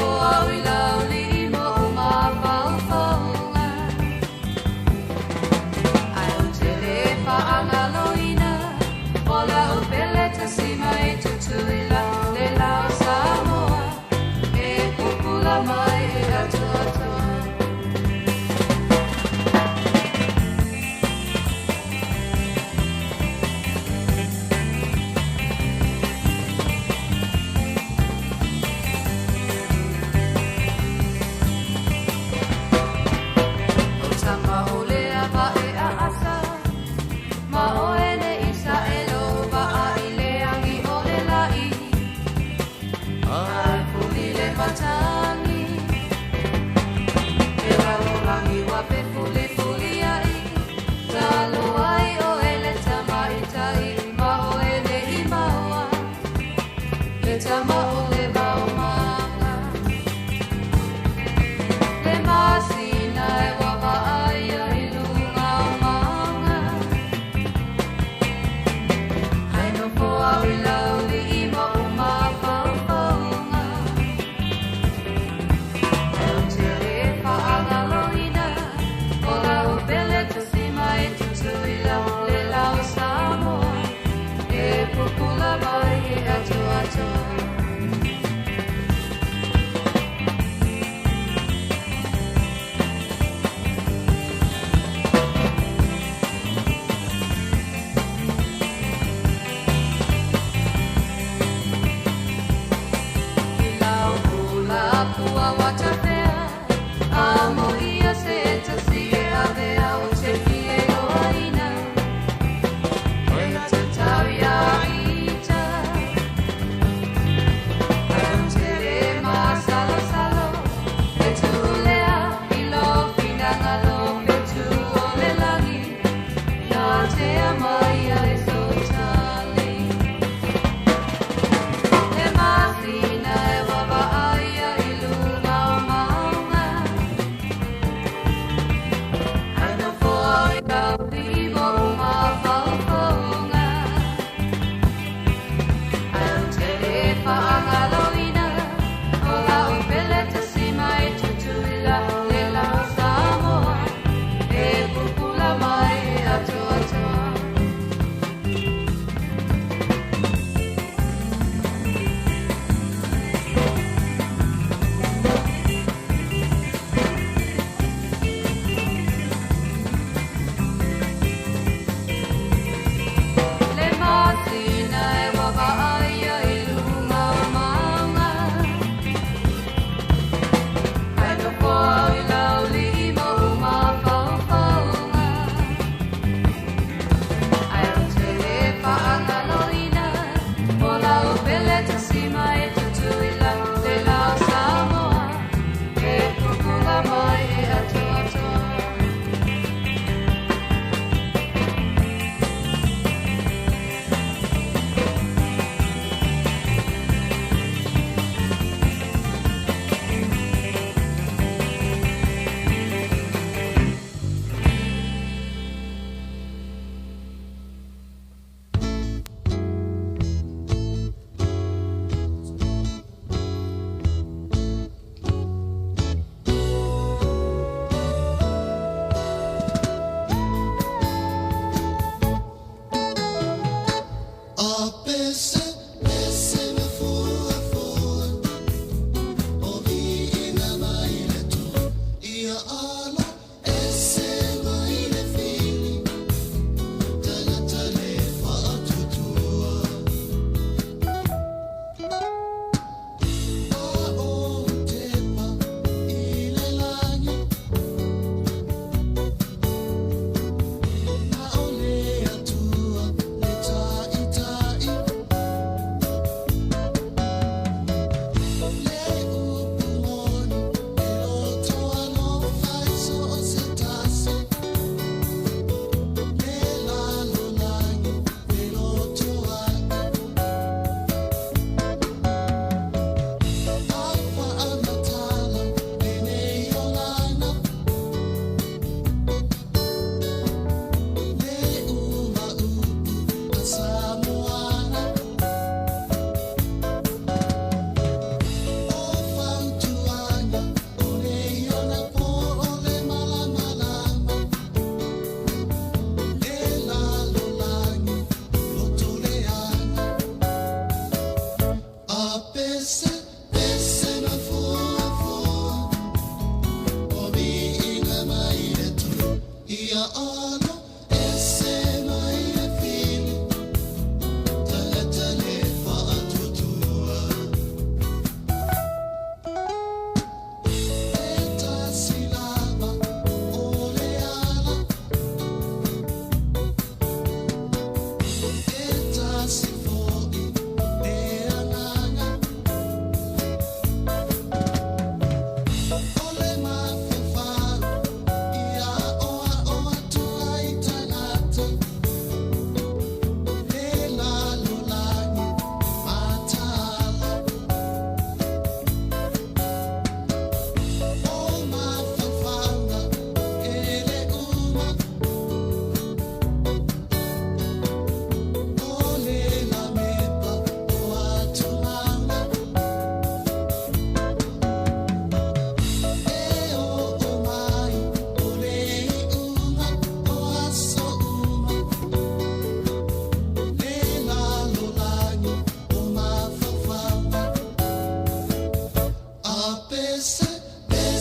O au i laulii ma ou mafaufauga. Ae ou te le faagaloina o lau pele tasima i Tutuila, le la o Samoa e pupula mai e atoatoa.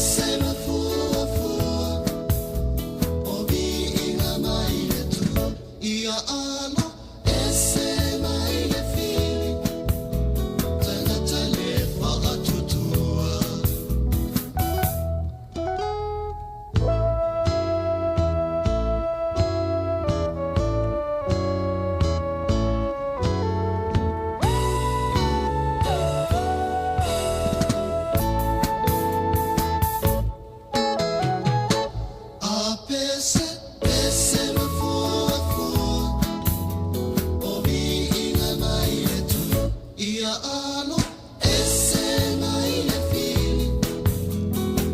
Ese mafuafua o viiga mai le Atua ia alo ese mai le fili tagata le faatuatua. A pese, pese mafuafua o viiga mai le Atua ia alo ese mai le fili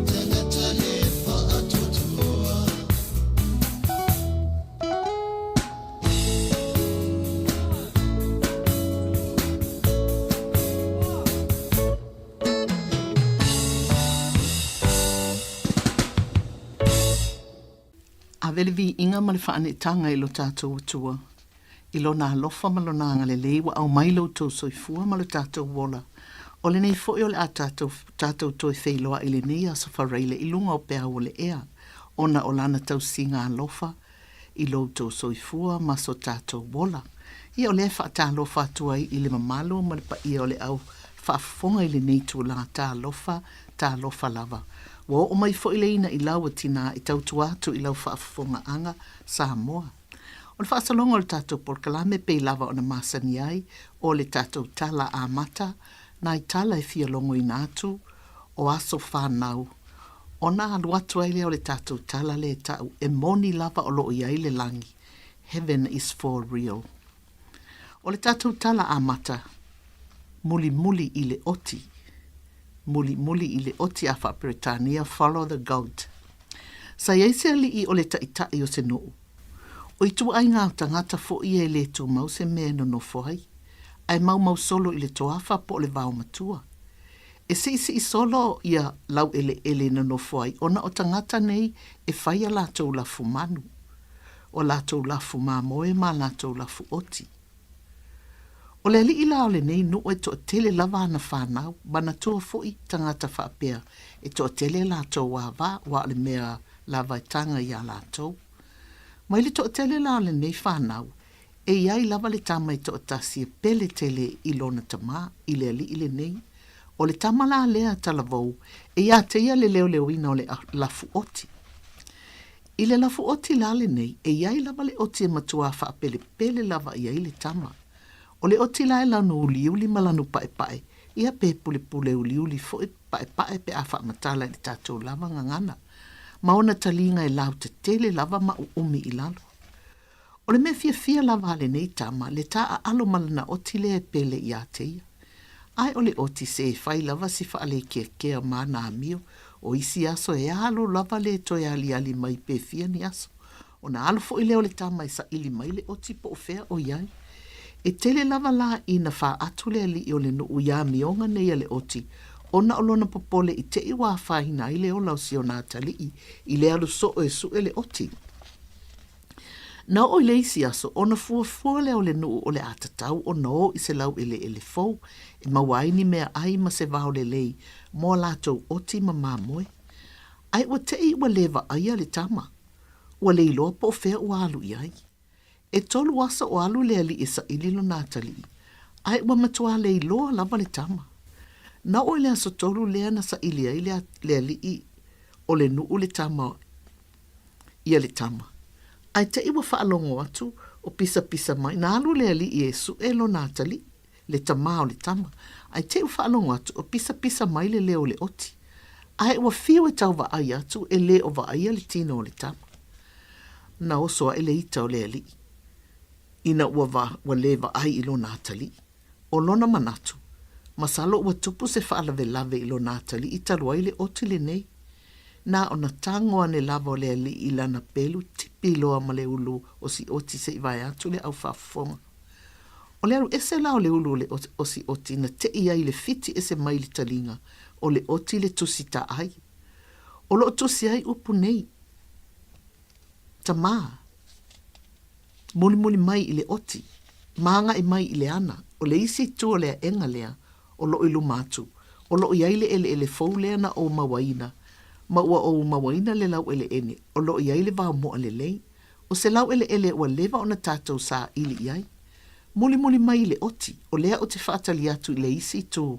tagata le faatuatua. Ave le viiga ma le faaneetaga i lo tatou Atua, i Lona alofa ma Lona agalelei ua aumai lo outou soifua ma lo tatou ola. O lenei foi o le a tatou, tatou toe feiloai i lenei aso faraile i luga o peau o le ea, ona o Lana tausiga alofa i lo outou soifua ma so tatou ola. Ia o lea e faatalofa atu ai i le mamalu ma le paia o le au faafofoga i lenei itula, talofa, talofa lava. Ua oo mai foi le ina i lau a tinā e tautua atu i lau faafofogaaga, Samoa. O le faasologa o le tatou polokalame pei lava ona masani ai, o le tatou tala amata, nai tala e fia logoina atu, o aso fanau, ona alu atu ai lea o le tatou tala lea e ta'u e moni lava o lo o i ai le lagi, Heaven is for real. O le tatou tala amata, mulimuli i le oti, mulimuli i le oti a faa-Peretania, follow the goat. Sa i ai se aliʻi o le taʻitaʻi o se nuʻu. O ituaiga tagata foʻi ia e le tumau se mea e nonofo ai, ae maumau solo i le toafa po o le vaomatua. E siʻisiʻi solo ia lauʻeleʻele e nonofo ai ona o tagata nei e fai a latou lafu manu, o latou lafu mamoe ma latou lafu oti. O le aliʻi la o lenei nuʻu e toatele lava ana fanau, manatua foʻi tagata faapea e toatele latou ava ua o le mea lava e taga iā latou. Mai le toatele la o lenei fanau, E i ai lava le tama e toatasi e pele tele i lona tama, i le aliʻi lenei. O le tama la lea a Talavou, e iā te ia le leoleoina o le lafu oti. I le lafu oti la lenei, e i ai lava le oti e matuā faapelepele lava i ai le tama. O le oti la e lanu uliuli ma lanu paepae, ia pe pulepule uliuli foi paepae pe a faamatala i le tatou lava gagana, ma ona taliga e lautetele lava ma uumi i lalo. O le mea fiafia lava a lenei tama, le taaalo ma lana oti lea e pele iā te ia. Ae o le oti se e fai lava si faalekeakea ma ana amio, o isi aso e alo lava le toe aliali mai pe fia ni aso. Ona alo foi lea o le tama e saili mai le oti po o fea o i ai. E tele lava la ina faatu le aliʻi o le nuu i amioga nei a le oti, ona o lona popole i te i ua afaina ai le ola o si ona atalii i le alu soo e sue le oti. Na oo i le isi aso, ona fuafua lea o le nuu o le a tatau ona o i se laueleele fou e maua ai ni meaai ma se vao lelei mo a latou oti ma mamoe. Ae ua teʻi ua le vaaia le tama. Ua le iloa po o fea ua alu i ai. ʻEtolu aso o alu le aliʻi e saili lona atalii, ae ua matuā le iloa lava le tama. Na oo i le aso tolu lea na saili ai le aliʻi o le nuu le tama ia le tama. Ae te i ua faalogo atu o pisapisa mai, na alu le aliʻi e suʻe lona atalii, le tamā o le tama. Ae te i ua faalogo atu o pisapisa mai le leo o le oti. Ae ua fiu e tau vaai atu e le o vaaia le tino o le tama. Na oso aʻe le ita o le aliʻi, ina ua ua le vaai i lona atalii. O lona manatu, masalo ua tupu se faalavelave i lona atalii talu ai le oti lenei. Na ona tago ane lava o le aliʻi i lana pelu tipi loa ma le ulu o si oti se i vae atu le au faafofoga. O le alu ese la o le ulu o le o si oti na teʻi ai le fiti ese mai le taliga o le oti le tusi taai. O loo tusi ai upu nei, Tamā, mulimuli mai i le oti, ma agai mai i le ana, o le isi itu o le aʻega lea o loo i luma atu, o loo i ai le eleele fou lea na ou mauaina. Ma ua ou mauaina le laueleele o lo o i ai le vaomoa lelei, o se laueleele ua leva ona tatou saili i ai. Mulimuli mai i le oti, o lea ou te faatali atu i le isi itu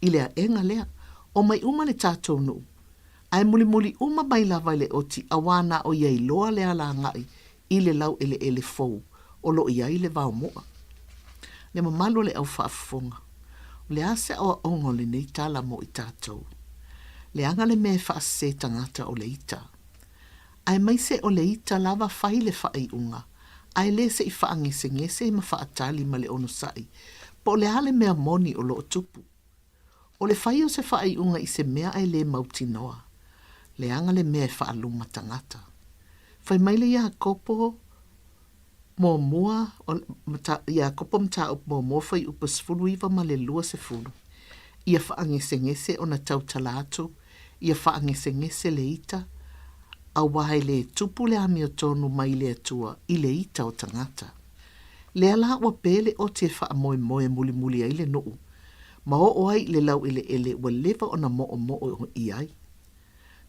i le aega lea, omai uma le tatou nuu. Ae mulimuli uma mai lava i le oti auā na o ia iloa le ala agai i le laueleele fou o lo o i ai le vaomoa. Le mamalu o le au faafofoga, o le a se aoaoga o lenei tala mo i tatou? Leaga le mea e faasese tagata o le ita. Aemaise o le ita lava fai le faaiuga, ae le se i faagesegese ma faatali ma le onosai po o le a le mea moni o lo o tupu. O le fai o se faaiuga i se mea ae le mautinoa, leaga le mea e faaluma tagata. Fai mai le Iakopo muamua, Iakopo mataupu muamua fuaiupu 19 ma le 20, Ia faagesegese ona tautala atu, ia faagesegese le ita, auā e le tupu le amiotonu mai le Atua i le ita o tagata. Lea la ua pē le oti e faamoemoe mulimuli ai le nuu, ma oo ai i le laueleele ua leva ona moomoo i ai.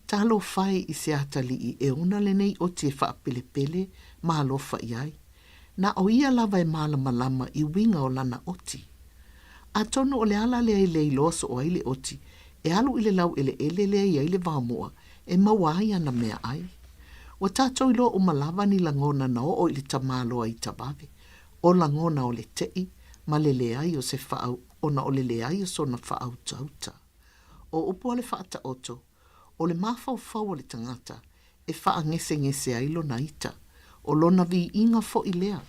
Talofa e i se atalii e ona lenei oti e faapelepele ma alofa i ai. Na o ia lava e malamalama i uiga o lana oti. Atonu o le ala lea i le iloa soo ai le oti e alu i le laueleele lea i ai le vaomoa e maua ai ana meaai. Ua tatou iloa uma lava ni lagona na oo i le tamaloa i Tavave, o lagona o le teʻi ma le leai o se faau ona o le leai o sona faautauta. O upu a le Faataoto, o le mafaufau o le tagata e faagesegese ai lona ita, o lona viiga foi lea.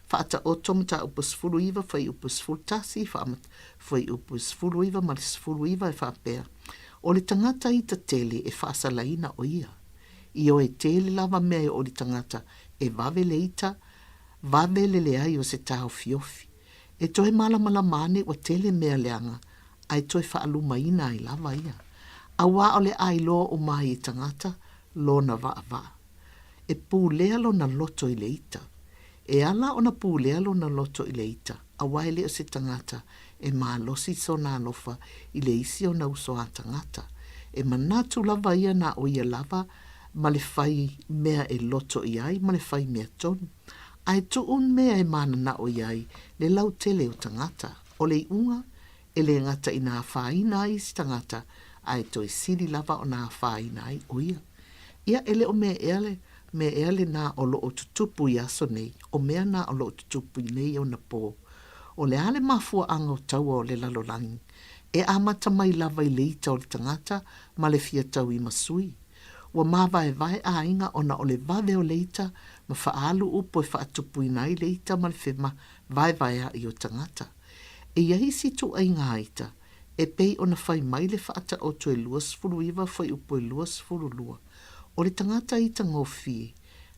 Faataoto Mataupu 19 Fuaiupu 11 Faamat Fuaiupu 19 ma le 19 e faapea, O le tagata ita tele e faasalaina o ia. Ioe tele lava mea e oo i le tagata e vave le ita, vave le leai o se taofiofi. E toe malamalama ane ua tele mea leaga ae toe faalumaina ai lava ia. Auā o le a iloa uma ai e tagata lona vaavaa. E pulea lona loto i le ita. E ala ona pulea lona loto i le ita, auā e le o se tagata e malosi sona alofa i le isi ona uso a tagata. E manatu lava ia na o ia lava ma le fai mea e loto i ai ma le fai mea tonu. Ae tuu mea e mananao i ai le lautele o tagata. O le iuga, e le gata ina afaina ai isi tagata, ae toe sili lava ona afaina ai o ia. Ia, e le o mea ea le mea ea lenā o lo o tutupu i aso nei, o mea nā o lo o tutupu i nei ona pō. O le a le mafuaaga o taua o le lalolagi? E amata mai lava i le ita o le tagata ma le fia tauimasui. Ua māvaevae aiga ona o le vave o le ita ma faaalu upu e faatupuina ai le ita ma le vaevaeaʻi o tagata. E i ai isi ituaiga ita e pei ona fai mai le Faataoto e 29 fuaiupu e 22, o le tagata ita gofie,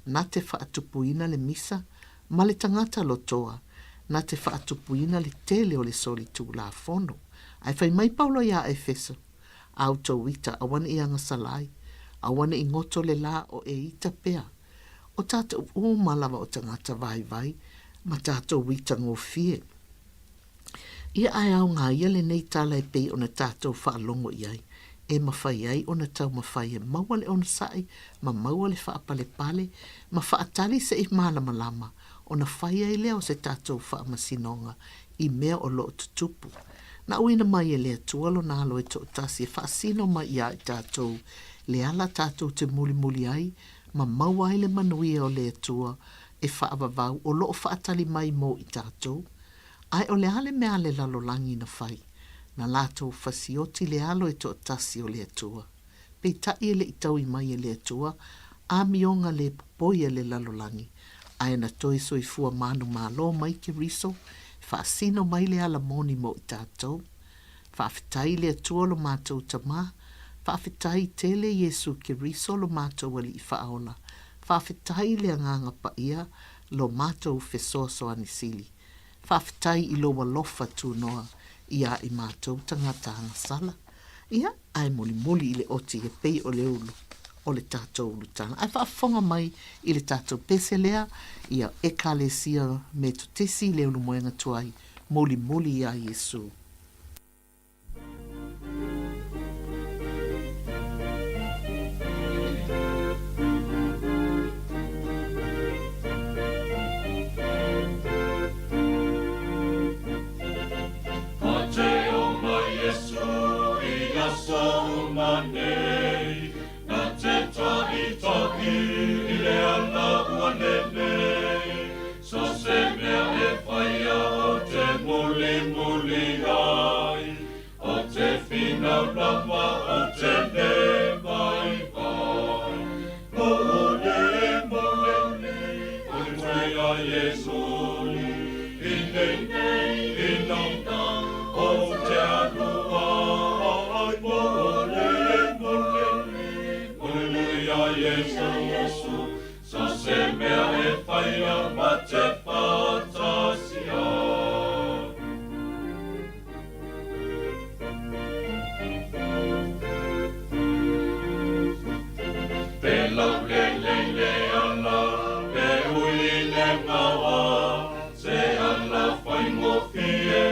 na te faatupuina le misa, ma le tagata lotoa, na te faatupuina le tele o le solitulafono. Ae fai mai Paulo iā Efeso, A outou ita, aua ne i agasalai, aua ne i goto le lā o e ita pea. O tatou uma lava o tagata vaivai ma tatou ita gofie. Ia ae aoga ia lenei tala e pei ona tatou faalogo i ai, e mafai ai ona taumafai e maua le onosai ma maua le faapalepale ma faatali se i malamalama ona fai ai lea o se tatou faamasinoga i mea o lo o tutupu. Na auina mai e le Atua lona Alo e toatasi e faasino mai iā i tatou le ala tatou te mulimuli ai ma maua ai le manuia o le Atua e faavavau o lo o faatali mai mo i tatou. Ae o le a le mea a le lalolagi na fai? Na latou fasioti le Alo e toatasi o le Atua. Peitai e le i taui mai e le Atua amioga le popoi a le lalolagi, ae na toe soifua manumalo mai Keriso e faasino mai le ala moni mo i tatou. Faafetai i le Atua lo matou Tama, faafetai tele Iesu Keriso lo matou Alii Faaola, faafetai i le Agaga Paia lo matou Fesoasoani Sili. Faafetai i lou alofa tunoa iā i matou tagata agasala. Ia, ae mulimuli i le oti e pei o le ulu o le tatou ulutala. Ae faafofoga mai i le tatou pese lea, ia Ekalesia Metotisi i le Ulumoega Tuai, mulimuli iā Iesu. lava o te le vaivai. Mole, mole, o le tui a Iesu, i nei, ina, o te alu ai. Mole, mole, o le muli a Iesu, so se mea e whaia ma te whatasia. Pe lau le le le ala, pe ui le ngawa, se ala whaingofie,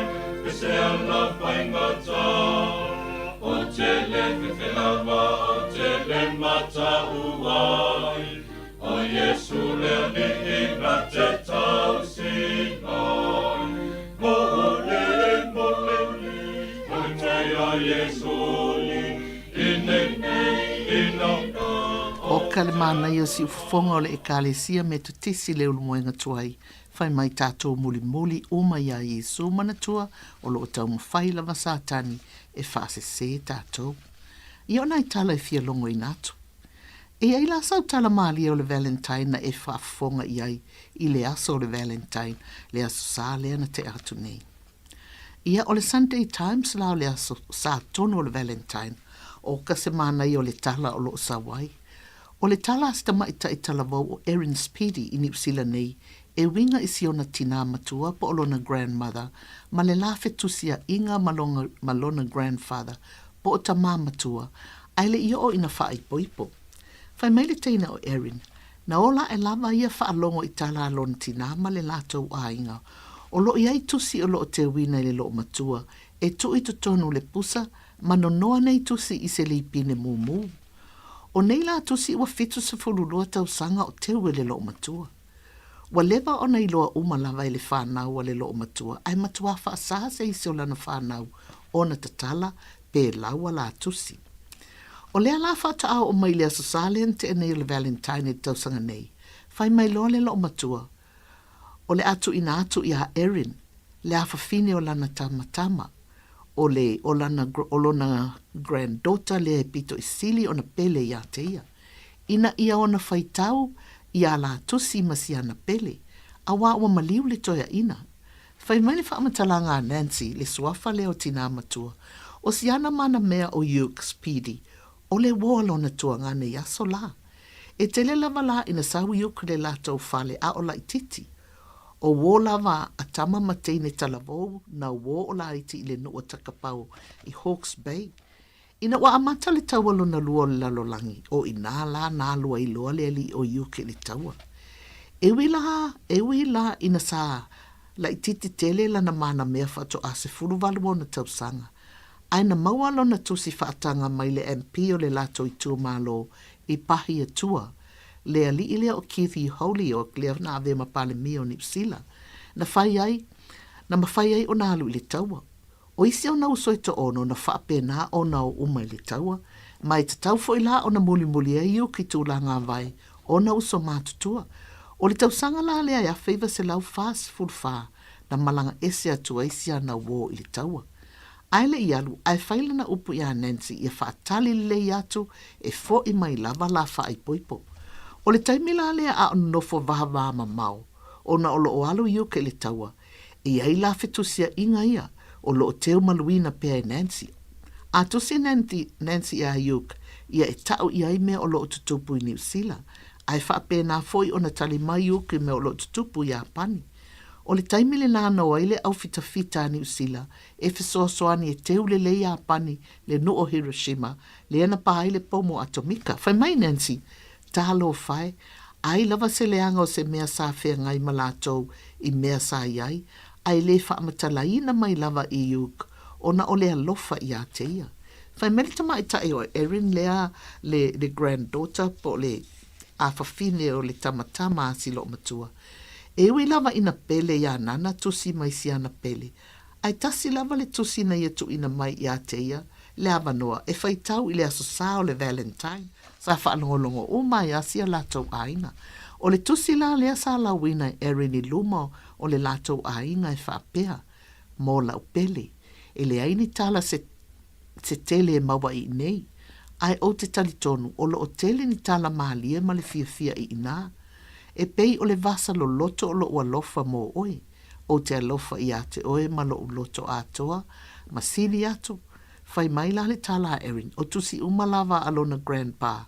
pe se ala whaingata. O te le fefelawa, o te le mata uai, o Iesu le alii na te tausinai. Mole, mole, o le te a Iesu, i nei, ina, O ka le manaia o siufofoga o le Ekalesia Metotisi le Ulumoega Tuai, fai mai tatou mulimuli uma iā Iesu manatua o lo o taumafai lava Satani e faasesē tatou. Ia o nai tala e fia logoina atu. E i ai la sau tala malie o le Valentine na e faafofoga i ai i le aso o le Valentine, le Aso Sa lea na tea atu nei. Ia, o le Sunday Times la o le Aso Sa tonu o le Valentine, o ka se manaia o le tala o lo o sau ai. O le tala a se tamaitai talavou o Erin Speedy i Niu Sila nei, e uiga i si ona tinā matua po o lona grandmother ma le la fetusiaʻiga ma lona, ma lona grandfather po o tamā matua, ae le i oo ina faaipoipo. Fai mai le teina o Erin, Na ola aʻe lava ia faalogo i tala a lona tinā ma le latou aiga. O lo o i ai tusi o lo o teuina i le loomatua, e tuu i totonu le pusa ma nonoa nei tusi i se lipine mūmū. O nei la tusi ua 72 tausaga o teu e le loomatua. Ua leva ona iloa uma lava e le fanau a le loomatua ae matuā faasā se isi o lana fanau ona tatala pe lau a la tusi. O lea la faatoa oo mai i le Aso Sa lea na tea nei o le Valentine i le tausaga nei, fai mai loa le loomatua, o le a tuuina atu iā Erin, le afafine o lana tamatama, o le, o lana, o lona granddaughter lea e pito i sili ona pele iā te ia. Ina ia ona faitau i a la tusi ma si ana pele, auā ua maliu le toeaina. Fai mai le faamatalaga a Nancy, le suafa lea o Tinā Matua, o si ana mana mea o Hugh Speedy, o le uo a lona tuaga nei aso la. E tele lava la ina sau Hugh le latou fale a o laititi. O uo lava a tama ma teine talavou na uo o laiti i le nuu o Takapau i Hawke's Bay. Ina ua amata le taua lona lua o le lalolagi, o inā la na alu ai loa le alii o Hugh i le taua. E ui la, e ui la ina sa laititi tele lana manamea faatoa 18 ona tausaga, ae na maua lona tusi faataga mai le MP o le latou itumalo i Pahiatua, le alii lea o Keith Holyoake lea na avea ma Palemia o Niu Sila, na fai ai, na mafai ai ona alu i le taua. O isi ona uso e toono na faapena ona o uma i le taua, ma e tatau foi la ona mulimuli ai Hugh i tulaga vae ona uso matutua. O le tausaga la lea e 1944 na malaga ese atu ai si ana uo i le taua. Ae le i alu, ae fai lana upu iā Nancy ia faatali lelei atu e foʻi mai lava la faaipoipo. O le taimi la lea a o nonofo vahavā mamao, ona o lo o alu Hugh i le taua, E i ai la fetusiaʻiga ia o lo o teumaluina pea e Nancy. A tusi Nancy, Nancy iā Hugh ia e taʻu i ai mea o lo o tutupu i Niu Sila, a e faapena foi ona tali mai Hugh i mea o lo o tutupu i Iapani. O le taimi lenā na o ai le ʻaufitafita a Niu Sila e fesoasoani e teu lelei Iapani le nuu o Hiroshima lea na pā ai le pomo atomika. Fai mai Nancy, Talofa e, ai lava se leaga o se mea sa feagai ma latou i mea sa i ai, a e le faamatalaina mai lava i Hugh ona o le alofa iā te ia. Fai mai le tamaitai o Erin lea le, le granddaughter po o le afafine o le tamatama a si loomatua. E ui lava ina pele iā nana tusi mai si ana pele, ae tasi lava le tusi na ia tuuina mai iā te ia le avanoa e faitau i le Aso Sa o le Valentine, sa faalogologo uma ai a sia latou aiga. O le tusi la lea sa lauina e Erin i luma o le latou aiga e faapea, Mo lau pele, e leai ni tala se se tele e maua i inei, ae ou te talitonu o lo o tele ni tala malie ma le fiafia i inā. E pei o le vasa loloto o loʻu alofa mō oe, ou te alofa iā te oe ma loʻu loto atoa, ma sili atu. Fai mai la le tala a Erin, o tusi uma lava a lona grandpa,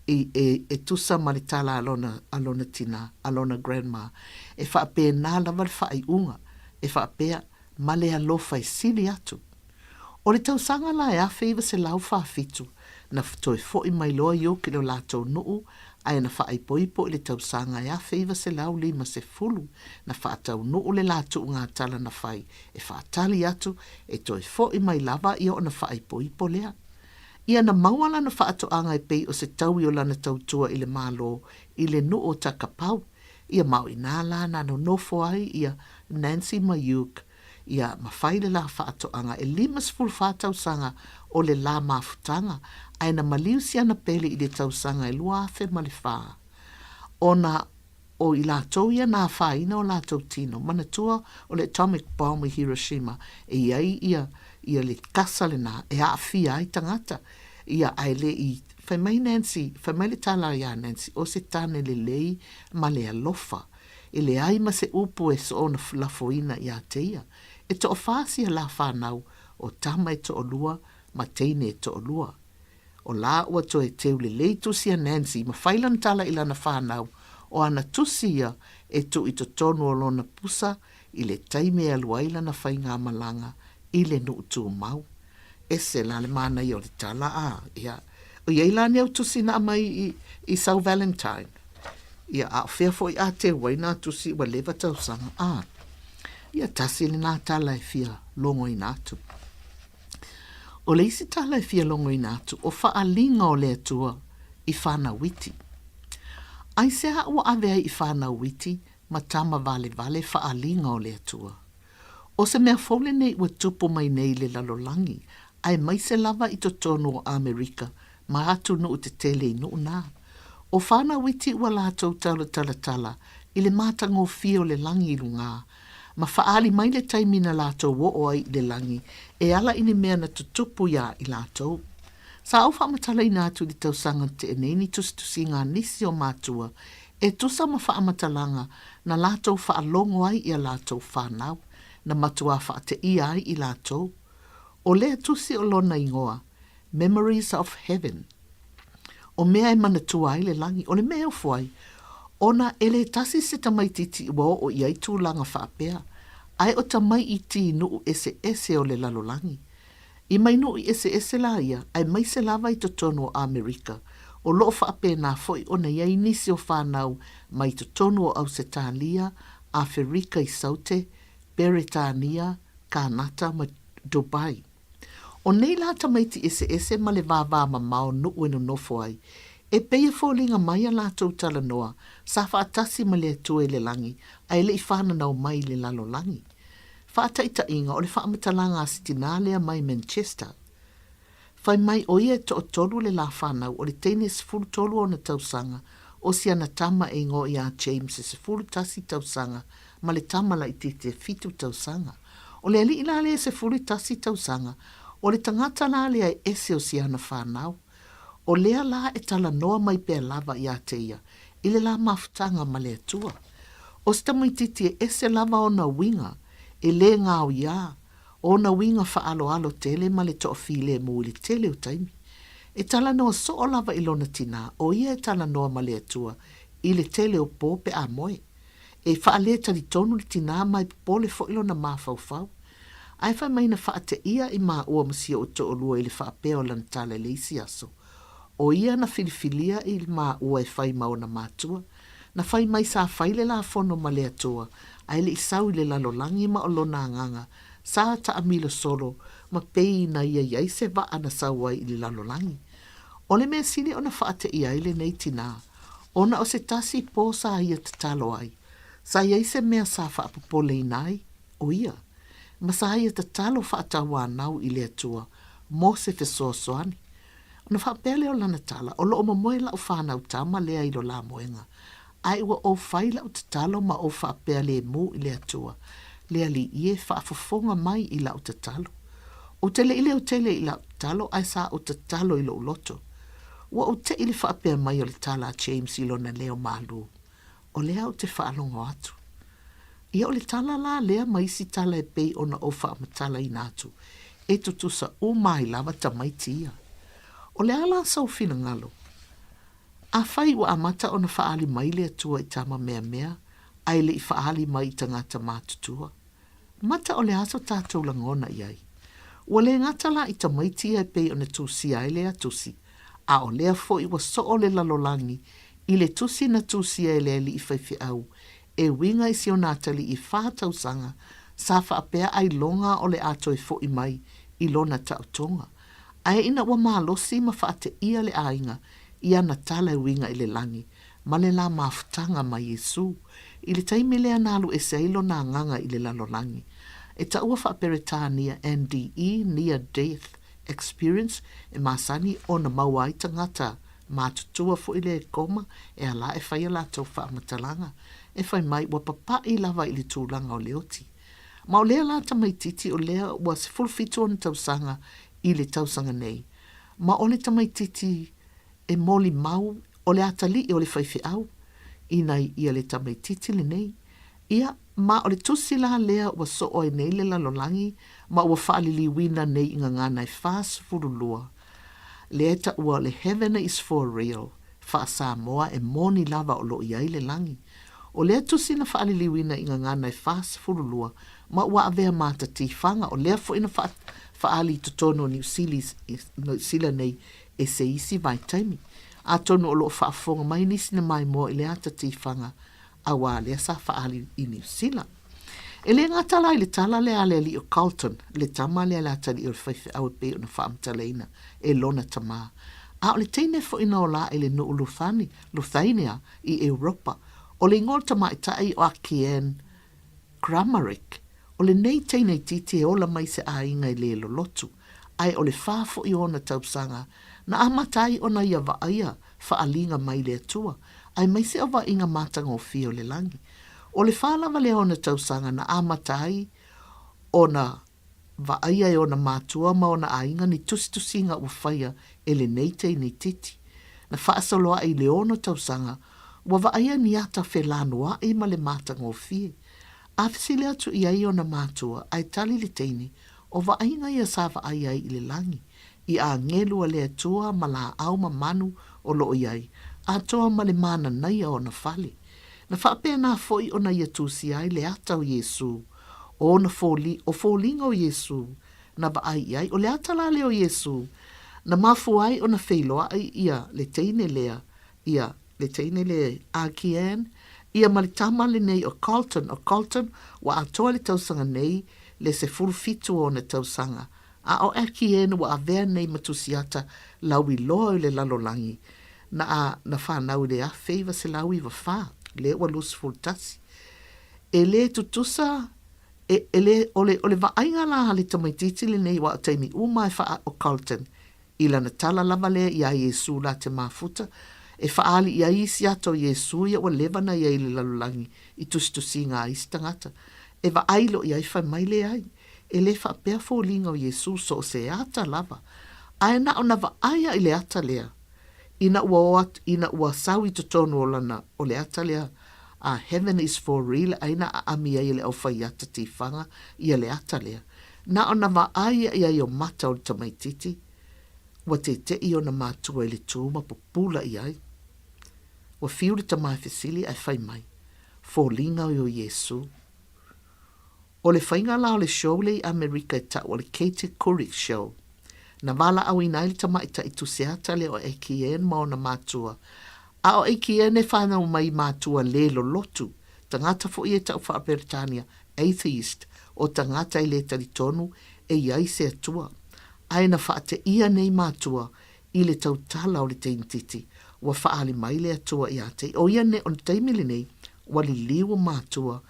i, e, e tusa ma le tala a lona, a lona tinā, a lona grandma. E faapena lava le faaiuga, e faapea, ma le alofa e sili atu. O le tausaga la e 1947, na toe foʻi mai loa York i lo latou nuu, ae na faaipoipo i le tausaga e 1950, na faataunuu le la tuuga tala na fai e faatali atu e toe foʻi mai lava ia ona faaipoipo lea. Ia na maua lana faatoaga e pei o se taui o lana tautua i le Malo i le nuu o Takapau, ia ma o inā la na nonofo ai ia Nancy ma Hugh ia ma fai le la faatoaga e 54 tausaga o le la mafutaga ae na maliu si ana pele i le tausaga e 2004 ona o i latou ia na afaina o latou tino. Manatua o le atomic bomb i Hiroshima e i ai ia ia le kasa lena e aafia ai tagata ia ae le i fai mai Nancy fai mai le tala iā Nancy o se tane lelei ma le alofa E leai ma se upu e soona lafoina iā te ia. E toʻawhā sia la whānau, o tama e toʻalua ma teine e toʻalua. O la ua toe teu lelei tusi a Nancy ma fai lana tala i lana whānau, o ana tusi ia e tuu i totonu o lona pusa i le taimi e alu ai lana faigāmalaga i le nuu tumau. Ese la le manaia o le tala, a, ia. O i ai la ni au tusi na aumai i, i sau Valentine? Ia, a o fea foi a teu ai nā tusi ua leva tausaga, a. Ia, tasi lenā tala e fia logoina atu. O le isi tala e fia logoina atu, o faaliga o le Atua i whanau iti. Aisea ua ave ai i whanau iti ma tama valevale faaliga o le Atua? O se mea fou lenei ua tupu mai nei i le lalolagi, aemaise lava i totonu o Amerika ma atunuu tetele i nuu na. O whanau iti ua latou taulatalatala i le matagofie o le lagi i lugā, ma faaali mai le taimi na latou oo ai i le lagi e ala i ni mea na tutupu iā i latou. Sa ou faamatalaina atu i le tausaga na tea nei ni tusitusiga a nisi o matua e tusa ma faamatalaga na latou faalogo ai i a latou whanau, na matuā faateia ai i latou. O lea tusi o lona ingoa, Memories of Heaven. O mea e manatua ai le lagi, o le mea e ofo ai, ona e le tasi se tamaititi ua oo i ai tulaga faapea, ae o tamaiiti i nuu eseese o le lalolagi. I mai nuu eseese la ia, aemaise lava i totonu o Amerika, o loo faapena foi ona i ai nisi o whanau mai totonu o Ausetalia, Aferika i Saute, Beretania, Kanata ma Dubai. O nei la tamaiti eseese ma le vāvā mamao nuu e nonofo ai, e pei e foliga mai a latou talanoa sa faatasi ma le Atua i le lagi ae le i whananau mai i le lalolagi. Faataitaiga o le faamatalaga a se tinā lea mai Manchester. Fai mai o ia e toatolu le la whanau o le teine 13 ona tausaga, o si ana tama e ingoa iā James e 11 tausaga ma le tama laitiiti e 7 tausaga. O le alii la lea e 11 tausaga, o le tagata la lea e ese o si ana whanau. O lea la e talanoa mai pea lava iā te ia i le la mafutaga ma le Atua. O se tamaititi e ese lava ona uiga, e lē gaoiā, ona uiga faaaloalo tele ma le toafilemu i le tele o taimi. E talanoa soo lava i lona tinā, o ia e talanoa ma le Atua i le tele o pō pe a moe. E faalē talitonu le tinā ma e popole foi lona mafaufau. Ae fai mai na faateia i maua ma si ou toalua i le faapea o lana tala i le isi aso, o ia na filifilia i maua e fai ma ona matua. Na fai mai sa fai le lafono ma le Atua, ae le i sau i le lalolagi ma o lona agaga sa taamilo solo ma pei na ia i ai se vaa na sau ai i le lalolagi. O le mea sili ona faateia ai lenei tinā, ona o se tasi pō sa ia tatalo ai, sa i ai se mea sa faapopoleina ai, o ia, ma sa ia tatalo faatauanau i le Atua mo se fesoasoani. Ona faapea lea o lana tala, O loo momoe lau whanau tama lea i lo la moenga, ae ua ou fai lau tatalo ma ou faapea lemu i le Atua, le Alii e, faafofoga mai i lau tatalo. Ou te le i leo tele i lau tatalo ae sa ou tatalo i lou loto. Ua ou te'i i le faapea mai o le tala a James i lona leo malū, O lea ou te faalogo atu. Ia o le tala la lea ma isi tala e pei ona ou faamatalaina atu, e tutusa uma ai lava tamaiti ia. O le a la sou finagalo? Afai ua amata ona faaali mai le Atua i tama meamea ae le i faaali mai i tagata matutua, mata o le a so tatou lagona i ai? Ua le gata la i tamaiti ia e pei ona tusia ai lea tusi, a o lea foi ua soo le lalolagi i le tusi na tusia e le alii faifeau e uiga i si ona atalii e fa tausaga sa faapea ailoga o le a toe fo'i mai i lona taotoga. Ae ina ua malosi ma faateia le aiga i ana tala e uiga i le lagi ma le la mafutaga ma Iesu, i le taimi lea na alu ese ai lona agaga i le lalolagi. E taua faa-Peretania NDE, Near Death Experience, e masani ona maua ai tagata matutua foi lea e koma e ala e fai a latou faamatalaga, e fai mai ua papaʻi lava i le tulaga o le oti. Ma o lea la tamaitiiti o lea ua 17 ona tausaga i le tausaga nei, ma o le tamaitiiti e molimau o le atalii o le faifeau ina ia le tamaitiiti lenei. Ia, ma o le tusi la lea ua soo ai nei le lalolagi ma ua faaliliuina nei i gagana e 42, lea e taua o le Heaven is for real, faa-Samoa e moni lava o lo o i ai le lagi. O lea tusi na faaliliuina i gagana e 42 ma ua avea ma ata tifaga, o lea foi na faaali i totonu o Niu Sila nei e se isi vaitaimi. Atonu o lo o faafofoga mai nisi na maimoa i lea ata tifaga auā lea sa faaali i Niu Sila. E le gata la i le tala lea a le alii o Carlton, le tama lea le atalii o le faifeau e pei ona faamatalaina e lona tamā, a o le teine foi na ola ae i le nuu Luthani, Luthania, i Europa. O le igoa o le tamaitai o Akian Kramarik. O lenei teine itiiti e ola mai se aiga e le lolotu, ae o le fa foi o ona tausaga na amata ai ona ia vaaia faaliga mai le Atua, aemaise o vaaiga matagofie o le lagi. O le fa lava lea o ona tausaga na amata ai ona vaaia e ona matua ma ona aiga ni tusitusiga ua faia e lenei teine itiiti. Na faasolo ae i le ono tausaga, ua vaaia ni ata felanoaʻi ma le matagofie. A fesili atu i ai ona matua, ae tali le teine, o vaaiga ia sa vaai ai i le lagi, i āgelu a le Atua ma lāʻau ma manu o lo o i ai, atoa ma le mananaia o ona fale. Na faapena foi ona ia tusia ai le ata o Iesū, o ona foli, o foliga o Iesū, na vaai i ai. O le ata la lea o Iesū, na mafua ai ona feiloaʻi ia le teine lea, ia, le teine lea a Kian, ia ma le tama lenei o Carlton, o Carlton ua atoa le tausaga nei le 17 o ona tausaga, A o Akian ua avea nei ma tusiata lauiloa i le lalolagi, na a na fanau i le 1994, lea ua 21. E le tutusa, e, e le, o le, o le vaaiga la a le tamaitiiti lenei aua o taimi uma e faa o Carlton i lana tala lava lea iā Iesu la te mafuta, e faaali i ai isi ata o Iesu ia ua leva na i ai i le lalolagi i tusitusiga a isi tagata. E vaai loa i ai fai mai leai. E le faapea foliga o Iesu so o se ata lava, ae na ona vaaia i le ata lea, ina ua o atu, ina ua sau i totonu o lana, o le ata lea, a Heaven is for real ai na aami ai e le aufaiata tifaga ia le ata lea. Na ona vaaia i ai o mata o le tamaititi, ua teteʻi ona matua i le tu ma pupula i ai. Ua fiu le tama e fesili ae fai mai, Foliga o Iesu. O le faiga la o le show lea i Amerika e tau o le Katie Couric Show. Na valaauina ai le tamaitai tusiata lea o Akiane ma ona matua. A o Akiane e fanau mai i matua le lolotu, tagata foi e tau faa-Peretania, atheist, o tagata e le talitonu e i ai se Atua. Ae na faateia nei matua i le tautala o le teinititi, ua faaali mai le Atua ia te ia. O ia nei, o le taimi lenei, ua liliu o matua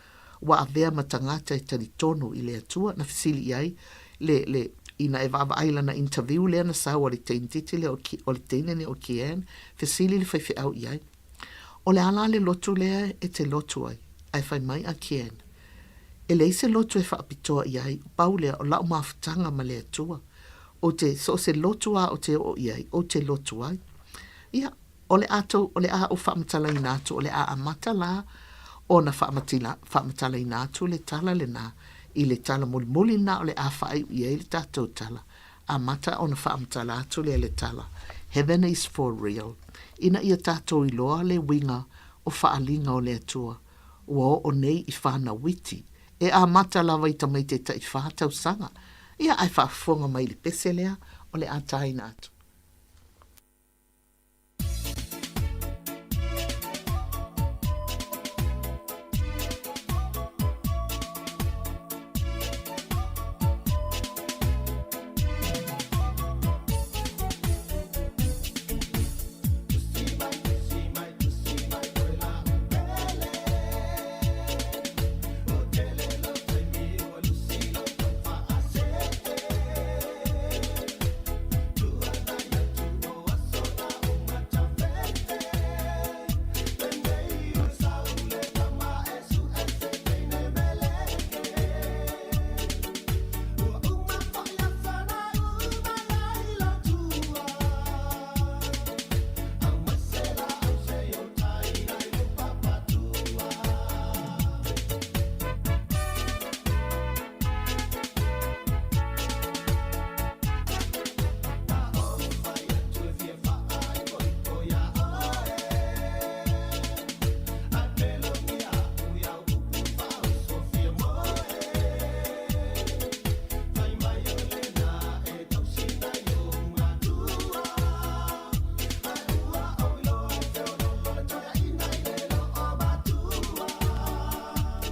ua avea ma tagata e talitonu i le Atua. Na fesili i ai le, le, ina e vaavaai i lana interview lea na sau a le teinititi lea o, o le teine nei o Kian, fesili le faifeau i ai, O le a la le lotu lea e te lotu ai? Ae fai mai a Kian, E leai se lotu e faapitoa i ai, pau lea o la'u mafutaga ma le Atua. Ou te, so o se lotu a ou te oo i ai, ou te lotu ai. Ia, o le a tou, o le a ou faamatalaina atu, o le a amata la ona faamatila, faamatalaina atu le tala lenā, i le tala mulimuli lenā o le a faaiu i ai le tatou tala. Amata ona faamatala atu lea le tala, Heaven is for real, ina ia tatou iloa le uiga o faaliga o le Atua, ua oo nei i whānau iti, e amata lava i tamaiti e taiwhā tausaga, ia ae faafofoga mai i le pese lea o le a tāina atu.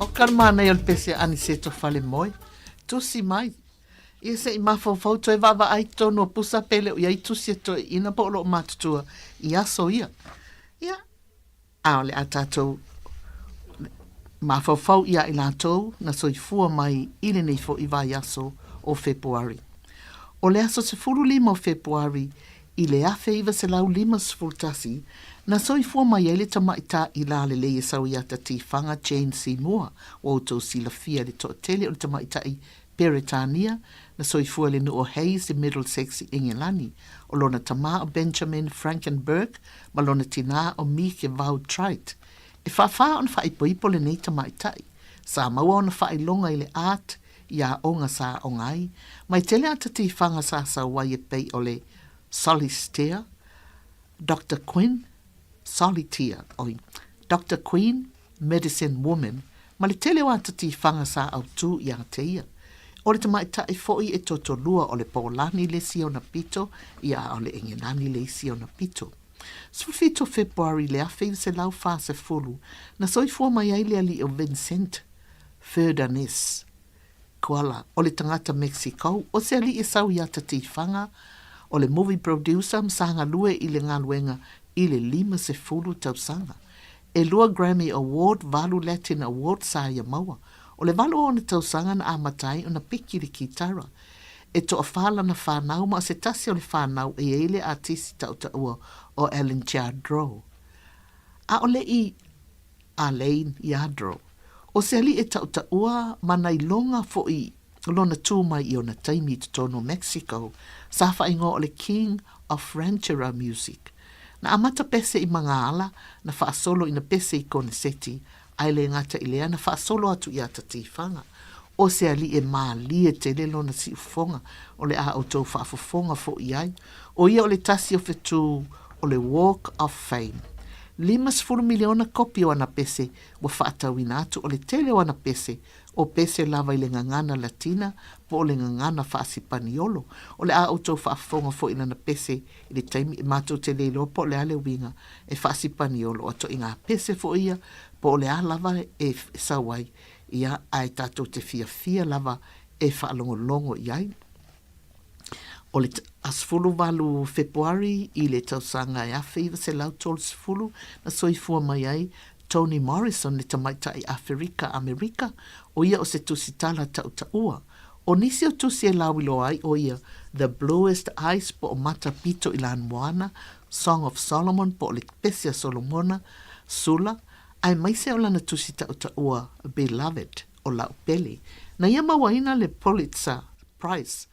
O ka manaia o le pese a Aniseto Falemoe. Tusi mai. Ia se i mafaufau toe vaavaai totonu o pusa pe le o i ai tusi e toeaiina po o lo o matutua i aso ia. Ia, a o le a tatou mafaufau ia i latou na soifua mai i lenei foi vaiaso o Fepuari. O le aso 15 o Fepuari i le 1951, na soifua mai ai le tamaitaʻi lalelei e sau ia Tatifaga Jane Seymour, ua outou silafia i le toatele o le tamaitaʻi Peretania, na soifua i le nuu o Hayes i Middlesex i Engelani. O lona tamā o Benjamin Frankenberg ma lona tinā o Mieke Vautright. E fāfā ona faaipoipo lenei tamaitaʻi. Sa maua ona faailoga i le art i aoga sa aoga ai, mai tele a Tatifaga sa sau ai e pei o le Solitaire, Doctor Quinn, Solitaire, oi, Doctor Queen, Medicine Woman, ma le tele o a Tatifaga sa autū iā te ia. O le tamaitaʻi foʻi e totolua o le Pōlani le isi ona pito, ia a o le Engelani le isi ona pito. 17 o Fepuari i le 1940, na soifua mai ai le alii o Vincent Ferdanes Kuala, o le tagata Mexico, o se alii e sau iā Tatifaga, o le movie producer ma sa galue i le galuega i le 50 tausaga. Elua Grammy Award, valu Latin Award sa ia maua. O le valu o ona tausaga na amata ai ona piki i le kitara. E toawhā lana whānau ma o se tasi o le whānau e iai le atisi tautaua o Alan Jardroe. Aʻole i Alain Yardroe. O se aliʻi e tautaua ma na iloga foʻi lona tū mai i ona taimi i totonu o Mexico, sa faaigoa o le King of Ranchera Music. Na amata pese i Magaala, na faasolo ina pese i Koneseti, ae le gata i lea na faasolo atu iā Tatifaga. O se aliʻi e mālie tele lona siufofoga o le a outou faafofoga foʻi ai, o ia o le tasi o fetū o le Walk of Fame. 50 miliona kopi o ana pese ua faatauina atu o le tele o ana pese, o pese lava i le gagana Latina po o le gagana Faasipaniolo. O le a outou faafofoga foi i lana pese i le taimi e matou te le iloa po o le a le uiga e Faasipaniolo a toʻiga pese foi ia po o le a lava e sau ai ia ae tatou te fiafia lava e faalogologo i ai. O le 18 o Fepuari i le tausaga e 1930 na soifua mai ai Toni Morrison le tamaitaʻi Aferika Amerika, o ia o se tusitala tautaua. O nisi o tusi e lauiloa ai o ia The Bluest Eyes po o Mata Pito i Lanumoana, Song of Solomon po o le Pese a Solomona, Sula, aemaise o lana tusi tautaua Beloved. O La'u Pele. Na ia mauaina le Pulitzer Prize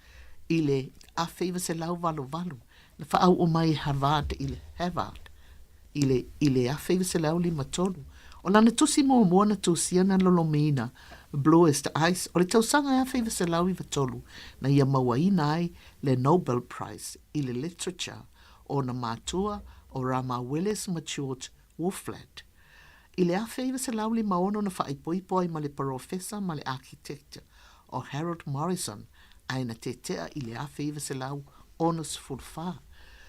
i le 1988, na faauu mai e Havard i le Havard i le i le 1953. O lana tusi muamua na tusia na lolomiina Bluest Eyes o le tausaga e 1993 na ia mauaina ai le Nobel Prize i le Literature o ona matua o Rama Willis ma George Wolflat. I le 1956 na faaipoipo ai ma le Porofesa ma le Architect o Harold Morrison ae na tetea i le 1964.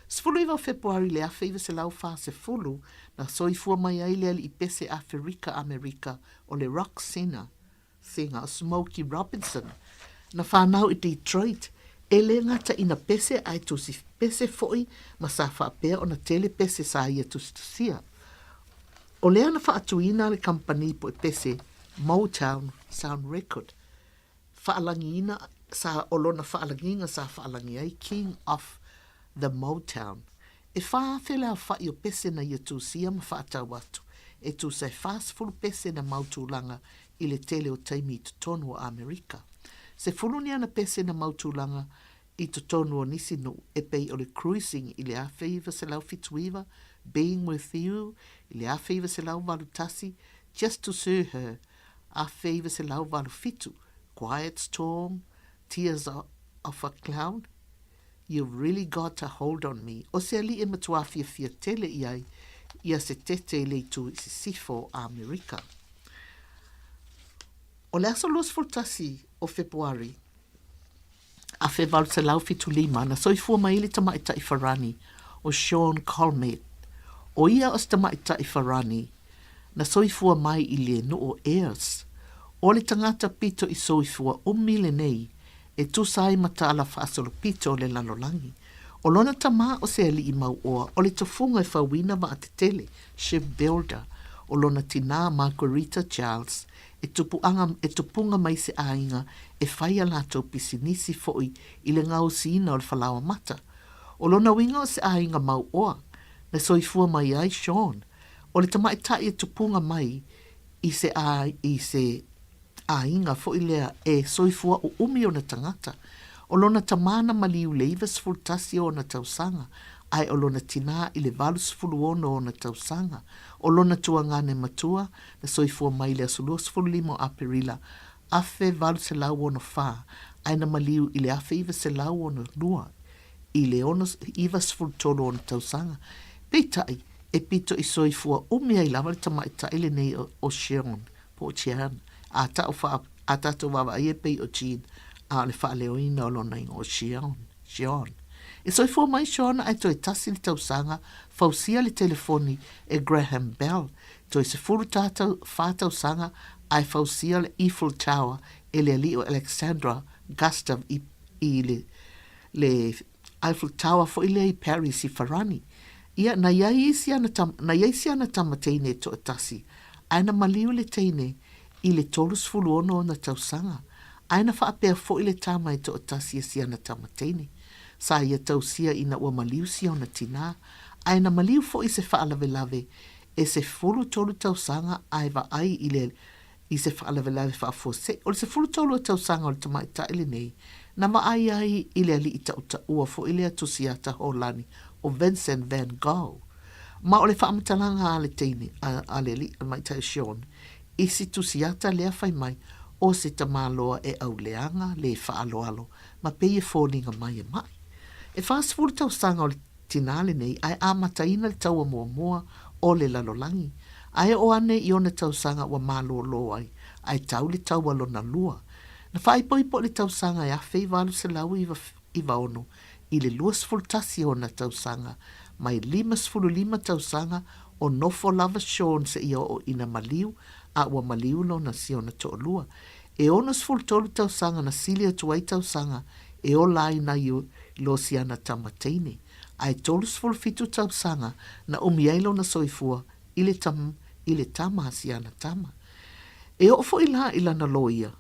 19 o Fepuari i le 1940 na soifua mai ai le alii pese Aferika-Amerika o le rock singer, singer o Smokey Robinson. Na whanau i Detroit, e le gata ina pese ae tusi pese foi ma sa faapea ona tele pese sa ia tusitusia. O lea na faatuina le kamupani poepese Motown Sound Record, faalagiina sa o lona faalagiga sa faalagi ai King of the Motown. E 4,000 le aofa'i o pese na ia tusia ma faatau atu, e tusa e 40 pese na mau tulaga i le tele o taimi i totonu o Amerika. Sefulu ni ana pese na mau tulaga i totonu o nisi nuu e pei o le Cruising i le 1979, Being With You i le 1981, Just to See Her, 1987, Quiet Storm, Tears of a Clown, You've Really Got a Hold on Me, o se ali'i e matuā fiafia tele i ai ia se tete i le itu i sisifo o Amerika. O le aso 21 o Fepuari, 1875, na soifua mai ai le tamaitai Farani o Sean Colmet. ʻO ia o se tamaitai Farani na soifua mai i le nuu o Ayers. ʻO le tagata pito i soifua umi lenei e tusa ai ma tala faasolopito o le lalolagi. ʻO lona tamā o se aliʻi mauʻoa o le tofuga e fauina vaatetele, ship builder, ʻo lona tinā Marguerita Giles e tupuaga, e tupuga mai se aiga e fai a latou pisinisi foi i le gaosiina o le falaoa mata. ʻO lona uiga o se aiga mauʻoa, na soifua mai ai Sean, ʻo le tamaitai e tupuga mai i se i se aiga foi lea e soifua ʻuʻumi ona tagata. ʻO lona tamā na maliu i le 91 o ona tausaga, ae ʻo lona tinā i le 86 o ona tausaga. ʻO lona tuagane matua, na soifua mai i le aso 25 o Aperila 1864, ae na maliu i le 1962 i le 93 o ona tausaga. Peitai, e pito i soifua umi ai lava le tamaitai lenei o Sheon, po o Jean, a ta'u wha, a tātou vaavaai e pei o Jean, a o le faaleoina o lona ingoa o Sheon, Sheon. E soifua mai Sean ae toe tasi le tausaga, fausia le telefoni e Graham Bell, toe 14 tausaga ae fausia le Eiffel Tower e le alii o Alexandra Gustav i, i le, le Eiffel Tower foi lea i Paris i Farani. Ia, na iai isi ana tama, na iai si ana tama teine e toatasi, ae na maliu le teine i le 36 ona tausaga, ae na faapea foi le tama e toatasi e si ana tama teine. Sa ia tausia ina ua maliu si ona tinā, ae na maliu foi i se faalavelave e 13 tausaga ae vaai i le i se faalavelave faafuasei. O le 13 o tausaga o le tamaitai lenei, na vaai ai i le alii tautaua foi lea tusiata Hōlani o Vincent van Gogh. Ma o le faamatalaga a le teine, a, a le alii, tamaitai o Sean, i si tusiata lea fai mai, o se tamaloa e auleaga, le faaaloalo, ma pei e foliga mai e maʻi. E 40 tausaga o le tinā lenei ae amataina le taua muamua o le lalolagi, ae oo ane i ona tausaga ua malōlō ai, ae tau le taua lona lua. Na faaipoipo i le tausaga e 1896 i le 21 o ona tausaga, mai 55 tausaga o nofo lava Sean seia oo ina maliu, a ua maliu lona siona toalua. E 63 tausaga na sili atu ai tausaga e ola ai nai lo siana tama teine, ae 37 tausaga na umi ai lona soifua i le tam, i le tama a siana tama. E oo foi la i lana loia.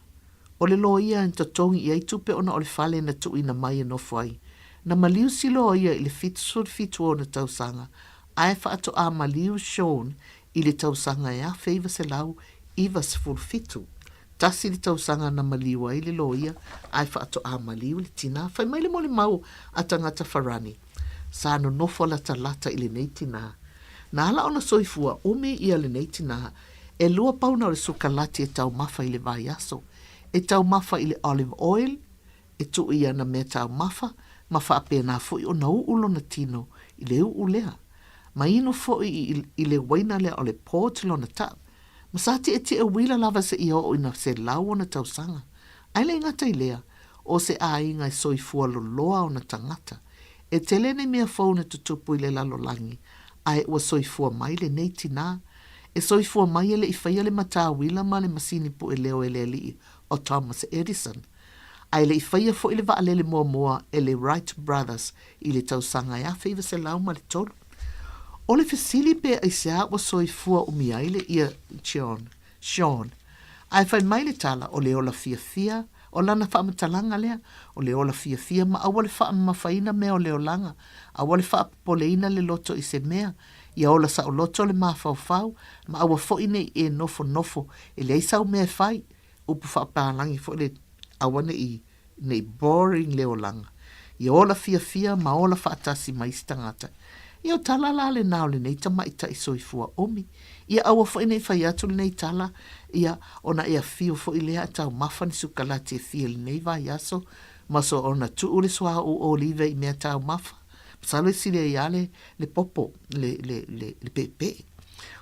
O le loia na totogi i ai tupe ona o le fale na tuuina mai e nofo ai. Na maliu si loia i le 77 o ona tausaga, ae faatoa maliu Sean i le tausaga e 1997. Tasi le tausaga na maliu ai le loia ae faatoa maliu le tinā. Fai mai le molimau a tagata Farani, sa nonofo latalata i lenei tinā. Na ala ona soifua umi ia lenei tinā, e lua pauna o le sukalati e taumafa i le vaiaso, e taumafa i le olive oil, e tuu i ana meataumafa ma faapena foi ona uu lona tino i le uu lea. Ma inu foi i, i le uaina lea o le port lona tau. Ma sa tietie uila lava seia oo ina 100 ona tausaga. Ae le gata i lea, o se aiga e soifua loloa ona tagata. E tele nei mea fou na tutupu i le lalolagi, ae ua soifua mai lenei tinā. E soifua mai e le i faia le matauila ma le masini pueleo e le alii o Thomas Edison. Ae le i faia foi le vaalele muamua e le Wright Brothers i le tausaga e 1903. O le fesili pe aisea ua soifua umi ai le ia John, Sean. Ae fai mai le tala o le ola fiafia, o lana faamatalaga lea, o le ola fiafia ma aua le faamamafaina mea o le olaga, aua le faapopoleina le loto i se mea, ia ola saoloto le mafaufau, ma aua foi ne i e nofonofo e leai sau mea e fai, upu faapalagi foi le aua ne i nei boring le olaga. Ia ola fiafia ma ola faatasi ma isi tagata. Ia o tala la lenā o lenei tamaitai soifua umi. Ia aua foi nei fai atu lenei tala, ia ona e afio foi lea a taumafa ni sukalati e fia i lenei vaiaso, ma so ona tuu le suauu olive i meataumafa. Masalo e sili ai lava le, le popo, le, le, le, le peepee.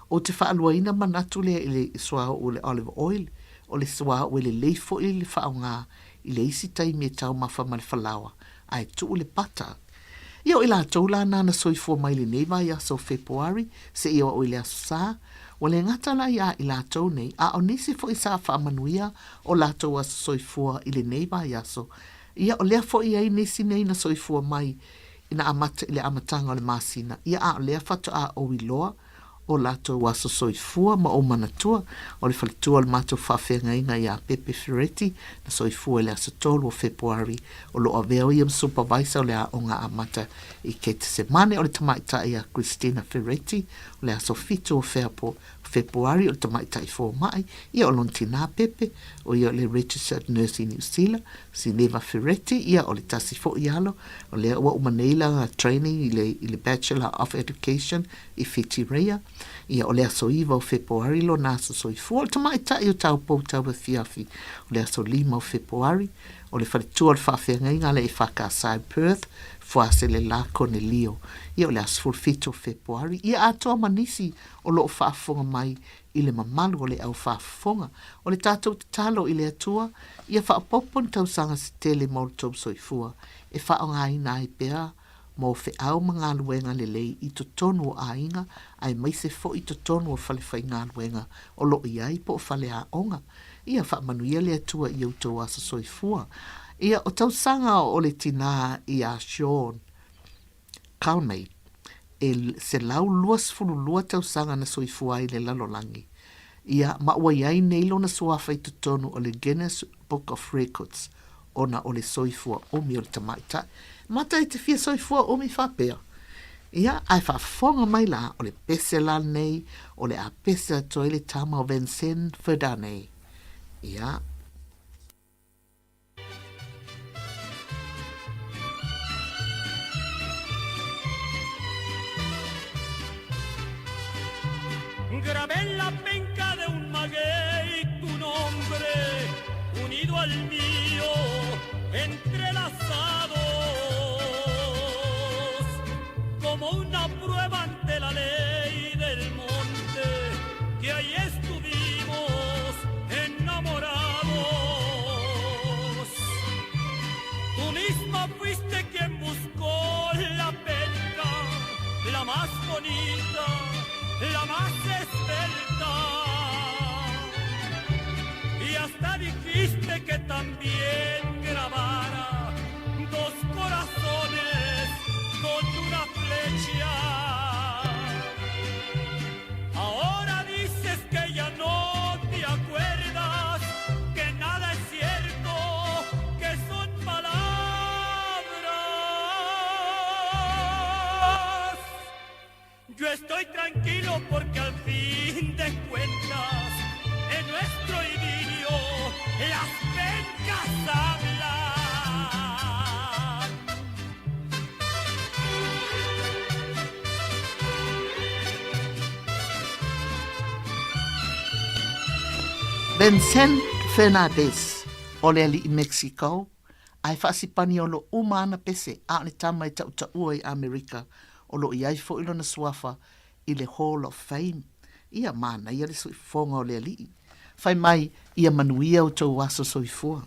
Ou te faaluaina manatu lea i le suauu o le olive oil, o le suauu e lelei foi le faaaoga i le isi taimi e taumafa ma le falaoa, ae tuu le pata. Ia o i latou la na na soifua mai lenei vaiaso o Fepuari seia oo i le Aso Sa, ua le gata la iā i latou nei, a o nisi foi sa faamanuia o latou aso soifua i lenei vaiaso. Ia o lea foi e i ai nisi nei na soifua mai ina amata i le amataga o le masina, ia a o lea faatoa ou iloa o latou aso soifua ma ou manatua, o le faletua o le matou faafeagaiga iā Pepe Fereti, na soifua i le aso 3 o Fepuari, o lo o avea o ia ma supervisor o le aoga amata i Ketesemane, o le tamaitai ia Christina Fereti, o le aso 7 o Fepuari, o le tamaitai fomai, ia o lona tinā Pepe, o ia o le Registered Nurse i Niu Sila, Sineva Fereti, ia o le tasi foi alo, o lea ua uma nei lana training i le, i le Bachelor of Education i Whitireia, ia o le aso 9 o Fepuari lona aso soifua, o le tamaitai o Taupou Tauafiafi, o le aso 5 o Fepuari, o le faletua o le faafeagaiga a le EFKS i Perth, Fuaselela Konelio, ia o le aso 17 o Fepuari, ia atoa ma nisi o lo o faafofoga mai i le mamalu o le au faafofoga. O le tatou tatalo i le Atua, ia faaopoopo ni tausaga se tele mo le tou soifua, e faaaogaina ai pea mo feau ma galuega lelei i totonu o aiga aemaise foi totonu o falefaigaluega o lo o i ai po o faleaoga. Ia faamanuia le Atua i outou aso soifua. Ia, o tausaga o le tinā iā Sean Calmate, e 122 tausaga na soifua ai i le lalolagi, ia, ma ua i ai nei lona suafa i totonu o le Guinness Book of Records ona o le soifua umi o le tamaitai. Mata i te fia soifua umi faapea. Ia, ae faafofoga mai la, o le pese la lenei o le a pese atu ai le tama o Vincennes Ferdane. Ia. Grabé en la penca de un maguey tu nombre unido al mío entrelazados como una prueba ante la ley del monte que ahí estuvimos enamorados. Tú misma fuiste quien buscó la penca, la más bonita, la más esbelta. Y hasta dijiste que también grabara dos corazones con una flecha. Ahora dices que ya no te acuerdas, que nada es cierto, que son palabras. Yo estoy tranquilo porque al fin de cuentas en nuestro idilio Las pencas hablan. Vincent Fernandez, o le aliʻi Mexico, a e faasipaniolo uma ana pese a o le tama e taʻutaʻua i ʻAmerika, o lo o i ai foʻi lona suafa i le Hall of Fame. Ia, manaia le soifofoga o le aliʻi. Fai mai, ia manuia outou aso soifua.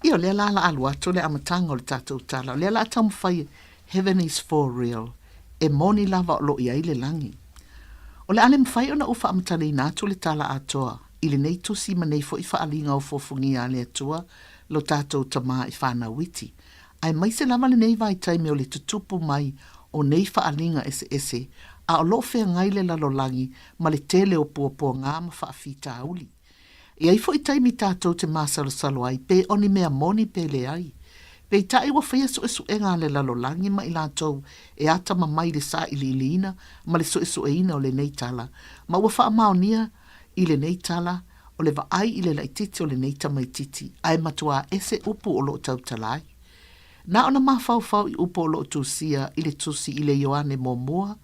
Ia, o lea la la alu atu le amataga o le tatou tala, o lea la taumafai Heaven is for real, e moni lava o lo o i ai le lagi. O le a le mafai ona ou faamatalaina atu le tala atoa i lenei tusi ma nei foi faaaliga ofuofugia a le Atua lo tatou Tama i whanau iti, aemaise lava lenei vaitaimi o le tutupu mai o nei faaaliga eseese a o lo o feagai le lalolagi ma le tele o puapuaga ma faafitauli. E i ai foi taimi tatou te masalosalo ai pe o ni mea moni pe leai. Peitai ua faia suesuega a le lalolagi ma i latou e atamamai i le sailiiliina ma le suesueina o lenei tala, ma ua faamaonia i lenei tala o le vaai i le laitiiti o lenei tamaitiiti, ae matuā ese upu o lo o tautala ai. Na ona mafaufau i upu o lo o tusia i le tusi i le Ioane muamua,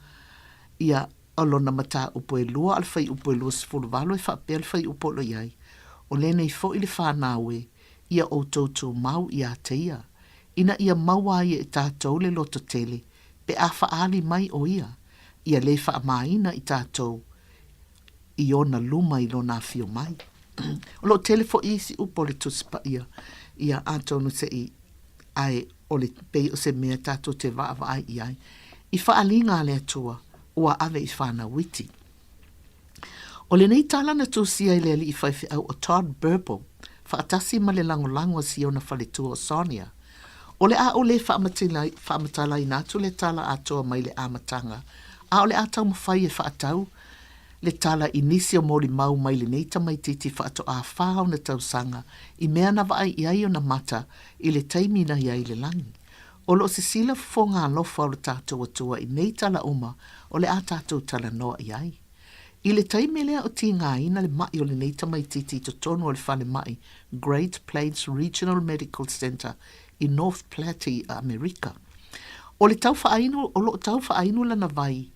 ia, o lona mataupu e lua a le fuaiupu e 28 e faapea le fuaiupu o lo o i ai, O lenei foi le fanau e, ia outou tumau iā te ia, ina ia maua ai e tatou le lototele, pe a faaali mai o ia, ia le faamāina i tatou i ona luma i lona afio mai. O lo o tele foi isi upu o le Tusi Paia, ia atonu se i, ae o le pei o se mea tatou te vaavaai i ai, i faaaliga a le Atua ua ave i fanau iti. O lenei tala na tusia i le alii faifeau o Todd Burpo, faatasi ma le lagolago a siona faletua o Sonia. O le a ou le faamatalaina atu le tala atoa mai le amataga, a o le a taumafai e faatau le tala i nisi o molimau mai lenei tamaitiiti faatoa fā ona tausaga i mea na vaai i ai ona mata i le taimi na i ai i le lagi. O lo o sisila fofoga alofa o lo tatou Atua i nei tala uma o le a tatou talanoa i ai. I le taimi lea o tigaina le maʻi o lenei tamaitiiti i totonu o le falemai Great Plains Regional Medical Center i North Platte i Amerika. O le tau faainu, o lo o tau faainu lana vai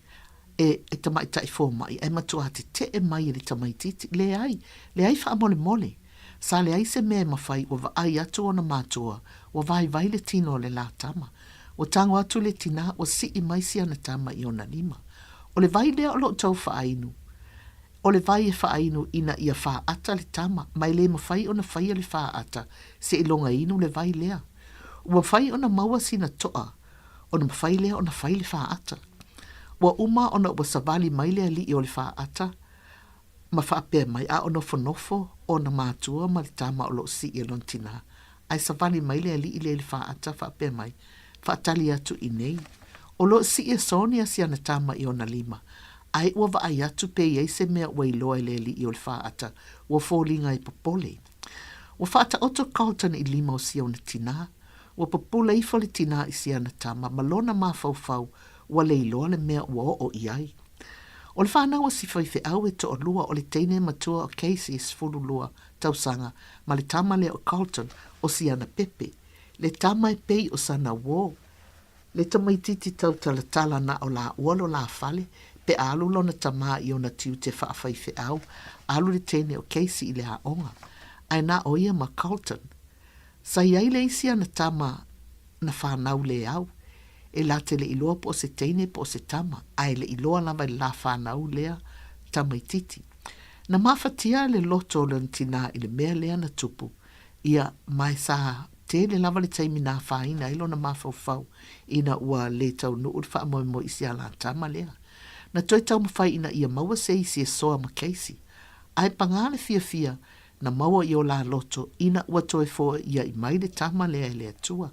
e, e tamaitai fomai ae matuā teteʻe mai e le tamaitiiti. Leai, leai faamolemole. Sa leai se mea e mafai ua vaai atu ona matua, ua vaivai le tino o le la tama. Ua tago atu le tinā ua sii mai si ana tama i ona lima. O le vai lea o lo o tau faainu. O le vai e faainu ina ia faaata le tama, ma e le mafai ona faia le faaata seiloga inu le vai lea. Ua mafai ona maua sina toa ona mafai lea ona fai le faaata. Ua uma ona ua savali mai le alii o le faaata ma faapea mai, a o nofonofo ona matua ma le tama o lo o sii e lona tinā. Ae savali mai le alii lea i le faaata faapea mai, Faatali atu i nei. O lo o sii e Sonia si ana tama i ona lima, ae ua vaai atu pe i ai se mea ua iloa e le alii o le faaata, ua foliga e popole. Ua faataoto Carlton i lima o si ona tinā. Ua pupula ifo le tinā i si ana tama ma lona mafaufau ua le iloa le mea ua oo i ai. O le fanau a si faifeau e toalua o le teine matua o Casey e 12 tausaga ma le tama lea o Carlton o si ana pepe, le tama e pei o sana uō, le tamaitiiti tautalatala na o lāua lo la fale pe a alu lona tamā i ona tiute faafaifeau, alu le teine o Casey i le aoga, ae na o ia ma Carlton. Sa i ai le isi ana tama na fanau le au, e la te le iloa po o se teine po o se tama, ae le iloa lava i le la fanau lea tamaitiiti. Na mafatia le loto o lona tinā i le mea lea na tupu, ia, ma e sa tele lava le taimi na afaina ai lona mafaufau ina ua le taunuu le faamoemoe i si a la tama lea. Na toe taumafai ina ia maua se isi e soa ma Casey, ae pagā le fiafia Na maua i o la loto ina ua toe foaia'i mai le tama lea e le Atua.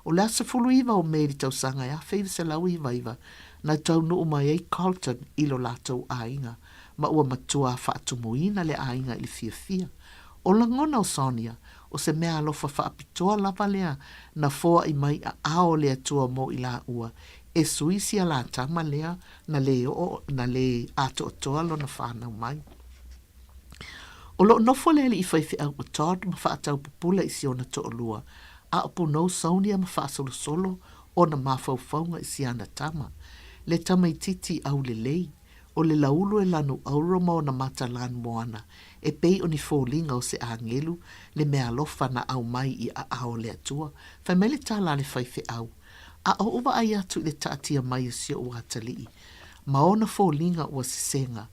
O le aso 19 o Me i le tausaga e 1999, na taunuu mai ai Carlton i lo latou aiga, ma ua matuā faatumuina le aiga i le fiafia. O lagona o Sonia, o se mea alofa faapitoa lava lea na foa'i mai aao o le Atua mo i laua, e sui sia la tama lea na le oo, na le atoatoa lona fanau mai. O lo o nofo le alii faifeau o Todd ma faatau pupula i si ona toalua, a o punou Sonia ma faasolosolo ona mafaufauga i si ana tama, le tamaitiiti aulelei, o le laulu e lanu auro ma ona mata lanu moana, e pei o ni foliga o se agelu, le meaalofa na aumai i aao o le Atua. Fai mai le tala a le faifeau, A ou vaai atu i le taatia mai o si ou atalii, ma ona foliga ua sesega,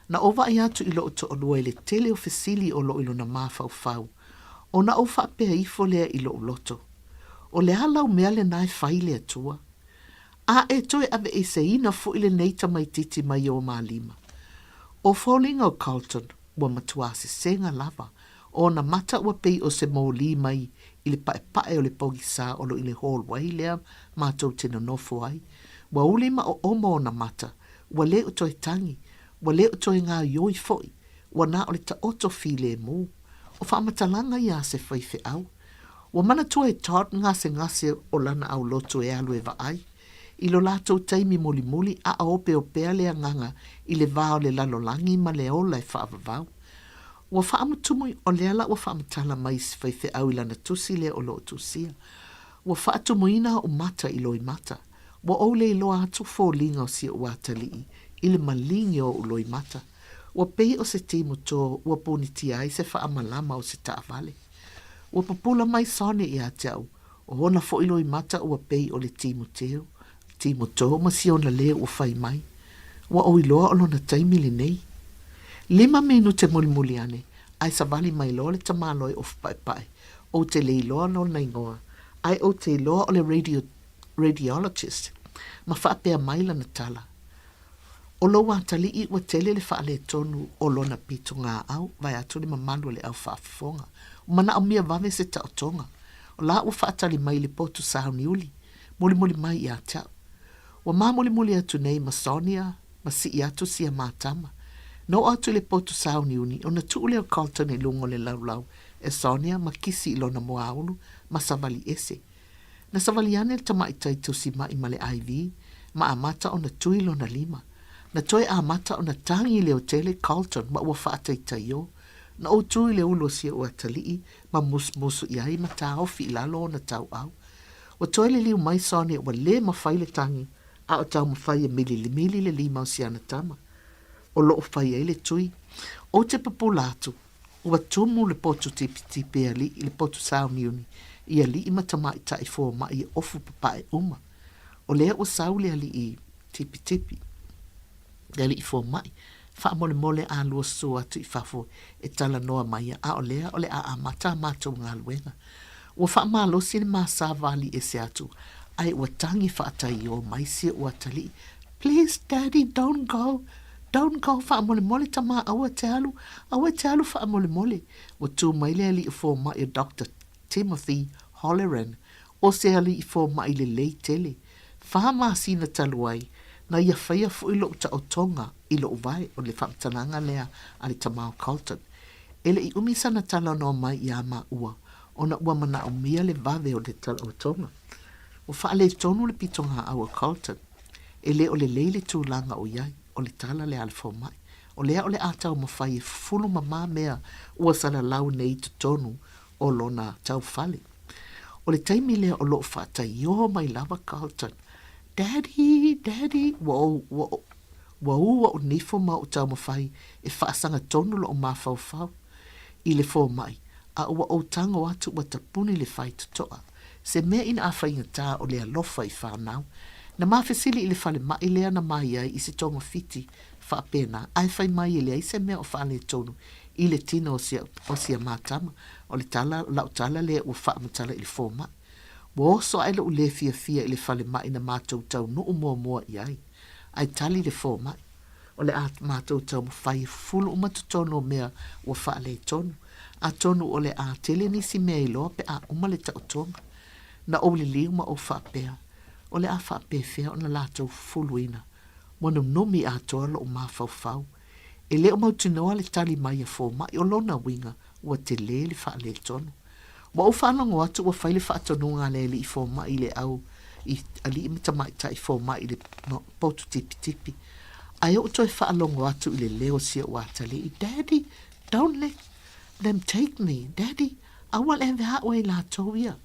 na ou vaai atu i lou toalua i le tele o fesili o lo o i lona mafaufau, ona ou faapea ifo lea i lou loto, O le a lau mea lena e fai le Atua? A e toe aveeseina foi lenei tamaitiiti mai o ma lima. O foliga o Carlton ua matuā sesega lava, o ona mata ua pei o se mōlī mai i le paepae o le pogisā o lo i le hallway lea matou te nonofo ai. Ua uli ma oomo ona mata, ua le o toe tagi, ua le o toe gaoioi foi, ua na o le taoto filemu. O faamatalaga ia a se faifeau. Ua manatua e Todd gasegase o lana aulotu e alu e vaai. I lo latou taimi mulimuli a o opeopea le agaga i le va o le lalolagi ma le ola e faavavau. Ua faamutumu o lea la ua faamatala mai se faifeau i lana tusi lea o lo o tusia. Ua faatumuina oʻu mata i loimata. Ua ou le iloa atu foliga o si oʻu atalii i le maligi o oʻu loimata. Ua pei o se timu to ua punitia ai se faamalama o se taavale. Ua pupula mai Sonny ia te au, o ona foi loimata ua pei o le timu teu, timu to ma si ona leo ua fai mai. Ua ou iloa o lona taimi lenei. Lima minute mulimuli ane, ae savali mai loa le tamāloi ofu paepae, ou te le iloa lona igoa, ae ou te iloa o le radio, radiologist, ma faapea mai lana tala, O lou atalii ua tele le faaletonu o lona pitogaau, vaeatu le mamalu o le au faafofoga. Ua manaomia vave se taotoga. O la ua faatali mai le potu sauniuli, mulimuli mai ia te au. Ua mamulimuli atu nei ma Sonia ma sii atu sia ma tama. Na oo atu i le potu sauniuni ona tuu lea o Carlton i luga o le laulau e Sonia ma kisi i lona moaulu ma savali ese. Na savali ane le tamaitai tausimaʻi ma le IV ma amata ona tui lona lima. Na toe amata ona tagi le otele Carlton ma ua faataitaiō. Na ou tu i le ulu o si ou atalii ma musumusu i ai ma taofi i lalo ona tauau. Ua toe liliu mai Sonia ua lē mafai le tagi a o taumafai e mililimili le lima o si ana tama o lo o fai ai le tui. Ou te pupula atu Ua tumu le potu tipitipi e alii, le potu sauniuni i alii ma tamaitai fomai e ofu papae uma. O lea ua sau le alii tipitipi, le alii fomai, faamolemole a lua susu atu i fafo e talanoa mai a o lea o le a amata a matou galuega. Ua faamalosi le ma savali ese atu ae ua tagi faataiō mai si oʻu atalii, Please daddy don't go, don't go faamolemole tama aua e te alu, aua e te alu faamolemole. Ua tu mai le alii fomai o Doctor Timothy Holleran, o se alii fomai lelei tele. Fa masina talu ai, na ia faia foi loʻu taotoga i loʻu vae, o le faamatalaga lea a le tama o Carlton. E le i umi sana talanoa mai iā maua, ona ua manaomia le vave o le taotoga. Ua faaletonu le pitogaau a Carlton. E le o lelei le tulaga o i ai, o le tala lea a le fomai. O lea o le a taumafai e fufulu mamā mea ua salalau nei i totonu o lona taufale. O le taimi lea o lo o faataiō mai lava Carlton, Daddy! Daddy! Ua ou, ua, ua ū oʻu nifo ma oʻu taumafai e faasagatonu loʻu mafaufau i le fomai, a ua ou tago atu ua tapuni le faitotoa. Se mea ina a faigata o le alofa i whanau. Na ma fesili i le falemai lea na mai ai i se togafiti faapena, ae fai mai e leai se mea o faaletonu i le tino o sia, o sia ma tama. O le tala, o lau tala lea ua faamatala i le fomai. Ua oso ae loʻu lē fiafia i le falemai na matou taunuu muamua i ai. Ae tali le fomai. O le a matou taumafai e fufulu uma totonu o mea ua faaletonu. Atonu o le a tele nisi mea iloa pe a uma le taotoga. Na ou liliu ma ou faapea, O le a faapefea ona latou fufuluina? Ua nunumi atoa loʻu mafaufau. E le o mautinoa le tali mai a fomai, o lona uiga, ua tele le faaletonu. Ua ou faalogo atu ua fai le faatonuga a le alii fomai i le au i alii ma tamaitai fomai i le potu tipitipi. Ae ou toe faalogo atu i le leo o si ou atalii, Daddy, don't let. them take me, Daddy, aua le ave a'u e i latou ia.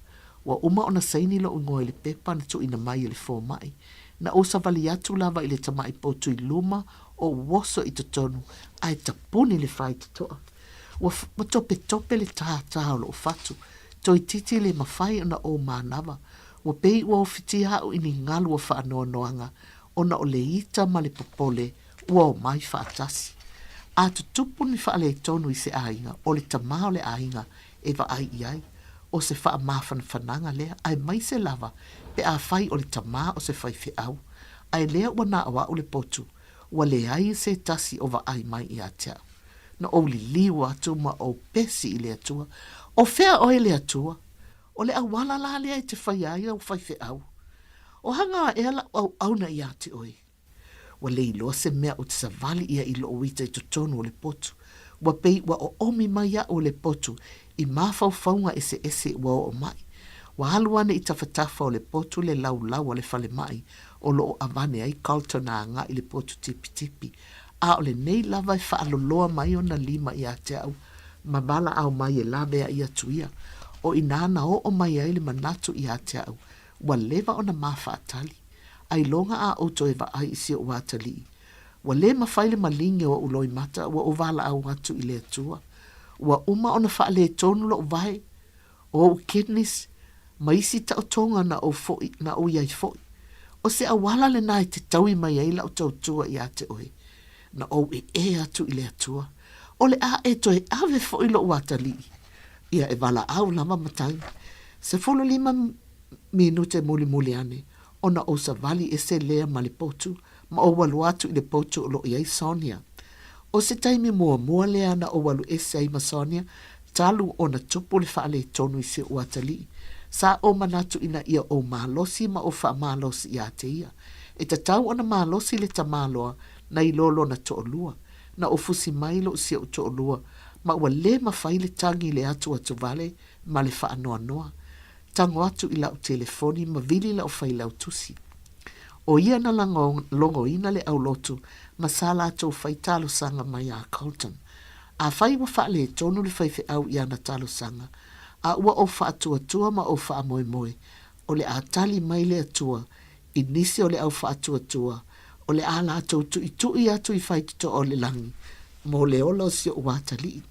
Ua uma ona saini lo'u igoa i le pepa na tuuina mai e le fomai. Na ou savali atu lava i le tamai potu i luma ou oso i totonu ae tapuni le faitotoa. Ua, ua topetope le tātā o lo'u fatu, toeitiiti le mafai ona ou manava. Ua pei ua ofitia a'u i ni galu o faanoanoaga ona o le ita ma le popole ua omai faatasi. A tutupu ni faaletonu i se aiga, o le tama o le aiga e vaai i ai, o se faamafanafanaga lea, aemaise lava pe afai o le tama o se faifeau. Ae lea ua na o a'u le potu, ua leai se tasi o vaai mai ia te a'u. Na ou liliu atu ma ou pesi i le Atua, O fea oe le Atua? O le auala la lea e te faia ai au faifeau. O hanga ea la'u auauna ia te oe? Ua le iloa se mea ou te savali ia i lo'u ita i totonu o le potu. Ua pei ua oomi mai a'u e le potu i mafaufauga eseese ua oo mai. Ua alu ane i tafatafa o le potu le laulau a le falemai o loo avane ai Carlton a agaʻi le potu tipitipi, a o lenei lava e faaloloa mai ona lima ia te a'u ma valaau mai e laveai atu ia. O inā na oo mai ai le manatu ia te a'u ua leva ona ma faatali. Ailoga a ou toe vaai i si oʻu atalii. Ua lē mafai le maligi o oʻu loimata ua ou valaau atu i le Atua. Ua uma ona faaletonu loʻu vae, o oʻu kidneys, ma isi taotoga na ou foʻi, na ou i ai foʻi. O se auala lenā e te taui mai ai laʻu tautua iā te oe. Na ou ʻeʻē atu i le Atua. O le a e toe ave foʻi loʻu atalii. Ia e valaau lava matai. 15 minute mulimuli ane, ona ou savali ese lea ma le potu ma ou alu atu i le potu o lo o i ai Sonia. ʻO se taimi muamua lea na ou alu ese ai ma Sonia talu ona tupu le faaletonu i si oʻu atalii. Sa ou manatu ina ia ou malosi ma ou faamalosi iā te ia. E tatau ona malosi le tamaloa nai lo lona toʻalua. Na ou fusi mai loʻu si oʻu toʻalua ma ua lē mafai le tagi i le atuatu wale ma le faanoanoa. Tago atu i la'u telefoni ma vili la'u failautusi. ʻO ia na logoina le aulotu ma sa latou fai talosaga mai iā Colton. Afai ua faaletonu le faifeau i ana talosaga, a ua ou faatuatua ma ou faamoemoe, o le a tali mai le Atua i nisi o le au faatuatua, o le a latou tuʻituʻi atu i faitotoa o le lagi mo le ola o si oʻu atalii.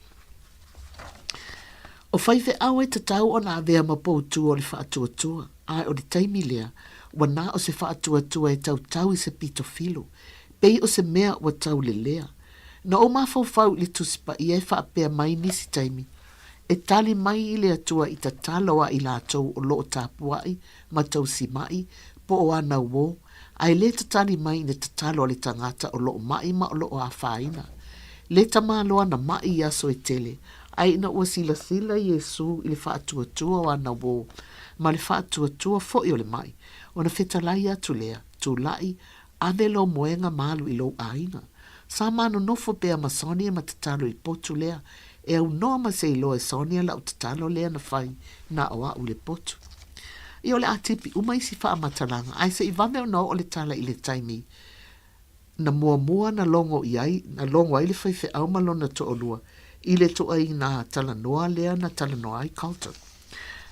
O faifeau e tatau ona avea ma poutū o le faatuatua, a o le taimi lea, ua na o se faatuatua e tautau i se pito filo, pei o se mea ua taulelea. Na ou mafaufau i le Tusi Paia e faapea mai nisi taimi, E tali mai i le Atua i tatalo a i latou o lo o tapuaʻi ma tausimaʻi, po o ana uō, a e lē tatali mai i na tatalo a le tagata o lo o maʻi ma o lo o afaina. Le tamaloa na maʻi i aso e tele, a ina ua silasila Iesū i le faatuatua o ana uō, ma le faatuatua foʻi o le maʻi, ona fetalai atu lea, Tulaʻi, ave lou moega ma alu i lou aiga. Sa ma nonofo pea ma Sonia ma tatalo i potu lea, e aunoa ma se iloa e Sonia la'u tatalo lea na fai na o a'u le potu. Ia o le a tipi uma isi faamatalaga, ae se i vave ona oo le tala i le taimi na muamua na logo i ai, na logo ai le faifeau ma lona toalua i le toaiina talanoa lea na talanoa ai Carlton.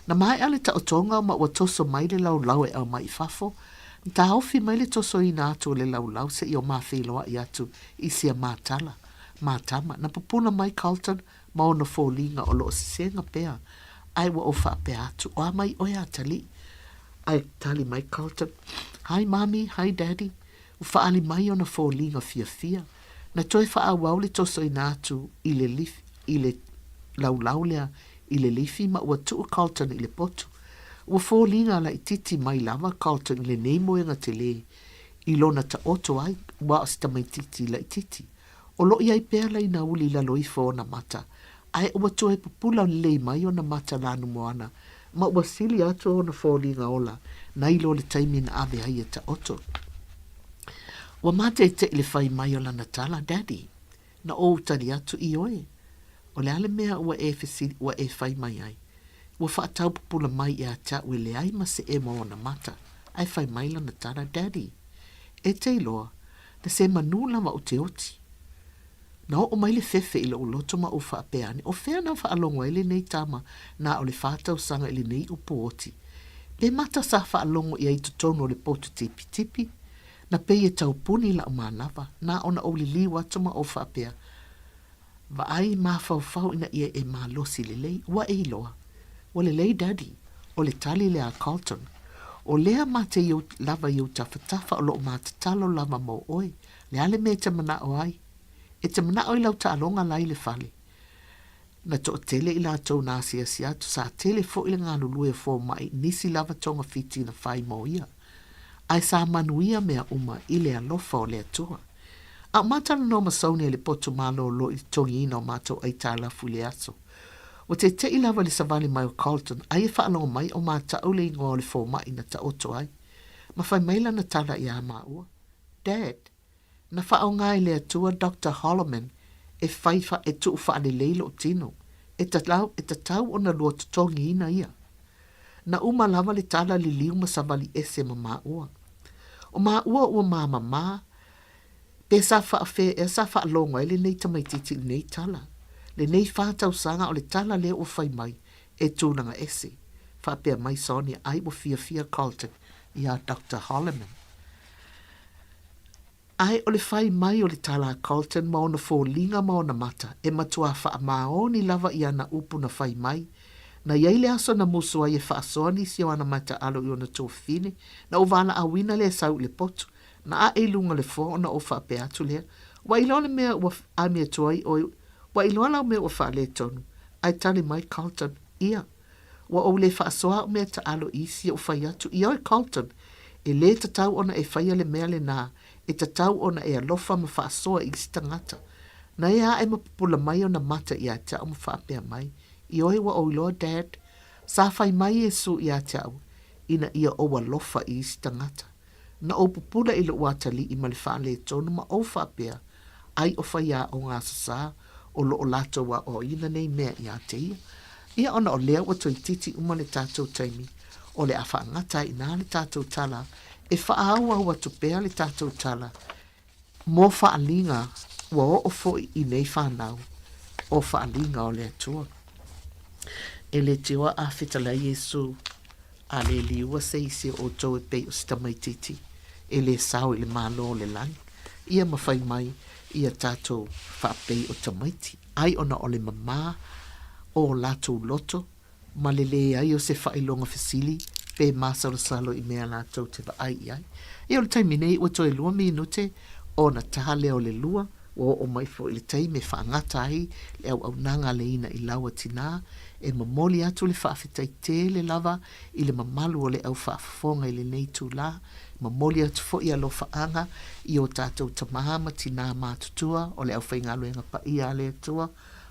Na maea le taotoga ma ua toso mai le laulau e aumai i fafo, na taofi mai le tosoina atu o le laulau seia o mafeiloai atu i sia matala, matama. Na pupuna mai Carlton ma ona foliga o lo o sesega pea, ae ua ou faapea atu, O a mai oe atalii? Ae tali mai Carlton, Hi Mommy, hi Daddy. Ua faaali mai ona foliga fiafia. Na toe faaauau le tosoina atu i le i le laulau lea i le lifi ma ua tuu Carlton i le potu. Ua foliga laitiiti mai lava Carlton i lenei moega telē i lona taoto ai ua o se tamaitiiti laitiiti. O lo o i ai pea laina uli i lalo ifo o ona mata, ae ua toe pupula lelei mai ona mata lanu moana ma ua sili atu ona foliga ola nai lo le taimi na ave ai e taoto. Ua mateteʻi le fai mai o lana tala, Daddy, na ou tali atu, Ioe. O le a le mea ua e fesili, ua e fai mai ai? Ua faataupupula mai ia te a'u e leai ma se emo o ona mata, ae fai mai lana tala, Daddy, e te iloa, na se manu lava ou te oti. Na oo mai le fefe i loʻu loto ma ou faapea ane, o fea na faalogo ai lenei tama na o le fa tausaga i lenei upu oti? Pe mata sa faalogo i ai i totonu o le potu tipitipi? Na pei e taupuni lau manava, na ona ou liliu atu ma ou faapea, Vaai mafaufau ina ia e malosi lelei, ua e iloa. Ua lelei Daddy, o le tali lea a Carlton. O lea ma te i lava i ou tafatafa o loo ma tatalo lava mo oe, le a le mea e te manao ai? E te manao i lau taaloga la i le fale. Na toatele i latou na asiasi atu, sa tele foi le galulue o fomai i nisi lava togafiti na fai mo ia. Ae sa manuia mea uma i le alofa o le Atua. A o matalanoa ma Sonia i le potu malolo i le totogiina o matou aitalafu i le aso. Ua teteʻi lava i le savali mai o Carlton, ai e faalogo mai o matau le igoa o le fomai na taoto ai. Ma fai mai lana tala iā māua, Dad, na faaaoga e le Atua Doctor Holloman e fai e tuu faalelei lou tino. E tatau, e tatau ona lua totogiina ia. Na uma lava le tala liliu ma savali ese ma māua. O māua ua māmamā, pe sa faafea ea sa faalogo ai lenei tamaitiiti i lenei tala. Lenei fa tausaga o le tala lea ua fai mai e tulaga ese. Faapea mai Sonia ai ua fiafia Carlton iā Doctor Holloman. Ae o le fai mai o le tala a Carlton ma ona foliga ma ona mata e matuā faamaoni lava i ana upu na fai mai, na i ai le aso na musu ai e faasoa nisi o ana mataalu i ona tuafafine, na ou valaauina lea sau i le potu, na ae i luga o le foa ona ou faapea atu lea, Ua iloa le mea ua ami atu ai oe, ua iloa lau mea ua faaletonu. Ae tali mai Carlton, Ia. Ua ou le faasoa au mea taalo i isi ou fai atu, Ioe Carlton, e lē tatau ona e faia le mea lenā, e tatau ona e alofa ma faasoa i isi tagata. Na ea ae ma pupula mai ona mata iā te au ma faapea mai, Ioe ua ou iloa Dad, sa fai mai Iesu iā te au, ina ia ou alofa i isi tagata. Na ou pupula i loʻu atalii ma le faaletonu ma ou faapea, Ai o faiaoga Aso Sa o lo o latou aoaoina nei mea iā te ia. Ia ona o lea ua toeitiiti uma le tatou taimi, o le a faagata ai inā le tatou tala, e faaauau atu pea le tatou tala mo faaaliga ua oo foi i nei fanau o faaaliga o le Atua. E le tioa a fetalai Iesu, a le liua se isi o outou e pei o se tamaitiiti, e le sao i le Malo o le lagi, ia ma fai mai ia tatou faapei o tamaiti, ai ona o le mamā o latou loto ma le leai o se faailoga fesili pe masalosalo i mea latou te vaai i ai. Ia o le taimi nei ua toe lua minute ona ta lea o le lua, ua oo mai foi le taimi e faagata ai le auaunaga a le ina i lau a tinā, e momoli atu le faafetai tele lava i le mamalu o le au faafofoga i lenei itulā, e momoli atu foi alofaaga i o tatou tamā ma tinā matutua o le aufaigaluega paia a le Atua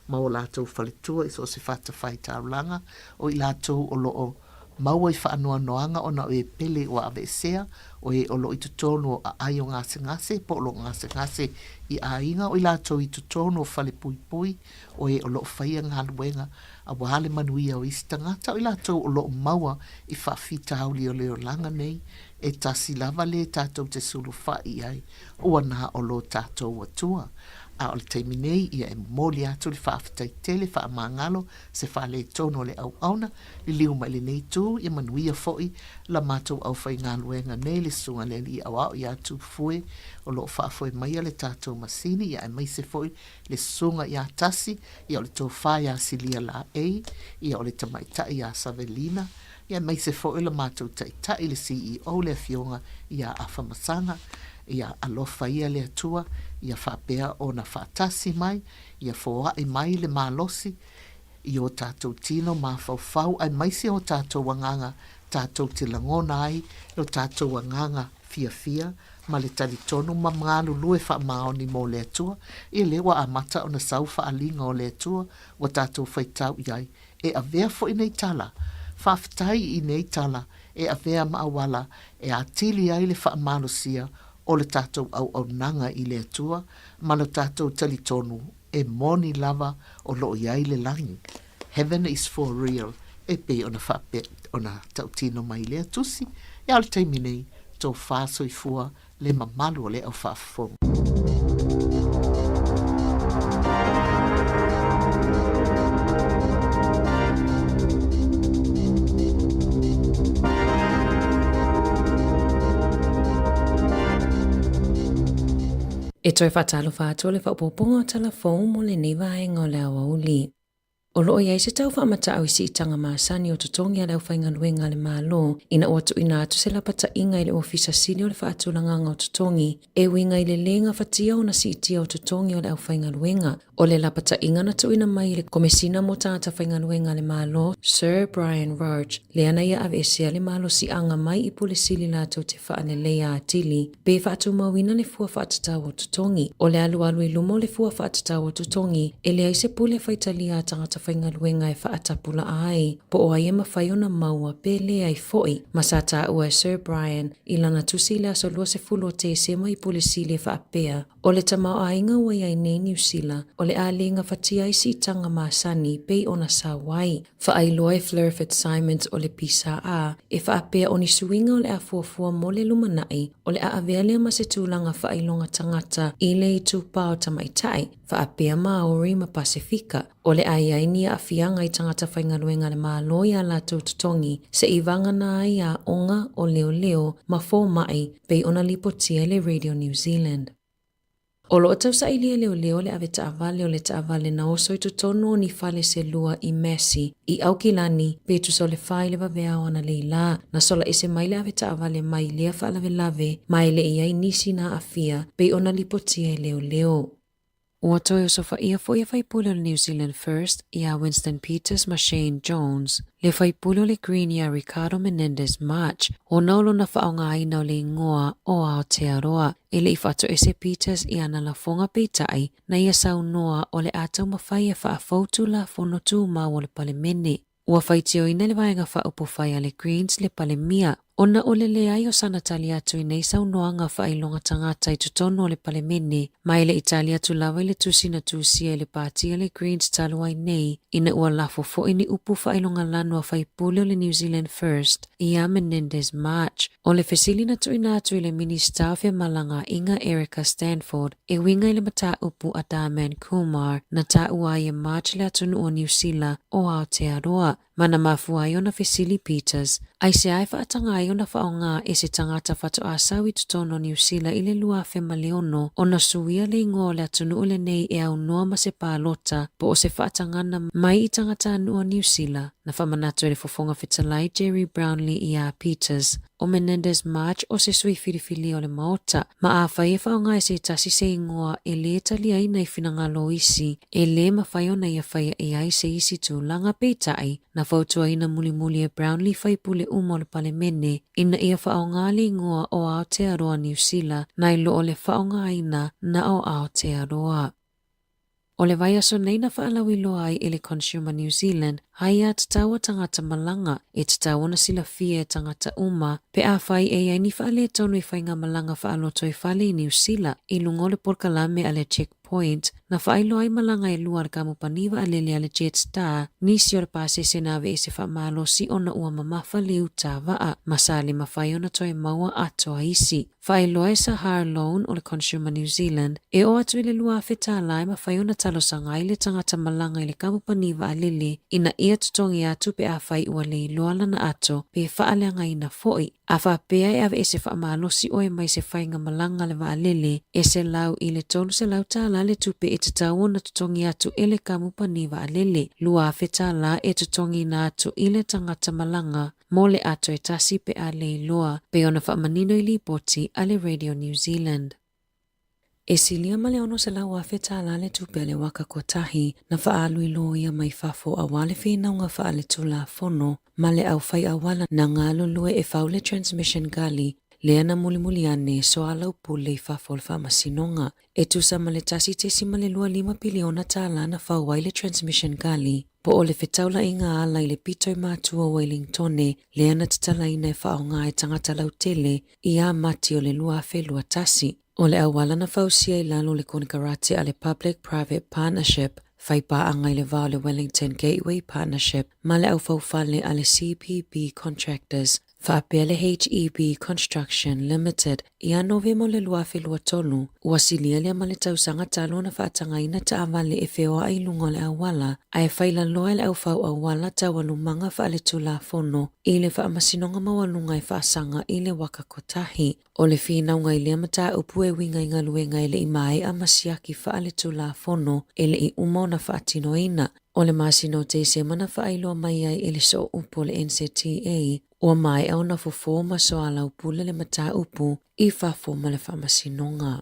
ma o latou faletua i so o se fatafaitaulaga, o i latou o lo o maua i faanoanoaga ona o e pele ua aveesea, o e o lo o i totonu o aai o gasegase po o lo o gasegase i aiga, o i latou i totonu o fale puipui, o e o lo o faia galuega aua le manuia o isi tagata, o i latou o lo o maua i faafitauli o le olaga nei, e tasi lava le tatou te sulufai i ai, ua na o lo tatou Atua. A o le taimi nei, ia e momoli atu le faafetai tele faamagalo se faaletonu o le auauna, liliu mai lenei itu, ia manuia foi la matou aufaigaluega nei, le Susuga i le Alii Aoao ia Tufue o lo o faafoe maia le tatou masini, ia aemaise foi le Susuga ia Tasi, ia o le Tofa ia Silia Laei, ia o le Tamaitai ia Savelina, ia aemaise foi la matou Taitai le CEO le Afioga ia Afamasaga, ia alofa ia le Atua, ia faapea ona faatasi mai, ia foai mai le malosi i o tatou tino mafaufau aemaise o tatou agaga tatou te lagona ai lo tatou agaga fiafia ma le talitonu ma galulue faamaoni mo le Atua, ia lea ua amata ona sau faaaliga o le Atua ua tatou faitau i ai. E avea foi nei tala, faafetai i nei tala e avea ma auala e atili ai le faamalosia o le tatou auaunaga i le Atua ma lo tatou talitonu e moni lava o lo o i ai le lagi, Heaven is for real, e pei ona faapea ona tautino mai lea tusi, a o le taimi nei, tofa soifua le mamalu o le au faafofoga. E toe faatalofa atu o le faaopoopoga o tala fou mo lenei vaega o le aoauli. O lo o i ai se tau faamata'au i siitaga masani o totogi a le aufaigaluega a le Malo ina ua tuuina atu se lapataiga i le Ofisa Sili o le Faatulagaga o Totogi e uiga i le lē gafatia ona siitia o totogi o le aufaigaluega. O le lapataiga na tuuina mai e le Komesina mo Tagata Faigaluega a le Malo, Sir Brian Roche, lea na ia aveesea le malosiaga mai i Pule Sili latou te faaleleia atili pe faatumauina le fua faatatau o totogi. O le alualu i luma o le fua faatatau o totogi, e leai se pule faitalia a tagata faigaluega e faatapulaa ai, po o ai e mafai ona maua pe leai foi, ma sa taua e Sir Brian i lana tusi i le aso 20 o Tesema i Pule Sili e faapea, O le tamaoaiga ua i ai nei Niu Sila, o le a le gafatia ai siitaga masani pei ona sau ai. Faailoa e Fleur Fitzsimons o le PSA e faapea o ni suiga o le a fuafua mo le lumanai, o le a avea lea ma se tulaga faailoga tagata i le itupa o tamaitai, faapea Māori ma Pasefika. O le a i ai ni aafiaga i tagata faigaluega a le Malo i ā latou totogi, se'i vagana ai aoga o leoleo ma fomai pei ona lipotia e le Radio New Zealand. O lo o tausailia e leoleo le avetaavale o le taavale na oso i totonu o ni fale se lua i Massey, i Aukilani, pe tusa o le fa i le vaveao analeila. Na sola ese mai le avetaavale mai lea faalavelave ma e le i ai nisi na aafia pei ona lipotia e leoleo. Ua toe osofaia foi e faipule o le New Zealand First iā Winston Peters ma Shane Jones, le faipule o le Green iā Ricardo Menendez March, ona o lona faaaogaina o le igoa o Aotearoa. E le i faatoese Peters i ana lafoga peitai, na ia saunoa o le a taumafai e faafou Tulafono Tumau o le Palemene. Ua faitioina le Vaega Faaupufai a le Greens le Palemia ona o le leai o sana tali atu i nei saunoaga faailoga tagata i totonu o le Palemene, ma e le i tali atu lava i le tusi na tusia e le Pāti a le Greens talu ai nei, ina ua lafo foi ni upu faailoga lanu a faipule o le New Zealand First iā Menendez March. O le fesili na tuuina atu i le Minisita o Femalagaaiga Erica Stanford e uiga i le mataupu a Dharman Kumar na taua ai e March le atunuu o Niu Sila o Aotearoa, ma na mafua ai ona fesili Peters, aisea e faataga ai ona faaaoga e se tagata faatoa sau i totonu o Niu Sila i le 2006 ona suia le igoa o le atunuu lenei e aunoa ma se palota po o se faatagana mai i tagatanuu o Niu Sila. Na faamanatu e le Fofoga Fetalai Gerry Brownlee iā Peters, o Menendez March o se sui filifilia o le Maota, ma afai e faaaoga e se tasi se igoa e lē taliaina i finagalo o isi, e lē mafai ona ia faia i ai se isi tulaga. Peitai, na fautuaina mulimuli e Brownlee faipule uma o le Palemene ina ia faaaoga le igoa o Aotearoa Niu Sila nai lo o le faaaogaina na o Aotearoa. O le vaiaso nei na faalauiloa ai e le Consumer New Zealand aia tatau a tagata malaga e tatau ona silafia e tagata uma pe afai e i ai ni faaletonu i faigamalaga faalotoifale i Niu Sila i luga o le polokalame a le Checkpoint na faailoa ai malaga e lua a le kamupani vaalele a le Jetstar nisi o le pasese na aveese faamalosi ona ua mamafa le uta vaa ma sa le mafai ona toe maua atoa isi. Faailoa e Sahar Loan o le Consumer New Zealand, e oo atu i le 2000 tālā e mafai ona talosaga ai le tagata malaga i le kamupani vaalele ina ia totogi atu pe afai ua le iloa lana ato pe faaleagaina foi. A faapea e aveese faamalosi oe mai se faiga malaga a le vaalele, e 100 i le 300 tālā le tupe e tatau ona totogi atu e le kamupani vaalele, 2000 tālā e totogiina atu i le tagata malaga. Mo le ato e tasi pe a le iloa, pei ona faamanino i lipoti a le Radio New Zealand. E silia ma le 600,000 tālā le tupe a le waka kotahi na faaalu i loia mai fafo aua le whenauga faaletulafono ma le aufai auala na galulue e fau le Transmission Gully lea na mulimuli ane soalaupule i fafo o le faamasinoga. E tusa ma le 1.25 piliona tālā na fau ai le Transmission Gully, po o le fetaulaiga ala i le pito i matua o Wellingtone lea na tatalaina e faaaoga e tagata lautele iā Mati o le 2021. O le auala na fausia i lalo o le konekarate a le Public Private Partnership, fai paaga i le va o le Wellington Gateway Partnership ma le aufaufale a le CPB Contractors. Faapea le HEB Construction Limited ia Novema o le 2023, ua silia lea ma le tausaga talu ona faatagaina taavale e feoai i luga o le auala ae failaloa e le aufau auala taualumaga faaletulafono i le Faamasinoga Maualuga e faasaga i le waka kotahi. O le finauga i lea mataupu e uiga i galuega e le i maea ma siaki faaletulafono e le i uma ona faatinoina. O le masina o Tesema na faailoa mai ai e le sooupu o le NZTA ua maea ona fofo ma soalaupule le mataupu i fafo ma le faamasinoga.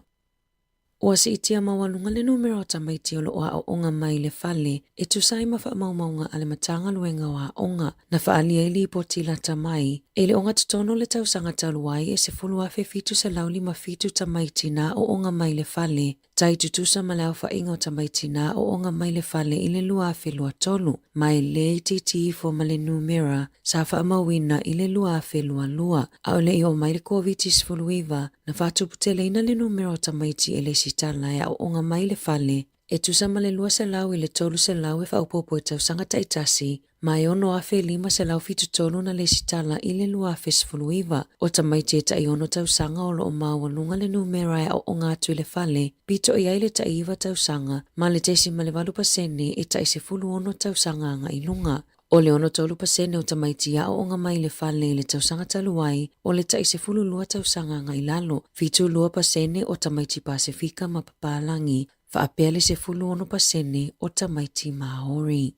Ua siitia maualuga le numera o tamaiti o lo o aooga mai i le fale e tusa ai ma faamaumauga a le Matagaluega o Aoga na faaalia i lipoti lata mai e le ogatotonu o le tausaga talu ai e 10,757 tamaiti na aooga mai i le fale tai tutusa ma le aofaiga o tamaiti na aooga mai le fale i le 2023, ma e le itiiti ifo ma le numera sa faamauina i le 2022. A o le i oo mai le Koviti-19, na faatuputeleina le numera o tamaiti e lesitala e aooga mai le fale, e tusa ma le 200 i le 300 e faaopoopo i tausaga taitasi, ma e 6,573 na lesitala i le 2019. O tamaiti e tai ono tausaga o lo o maualuga le numera e aooga atu i le fale, pito i ai le tai 9 tausaga, ma le 0.8% e tai 16 tausaga agai i luga. O le 63% o tamaiti aooga mai le fale i le tausaga talu ai, o le tai 12 tausaga agai i lalo, 72% o tamaiti Pasefika ma papalagi, faapea le 16% o tamaiti Māori.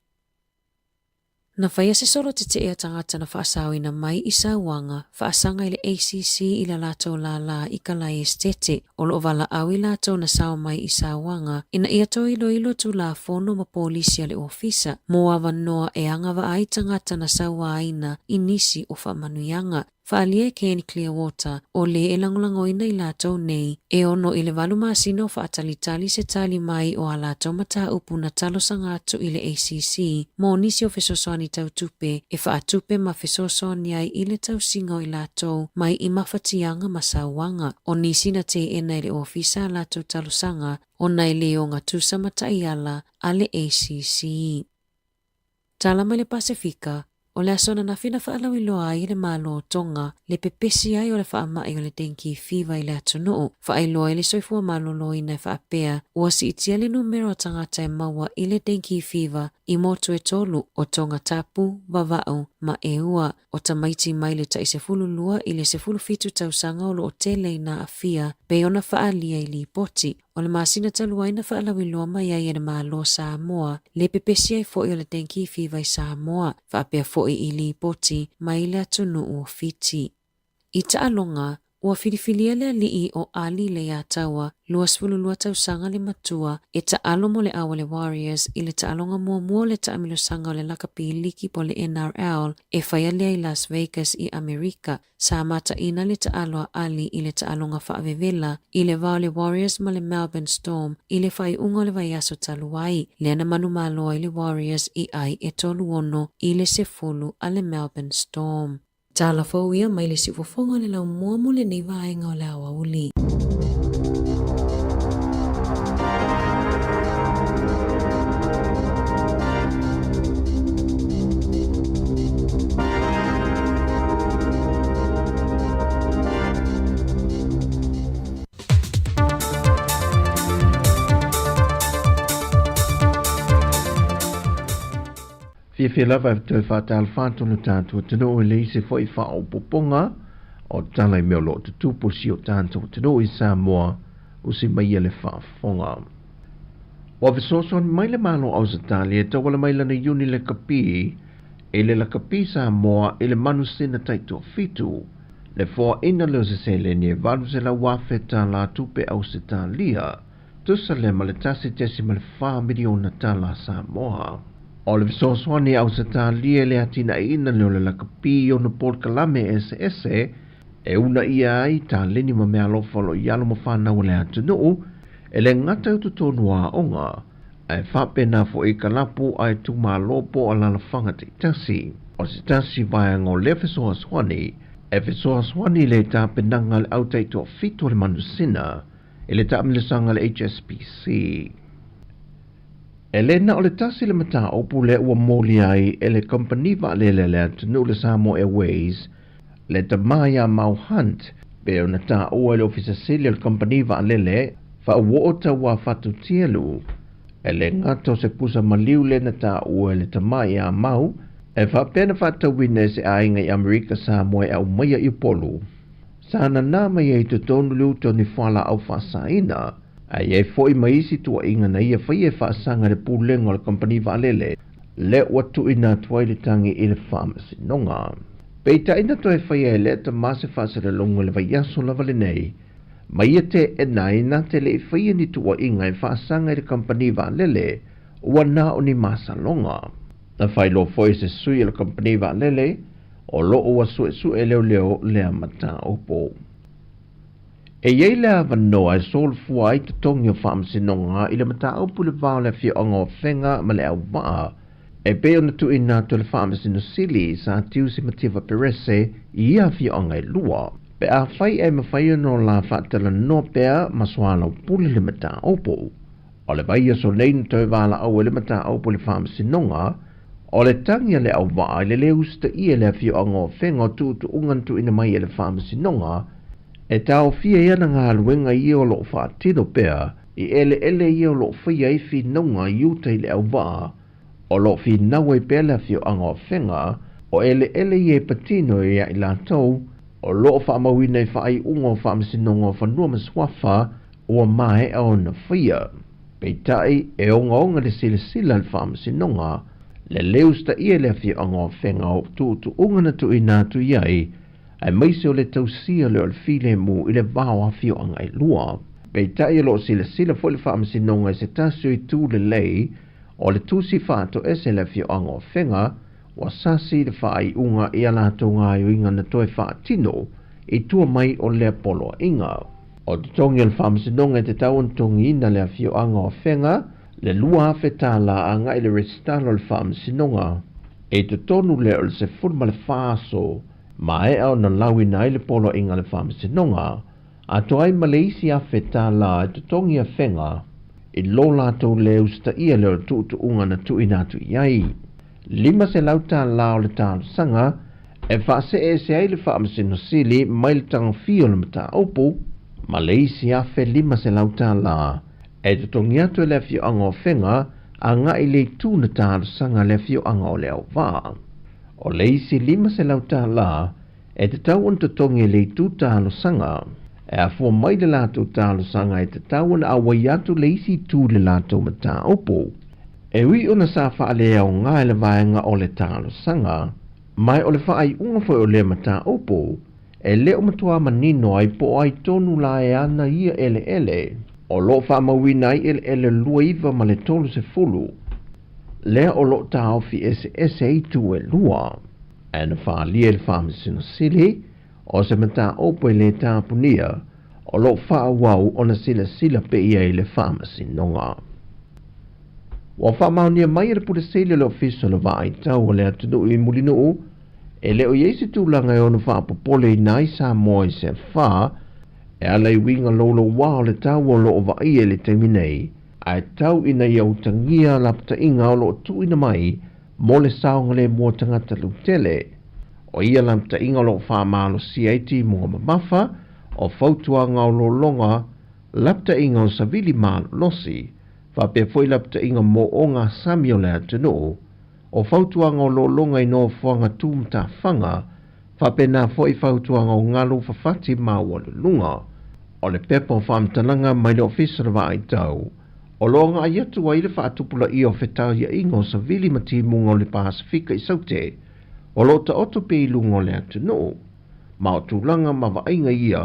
Na faia se solo tetee a tagata na faasaoina mai i sauaga faasaga i le ACC i la latou lālā i Kalae Esetete, o lo o valaau i latou na sao mai i sauaga ina ia toe iloilo Tulafono ma polisi a le Ofisa mo avanoa e agavaa ai tagata na sauaina i nisi o faamanuiaga. Faaalia e Ken Clearwater, o lē e lagolagoina i latou nei, e ono i le valu masina o faatalitali se tali mai o a latou mataupu na talosaga atu i le ACC mo nisi o fesoasoani tau tupe e faatupe ma fesoasoani ai i le tausiga o i latou mai i mafatiaga ma sauaga. O nisi na teena e le ofisa a latou talosaga ona e le ogatusa ma taiala a le ACC. Tala mai le Pasefika, o le aso ananafi na faalauiloa ai e le Malo o Tonga le pepesi ai o le faamai o le dengue fever i le atunuu. Faailoa ai le soifua maloloina e faapea ua siitia le numera o tagata e maua i le dengue fever i motu e tolu o Tonga Tapu, Vava'u ma Eua. O tamaiti mai le tai 12 i le 17 tausaga o lo o tele ina aafia pei ona faaalia i lipoti. O le masina talu ai na faalauiloa mai ai e le Malo o Samoa le pepesi ai foi o le dengue fever i Samoa, faapea foi i lipoti mai le atunuu o Fiti. I taaloga, ua filifilia le alii o Ali Leiataua, 22 tausaga le matua, e taalo mo le au a le Warriors i le taaloga muamua o le taamilosaga o le lakapi liki po o le NRL e faia lea i Las Vegas i Amerika. Sa mataina le taalo a Ali i le taaloga faavevela i le va o le Warriors ma le Melbourne Storm i le faaiuga o le vaiaso talu ai, lea na manumalo ai le Warriors i ai e 3-6 i le 10 a le Melbourne Storm. Tala fou ia mai le siufofoga o le laumua mo lenei vaega o le aoauli. Fiafia lava e toe faatalofa atu lo tatou atunuu i le isi foi faaopoopoga o tala i mea o lo o tutupu i si o tatou atunuu i Samoa, usi mai ia le faafofoga. Ua fesoasoani mai le Malo o Ausetalia e tauala mai lana iuni lakapi i le lakapi Samoa i le manusina taitoafitu, le foaina lea o se seleni e $800,000 tālā tupe Ausetalia, tusa lea ma le $1.4 miliona tālā Samoa. O le fesoasoani a Ausetalia i le atinaeina lea o le lakapi i ona polokalame eseese e uunaia ai taleni ma meaalofa o lo o i alo ma fanau a le atunuu, e le gata i totonu o aoga, ae faapena foi i kalapu a itumalo po o alaalafaga taitasi. O se tasi vaega o lea fesoasoani, e fesoasoani i le tapenaga a le au taitoafitu o le manusina i le taamilosaga a le HSBC. E le na o le tasi le mataupu lea ua molia ai e le kamupani vaalele a le atunuu le Samoa Airways Le tama ia Mau Hunt, pei ona taua e le Ofisa Sili o le Kamupani Vaalele, faauoo tauā-fatu-tielu. E le gata o se pusa maliu lea na taua e le tama ia Mau, e faapea na faatauina e se aiga i Amerika Samoa e aumaia i Upolu. Sa nanā mai ai i totonu le uta o ni fualaau faasaina, ae i ai foi ma isi tuuaiga na ia faia e faasaga i le pulega o le kamupani vaalele, lea ua tuuina atu ai le tagi i le faamasinoga. Peitai na toe faia e lea tama se faasalalauga i le vaiaso lava lenei, ma ia teena ai na te le i faia ni tuuaiga e faasaga i le kamupani vaalele, ua na o ni masaloga. Na faailoa foi e se sui o le kamupani vaalele, o lo o ua suesue e leoleo lea mataupu. E i ai le avanoa e solofua ai totogi o faamasinoga i le mataupu i le va o le afioaga o Afega ma le auvaa, e pei ona tuuina atu e le Faamasino Sili Sa Tiusi Mativa Perese i ia afioaga e lua. Pe afai ae mafai ona o la faatalanoa pea ma soalaupule le mataupu. O le vaiaso nei na toe valaau ai le mataupu i le Faamasinoga, o le tagi a le auvaa i le le usitaia e le afioaga o Afega o tuutuuga na tuuina mai e le Faamasinoga e taofia ai ana galuega ia o lo o faatino pea i eleele ia o lo o faia ai finauga i uta i le auvaa o lo o finau ai pea le afioaga o Afega o eleele ia e patino ia i latou o lo o faamauina i faaiuga o Faamasinoga o Fanua ma Suafa ua maea ona faia. Peitai, e ogaoga le silasila a le Faamasinoga, le le usitaia e le afioaga o Afega o tuutuuga na tuuina atu i ai, aemaise o le tausia lea o le filemu i le va o afioaga e lua. Peitai, o lo o silasila foi le Faamasinoga i se tasi o itu lelei o le tusi faatoese a le afioaga o Afega, ua sasi le faaiuga i a latou gaoioiga na toe faatino i tua mai o lea poloaiga. O totogi o le Faamasinoga e tatau ona totogiina le afioaga o Afega le $2,000 agai i le resitala o le Faamasinoga i totonu lea o le 14 aso maea ona lauina ai le poloaiga a le Faamasinoga, atoa ai ma le isi $1,000 e totogi Afega i lo latou le usitaia lea o le tuutuuga na tuuina atu i ai. $500 o le talosaga e faaseeese ai le Faamasino Sili mai le tagofia o le mataupu ma le isi $1,500 e totogi atu e le afioaga o Afega agai i le itu na talosaga a le afioaga o Leauvaa. O le isi $500 e tatau ona totogi e le itu talosaga. E afua mai le latou talosaga e tatau ona auai atu le isi itu i le latou mataupu. E ui ona sa faaleaoga e le vaega o le talosaga, ma o le faaiuga foi o lea mataupu, e le o matua manino ai po o ai tonu la e ana ia eleele o lo o faamauina ai eleele 29 ma le 30, lea o lo o taofi eseese ai itu e lua. Ae na faaalia e le Faamasino Sili o se mataupu e le tapunia o lo o faaauau ona silasila pea i ai le Faamasinoga. Ua faamaonia mai e le Pule Sili o le Ofisa o le Vaai Tau o le Atunuu i Mulinuu, e le o i ai se tulaga e ono faapopoleina ai Samoa i se afa e ala i uiga loulouā o le tau o lo o vaaia i le taimi nei, ae tau ina ia utagia lapataiga o lo o tuuina mai mo le saogalemu o tagata lautele. O ia lapataiga o lo o faamalosia ai timuga mamafa, o fautuaga o lologa, lapataiga o savili malolosi, faapea foi lapataiga mo ogasami o le atunuu, o fautuaga o lologa i nofoaga tumatafaga, faapena foi fautuaga o galu fafati maualuluga. O le pepa o faamatalaga mai le Ofisa o le Vaai Tau, o lo o agai atu ai le faatupulaia o fetauiaiga o savili ma timuga o le Pasefika i Saute, o lo o taoto pea i luga o le atunuu, ma o tulaga ma vaaiga ia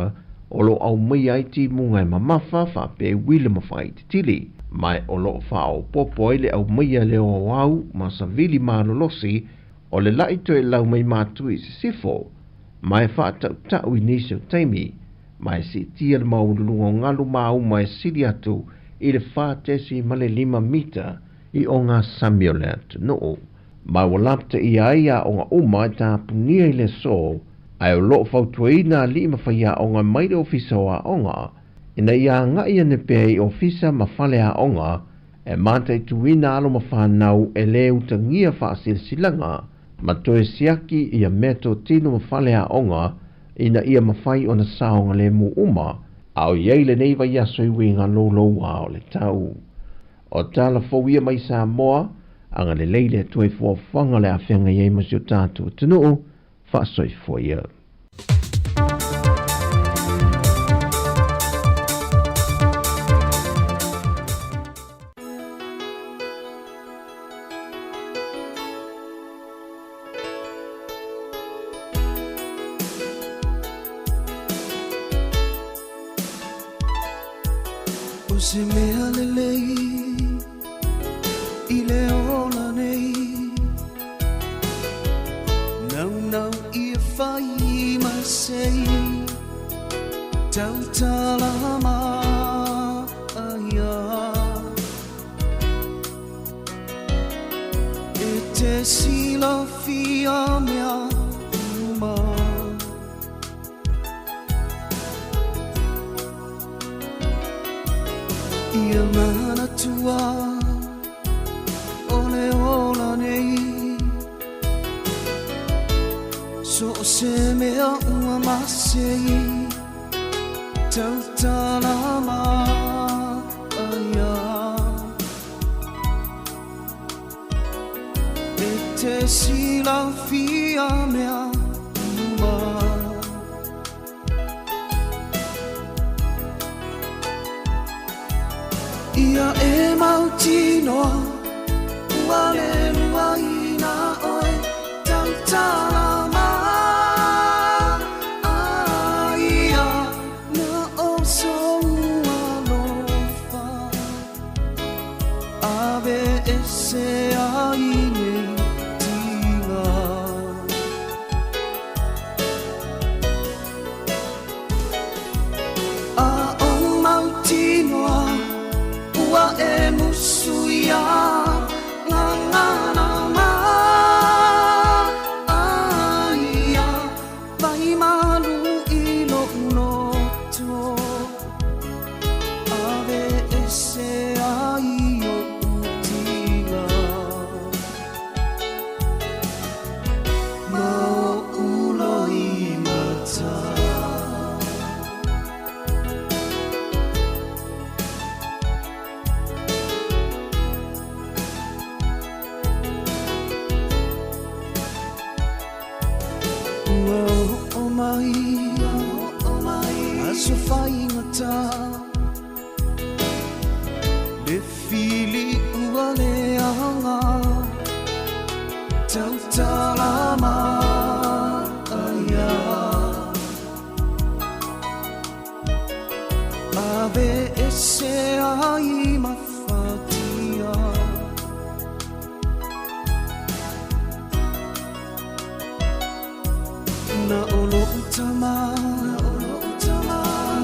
o lo o aumaia ai timuga e mamafa faapea e uila ma faaititili, ma o lo o faaopoopo ai le aumaia lea o au ma savili malolosi o le la'i toe lau mai matui i sisifo, ma e faatautau i nisi o taimi, ma e siitia le maualuluga o galu mauma e sili atu i le 4.5 mita i ogasami o le atunuu. Ma ua lapataia ai aoga uma e tapunia i le aso, ae o lo o fautuaina alii ma faiaoga mai le Ofisa o Aoga ina ia agai ane pea i ofisa ma fale aoga e mataituina alo ma fanau e le utagia faasilasilaga ma toe siaki ia meatotino ma faleaoga ina ia mafai ona saogalemu uma a o i ai lenei vaiaso i uiga louloua o le tau. O tala fou ia mai Samoa, agalelei le Atua i fuafuaga o le a feagai ai ma si o tatou atunuu, faasoifua ia. O se mea lelei i le ola nei Naunau ia fai ma sei Tautala maia E te silafia mea uma Ia manatua o le ola nei So o se mea ua masei Tautala maia E te silafia mea uma Ia e mautinoa ua leluaina oe Tautala maia Na o sou alofa Ave ese ai nei tiga A o mautinoa ua e musuia Ngangana maia Vai malu i lo'u loto Ave ese ai o'u tiga Ma o'u loimata. Ua oo mai aso faigata Le fili ua leaga Tautala maia Ave ese ai mafatia Na o lo'u tama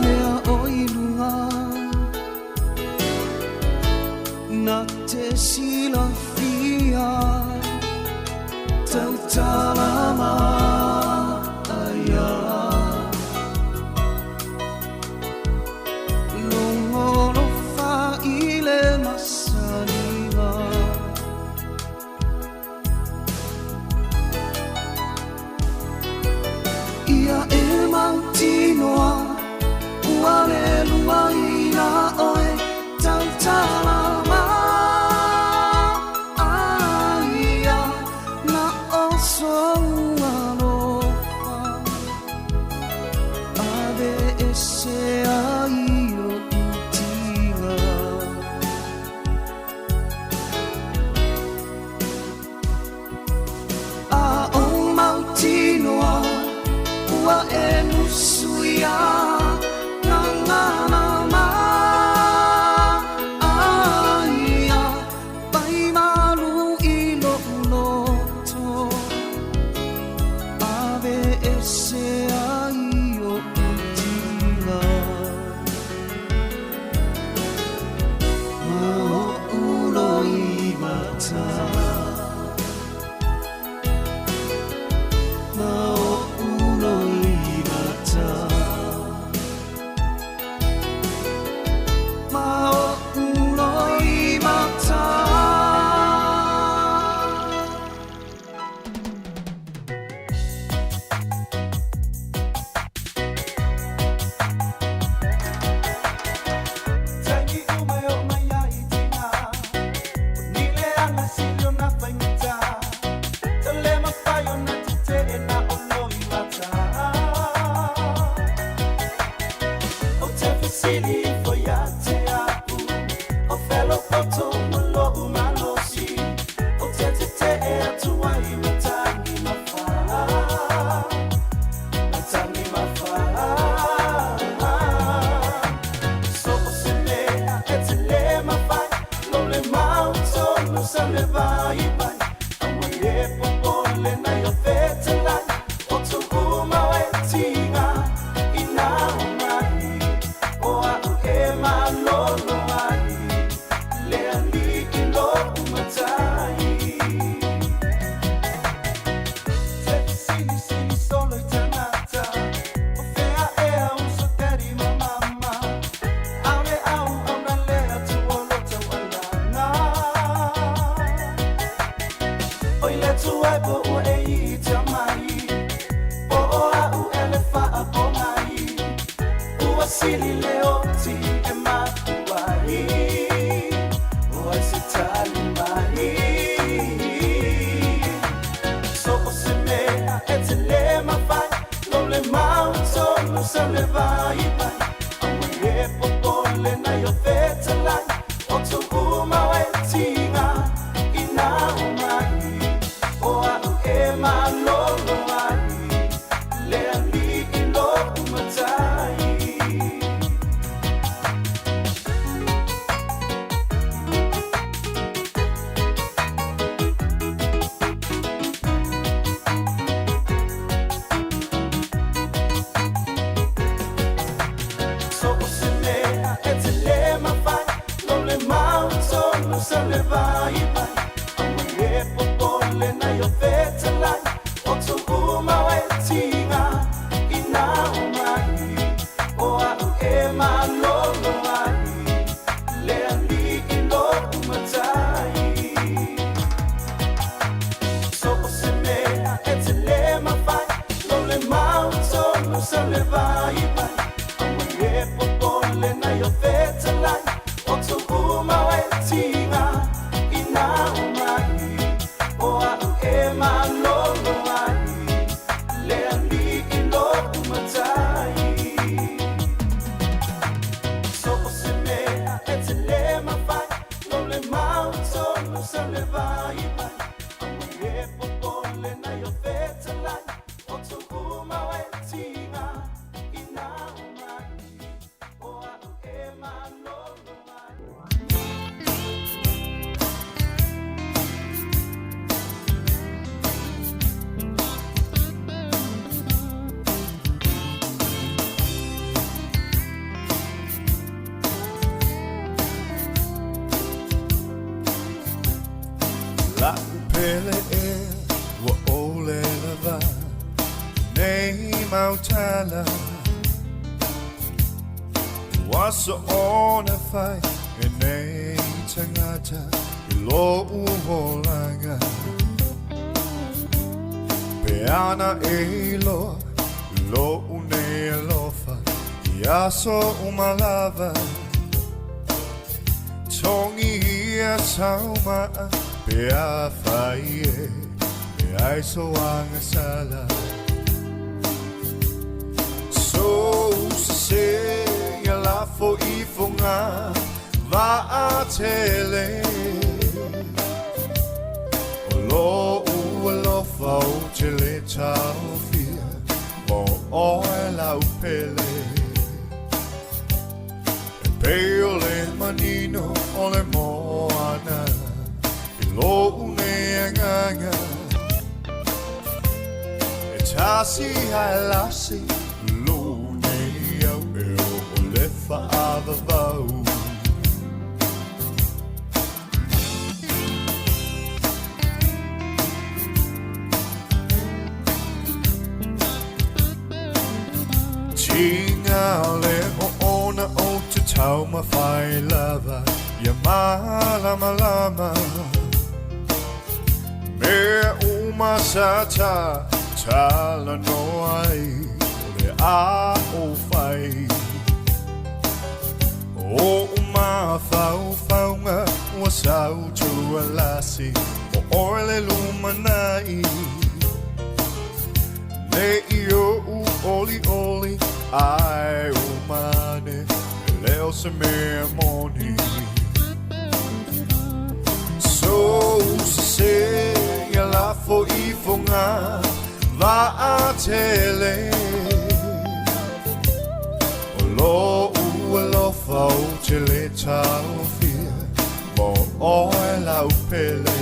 Mea o i luga Na te silafia Tautala maia Logolofa i le masaliga Ia e mautinoa ua leluaina oe Tautala maia Na o sou alofa Ave ese ai o'u tiga A o mautinoa ua e musuia Ngangana maia Vai malu i lo'u loto Ave ese ai o'u tiga Ma o'u loimata Ma o'u loimata. sa le vaivai. Aua le popole nai o fetalai, o tuu uma o e tiga ina o mai, o a'u e malolo ai, le Alii lo'u Matai. Te fesilisili solo i tagata, o fea ea uso daddy ma mama, ʻAʻole auauna le Atua o lo taualaga. Oi le tuai po ua e ita mai, po o a'u e le faapogai, ua sili le oti e makuai, o ai se tali mai. So o se mea e te le mafai, lo le mau tonu sa le vaivai. Aua le popole nai o fetalai, o tuu uma o e tiga ina o mai, o a'u e malolo ai, le Alii lo'u Matai. So o se mea e te le mafai, lo le mau tonu sa le vaivai. Aua le popole nai o fetalai, o tuu uma o e tiga ina o mai, o a'u e malolo ai, le Alii lo'u Matai. So o se mea e te le mafai, lo le mau tonu sa le vaivai. Aua le popole nai o fetalai, o tuu uma o e tiga ina o mai, o a'u e malolo ai, le Alii lo'u Matai. So o se mea e te le mafai, lo le mau tonu sa le vaivai. Aua le popole nai o fetalai, o tuu uma o e tiga ina o mai, o a'u e malolo ai. La'u pele e ua ʻole lava nei mau tala, Ua soona fai e nei tagata i lo'u olaga, Pe ana e iloa lo'u nei alofa i aso uma lava, Togia sau ma'a pe afai e leai sou agasala. Sou sesē ia lafo ifoga vaatele, O lo'u alofa ou te le taofia mo oe la'u pele. E pei o le manino o le moana i lo'u nei agaga, E tasi ae lasi lo'u nei au e oo le faavavau. Tiga le oona ou te taumafai lava ia malamalama, Mea uma sa ta talanoa ai o le a ou fai. O ou mafaufauga ua sau tualasi mo oe le lumanai, Nei i oʻu olioli ae uma ane e le o se mea moni. Sou sesē ia lafo ifoga vaatele, O lo'u alofa ou te le taofia mo oe. lau pele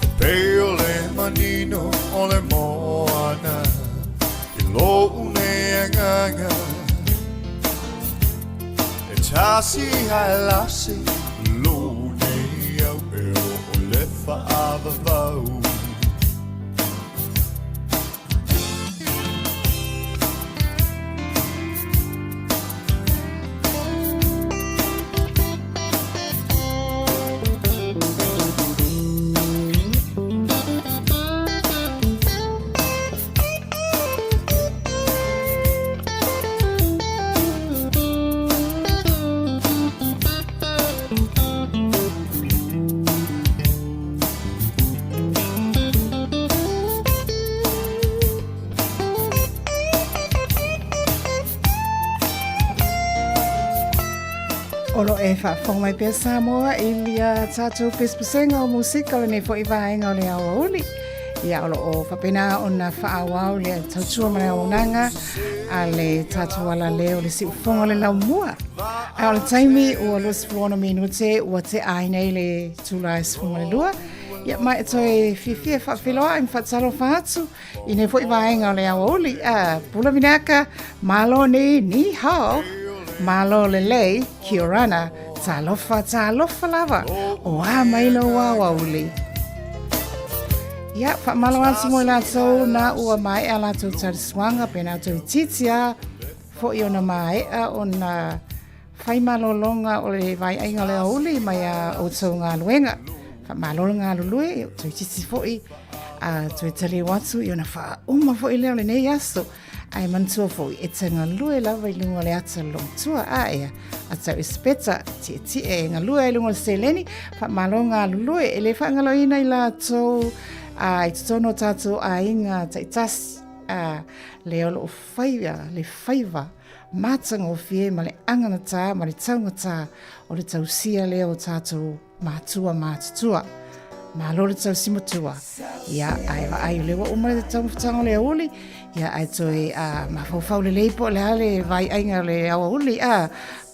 E pei o le manino o le moana I lo'u nei agaga E tasi ae lasi lo'u nei au e o le fa'avavau. O lo o e faafofoga mai pea Samoa i ia tatou pesepesega o musika o lenei foi vaega o le aoauli. Ia o lo o faapena ona faaauau le tautua ma le auaunaga a le tatou alaleo o le siufofoga o le laumua. Ae o le taimi ua 26 minute ua tea ai nei le itula e 12. Ia ma e toe fiafia e faafeiloai ma faatalofa atu i nei foi vaega o le aoauli. A, pula vinaka, malo ni, ni hao, malo lelei, kia orana, talofa, talofa lava, o a mai lou aoauli. Ia, faamalo atu mo i latou na ua maea latou talisuaga pe na toe itiiti a foi ona maea ona fai malologa o le vaeaiga o le aoauli mai a outou galuega. Faamalo le galulue, toe itiiti foi a toe taliu atu i ona faauma foi lea o lenei aso. Ae manatua foi, e te galue lava i luga o le ata lomatua a ea, ata esipeta, tietie e galue ai i luga o le seleni, faamalo galulue, e le faagaloina i latou a i totonu o tatou aiga taitasi, a lea o lo o faia le faiva matagofie ma le agatā ma le taugatā o le tausia lea o tatou matua matutua. Malo le tausi matua. Ia, ae vaai o lea ua uma le taumafataga o le aoauli, ia ae toe mafaufau lelei po o le a le vaiaiga o le aoauli, a,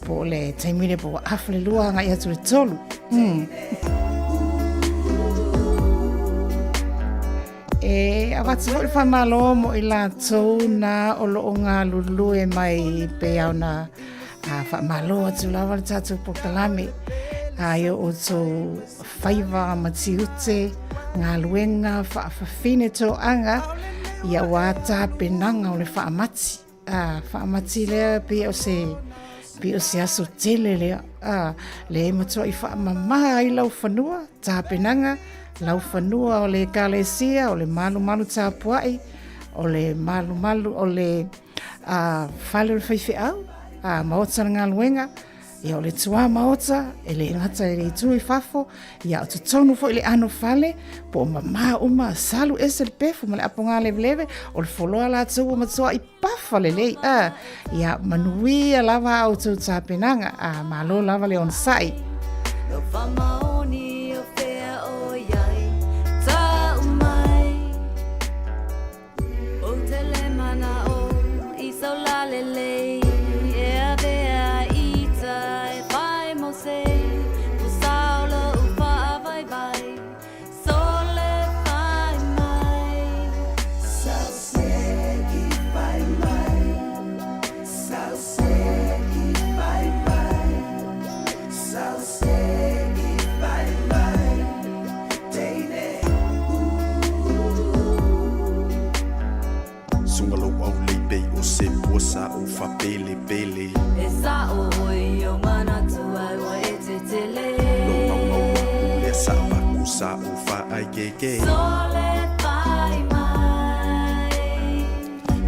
po o le taimi lea po ua afa le lua agai atu le tolu. E avatu foi le faamalo mo i latou na o lo o galulue mai pei ona a faamalo atu lava le tatou polokalame a i o outou faiva ma tiute galuega faafafine toaga ia ua tapenaga o le faamati a faamati lea pei o se pei o se aso tele lea a lea e matuai faamama ai lau fanua tapenaga lau fanua o le ekalesia o le malumalu tapuai o le malumalu o le a fale o le faifeau a maota le galuega ia o le tuā maota e le gata i le itu i fafo ia o totonu foi le ano fale po o mamā uma salu ese le pefu ma le apoga leveleve o le foloa latou ua matuai pafa lelei a ia manuia lava a outou tapenaga a malo lava le onosai. Lou faamaoni o fea o i ai tau mai Ou te le mana'o i sau lalelei E avea ita e fai mo se Ua sao lo'u fa'avaivai Sole fai mai Sau seki fai mai Sau seki fai mai Sau seki fai mai Teine Suga lou aulei pei o se pua sa ou faapelepele. E sa'o ʻoe i ou manatu ai ua e tetele. Lou maumau aku lea sa avaku sa ou faaikeike. Sole fai mai.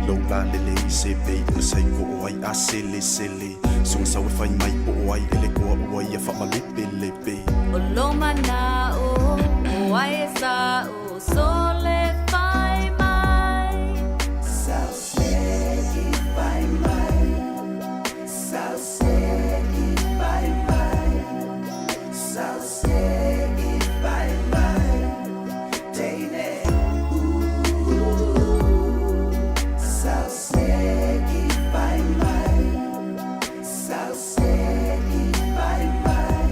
Lou lalele i se pei o le saiko o ai a selesele. Suga sau e fai mai po o ai e le koa ua ia faamalepelepe. O lou mana'o o ai e sa'o sole fai mai. Sau seki fai mai. Sau seki fai mai. Sau seki fai mai. Teine Sau seki fai mai. Sau seki fai mai.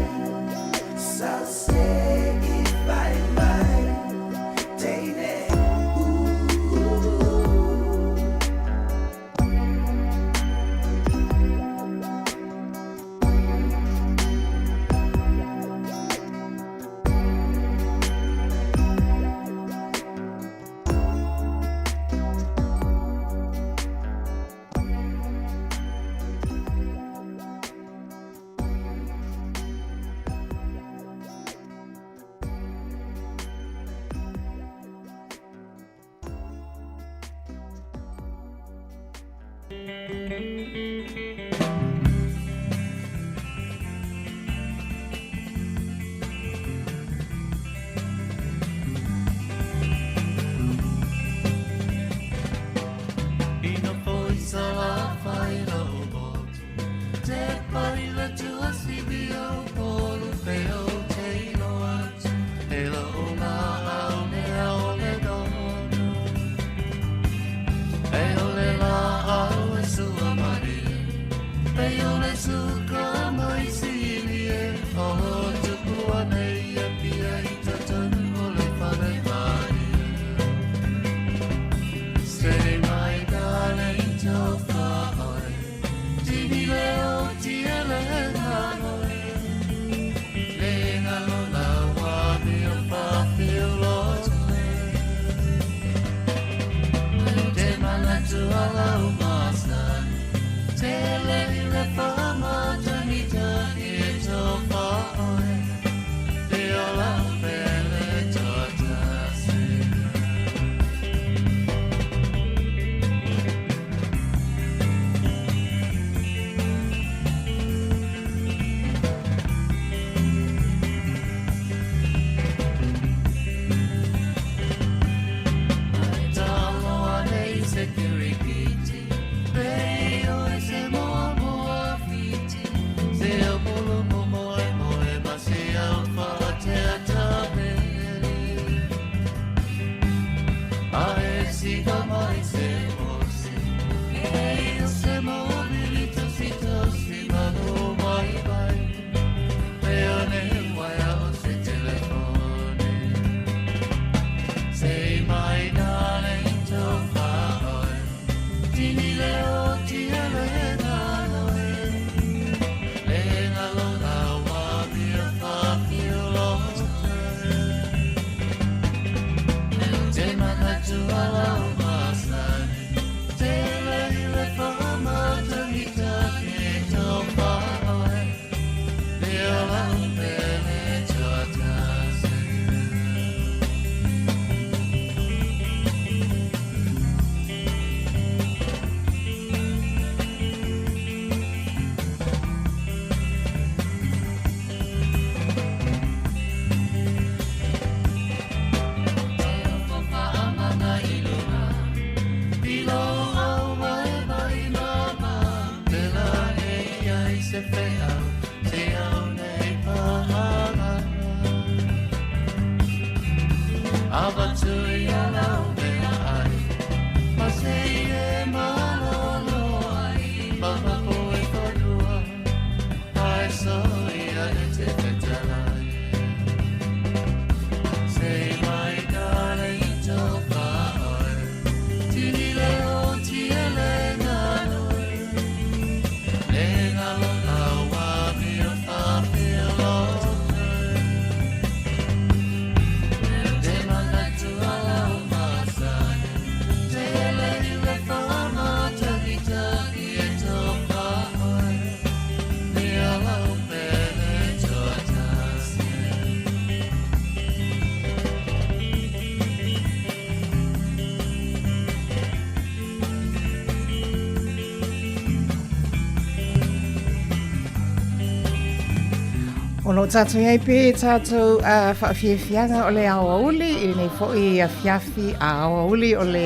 O lo o tatou i ai pea i tatou uh, faafiafiaga o le aoauli i lenei foi afiafi a aoauli o le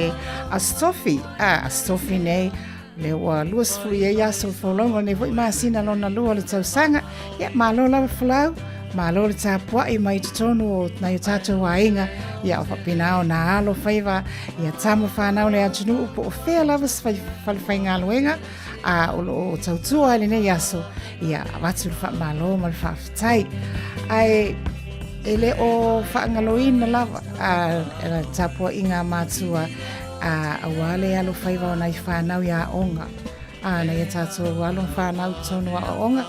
Aso Tofi. Ah, Aso Tofi nei, lea ua 20 i ai aso o le folauga o lenei foi masina lona lua o le tausaga. Ia, malo lava folau, malo le tapuai mai totonu o nai o tatou aiga, ia o faapena ona alo faiva, ia tama whanau le atunuu po o fea lava se falefaigaluega, a o lo o tautua i lenei aso, ia avatu le faamalo ma le faafetai. Ae e le o faagaloina lava a, a tapuaiga a matua a, aua le alo faiva o nai whanau i aoga. A, nai a tātou alo whanau tonu aoaoga,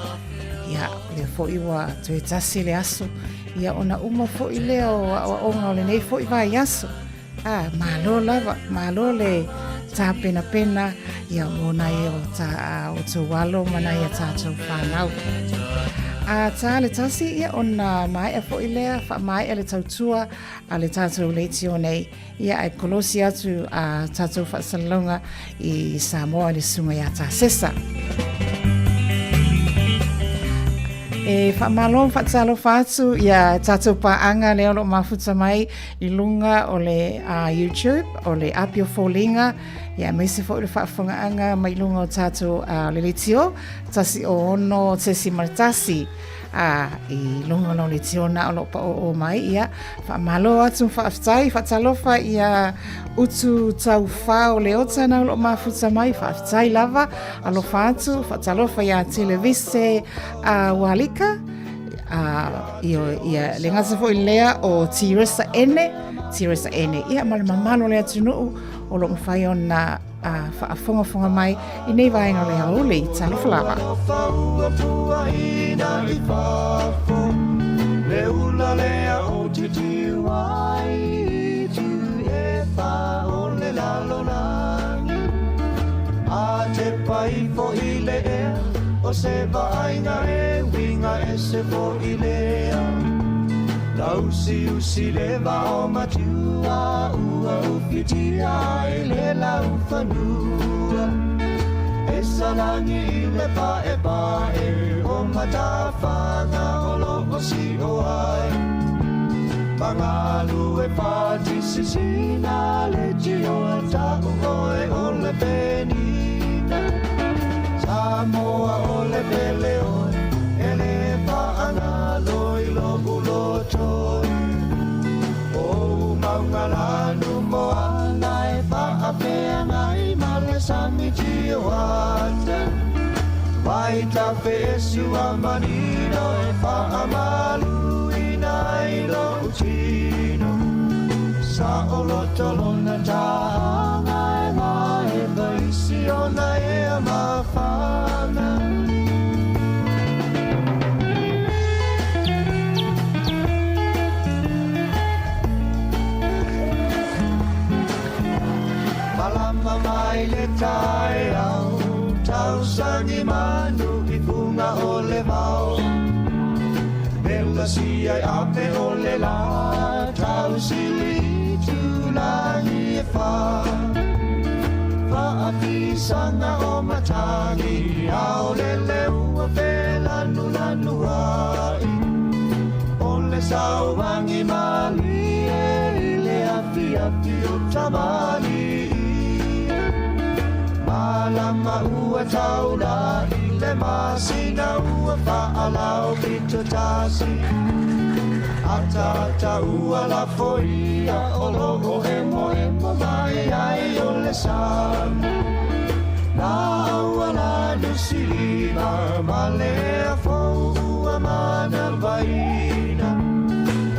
ia, lea foi ua toe tasi le aso, ia ona uma foi lea o aoaoga o lenei foi vaiaso. A, malo lava, malo le tāpenapena, ia mō nai o tā, o tō alo ma nai a tātou whanau. A tā le tasi, ia, ona maea foi lea, faamaea le tautua a le tatou leitio nei, ia, ae kolosi atu a tatou faasalalauga i Samoa i le susuga ia Tasesa. E faamalo ma faatalofa atu ia tatou paaga lea o lo o mafuta mai i luga o le YouTube, o le Api o Foliga, ia aemaise foi le faafofogaaga mai luga o tatou le leitio 106.1 a i luga o le tiona o lo o paoo mai. Ia, faamalo atu ma faafetai, faatalofa ia utu taufa o Leota na o lo o mafuta mai, faafetai lava, alofa atu, faatalofa ia Televise a Walika, a ia le gata foi lea o Tiresa Ene, Tiresa Ene, ia ma le mamalu o le atunuu o lo o mafai ona a faafogafoga mai i nei vaega o le aoauli. Talofa lava. O se vaaiga e uiga ese fo'i lea Lausiusi le vao matua ua ufitia ai le laufanua E salagi i le pa'epa'e o matafaga o lo'o si'o ai Magalu e fatisisina le tioa ta'u oe o le penina Samoa o le pele oe e le faagalo i lo'u loto O mauga moana e faafeagai ma le sami tioata Vai tafesu a manino e faamaluina i lo'u tino Sa o loto lona ta'aga e mae vaisi ona ea mafana. Malama mai le taeao tausagi manu i fuga o le vao Vela sia i ape o le la tausili i tulagi e fa Faafisaga o matagi ao le leua felanulanu ai O le sauagi malie i le afiafi o tamalii Malama ua taula'i le masina ua faalao pito tasi Ataata ua lafoia o loo emoemo mai ai o le sami La ua lanu silima ma le afou ua manavaina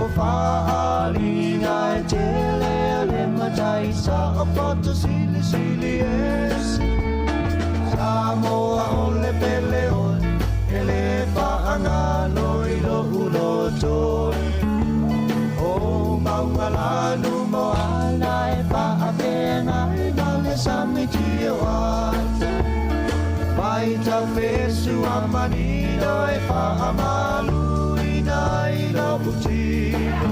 O faaliga e tele a le matai sa o poto silisili ese Samoa o le pele oe e le faagalo i lo'u loto O mauga lanu moana e faafeagai ma le sami tioata Mai tafesu a manino e faamaluina i lo'u tino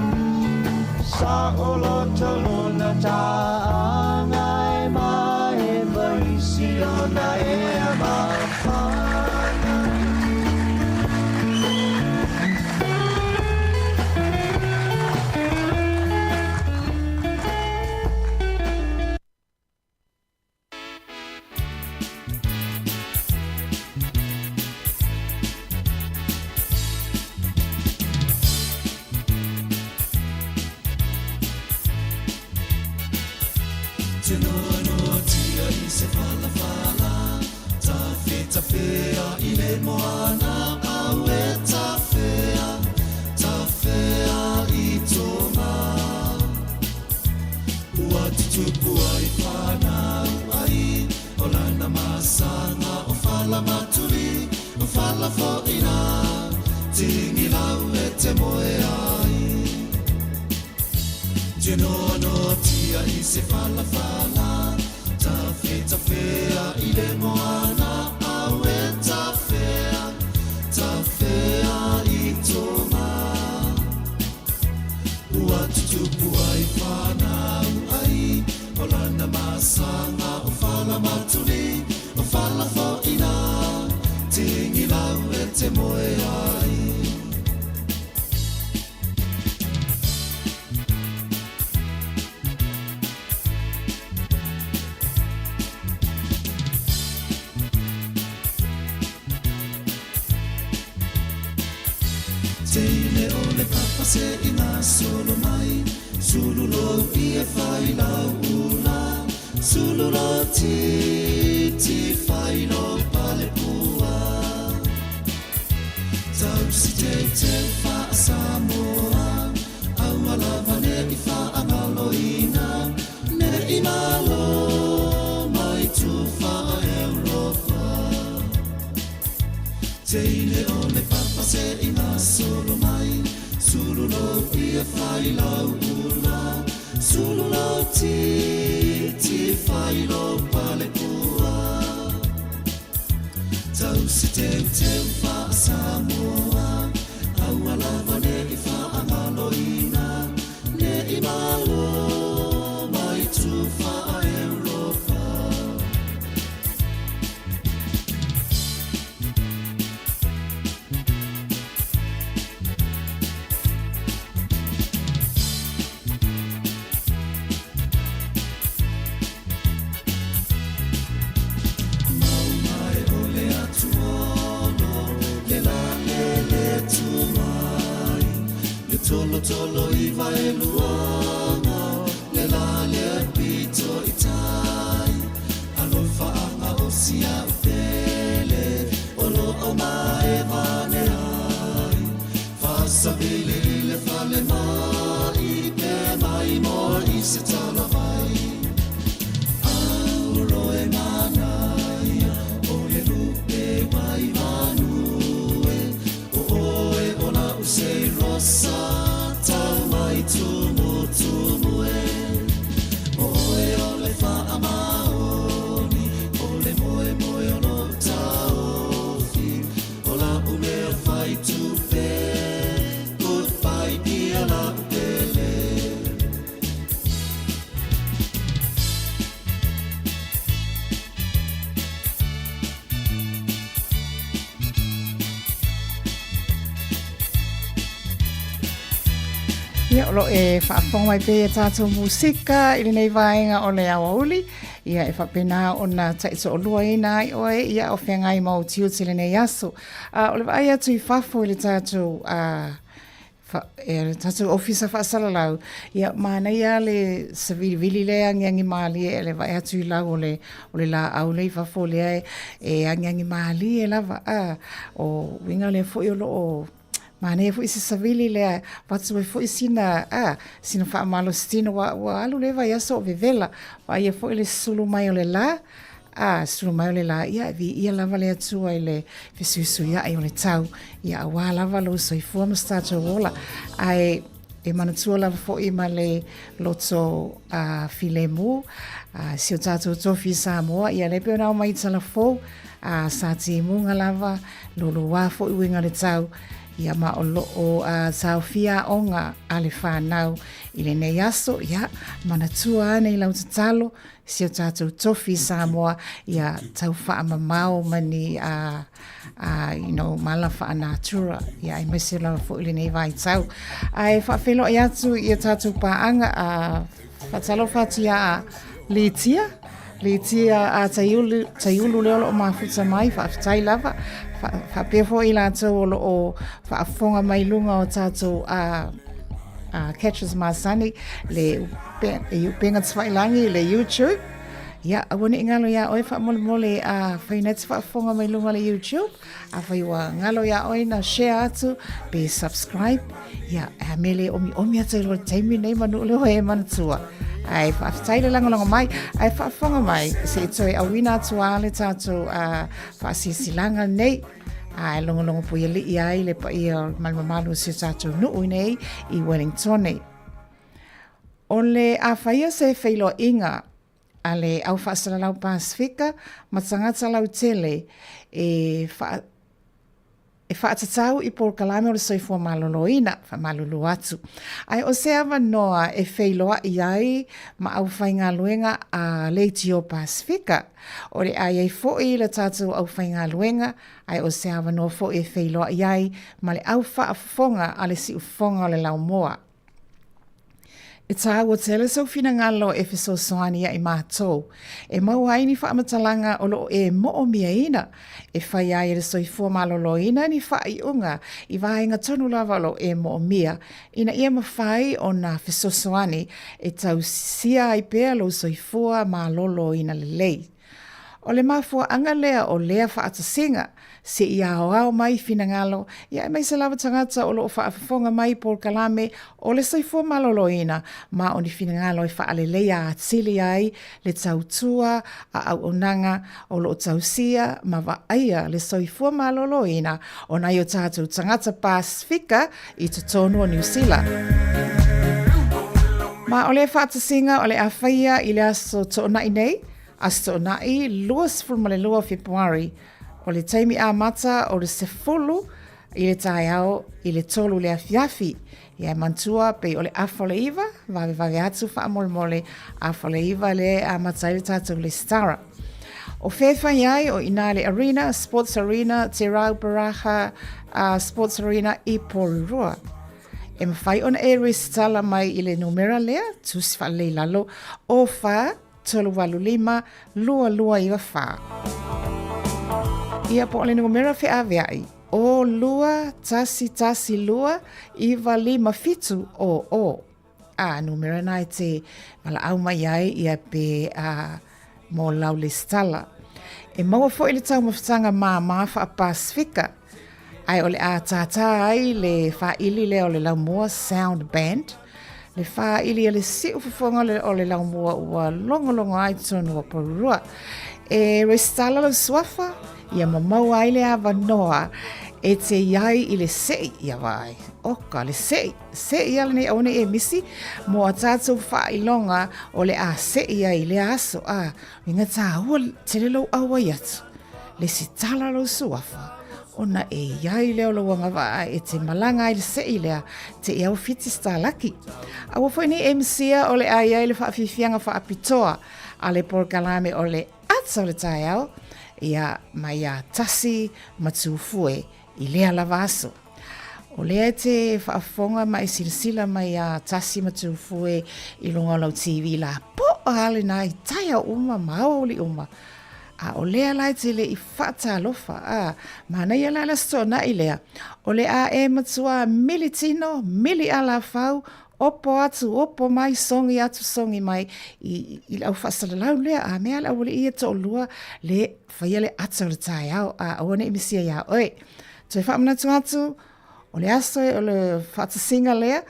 Sa o loto lona ta'aga e mae vaisi ona ea mafana. Tinoanoatia i se falafala Tafetafea i le moana Au e tafea, tafea i Tonga Ua tutupu ai whanau ai O lana masaga o fala matuli O fala foʻina Tigilau e te moe ai Tinoanoatia i se falafala Tafetafea i le moana Au e tafea, tafea. Ua tutupu ai whanau ai O lana masanga o fala matuli O fala foina Tingi lau e te moe ai. Teine o le papa se i gasolo mai Sulu lo ia fai lau ula Sulu lo titi fai lo pale pua Tausi teuteu faa-Samoa Aua lava ne i faagaloina Ne i malo mai tufa Europa Teine o le papa se i gasolo mai Sulu lo ia fai lau ula Sulu lo titi fai lo pale pua Tausi teuteu faa-Samoa Aua lava ne i faagaloina Ne i malo mai tufa Europa. Mau mai o le atuolo Le la le le tu mai Le tolo tolo i vaeluaga Le la le pito i tai Alofa anga o sia o pele O lo o mae vane ai Faasavili i le fale mai Pe mai mo i se talavai Auro e manaia O le lupe wai manu e O oe o la use rosa Tau mai tumu tumu e O oe o le faamaoni O le moe moe o lo taofi O la umea fai tupe Goodbye ia la upele. Ia, o lo o e faafofoga mai pea i a tatou musika i lenei vaega o le aoauli. Ia, e faapena ona taitoaluaina ai oe, ia, o feagai ma ou tiute i lenei aso. A, o le vaai atu i fafo i le tatou, a, Fa, e le tatou ofisa faasalalau, ia manaia le savilivili lea e agiagi malie e le vae atu i lau o le, o le laau lea i fafo lea e, e agiagi malie lava. A, o uiga lea foi o lo o manaia foi se savili lea, avatu ai foi sina, a, sina faamalositino ua, ua alu lea vaiaso o vevela, vaaia foi le sulu mai o le la, A, sulu mai o le la, ia, e viia lava le Atua i le fesuisuiaʻi o le tau, ia, auā lava lou soifua ma so tatou ola. Ae e manatua lava foi ma le loto a filemu, a, si o tatou tofi i Samoa, ia, lea pei ona ao mai i Talafou, a, sa timuga lava, loloa foi uiga o le tau, ia, ma o lo o a, taofia aoga a le fanau i lenei aso, ia, manatua ane i lau tatalo, si o tatou tofi i Samoa ia tau faamamao ma ni a a you know mala faanatura ia aemaise lava foi lenei vaitau. Ae faafeiloai atu i a tatou paaga a faatalofa atu ia Litia Litia a Taiulu, Taiulu lea o lo o mafuta mai, faafetai lava. Faapea foi i latou o lo o faafofoga mai luga o tatou a a Catches Masani le i upega tafailagi i le YouTube. Ia, aua ne i galo iā oe faamolemole afai na te faafofoga mai luga o le YouTube, afai ua galo iā oe na share atu pe subscribe, ia, e a mea le omiomi atu i loa le taimi nei manu o le oe e manatua. Ae faafetai le lagolago mai, ae faafofoga mai, se i toe auina atu a le tatou faasilasilaga nei. Ae logologo puialii ai le paia ma le mamalu o si o tatou nuu nei i Wellingtone. O le a faia se feiloaiga a le Au Faasalalau Pasefika ma tagata lautele e wha, E faatatau i polokalame o le soifua maloloina, faamalulu atu. Ae o se avanoa e feiloai ai ma aufaigaluega a Leitio Pasefika. O le a i ai foi le tatou aufaigaluega, ae o se avanoa foi e feiloai ai ma le au faafofoga a le siufofoga o le laumua. E tāua tele sou finagalo e fesoasoani ia i mātou e maua ai ni faamatalaga o lo o e moomiaina e fai ai e le soifua maloloina ni faaiuga i vaega tonu lava o lo o e moomia ina ia mafai ona fesoasoani e tausia ai pea lou soifua maloloina lelei. O le mafuaaga lea o lea faatasiga, se i aoao mai finagalo, ia aemaise lava tagata o lo o faafofoga mai i polokalame o le soifua maloloina ma o ni finagalo e faaleleia atili ai le tautua a auaunaga o lo o tausia ma vaaia le soifua maloloina o nai o tatou tagata Pasefika i totonu o Niu Sila. Ma o lea faatasiga o le a faia i le aso Toonai nei, Aso Toonai 22 o Fepuari, o le taimi amata o le 10 i le taeao i le 3 le afiafi. Ia e manatua pei o le afa o le 9, vavevave atu faamolemole, afa o le 9 lea e amata ai le tatou resitala. O fea e fai ai, o i inā le Arena, Sports Arena, Te Rau Paraha uh, Sports Arena i Porirua. E mawhai ona e resitala mai i le numera lea, tusi whaalei lalo, o wha, 385 229. Ia po o le numera feaveai, o 2 1 1 2 9 5 7 o o. A numera na e te valaau mai ai ia pe a mo lau lesitala. E maua foi le taumafataga māmā faa-Pasefika, ae o le a tātā ai le faaili lea o le laumua sound band, le faaili a le siu fofoga o le laumua ua logologo ai totonu o Porirua. E resitala lau suafa, ia mamaua ai le avanoa e te i ai i le sei ia vaai. Oka, le sei, sei a lenei aua nei e misi mo a tātou faailoga o le a sei ai i lea aso, a inga tāua tele lou auai atu. Lesitala lou suafa, ona e i ai lea o lou agavaa e te malaga ai le sei lea te i au whiti stalaki. Aua foi nei e misia o le a i ai le faafiafiaga faapitoa a le polokalame o le ata o le taeao, ia mai ia Tasi ma Tufue i lea lava aso. O lea e te faafofoga ma e silasila mai ia Tasi ma Tufue i luga o lau TV la po'a lena i taeao uma ma aoauli uma. A o lea la e te le i faatalofa, a, manaia la le Aso Toonai lea, o le a e matua mili tino, mili alafau, opo atu, opo mai, sogi atu, sogi mai, i, i le au faasalalau lea, a mea le aualii ia toalua, le faia le ata o le taeao, a aua ne i misia iā oe. Toe faamanatu atu, o le aso o le faatasiga lea,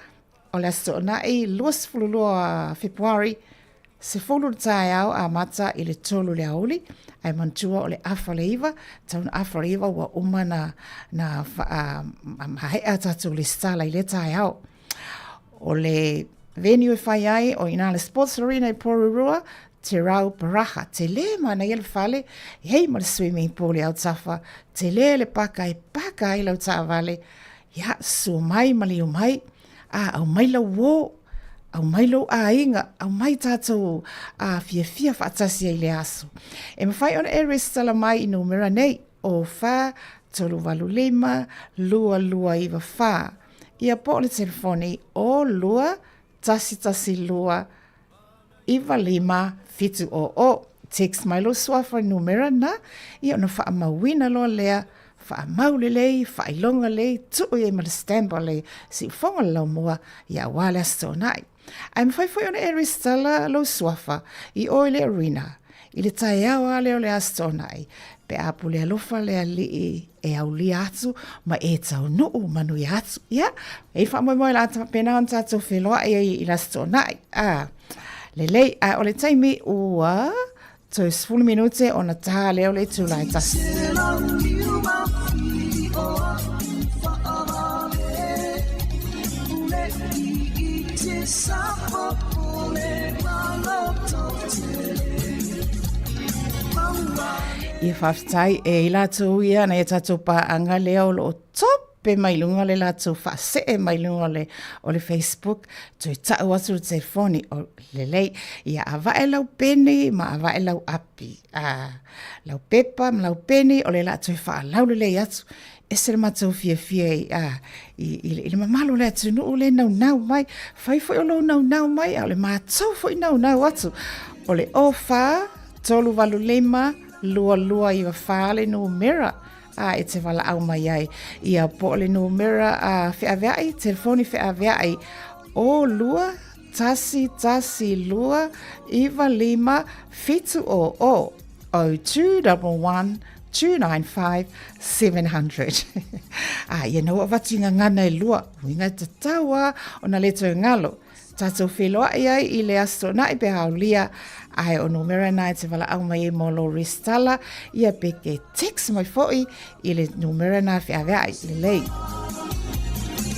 o le Aso Toonai 22 Fepuari, 10 le taeao amata i le 3 le aoauli, ae manatua o le afa o le 9, tau na afa o le 9 ua uma na, na maea tatou lesitala i lea taeao. O le venue e fai ai, o ina le Sports Arena i Porirua, Te Rau Paraha, tele manaia le fale, hei ma le swimming pool i autafa, tele le paka e paka ai lau taavale, ia, sua mai maliu mai, a, aumai lau uō, aumai lou aiga, aumai tatou a, fiafia faatasi ai i le aso. E mafai ona e resitala mai i numera nei, 0 4 3 8 5 2 2 9 4. Ia po o le telefoni 0 2 1 1 2 9 5 7 0 0. Text mai lou suafa i numera na, ia ona faamauina loa lea, faamau lelei, faailoga lelei, tuu i ai ma le stamp o le siufofoga o le laumua, ia aua le Aso Toonai. Ae mafai foi ona e resitala lou suafa i o i le arena, i le taeao lava lea o le Aso Toonai, pe a pule alofa le Alii e aulia atu ma e taunuu manuia atu. Ia, e i faamoemoe la faapena ona tatou feiloai ai i le Aso Toonai. A, lelei, a o le taimi ua toe 10 minute ona tā lea o le itula e tasi. Ia faafetai e i latou ia nai a tatou paaga lea o lo o tope mai luga le latou faasee mai luga o le, o le Facebook, toe tau atu le telefoni, o lelei, ia avae lau peni ma avae lau api, a, lau pepa ma lau peni, o le la toe faalaulelei atu, ese le matou fiafia i, a, i, i, i le mamalu o le atunuu le naunau mai, fai foi o lou naunau mai, a o le matou foi naunau atu, o le 04 385 2294 le numera a e te valaau mai ai. Ia po o le numera a feaveai, telefoni feaveai o 2 1 1 2 9 5 7 o o 0211 295 700. A ia na ua avatu i gagana e lua, uiga e tatau a ona le toe galo. Tatou feiloai ai i le Aso Toonai pe haolia, ae o numera na e te valaau mai ai mo lou resitala, ia pe ke text mai foi i le numera na feaveai lelei.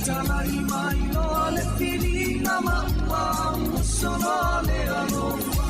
Talai mai loa le whiringa maua ua solo le alofa.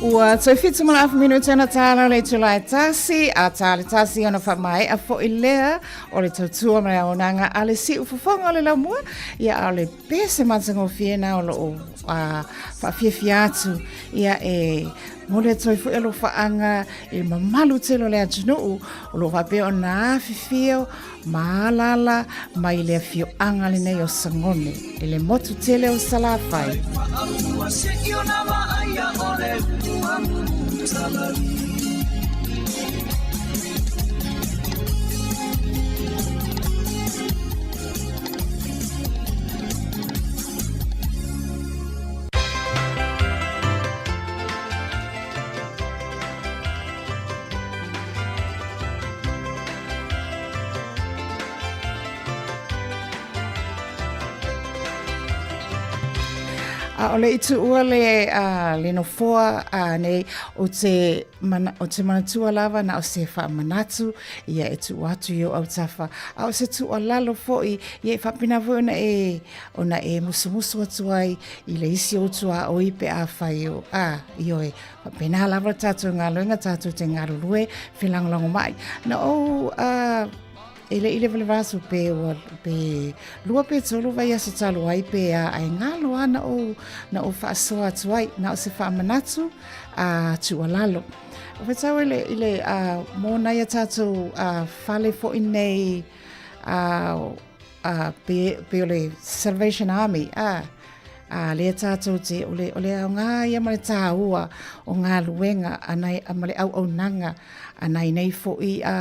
Ua toe fitu ma le afu minute ona tāla o le itula e tasi, a tā le tasi ona whamaea fo'i lea o le tautua ma le auaunaga a le siu fofoga o le laumua, ia a o le pese matagofie na o loo faafiafia atu, ia e momoli atu ai foi alofaaga i le mamalu tele o le atunuu o loo faapea ona afifio ma alaala mai le afioaga lenei o Sagone i le motu tele o Salafai. A o le i tuua le, uh, le nofoa uh, nei o te, mana, o te manatua lava na o se whaamanatu ia e tuu atu i o autafa. A o se tuualalo foi ia e faapena foi ona e, ona e musumusu atu ai i le isi o tuaoi pe afai o, a, ioe, faapena lava le tatou galuega, tatou te galulue felagolagomai. Na ou, a, e le i lewalewa aso pe ua, pe lua pe tolu vaiaso talu ai pe a, ae galo lava na ou, na ou faasoa atu ai, na o se faamanatu, a, tuualalo. O faitau i le, i le, a, mō nai a tatou, a, fale foi nei, a, a, pe, pe o le Salvation Army, a, a lea tātou te, o le, o le aoga ia ma le tāua o galuega a nai, a ma le auaunaga a nai nei foi a,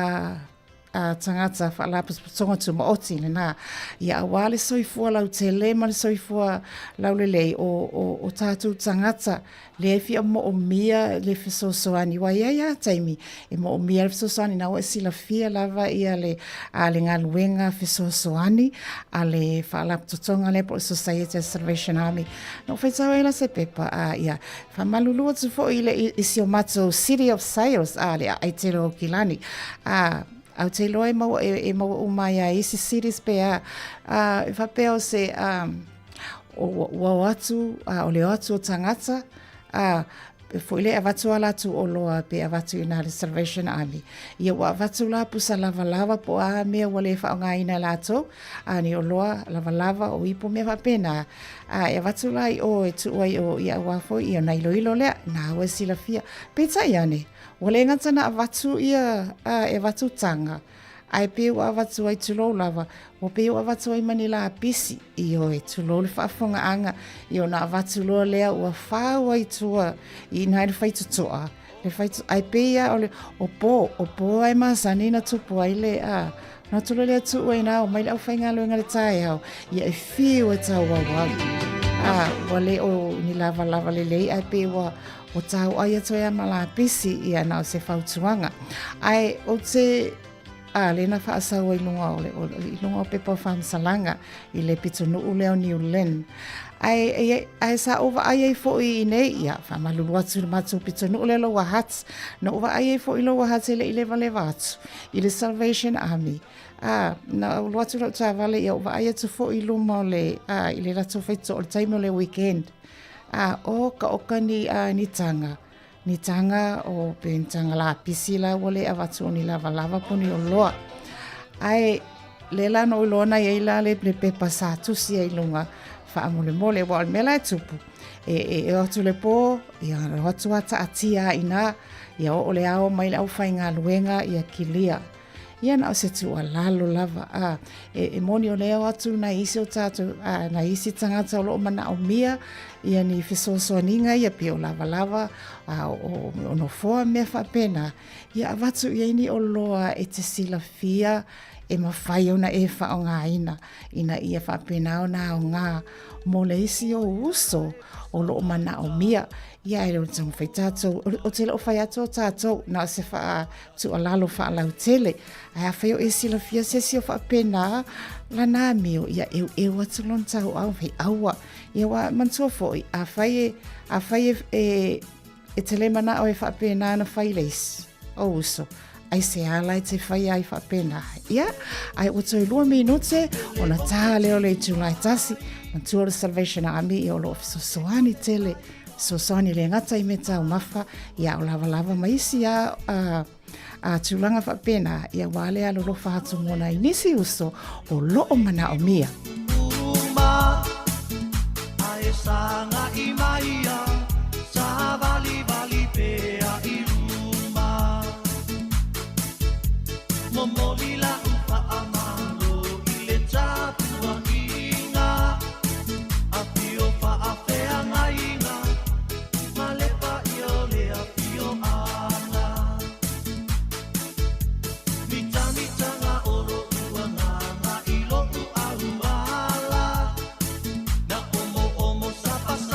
tagata faalapotopotoga tumaoti lena, ia auā le soifua lautele ma le soifua laulelei o, o, o tatou tagata lea e fia moomia le fesoasoani, aua e i ai lava taimi e moomia ai le fesoasoani, na ua e silafia lava ia le, a le galuega fesoasoani a le faalapotopotoga lea po o le Society of Salvation Army. Na ou faitau ai la se pepa, a, ia, faamalulu atu foi i le i si o matou City of Sales, a, le aai tele o Aukilani, a, a ou te iloa e maua, e, e maua uma ai lava i isi cities pe a, a, e faapea o se, a, ua, ua o atu, a, o le o atu o tagata, a, foi lea e avatu a latou oloa pe avatu i ina le Salvation Army. Ia ua avatu la pusa lavalava po o a mea ua le faaaogaina e latou, a ni oloa lavalava o ipo mea faapena, a e avatu la i o e tuu ai o ia aua foi ia ona iloilo lea, na ua e silafia. Peitai ane, ua le gata na avatu ia, a, e avatu taga, Ae pei ua avatu ai tulou lava, ua pei ua avatu ai ma ni lapisi, ioe, tulou le faafofogaaga, i ona avatu loa lea ua fau ai tua i ina i le faitotoa, le faito, ae pei lava o le, o po, o po lava e masani ona tupu ai le, a, ona atu loa lea tuu ai ina, omai le aufaigaluega i le taeao, ia e fiu e tauauau. A, ua le o ni lavalava lelei, ae pei ua, Ua tauai atu ai a ma lapisi, ia na o se fautuaga. Ae ou te, a, lea na faasau ai luga o le, o, i luga o pepa o faamasalaga i le pitonuu lea o New Lynn. Ae, ae, ae sa ou vaai ai foi i nei, ia, faamalulu atu i le matou pitonuu lea Lower Hutt, na ou vaai ai foi i Lower Hutt e le i levaleva atu i le Salvation Army. A, na ou alu atu lau taavale, ia, ou vaai atu foi i luma o le, a, i le latou faitotoa o le taimi o le weekend. A, oka oka ni, a, ni taga, ni taga o pe ni taga lapisi la ua le avatu o ni lavalava po ni oloa. Ae le la na ou iloa na i ai la le, le pepa sa tusi ai i luga faamolemole, aua o le mea la e tupu, e, e, e o atu le pō, ia o atu a taatia a inā, ia oo le ao mai le aufaigaluega, ia kilia. Ia na o se tuualalo lava, a, e, e moni o lea o atu nai isi o tātou, a, nai isi tagata o loo manaomia ia ni fesoasoaniga ia pei o lavalava, a, o, o nofoa mea faapena, ia avatu i ai ni oloa e te silafia e mafai ona e faaaogaina ina ia faapena ona aoga mo le isi ou uso o loo manaomia. Ia e le o taumafai tātou, o te le o fai atu o tātou, na o se wha, tuualalo faalautele. Ae afai o e silafia se isi o faapena, lana amio, ia eueu atu lona tauau, hei aua. Ia aua manatua foi, afai e, afai e, e, e te le manao e faapena ona fai le isi, ou uso, aisea la e te fai ai faapena. Ia, ae ua toe 2 minute, ona tā lea o le itula e tasi, manatua o le Salvation Army, ia o lo o fesoasoani tele, Fesoasoani le gata i meataumafa, ia o lavalava ma isi a, a, a tulaga faapena, ia aua le alolofa atu mo nai nisi uso o loo manaomia. Uma, ae sagai mai ia, savalivali pea i luma. Momoli la'u faamalo i le tapuaiga. Afio faafeagaiga ma le paia o le afioaga. Mitamitaga o lo'u agaga i lo'u auala, na omoomo sapasapa.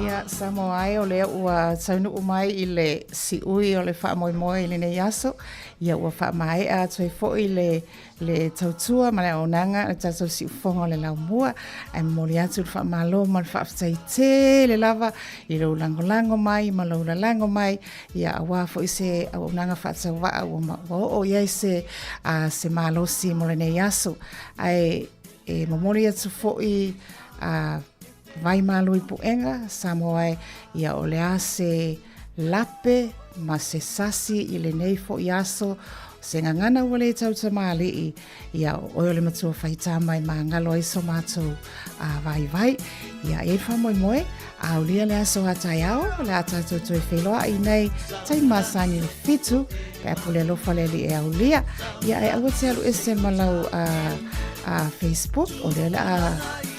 Ia, Samoa e, o lea ua taunuu mai i le siui o le faamoemoe i lenei aso. Ia ua faamaea atu ai foi le, le tautua ma le auaunaga a le tatou siufofoga o le laumua. Ae momoli atu le faamalo ma le faafetai tele lava i lou lagolago mai ma lou lalago mai, ia aua foi se auaunaga faatauvaa ua, ua oo i ai se, a, se malosi mo lenei aso. Ae e momoli atu foi a, Vai malo i puega, Samoa e, ia o le a se lape ma se sasi i lenei foi aso, se gagana ua le tautamalii, ia o oe o le matua faitā mai magalo ai so matou a vaivai. Ia e faamoemoe, a aulia le aso a taeao, o le a tatou toe feiloai nei taimi masani le fitu, pe a pule alofa le Alii e aulia. Ia e aua te alu ese ma lau a, a Facebook, o lea le a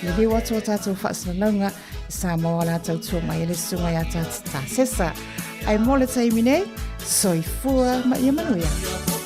liliu atu o tatou faasalalauga i Samoa o le a tautua mai ai le susuga ia Tasesa. Ae mo le taimi nei, soifua ma ia manuia.